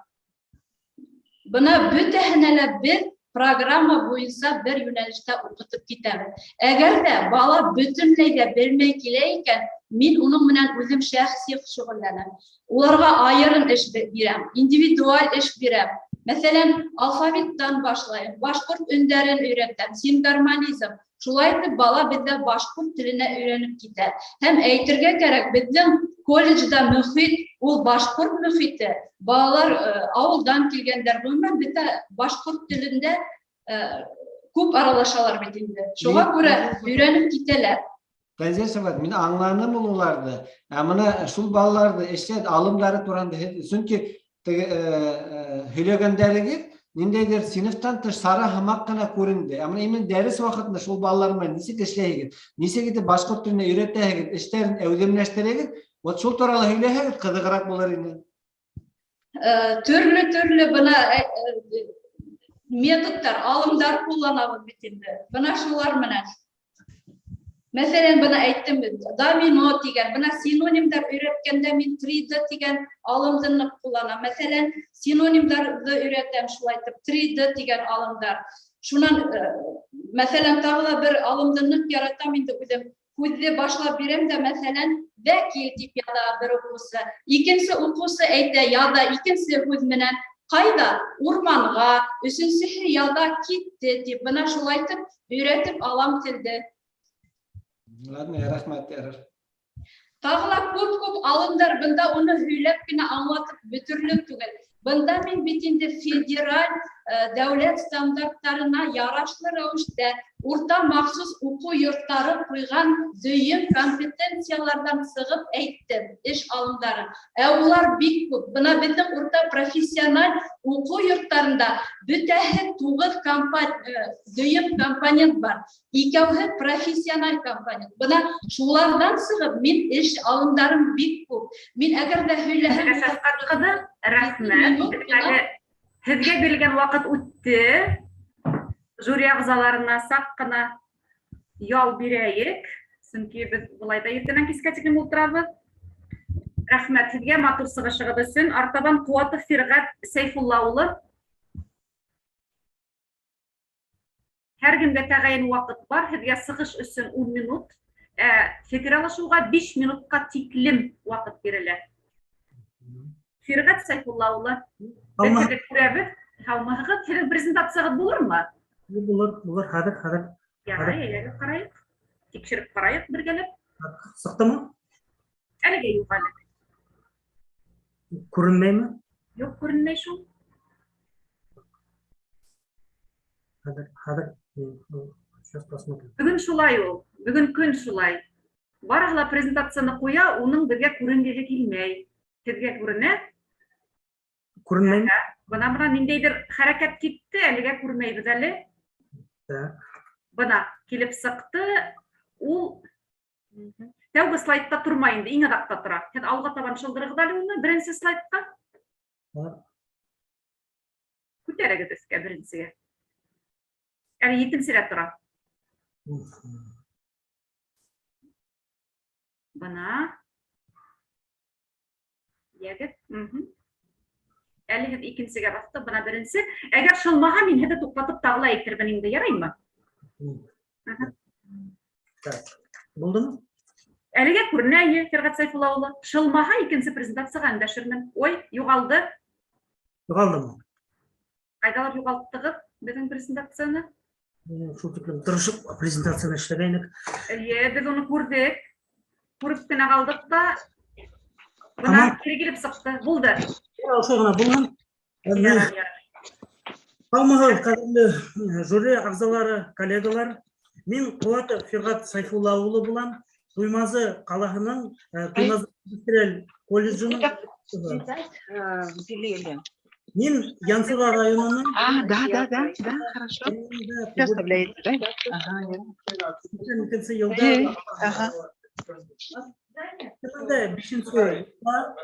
Бына бөтәһенә лә беҙ программа буйынса бер йүнәлештә уҡытып китәбеҙ. Әгәр ҙә бала бөтөнләй ҙә белмәй килә икән, Мин уның менән үзем шәхси шөгыльләнәм. Уларға айырым эш бирәм, индивидуаль эш бирәм. Мәҫәлән, алфавиттан башлайым, башҡорт өндәрен өйрәтәм, сингармонизм. Шулай итеп бала беҙҙә башҡорт теленә өйрәнеп китә. Һәм әйтергә кәрәк, беҙҙең колледжда мөхит ул башҡорт мөхите. Балалар ауылдан килгәндәр, ғөмүмән бөтә башҡорт телендә күп аралашалар бит инде. Шуға күрә өйрәнеп китәләр. Тәнзилә Сәфәт, мин аңланым ул уларҙы. Ә мына шул балаларҙы эшләт алымдары тураһында һеҙ, сөнки теге һөйләгәндәрегеҙ ниндәйҙер синыфтан тыш сара һымаҡ ҡына күренде. Ә мына именно дәрес ваҡытында шул балалар менән нисек эшләйһегеҙ, нисек итеп башҡорт теленә өйрәтәһегеҙ, эштәрен әүҙемләштерәгеҙ, вот шул турала һөйләһәгеҙ, ҡыҙығыраҡ булыр ине. Төрлө-төрлө бына методтар, алымдар ҡулланабыҙ бит инде. Бына шулар менән. Мәҫәлән, бына әйттем, домино тигән, бына синонимдар өйрәткәндә мин 3D тигән алымды ныҡ ҡулланам. Мәҫәлән, синонимдарҙы өйрәтәм шулай итеп, 3D тигән алымдар. Шунан, мәҫәлән, тағы ла бер алымды ныҡ яратам инде үҙем. Һүҙҙе башлап бирәм дә, мәҫәлән, вәкил тип яҙа бер уҡыусы. Икенсе уҡыусы әйтә, яҙа икенсе һүҙ менән. Ҡайҙа? Урманға. Өсөнсөһө яҙа китте тип. Бына шулай итеп өйрәтеп алам телде. Ладно, рәхмәт, ярар. Тағы ла күп-күп алымдар, бында уны һөйләп кенә аңлатып бөтөрлөк түгел. Бында мин бит инде федераль дәүләт стандарттарына ярашлы рәүештә урта махсус уҡыу йорттары ҡуйған дөйөм компетенцияларҙан сығып әйттем эш алымдарын. Ә улар бик күп. Бына беҙҙең урта профессиональ уҡыу йорттарында бөтәһе 9 дөйөм компонент бар. Икәүһе профессиональ компонент. Бына шуларҙан сығып мин эш алымдарым бик күп. Мин әгәр ҙә һөйләһәм, Шәфҡәт ҡыҙы, рәхмәт. Минут, Әле һеҙгә бирелгән ваҡыт үтте. Жюри ағзаларына саҡ ҡына ял бирәйек, сөнки беҙ былай ҙа иртәнән кискә тиклем ултырабыҙ. Рәхмәт һеҙгә матур сығышығыҙ өсөн. Артабан Ҡыуатов Фирғәт Сәйфулла улы. Һәр кемгә тәғәйен ваҡыт бар, һеҙгә сығыш өсөн 10 минут, ә фекер алышыуға 5 минутҡа тиклем ваҡыт бирелә. Фирғәт Сәйфулла улы, беҙ Һаумыһығыҙ. һеҙҙе күрәбеҙ. Һаумыһығыҙ. Һеҙҙең презентацияғыҙ булырмы? Булыр, булыр, хәҙер, хәҙер. Ярай, әйҙәгеҙ ҡарайыҡ. Тикшереп ҡарайыҡ бергәләп. Сыҡтымы? Әлегә юҡ әле. Күренмәйме? Юҡ, күренмәй шул. Хәҙер, хәҙер, сейчас посмотрим. Бөгөн шулай ул, бөгөн көн шулай. Барыһы ла презентацияны ҡуя, уның беҙгә күренгеһе килмәй. Һеҙгә күренә? Күренмәйме? Бына бына ниндәйҙер хәрәкәт китте, әлегә күрмәйбеҙ әле. Так. Бына килеп сыҡты, ул тәүге слайдта тормай инде, иң аҙаҡта тора. Һеҙ алға табан шылдырығыҙ әле уны, беренсе слайдҡа. Так. Күтәрегеҙ өҫкә беренсегә. Әле етенселә тора. Бына. Йәгеҙ. Әле һеҙ икенсегә баҫты, бына беренсе. Әгәр шылмаһа, мин һеҙҙе туҡтатып тағы ла әйтермен инде, яраймы? Так. Булдымы? Әлегә күренә, әйе, Фирғәт Сәйфулла улы. Шылмаһа, икенсе презентацияға өндәшермен. Ой, юғалды. Юғалдымы? Ҡайҙалыр юғалттығыҙ беҙҙең презентацияны? Шул тиклем тырышып презентацияны эшләгәйнек. Эйе, беҙ уны күрҙек. Күреп кенә ҡалдыҡ та. Бына кире килеп сыҡты. Булды. Ошо ғына булһын. Ярар, ярар. Һаумыһығыҙ, ҡәҙерле жюри ағзалары, коллегалар. Мин Ҡыуатов Фирғәт Сайфулла улы булам. Туймазы ҡалаһының, Туймазы индустриаль колледжының Мин Янсура районының А, да, да, да, да, хорошо. Все оставляете, да? Ага, я. Икенсе йылда Эй, ага. бишенсе йылда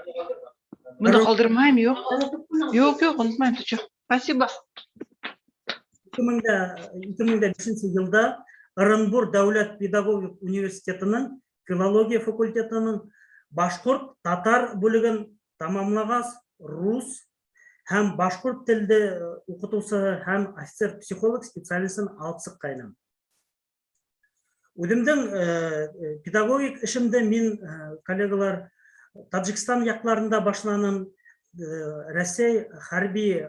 Быны ҡалдырмайым, юҡ. Юҡ, юҡ, онотмайым, ты чё? Спасибо. 2005 йылда Ырынбур дәүләт педагогик университетының филология факультетының башҡорт татар бүлеген тамамлағас, рус һәм башҡорт телде уҡытыусыһы һәм офицер-психолог специалистын алып сыҡҡайным. Үҙемдең педагогик эшемде мин, коллегалар, Таджикстан яҡларында башланым. Рәсәй хәрби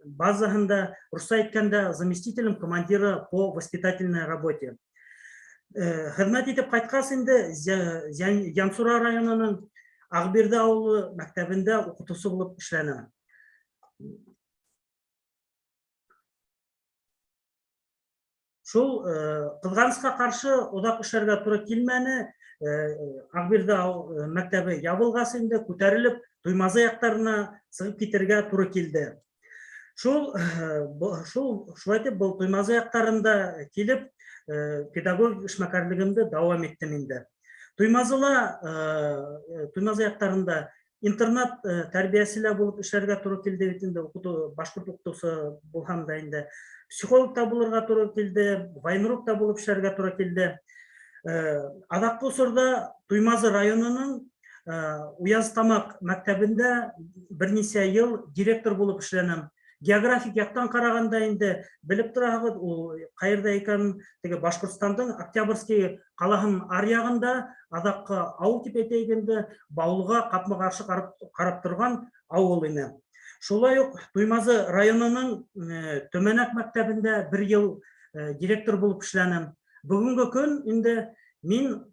базаһында, русса әйткәндә, заместителем командира по воспитательной работе. Хеҙмәт итеп ҡайтҡас инде Янсура районының Ағбирҙе ауылы мәктәбендә уҡытыусы булып эшләнем. Шул ҡыҙғанысҡа ҡаршы оҙаҡ эшләргә тура килмәне. Ағбирҙе мәктәбе ябылғас инде күтәрелеп Туймазы яҡтарына сығып китергә тура килде. Шул шул шулай итеп был Туймазы яҡтарында килеп педагогик эшмәкәрлегемде дауам иттем инде. Туймазыла Туймазы яҡтарында интернат тәрбиәсе лә булып эшләргә тура килде бит инде, уҡытыу башҡорт уҡытыусы булһам да инде психолог та булырға тура килде, военрук та булып эшләргә тура килде. Аҙаҡҡы осорҙа Туймазы районының Уяз Тамаҡ мәктәбендә бер нисә йыл директор булып эшләнем. Географик яҡтан ҡарағанда инде белеп тораһығыҙ, ул ҡайерҙә икәнен, теге Башҡортостандың Октябрьский ҡалаһының аръяғында аҙаҡҡы ауыл тип әйтәйек инде, Баулыға ҡапма-ҡаршы ҡарап торған ауыл ине. Шулай уҡ Туймазы районының Төмәнәк мәктәбендә бер йыл директор булып эшләнем. Бөгөнгө көн инде мин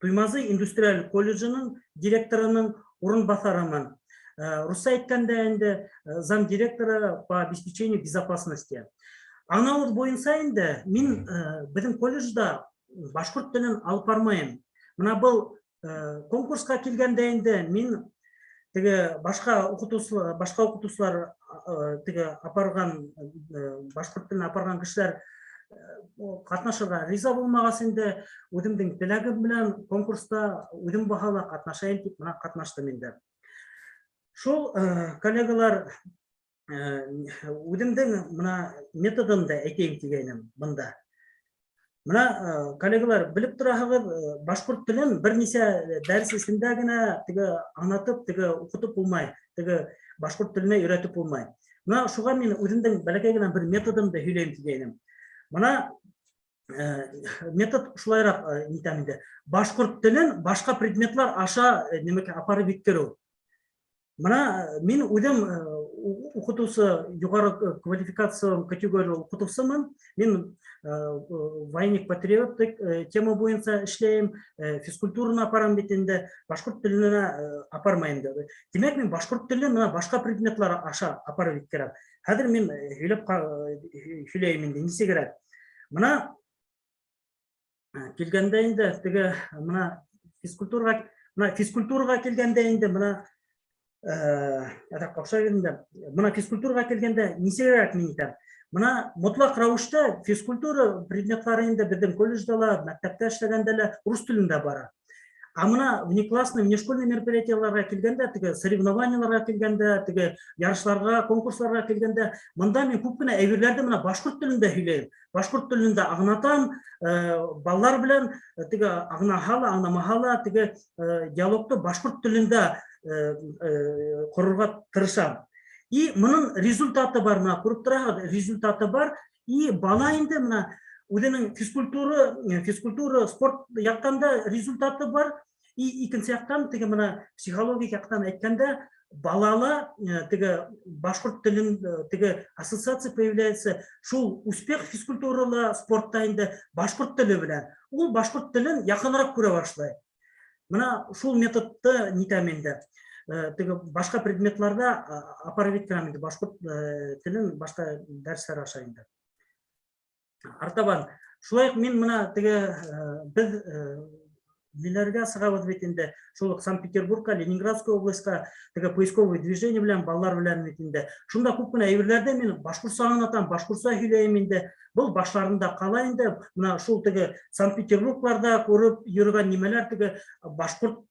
Туймазы индустриаль колледжының директорының урынбаҫарымын. Русса әйткәндә инде замдиректора по обеспечению безопасности. Аңлауыбыҙ буйынса инде мин беҙҙең колледжда башҡорт телен алып бармайым. Бына был конкурсҡа килгәндә инде мин теге башҡа уҡытыусылар, башҡа уҡытыусылар теге апарған башҡорт телен апарған кешеләр ҡатнашырға риза булмағас инде үҙемдең теләгем менән конкурста үҙем баһала ҡатнашайым тип бына ҡатнаштым инде. Шул, коллегалар, үҙемдең бына методымды әйтәйем тигәйнем бында. Бына, коллегалар, белеп тораһығыҙ, башҡорт телен бер нисә дәрес эсендә генә теге аңлатып, теге уҡытып булмай, теге башҡорт теленә өйрәтеп булмай. Бына шуға мин үҙемдең бәләкәй генә бер методымды һөйләйем тигәйнем. Бына метод шулайыраҡ нитәм инде. Башҡорт телен башҡа предметлар аша нимәкә апарып еткереү. Бына мин үҙем уҡытыусы, юғары квалификация категория уҡытыусымын. Мин военник патриот тема буйынса эшләйем, физкультураны апарам бит инде, башҡорт теленә апармайым инде. Тимәк, мин башҡорт телен бына башҡа предметлар аша апарып еткерәм. Хәҙер мин һөйләп һөйләйем инде, нисегерәк. Бына килгәндә инде теге бына физкультураға, бына физкультураға килгәндә инде бына ҡаҡшай инде. Бына физкультураға килгәндә нисегерәк мин итәм? Бына мотлаҡ рәүештә физкультура предметлары инде беҙҙең колледжда ла, мәктәптә эшләгәндә лә рус телендә бара. А бына внеклассный, внешкольный мероприятияларға килгәндә, теге соревнованияларға килгәндә, теге ярышларға, конкурсларға килгәндә, бында мин күп кенә әйберләрҙе бына башҡорт телендә һөйләйем. Башҡорт телендә аңлатам, балалар белән теге аңлаһа ла, аңламаһа ла, теге диалогты башҡорт телендә ҡорорға тырышам. И моның результаты бар, бына күреп тораһығыҙ, результаты бар. И бала инде бына үҙенең физкультура, спорт яҡтан да результаты бар. И икенсе яҡтан теге бына психологик яҡтан әйткәндә, балала теге башҡорт телен теге ассоциация появляется, шул успех физкультурала, спортта инде башҡорт теле белән. Ул башҡорт телен яҡыныраҡ күрә башлай. Бына шул методты нитәм инде. Теге башҡа предметларҙа апарып еткерәм инде башҡорт телен башҡа дәрестәр аша инде. Артабан шулай уҡ мин бына теге беҙ ниләргә сығабыҙ бит инде, шул уҡ Санкт-Петербургка, Ленинградская областьҡа теге поисковый движение белән балалар белән бит инде. Шунда күп кенә әйберләрҙе мин башҡортса аңлатам, башҡортса һөйләйем инде. Был башларында ҡала инде. Бына шул теге Санкт-Петербургларҙа күреп йөрөгән нимәләр теге башҡорт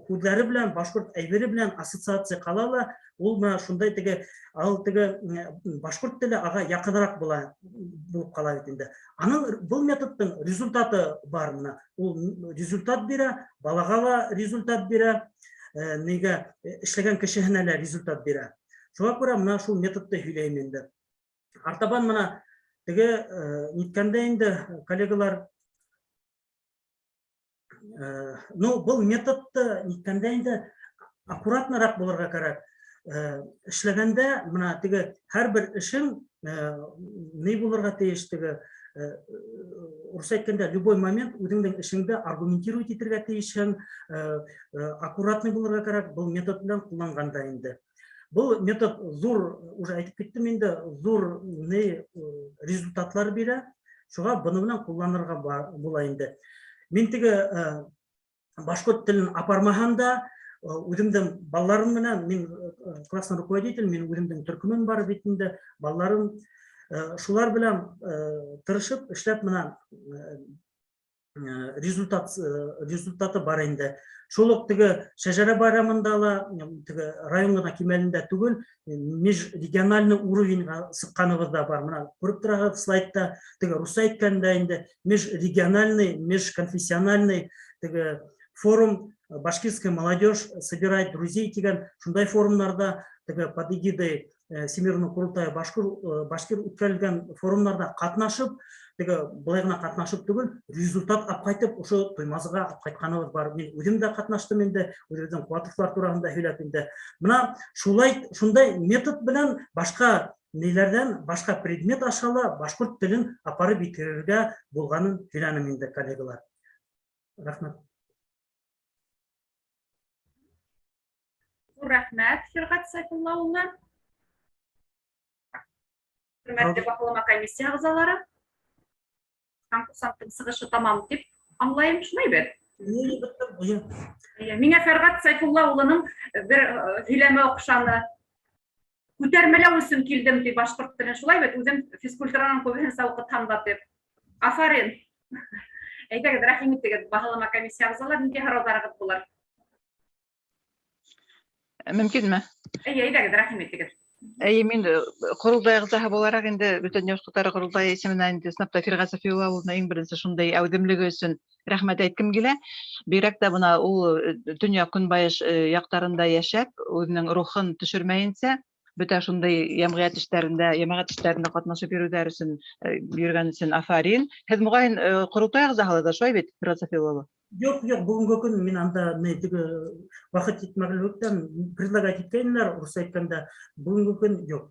һүҙҙәре белән, башҡорт әйбере белән ассоциация ҡала ла, ул бына шундай теге, ал теге башҡорт теле аға яҡыныраҡ була, булып ҡала бит инде. Аның был методтың результаты бар бына. Ул результат бирә, балаға ла результат бирә, нигә эшләгән кешеһенә лә результат бирә. Шуға күрә бына шул методты һөйләйем инде. Артабан бына Теге ниткәндә инде, коллегалар, ну, был методты ниткәндә инде аккуратныраҡ булырға кәрәк. Эшләгәндә мына теге һәрбер эшең ни булырға тейеш, теге урыҫса әйткәндә, любой момент үҙеңдең эшеңде аргументировать итергә тейешһең, аккуратный булырға кәрәк был метод белән ҡулланғанда инде. Был метод ҙур, уже әйтеп киттем инде, ҙур ни результатлар бирә, шуға быны менән ҡулланырға була инде. Мин теге башҡорт телен апармаһам да, үҙемдең балаларым менән, мин классный руководитель, мин үҙемдең төркөмөм бар бит инде, балаларым, шулар белән тырышып эшләп менә результаты бар инде. Шул ук теге Шәжәрә байрамында ла, теге район ғына кимәлендә түгел, межрегиональный уровеньға сыҡҡаныбыҙ да бар. Мына күреп тораһығыҙ слайдта, теге русса әйткәндә инде межрегиональный, межконфессиональный теге форум «Башкирская молодежь собирает друзей» тигән шундай форумнарда, теге под эгидой Всемирного Курултая башкир үткәрелгән форумнарда ҡатнашып, теге былай ғына ҡатнашып түгел, результат алып ҡайтып, ошо Туймазыға алып ҡайтҡаныбыҙ бар. Мин үҙем дә ҡатнаштым инде, үҙебеҙҙең Ҡыуатовтар тураһында һөйләп инде. Мына шулай, шундай метод белән башҡа ниләрҙән, башҡа предмет аша ла башҡорт телен апарып еткерергә булғанын һөйләнем инде, коллегалар. Рәхмәт. Ҙур рәхмәт, Фирғәт Сайфулла улы. Хөрмәтле баһалама комиссия ағзалары, конкурсанттың сығышы тамам тип аңлайым, шулай бит? Миңә Фәрғәт Сайфулла улының бер һөйләме оҡшаны. Күтәрмәләү өсөн килдем тип башҡорт телен, шулай бит? Үҙем физкультуранан күбеһенсә уҡытһам да тип. Афарин. Әйҙәгеҙ, рәхим итегеҙ, баһалама комиссия ағзалары, ниндәй һорауҙарығыҙ булыр? Мөмкинме? Эйе, әйҙәгеҙ, рәхим итегеҙ. Эйе, мин ҡоролтай ағзаһы булараҡ инде бөтә башҡорттар ҡоролтайы исеменән инде ысынлап та Фирғәт Сафиулла улына иң беренсе шундай әүҙемлеге өсөн рәхмәт әйткем килә. Бигерәк тә бына ул төньяҡ көнбайыш яҡтарында йәшәп, үҙенең рухын төшөрмәйенсә, бөтә шундай йәмғиәт эштәрендә, йәмәғәт эштәрендә ҡатнашып йөрөүҙәр өсөн, йөрөгән өсөн афарин. Һеҙ моғайын ҡоролтай ағзаһы ла шулай бит, Фирғәт Сафиулла улы? Юҡ, юҡ, бөгөнгө көн мин анда ни теге ваҡыт етмәгәнлектән предлагать иткәйнеләр, урыҫса әйткәндә, бөгөнгө көн юҡ.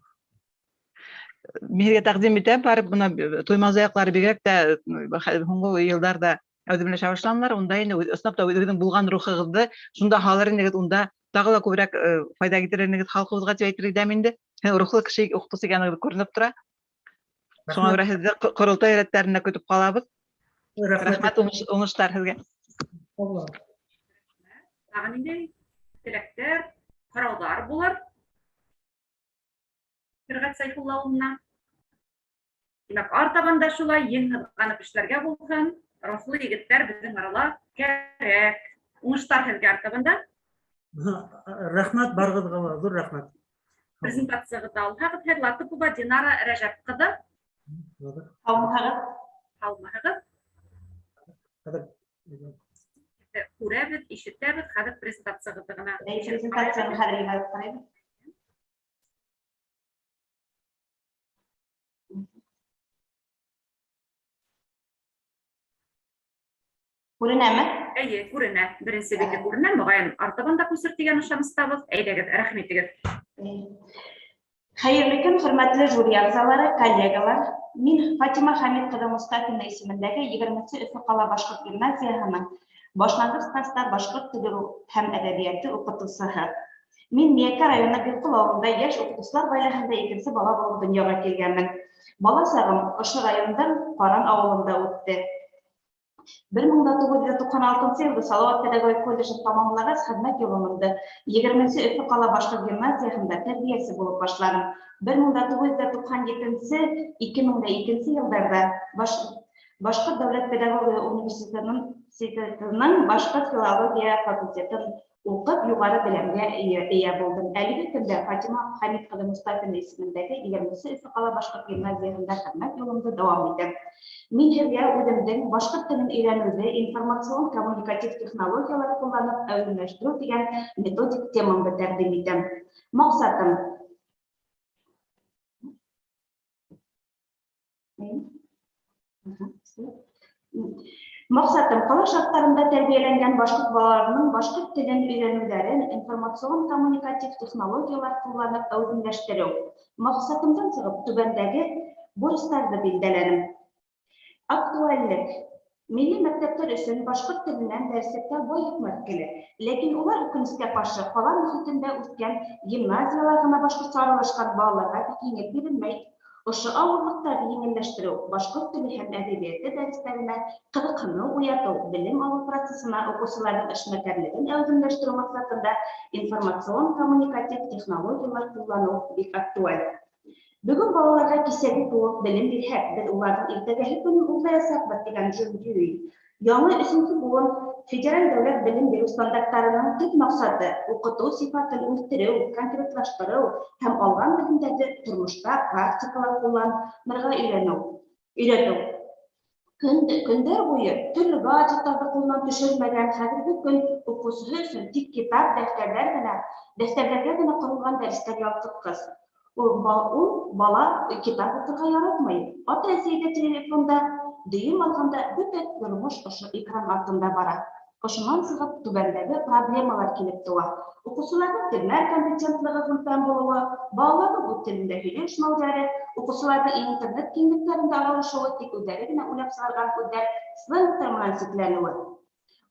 Мин һеҙгә тәҡдим итәм, барып бына Туймазы яҡлары бигерәк тә һуңғы йылдарҙа әүҙемләшә башланылар, унда инде ысынлап та үҙегеҙҙең булған рухығыҙҙы шунда һалыр инегеҙ, унда тағы ла күберәк файҙа килтерер инегеҙ халҡыбыҙға тип әйтер идем инде. Һеҙ рухлы кеше уҡытыусы икәнегеҙ күренеп тора. Шуңа күрә һеҙҙе ҡоролтай рәттәренә көтөп ҡалабыҙ. Рәхмәт, уңыштар һеҙгә. Тағы ниндәй теләктәр, һорауҙар булыр? Фирғәт Сайфулла улына. Тимәк, артабан да шулай ең һыҙғанып эшләргә булһын. Рухлы егеттәр беҙҙең арала кәрәк. Уңыштар һеҙгә артабан да. Рәхмәт барығыҙға ла, ҙур рәхмәт. Презентацияғыҙҙы алһағыҙ, һеҙ Латыпова Динара Рәжәп ҡыҙы. Һаумыһығыҙ. Һаумыһығыҙ. Күрәбеҙ, ишетәбеҙ, хәҙер презентацияғыҙҙы ғына. Презентацияны хәҙер ебәреп ҡарайбыҙ. Күренәме? Эйе, күренә. Беренсе бите күренә, моғайын артабан да күсер тигән ышаныстабыҙ. Әйҙәгеҙ, рәхим итегеҙ. Хәйерле көн, хөрмәтле жюри ағзалары, коллегалар. Мин Фатима Хәмит ҡыҙы Мостафина исемендәге 20 Өфө ҡала башҡорт гимназияһының башланғыс класта башҡорт теле һәм әҙәбиәте уҡытыусыһы. Мин Миәкә районы Билҡол ауылында йәш уҡытыусылар ғаиләһендә икенсе бала булып донъяға килгәнмен. Бала сағым ошо райондың Ҡаран ауылында үтте. Бер мең дә туғыҙ йөҙ туҡһан алтынсы йылда Салауат педагогик колледжын тамамлағас, хеҙмәт юлымды 20 Өфө ҡала башҡорт гимназияһында тәрбиәсе булып башланым. Бер мең дә туғыҙ йөҙ туҡһан етенсе, ике мең дә икенсе йылдарҙа Башҡорт дәүләт педагогия университетының башҡорт филология факультетын уҡып, юғары белемгә эйә булдым. Әлеге көндә Фатима Хәмит ҡыҙы Мостафина исемендәге 20 Өфө ҡала башҡорт гимназияһында хеҙмәт юлымды дауам итәм. Мин һеҙгә үҙемдең башҡорт телен өйрәнеүҙе информацион-коммуникатив технологиялар ҡулланып әүҙемләштереү тигән методик темамды тәҡдим итәм. Маҡсатым: Маҡсатым ҡала шарттарында тәрбиәләнгән башҡорт балаларының башҡорт телен өйрәнеүҙәрен информацион-коммуникатив технологиялар ҡулланып әүҙемләштереү. Маҡсатымдан сығып, түбәндәге бурыстарҙы билдәләнем. Актуальлек. Милли мәктәптәр өсөн башҡорт теленән дәреслектәр бай йөкмәткеле, ләкин улар үкенескә ҡаршы ҡала мөхитендә үҫкән гимназиялар ғына башҡортса аралашҡан балаларға бик еңел бирелмәй. Ошо ауырлыҡтарҙы еңелләштереү, башҡорт теле һәм әҙәбиәте дәрестәренә ҡыҙыҡһыныу уятыу, белем алыу процесына уҡыусыларҙың эшмәкәрлеген әүҙемләштереү маҡсатында информацион-коммуникатив технологиялар ҡулланыу бик актуаль. Бөгөн балаларға кисәге кеүек белем бирһәк, беҙ уларҙың иртәгәһе көнөн урлаясаҡбыҙ, тигән Джон Дьюи. Яңы өсөнсө быуын федераль дәүләт белем биреү стандарттарының төп маҡсаты уҡытыу сифатын үҫтереү, конкретлаштырыу һәм алған белемдәрҙе тормошта практикала ҡулланырға өйрәнеү, өйрәтеү. Көндәр буйы төрлө гаджеттарҙы ҡулынан төшөрмәгән хәҙерге көн уҡыусыһы өсөн тик китап, дәфтәрҙәр генә, дәфтәрҙәргә генә ҡоролған дәрестәр ялҡытҡыс. Ул бала китап уҡырға яратмай. Ата-әсәй ҙә телефонда, дөйөм алғанда бөтә тормош ошо экран артында бара. Ошонан сығып түбәндәге проблемалар килеп тыуа. Уҡыусыларҙың телмәр компетентлығы һүнтән булыуы, балаларҙың үҙ телендә һөйләшмәүҙәре, уҡыусыларҙың интернет киңлектәрендә аралашыуы, тик үҙҙәре генә уйлап сығарған һүҙҙәр, сленгтар менән сикләнеүе.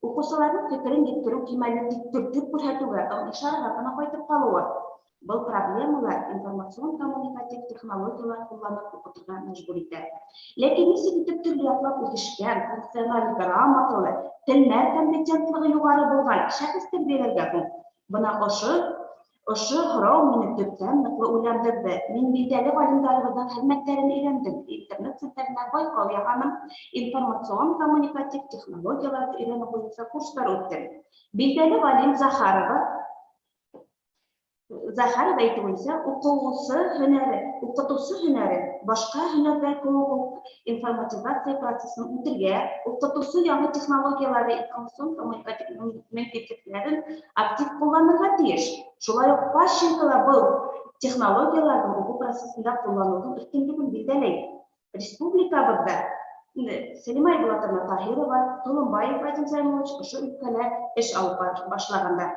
Уҡыусыларҙың фекерен еткереү кимәле тик төртөп күрһәтеүгә, ым-ишараға ғына ҡайтып ҡалыуы. Был проблемалар информацион-коммуникатив технологиялар ҡулланып уҡытырға мәжбүр итә. Ләкин нисек итеп төрлө яҡлап үҫешкән, функциональ грамоталы, телмәр компетентлығы юғары булған шәхес тәрбиәләргә һуң? Бына ошо һорау мине төптән ныҡлы уйландырҙы. Мин билдәле ғалимдарыбыҙҙың хеҙмәттәрен өйрәндем, интернет селтәренә байҡау яһаным, информацион-коммуникатив технологияларҙы өйрәнеү буйынса курстар үттем. Билдәле ғалим Захарова әйтеүенсә, уҡыусы һөнәре, уҡытыусы һөнәре башҡа һөнәрҙәр кеүек үк информатизация процесын үтергә, уҡытыусы яңы технологияларҙы, информацион-коммуникатив мөмкинлектәрен актив ҡулланырға тейеш. Шулай уҡ Пащенко ла был технологияларҙы уҡыу процесында ҡулланыуҙың өҫтөнлөгөн билдәләй. Республикабыҙҙа Сәлимә Айбулатовна Таһирова, Толомбаев Вадим Займович ошо өлкәлә эш алып башлағандар.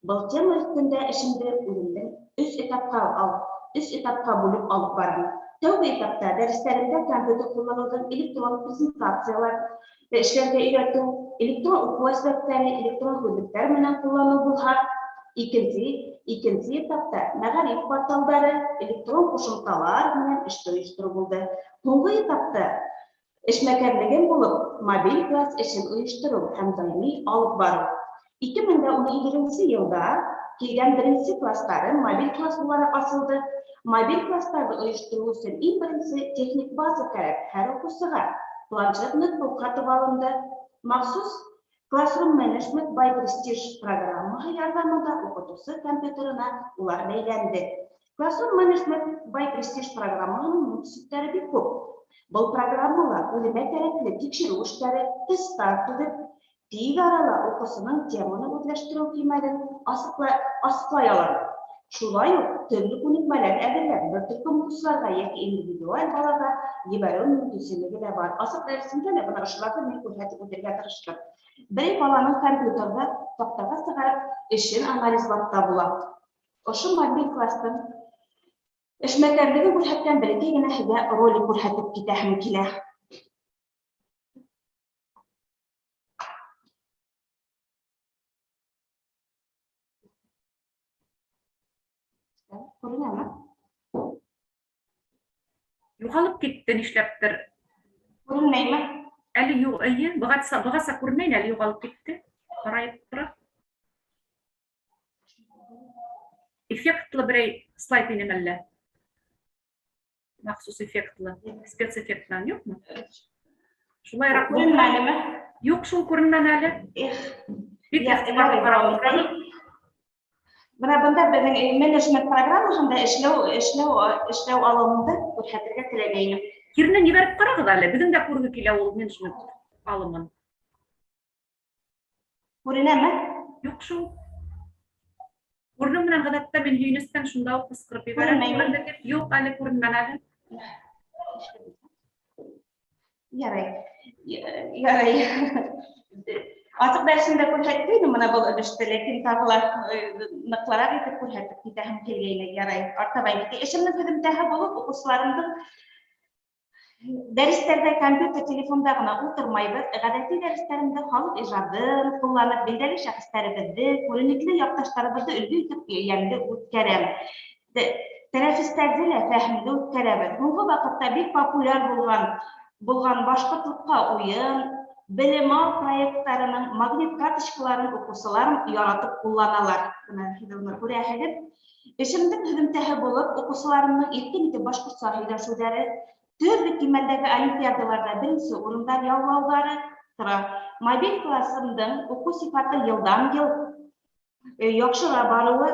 Был тема өҫтөндә эшемде үҙемдең өс этапҡа бүлеп алып барам. Тәүге этапта дәрестәремдә компьютер ҡулланыуҙың электрон презентациялар эшләргә өйрәтеү, электрон уҡыу әсбаптары, электрон һүҙлектәр менән ҡулланыу булһа, икенсе этапта мәғариф порталдары, электрон ҡушымталар менән эште ойоштороу булды. Һуңғы этапта эшмәкәрлегем булып мобиль класс эшен ойоштороу һәм даими алып барыу. 2017 йылда килгән беренсе класстарым мобиль класс булараҡ асылды. Мобиль класстарҙы ойоштороу өсөн иң беренсе техник база кәрәк һәр уҡыусыға. Планшет, ноутбук һатып алынды. Махсус Classroom Management by Prestige программаһы ярҙамында уҡытыусы компьютерына улар бәйләнде. Classroom Management by Prestige программаһының мөмкинлектәре бик күп. Был программала үҙенә кәрәкле тикшереү эштәре, тесттар төҙөп, тиҙ арала уҡыусының теманы үҙләштереү кимәлен асыҡлай ала. Шулай уҡ төрлө күнекмәләр әҙерләп, бер төркөм уҡыусыларға йәки индивидуаль балаға ебәреү мөмкинселеге лә бар. Асыҡ дәресемдә лә бына ошоларҙы мин күрһәтеп үтергә тырыштым. Бер баланың компьютерҙа таҡтаға сығарып, эшен анализлап та була. Ошо мобиль класстың эшмәкәрлеген күрһәткән бер-ике генә һеҙгә ролик күрһәтеп китәһем килә. Күренәме? Юғалып китте нишләптер. Күренмәйме? Әле юҡ, эйе, бығаса күренмәй, әле юғалып китте. Ҡарайып тора. Эффектлы берәй слайд инеме әллә? Махсус эффектлы, спецэффектлы юҡмы? Шулайыраҡ Күренмәнеме? Юҡ, шул күренмәне әле. Эх. Бик Я, иғтибарлы ярай, ҡарап ярай. ултырам. Бына бында беҙҙең менеджмент программаһында эшләү алымды күрһәтергә теләгәйнем. Киренән ебәреп ҡарағыҙ әле, беҙҙең дә күрге килә ул менеджмент алымын. Күренәме? Юҡ шул. Күренеү менән ғәҙәттә мин һөйөнөстән шунда уҡ ҡысҡырып ебәрәм. Күренмәйме? Юҡ, әле күренмәне әле. Ярай. Ярай. Асыҡ дәресендә күрһәткәйнем бына был өлөштө, ләкин тағы ла ныҡлыраҡ итеп күрһәтеп китәһем килгәйне. Ярай, артабан китә. Эшемдең һөҙөмтәһе булып, уҡыусыларымдың дәрестәрҙә компьютер, телефонда ғына ултырмайбыҙ. Ғәҙәти дәрестәремдә халыҡ ижадын ҡулланып, билдәле шәхестәребеҙҙе, күренекле яҡташтарыбыҙҙы өлгө итеп йәмле үткәрәм. Тәнәфестәрҙе лә фәһемле үткәрәбеҙ. Һуңғы ваҡытта бик популяр булған башҡортлоҡҡа уйын, белем ал проекттарының магнит карточкаларын уҡыусыларым яратып ҡулланалар. Бына һеҙ уны күрәһегеҙ. Эшемдең һөҙөмтәһе булып, уҡыусыларымдың иркен итеп башҡортса һөйләшеүҙәре, төрлө кимәлдәге олимпиадаларҙа беренсе урындар яулауҙары тора. Мобиль классымдың уҡыу сифаты йылдан-йыл яҡшыра барыуы,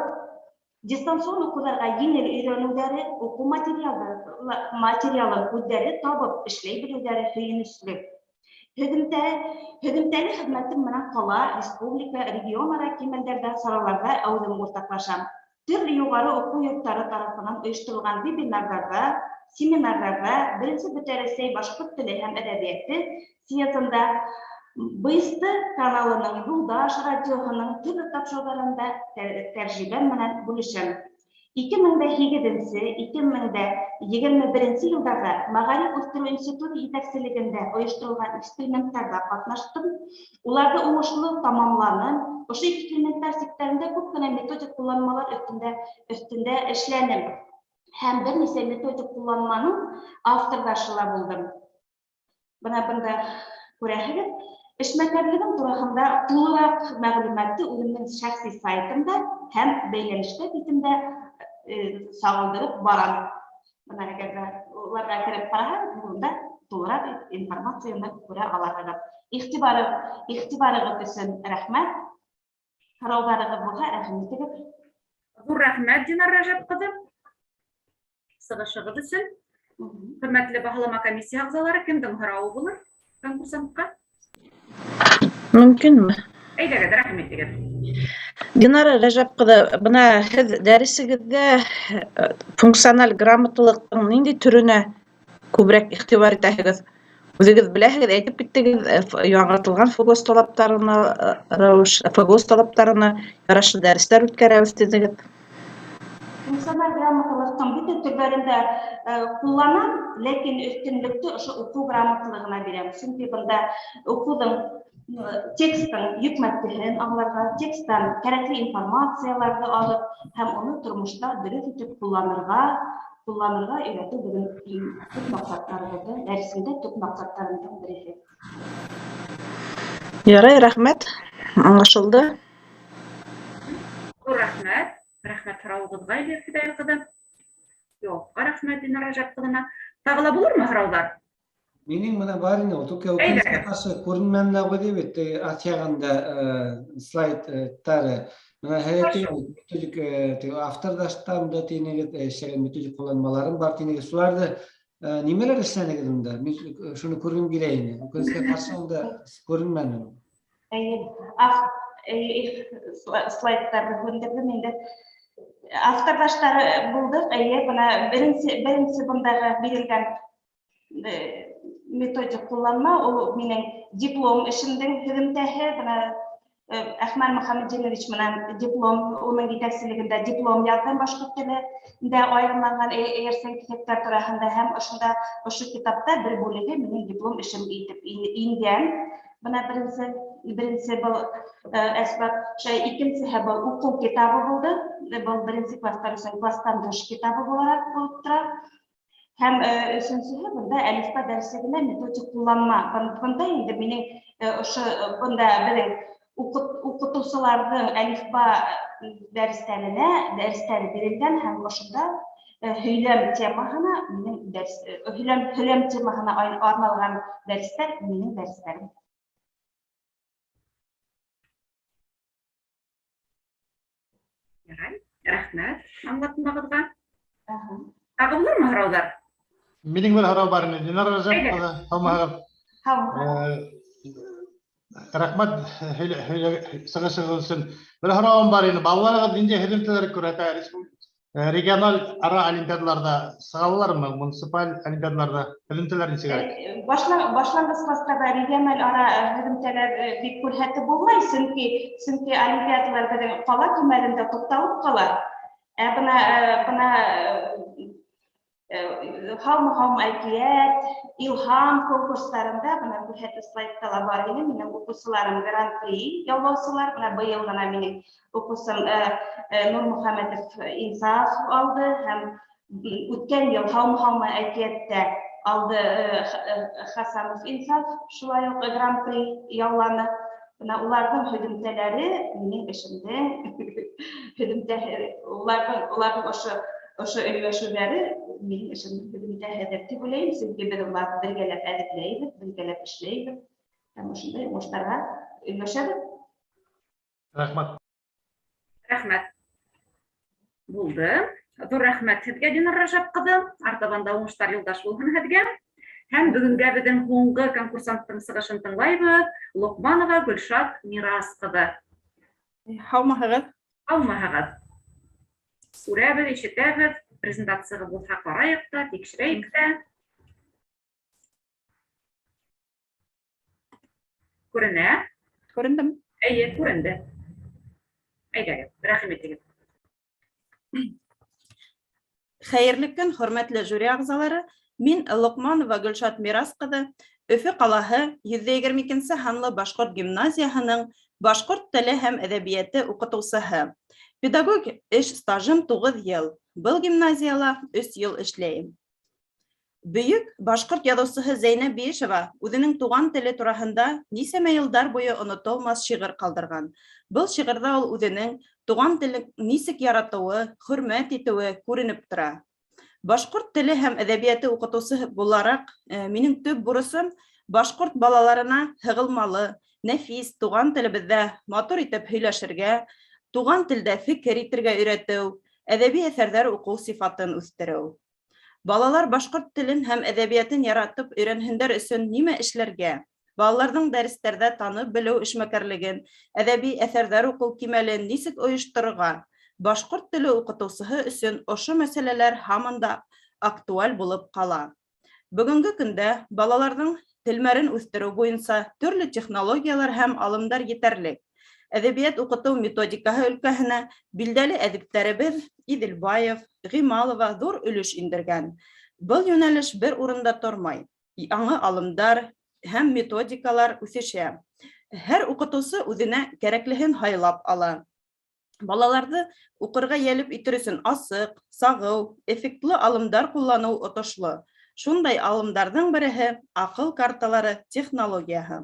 дистанцион уҡыуҙарға еңел өйрәнеүҙәре, уҡыу материалын үҙҙәре табып эшләй белеүҙәре һөйөнөслө. Һөҙөмтәле хеҙмәтем менән ҡала, республика, регион-ара кимәлдәрҙә, сараларҙа әүҙем уртаҡлашам. Төрлө юғары уҡыу йорттары тарафынан ойошторолған вебинарҙарҙа, семинарҙарҙа, беренсе Бөтә Рәсәй башҡорт теле һәм әҙәбиәте съезында, БСТ каналының, Юлдаш радиоһының төрлө тапшырыуҙарында тәжрибәм менән бүлешәм. 2008-нсе, 2021-нсе йылдарҙа Мәғариф үҫтереү институты етәкселегендә ойошторолған эксперименттарҙа ҡатнаштым. Уларҙы уңышлы тамамланым. Ошо эксперименттар сиктәрендә күп кенә методик ҡулланмалар өҫтөндә эшләнем. Һәм бер нисә методик ҡулланманың авторҙашы ла булдым. Бына бында күрәһегеҙ. Эшмәкәрлегем тураһында тулыраҡ мәғлүмәтте үҙемдең шәхси сайтымда һәм бәйләнештә битемдә сағылдырып барам. Бына әгәр ҙә уларға кереп ҡараһағыҙ, унда тулыраҡ информацияны күрә алаһығыҙ. Иғтибарығыҙ өсөн рәхмәт. Һорауҙарығыҙ булһа, рәхим итегеҙ. Ҙур рәхмәт, Динар Рәжәп ҡыҙы. Сығышығыҙ өсөн. Хөрмәтле баһалама комиссия ағзалары, кемдең һорауы булыр конкурсантҡа? Мөмкинме? Әйҙәгеҙ, рәхим итегеҙ. Динара Рәжәп ҡыҙы, бына һеҙ дәресегеҙҙә функциональ грамоталыҡтың ниндәй төрөнә күберәк иғтибар итәһегеҙ? Үҙегеҙ беләһегеҙ, әйтеп киттегеҙ, яңыртылған ФГОС талаптарына, рәүеш, ФГОС талаптарына ярашлы дәрестәр үткәрәбеҙ тинегеҙ. Функциональ грамоталыҡтың бөтә төрҙәрен дә ҡулланам, ләкин өҫтөнлөктө ошо уҡыу грамоталығына бирәм. Сөнки бында уҡыуҙың текстың йөкмәткеһен аңларға, тексттан кәрәкле информацияларҙы алып һәм уны тормошта дөрөҫ итеп ҡулланырға өйрәтеү беҙҙең төп маҡсаттарыбыҙҙың, дәресендә төп маҡсаттарымдың береһе. Ярай, рәхмәт. Аңлашылды. Ҙур рәхмәт. Рәхмәт һорауығыҙға, Эльвира Фидаил ҡыҙы. Яуапҡа рәхмәт Динара Рәжәп ҡыҙына. Тағы ла булырмы һорауҙар? Минең бына бар ине, ул только Әйҙә. ҡаршы күренмәне лә ҡуйҙы бит, теге аҫ яғында слайдтары. Бына һәйәте методик, теге авторҙаштан да тинегеҙ, эшләгән методик ҡулланмаларым бар тинегеҙ. Шуларҙы нимәләр эшләнегеҙ унда? Мин шуны күргем килә ине. Үкенескә ҡаршы унда күренмәне. Эйе, слайдтарҙы һүндерҙем инде. Авторҙаштары булдыҡ, эйе, бына беренсе бындағы бирелгән методик ҡулланма, ул минең диплом эшемдең һөҙөмтәһе, бына Әхмәр Мөхәммәтдинович менән диплом, уның етәкселегендә диплом яҙҙым башҡорт телендә айырымланған эйәрсән китаптар тураһында һәм ошо китапта бер бүлеге минең диплом эшем итеп ингән. Бына беренсе был әсбап, шулай икенсеһе был уҡыу китабы булды. Был беренсе класстар өсөн класстан тыш китабы булараҡ булып тора. Һәм өсөнсөһө бында әлифба дәреслегенә методик ҡулланма. Бында инде минең ошо бында беҙҙең уҡытыусыларҙың әлифба дәрестәренә дәрестәре бирелгән һәм ошонда һөйләм темаһына минең дәрес, һөйләм темаһына арналған дәрестәр минең дәрестәрем. Ярай, рәхмәт аңлатмағыҙға. Тағы булырмы һорауҙар? Минең бер һорау бар ине. Динара Рәжәп Әйҙә. ҡыҙы, һаумыһығыҙ. Һаумыһығыҙ. Рәхмәт сығышығыҙ өсөн. Бер һорауым бар ине. Балаларығыҙ ниндәй һөҙөмтәләр күрһәтә? Региональ ара олимпиадаларҙа сығалалармы, муниципаль олимпиадаларҙа һөҙөмтәләр нисегерәк? Башланғыс класстарҙа региональ ара һөҙөмтәләр бик күрһәтеп булмай, сөнки олимпиадалар беҙҙең ҡала кимәлендә туҡталып ҡала. Ә бына Һаумы-һаумы әкиәт, Илһам конкурстарында бына күрһәтеү слайдта ла бар ине, минең уҡыусыларым гран-при яулаусылар. Бына быйыл ғына минең уҡыусым Нурмөхәмәтов Инсаф алды һәм үткән йыл Һаумы-һаумы әкиәттә алды Хасанов Инсаф, шулай уҡ гран-при яуланы. Бына уларҙың һөҙөмтәләре минең эшемдең һөҙөмтәһе, уларҙың ошо өлгәшеүҙәре минең эшемдең һөҙөмтәһелер тип уйлайым, сөнки беҙ уларҙы бергәләп әҙерләйбеҙ, бергәләп эшләйбеҙ һәм ошондай уңыштарға өлгәшәбеҙ. Рәхмәт. Рәхмәт. Булды. Ҙур рәхмәт һеҙгә, Динар Ражап ҡыҙы. Артабан да уңыштар юлдаш булһын һеҙгә. Һәм бөгөнгә беҙҙең һуңғы конкурсанттың сығышын тыңлайбыҙ. Лоҡманова Гөлшат Мирас ҡыҙы. Һаумыһығыҙ? Һаумыһығыҙ. Күрәбеҙ, ишетәбеҙ. Презентацияға булһа ҡарайыҡ та, тикшерәйек тә. Күренә? Күрендем. Эйе, күренде. Әйҙәгеҙ, рәхим итегеҙ. Хәйерле көн, хөрмәтле жюри ағзалары. Мин Лоҡманова Гөлшат Мирас ҡыҙы, Өфө ҡалаһы 122 һанлы башҡорт гимназияһының башҡорт теле һәм әҙәбиәте уҡытыусыһы. Педагог эш стажым 9 йыл. Был гимназияла 3 йыл эшләйем. Бөйөк башҡорт яҙыусыһы Зәйнәб Биишева үҙенең туған теле тураһында нисәмә йылдар буйы онотолмаҫ шиғыр ҡалдырған. Был шиғырҙа ул үҙенең туған телен нисек яратыуы, хөрмәт итеүе күренеп тора. Башҡорт теле һәм әҙәбиәте уҡытыусыһы булараҡ, минең төп бурысым башҡорт балаларына һығылмалы, нәфис туған телебеҙҙә матур итеп һөйләшергә, туған телдә фекер итергә өйрәтеү, әҙәби әҫәрҙәр уҡыу сифатын үҫтереү. Балалар башҡорт телен һәм әҙәбиәтен яратып өйрәнһендәр өсөн нимә эшләргә? Балаларҙың дәрестәрҙә танып белеү эшмәкәрлеген, әҙәби әҫәрҙәр уҡыу кимәлен нисек ойошторорға? Башҡорт теле уҡытыусыһы өсөн ошо мәсьәләләр һаман да актуаль булып ҡала. Бөгөнгө көндә балаларҙың телмәрен үҫтереү буйынса төрлө технологиялар һәм алымдар етәрлек. Әҙәбиәт уҡытыу методикаһы өлкәһенә билдәле әҙиптәребеҙ Иҙелбаев, Ғималова ҙур өлөш индергән. Был йүнәлеш бер урында тормай. Яңы алымдар һәм методикалар үҫешә. Һәр уҡытыусы үҙенә кәрәклеһен һайлап ала. Балаларҙы уҡырға йәлеп итер өсөн асыҡ, сағыу, эффектлы алымдар ҡулланыу отошло. Шундай алымдарҙың береһе аҡыл карталары технологияһы.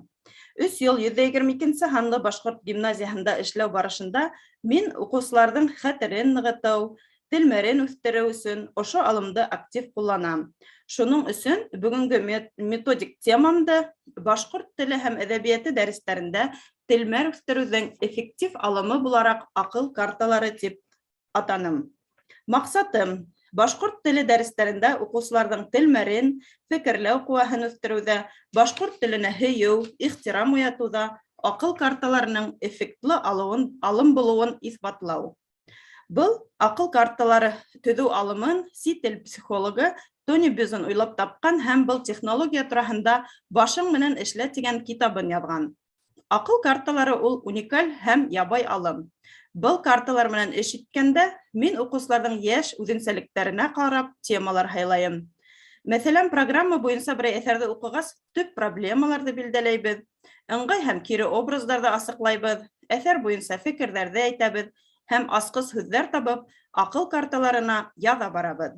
3 йыл 122 һанлы башҡорт гимназияһында эшләү барышында мин уҡыусыларҙың хәтерен нығытыу, телмәрен үҫтереү өсөн ошо алымды актив ҡулланам. Шуның өсөн бөгөнгө методик темамды башҡорт теле һәм әҙәбиәте дәрестәрендә телмәр үҫтереүҙең эффектив алымы булараҡ аҡыл карталары тип атаным. Маҡсатым: башҡорт теле дәрестәрендә уҡыусыларҙың телмәрен, фекерләү ҡеүәһен үҫтереүҙә, башҡорт теленә һөйөү, ихтирам уятыуҙа аҡыл карталарының эффектлы алым булыуын иҫбатлау. Был аҡыл карталары төҙөү алымын сит ил психологы Тони Бюзон уйлап тапҡан һәм был технология тураһында Башың менән эшлә тигән китабын яҙған. Аҡыл карталары ул уникаль һәм ябай алым. Был карталар менән эш иткәндә мин уҡыусыларҙың йәш үҙенсәлектәренә ҡарап темалар һайлайым. Мәҫәлән, программа буйынса берәй әҫәрҙе уҡығас, төп проблемаларҙы билдәләйбеҙ, ыңғай һәм кире образдарҙы асыҡлайбыҙ, әҫәр буйынса фекерҙәрҙе әйтәбеҙ һәм асҡыс һүҙҙәр табып, аҡыл карталарына яҙа барабыҙ.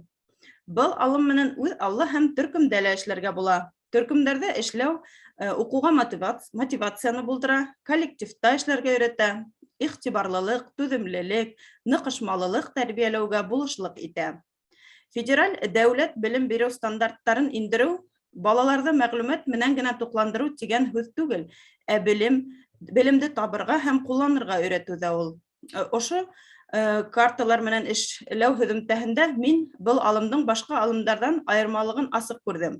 Был алым менән үҙ аллы һәм төркөмдә лә эшләргә була. Төркөмдәрҙә эшләү уҡыуға мотивацияны булдыра, коллективта эшләргә өйрәтә, иғтибарлылыҡ, түҙемлелек, ныҡышмалылыҡ тәрбиәләүгә булышлыҡ итә. Федераль дәүләт белем биреү стандарттарын индереү балаларҙы мәғлүмәт менән генә туҡландырыу тигән һүҙ түгел, ә белемде табырға һәм ҡулланырға өйрәтеү ҙә ул. Ошо карталар менән эшләү һөҙөмтәһендә мин был алымдың башҡа алымдарҙан айырмалығын асыҡ күрҙем.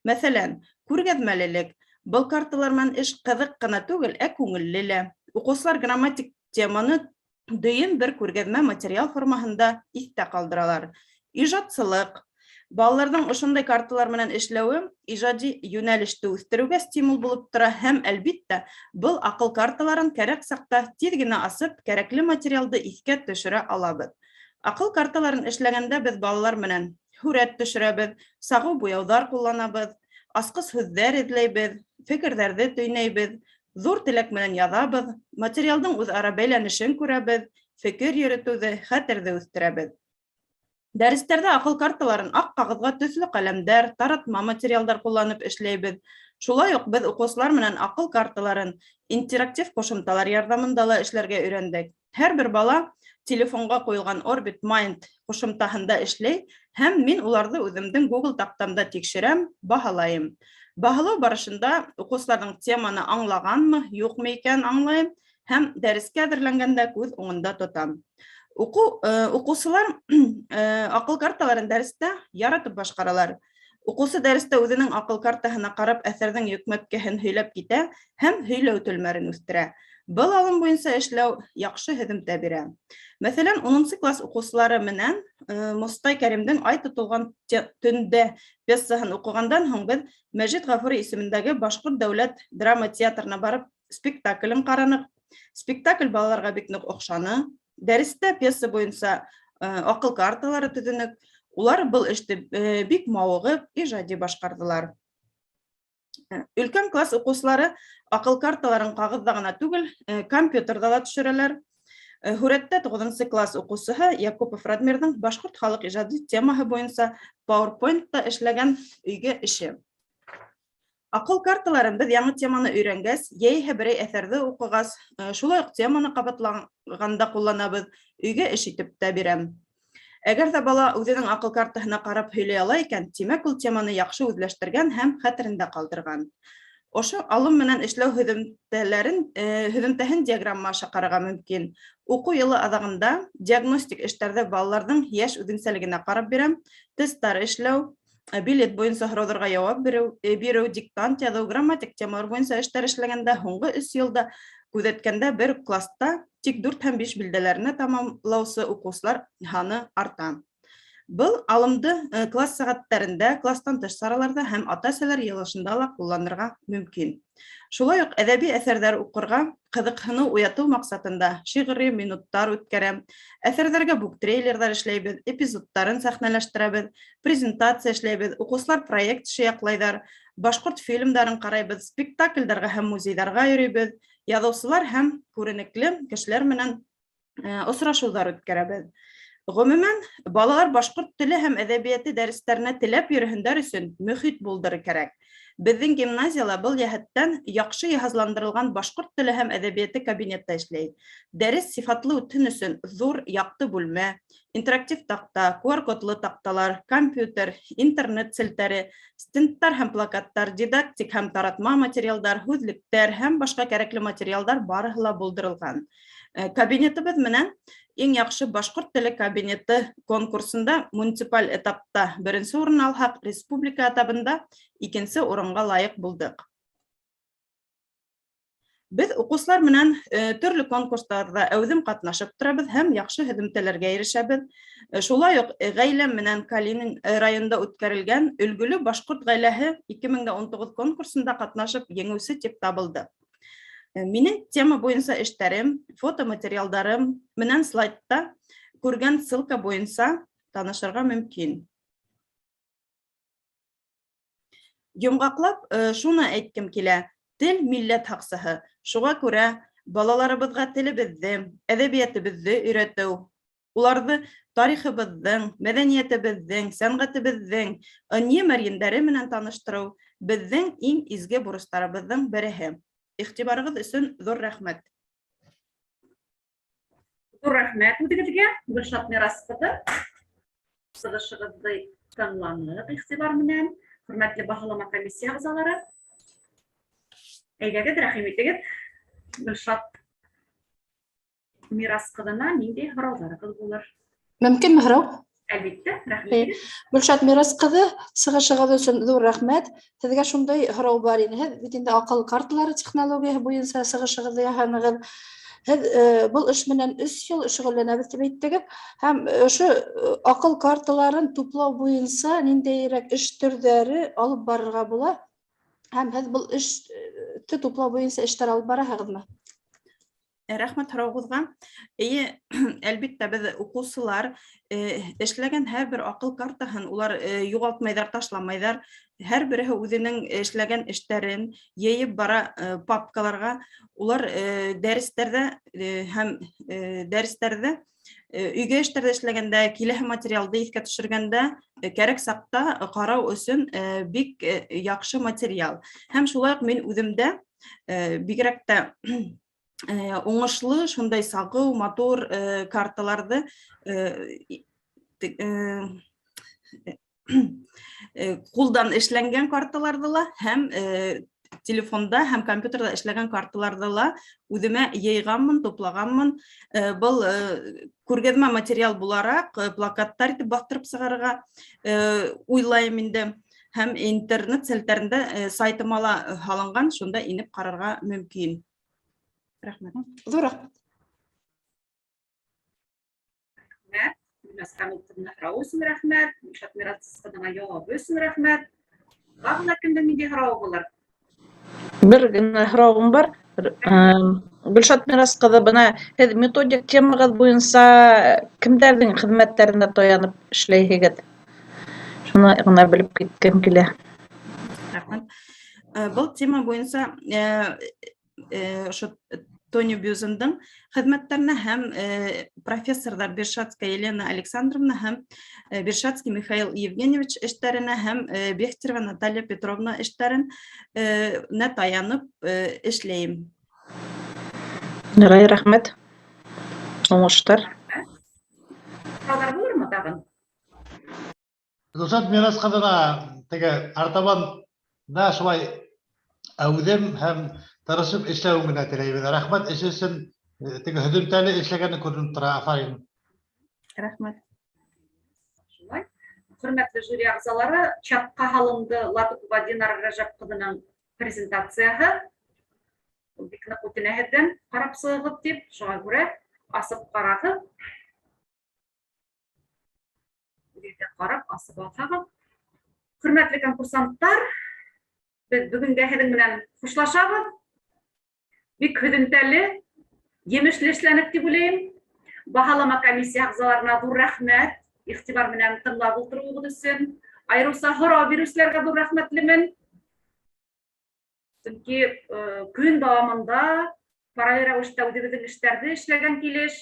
Мәҫәлән, күргәҙмәлелек. Был карталар менән эш ҡыҙыҡ ҡына түгел, ә күңелле лә. Уҡыусылар грамматик теманы Дөйөм бер күргәҙмә материал формаһында иҫтә ҡалдыралар. Ижадсылыҡ. Балаларҙың ошондай карталар менән эшләүе ижади йүнәлеште үҫтереүгә стимул булып тора һәм, әлбиттә, был аҡыл карталарын кәрәк саҡта тиҙ генә асып, кәрәкле материалды иҫкә төшөрә алабыҙ. Аҡыл карталарын эшләгәндә беҙ балалар менән һүрәт төшөрәбеҙ, сағыу буяуҙар ҡулланабыҙ, асҡыс һүҙҙәр эҙләйбеҙ, фекерҙәрҙе төйнәйбеҙ, ҙур теләк менән яҙабыҙ, материалдың үҙ-ара бәйләнешен күрәбеҙ, фекер йөрөтөүҙе, хәтерҙе үҫтерәбеҙ. Дәрестәрҙә аҡыл карталарын аҡ ҡағыҙға төҫлө ҡәләмдәр, таратма материалдар ҡулланып эшләйбеҙ. Шулай уҡ беҙ уҡыусылар менән аҡыл карталарын интерактив ҡушымталар ярҙамында ла эшләргә өйрәндек. Һәр бер бала телефонға ҡуйылған Orbit Mind ҡушымтаһында эшләй һәм мин уларҙы үҙемдең Google таҡтамда тикшерәм, баһалайым. Баһалау барышында уҡыусыларҙың теманы аңлағанмы, юҡмы икәнен аңлайым һәм дәрескә әҙерләнгәндә күҙ уңында тотам. Уҡыусылар аҡыл карталарын дәрестә яратып башҡаралар. Уҡыусы дәрестә үҙенең аҡыл картаһына ҡарап әҫәрҙең йөкмәткеһен һөйләп китә һәм һөйләү телмәрен үҫтерә. Был алым буйынса эшләү яҡшы һөҙөмтә бирә. Мәҫәлән, 10 класс уҡыусылары менән Мостай Кәримдең Ай тотолған төндә пьесаһын уҡығандан һуң беҙ Мәжит Ғафури исемендәге Башҡорт дәүләт драма театрына барып спектаклен ҡараныҡ. Спектакль балаларға бик ныҡ оҡшаны. Дәрестә пьеса буйынса аҡыл карталары төҙөнөк. Улар был эште бик мауығып, ижади башҡарҙылар. Өлкән класс уҡыусылары аҡыл карталарын ҡағыҙҙа ғына түгел, компьютерҙа ла төшөрәләр. Һүрәттә 9 класс уҡыусыһы Якупов Радмирҙың башҡорт халыҡ ижады темаһы буйынса PowerPoint-та эшләгән өйгә эше. Аҡыл карталарын беҙ яңы теманы өйрәнгәс, йәиһә берәй әҫәрҙе уҡығас, шулай уҡ теманы ҡабатлағанда ҡулланабыҙ, өйгә эш итеп тә бирәм. Әгәр ҙә бала үҙенең аҡыл картаһына ҡарап һөйләй ала икән, тимәк ул теманы яҡшы үҙләштергән һәм хәтерендә ҡалдырған. Ошо алым менән эшләү һөҙөмтәһен диаграмма аша ҡарарға мөмкин. Уҡыу йылы аҙағында диагностик эштәрҙе балаларҙың йәш үҙенсәлегенә ҡарап бирәм, тесттар эшләү, билет буйынса һорауҙарға яуап биреү, диктант яҙыу, грамматик темалар буйынса эштәр эшләгәндә һуңғы 3 йылда күҙәткәндә бер класста тик 4 һәм 5 билдәләренә тамамлаусы уҡыусылар һаны арта. Был алымды класс сәғәттәрендә, класстан тыш сараларҙа һәм ата-әсәләр йыйылышында ла ҡулланырға мөмкин. Шулай уҡ әҙәби әҫәрҙәр уҡырға ҡыҙыҡһыныу уятыу маҡсатында шиғри минуттар үткәрәм. Әҫәрҙәргә буктрейлерҙар эшләйбеҙ, эпизодтарын сәхнәләштерәбеҙ, презентация эшләйбеҙ, уҡыусылар проект эше яҡлайҙар, башҡорт фильмдарын ҡарайбыҙ, спектаклдәргә һәм музейҙарға йөрөйбөҙ, яҙыусылар һәм күренекле кешеләр менән осрашыуҙар үткәрәбеҙ. Ғөмүмән, балалар башҡорт теле һәм әҙәбиәте дәрестәренә теләп йөрөһөндәр өсөн мөхит булдырыр кәрәк. Беҙҙең гимназияла был йәһәттән яҡшы йыһазландырылған башҡорт теле һәм әҙәбиәте кабинетта эшләй. Дәрес сифатлы үтһен өсөн ҙур яҡты бүлмә, интерактив таҡта, QR-кодлы таҡталар, компьютер, интернет селтәре, стендтар һәм плакаттар, дидактик һәм таратма материалдар, һүҙлектәр һәм башҡа кәрәкле материалдар барыһы ла булдырылған. Кабинетыбыҙ менән иң яҡшы башҡорт теле кабинеты конкурсында муниципаль этапта беренсе урын алһаҡ, республика этабында икенсе урынға лайыҡ булдыҡ. Беҙ уҡыусылар менән төрлө конкурстарҙа әүҙем ҡатнашып торабыҙ һәм яҡшы һөҙөмтәләргә ирешәбеҙ. Шулай уҡ ғаиләм менән Калинин районында үткәрелгән Өлгөлө башҡорт ғаиләһе 2019 конкурсында ҡатнашып еңеүсе тип табылды. Минең тема буйынса эштәрем, фотоматериалдарым менән слайдта күргән ссылка буйынса танышырға мөмкин. Йомғаҡлап, шуны әйткем килә: тел милләт һаҡсыһы. Шуға күрә балаларыбыҙға телебеҙҙе, әҙәбиәтебеҙҙе өйрәтеү, уларҙы тарихыбыҙҙың, мәҙәниәтебеҙҙең, сәнғәтебеҙҙең ынйы мәрйендәре менән таныштырыу беҙҙең иң изге бурыстарыбыҙҙың береһе. Иғтибарығыҙ өсөн ҙур рәхмәт. Ҙур рәхмәт үҙегеҙгә, Гөлшат Мирас ҡыҙы. Сығышығыҙҙы тыңланыҡ иғтибар менән. Хөрмәтле баһалама комиссия ағзалары, әйҙәгеҙ, рәхим итегеҙ. Гөлшат Мирас ҡыҙына ниндәй һорауҙарығыҙ булыр? Мөмкинме һорау? Әлбиттә, рәхмәт. Гөлшат Мирас ҡыҙы, сығышығыҙ өсөн ҙур рәхмәт. Һеҙгә шундай һорау бар ине. Һеҙ бит инде аҡыл карталары технологияһы буйынса сығышығыҙҙы яһанығыҙ. Һеҙ был эш менән 3 йыл шөғөлләнәбеҙ тип әйттегеҙ. Һәм ошо аҡыл карталарын туплау буйынса ниндәйерәк эш төрҙәре алып барырға була? Һәм һеҙ был эште туплау буйынса эштәр алып бараһығыҙмы? Рәхмәт һорауығыҙға. Эйе, әлбиттә, беҙ уҡыусылар эшләгән һәр бер аҡыл картаһын улар юғалтмайҙар, ташламайҙар. Һәр береһе үҙенең эшләгән эштәрен йыйып бара папкаларға. Улар дәрестәрҙә һәм дәрестәрҙә өйгә эштәрҙе эшләгәндә, киләһе материалды иҫкә төшөргәндә кәрәк саҡта ҡарау өсөн бик яҡшы материал. Һәм шулай уҡ мин үҙемдә бигерәк тә уңышлы шундай сағыу матур карталарҙы ҡулдан эшләнгән карталарҙы ла һәм телефонда һәм компьютерҙа эшләгән карталарҙы ла үҙемә йыйғанмын, туплағанмын. Был күргәҙмә материал булараҡ плакаттар итеп баҫтырып сығарырға уйлайым инде. Һәм интернет селтәрендә сайтыма ла һалынған, шунда инеп ҡарарға мөмкин. Рәхмәт. Ҙур рәхмәт. Рәхмәт. Гөлназ Хәмит ҡыҙына һорауы өсөн рәхмәт. Гөлшат Мирас ҡыҙына яуабы өсөн рәхмәт. Тағы ла кемдең ниндәй һорауы булыр? Бер генә һорауым бар. Гөлшат Мирас ҡыҙы, бына һеҙ методик темағыҙ буйынса кемдәрҙең хеҙмәттәренә таянып эшләйһегеҙ? Шуны ғына белеп киткем килә. Рәхмәт. Был тема буйынса ошо Тони Бюзендың хеҙмәттәренә һәм профессорҙар Бершацкая Елена Александровна һәм Бершацкий Михаил Евгеньевич эштәренә һәм Бехтерева Наталья Петровна эштәренә таянып эшләйем. Ярай, рәхмәт. Уңыштар. Һорауҙар булырмы тағын? Гөлшат Мирас ҡыҙына теге артабан да шулай әүҙем һәм тырышып эшләүен генә теләйбеҙ. Рәхмәт эш өсөн, теге һөҙөмтәле эшләгәне күренеп тора. Афарин. Рәхмәт. Шулай. Хөрмәтле жюри ағзалары, чатҡа һалынды Латыпова Динара Рәжәп ҡыҙының презентацияһы. Ул бик ныҡ үтенә һеҙҙән ҡарап сығығыҙ тип, шуға күрә асып ҡарағыҙ. Үҙегеҙ ҡарап, асып алһағыҙ. Хөрмәтле конкурсанттар, беҙ бөгөнгә һеҙҙең менән хушлашабыҙ. Бик һөҙөмтәле, емешле эшләнек тип уйлайым. Баһалама комиссия ағзаларына ҙур рәхмәт, иғтибар менән тыңлап ултырыуығыҙ өсөн. Айырыуса һорау биреүселәргә ҙур рәхмәтлемен. Сөнки көн дауамында параллель рәүештә үҙебеҙҙең эштәрҙе эшләгән килеш,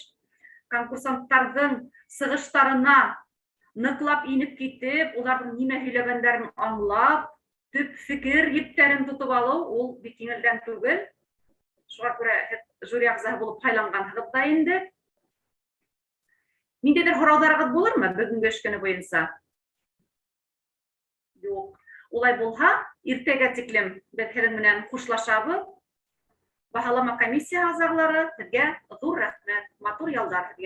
конкурсанттарҙың сығыштарына ныҡлап инеп китеп, уларҙың нимә һөйләгәндәрен аңлап, төп фекер ептәрен тотоп алыу ул бик еңелдән түгел. Шуға күрә һеҙ жюри ағзаһы булып һайланғанһығыҙ ҙа инде. Ниндәйҙер һорауҙарығыҙ булырмы бөгөнгө эш көнө буйынса? Юҡ. Улай булһа, иртәгә тиклем беҙ һеҙҙең менән хушлашабыҙ. Баһалама комиссия ағзалары, һеҙгә ҙур рәхмәт, матур ялдар һеҙгә.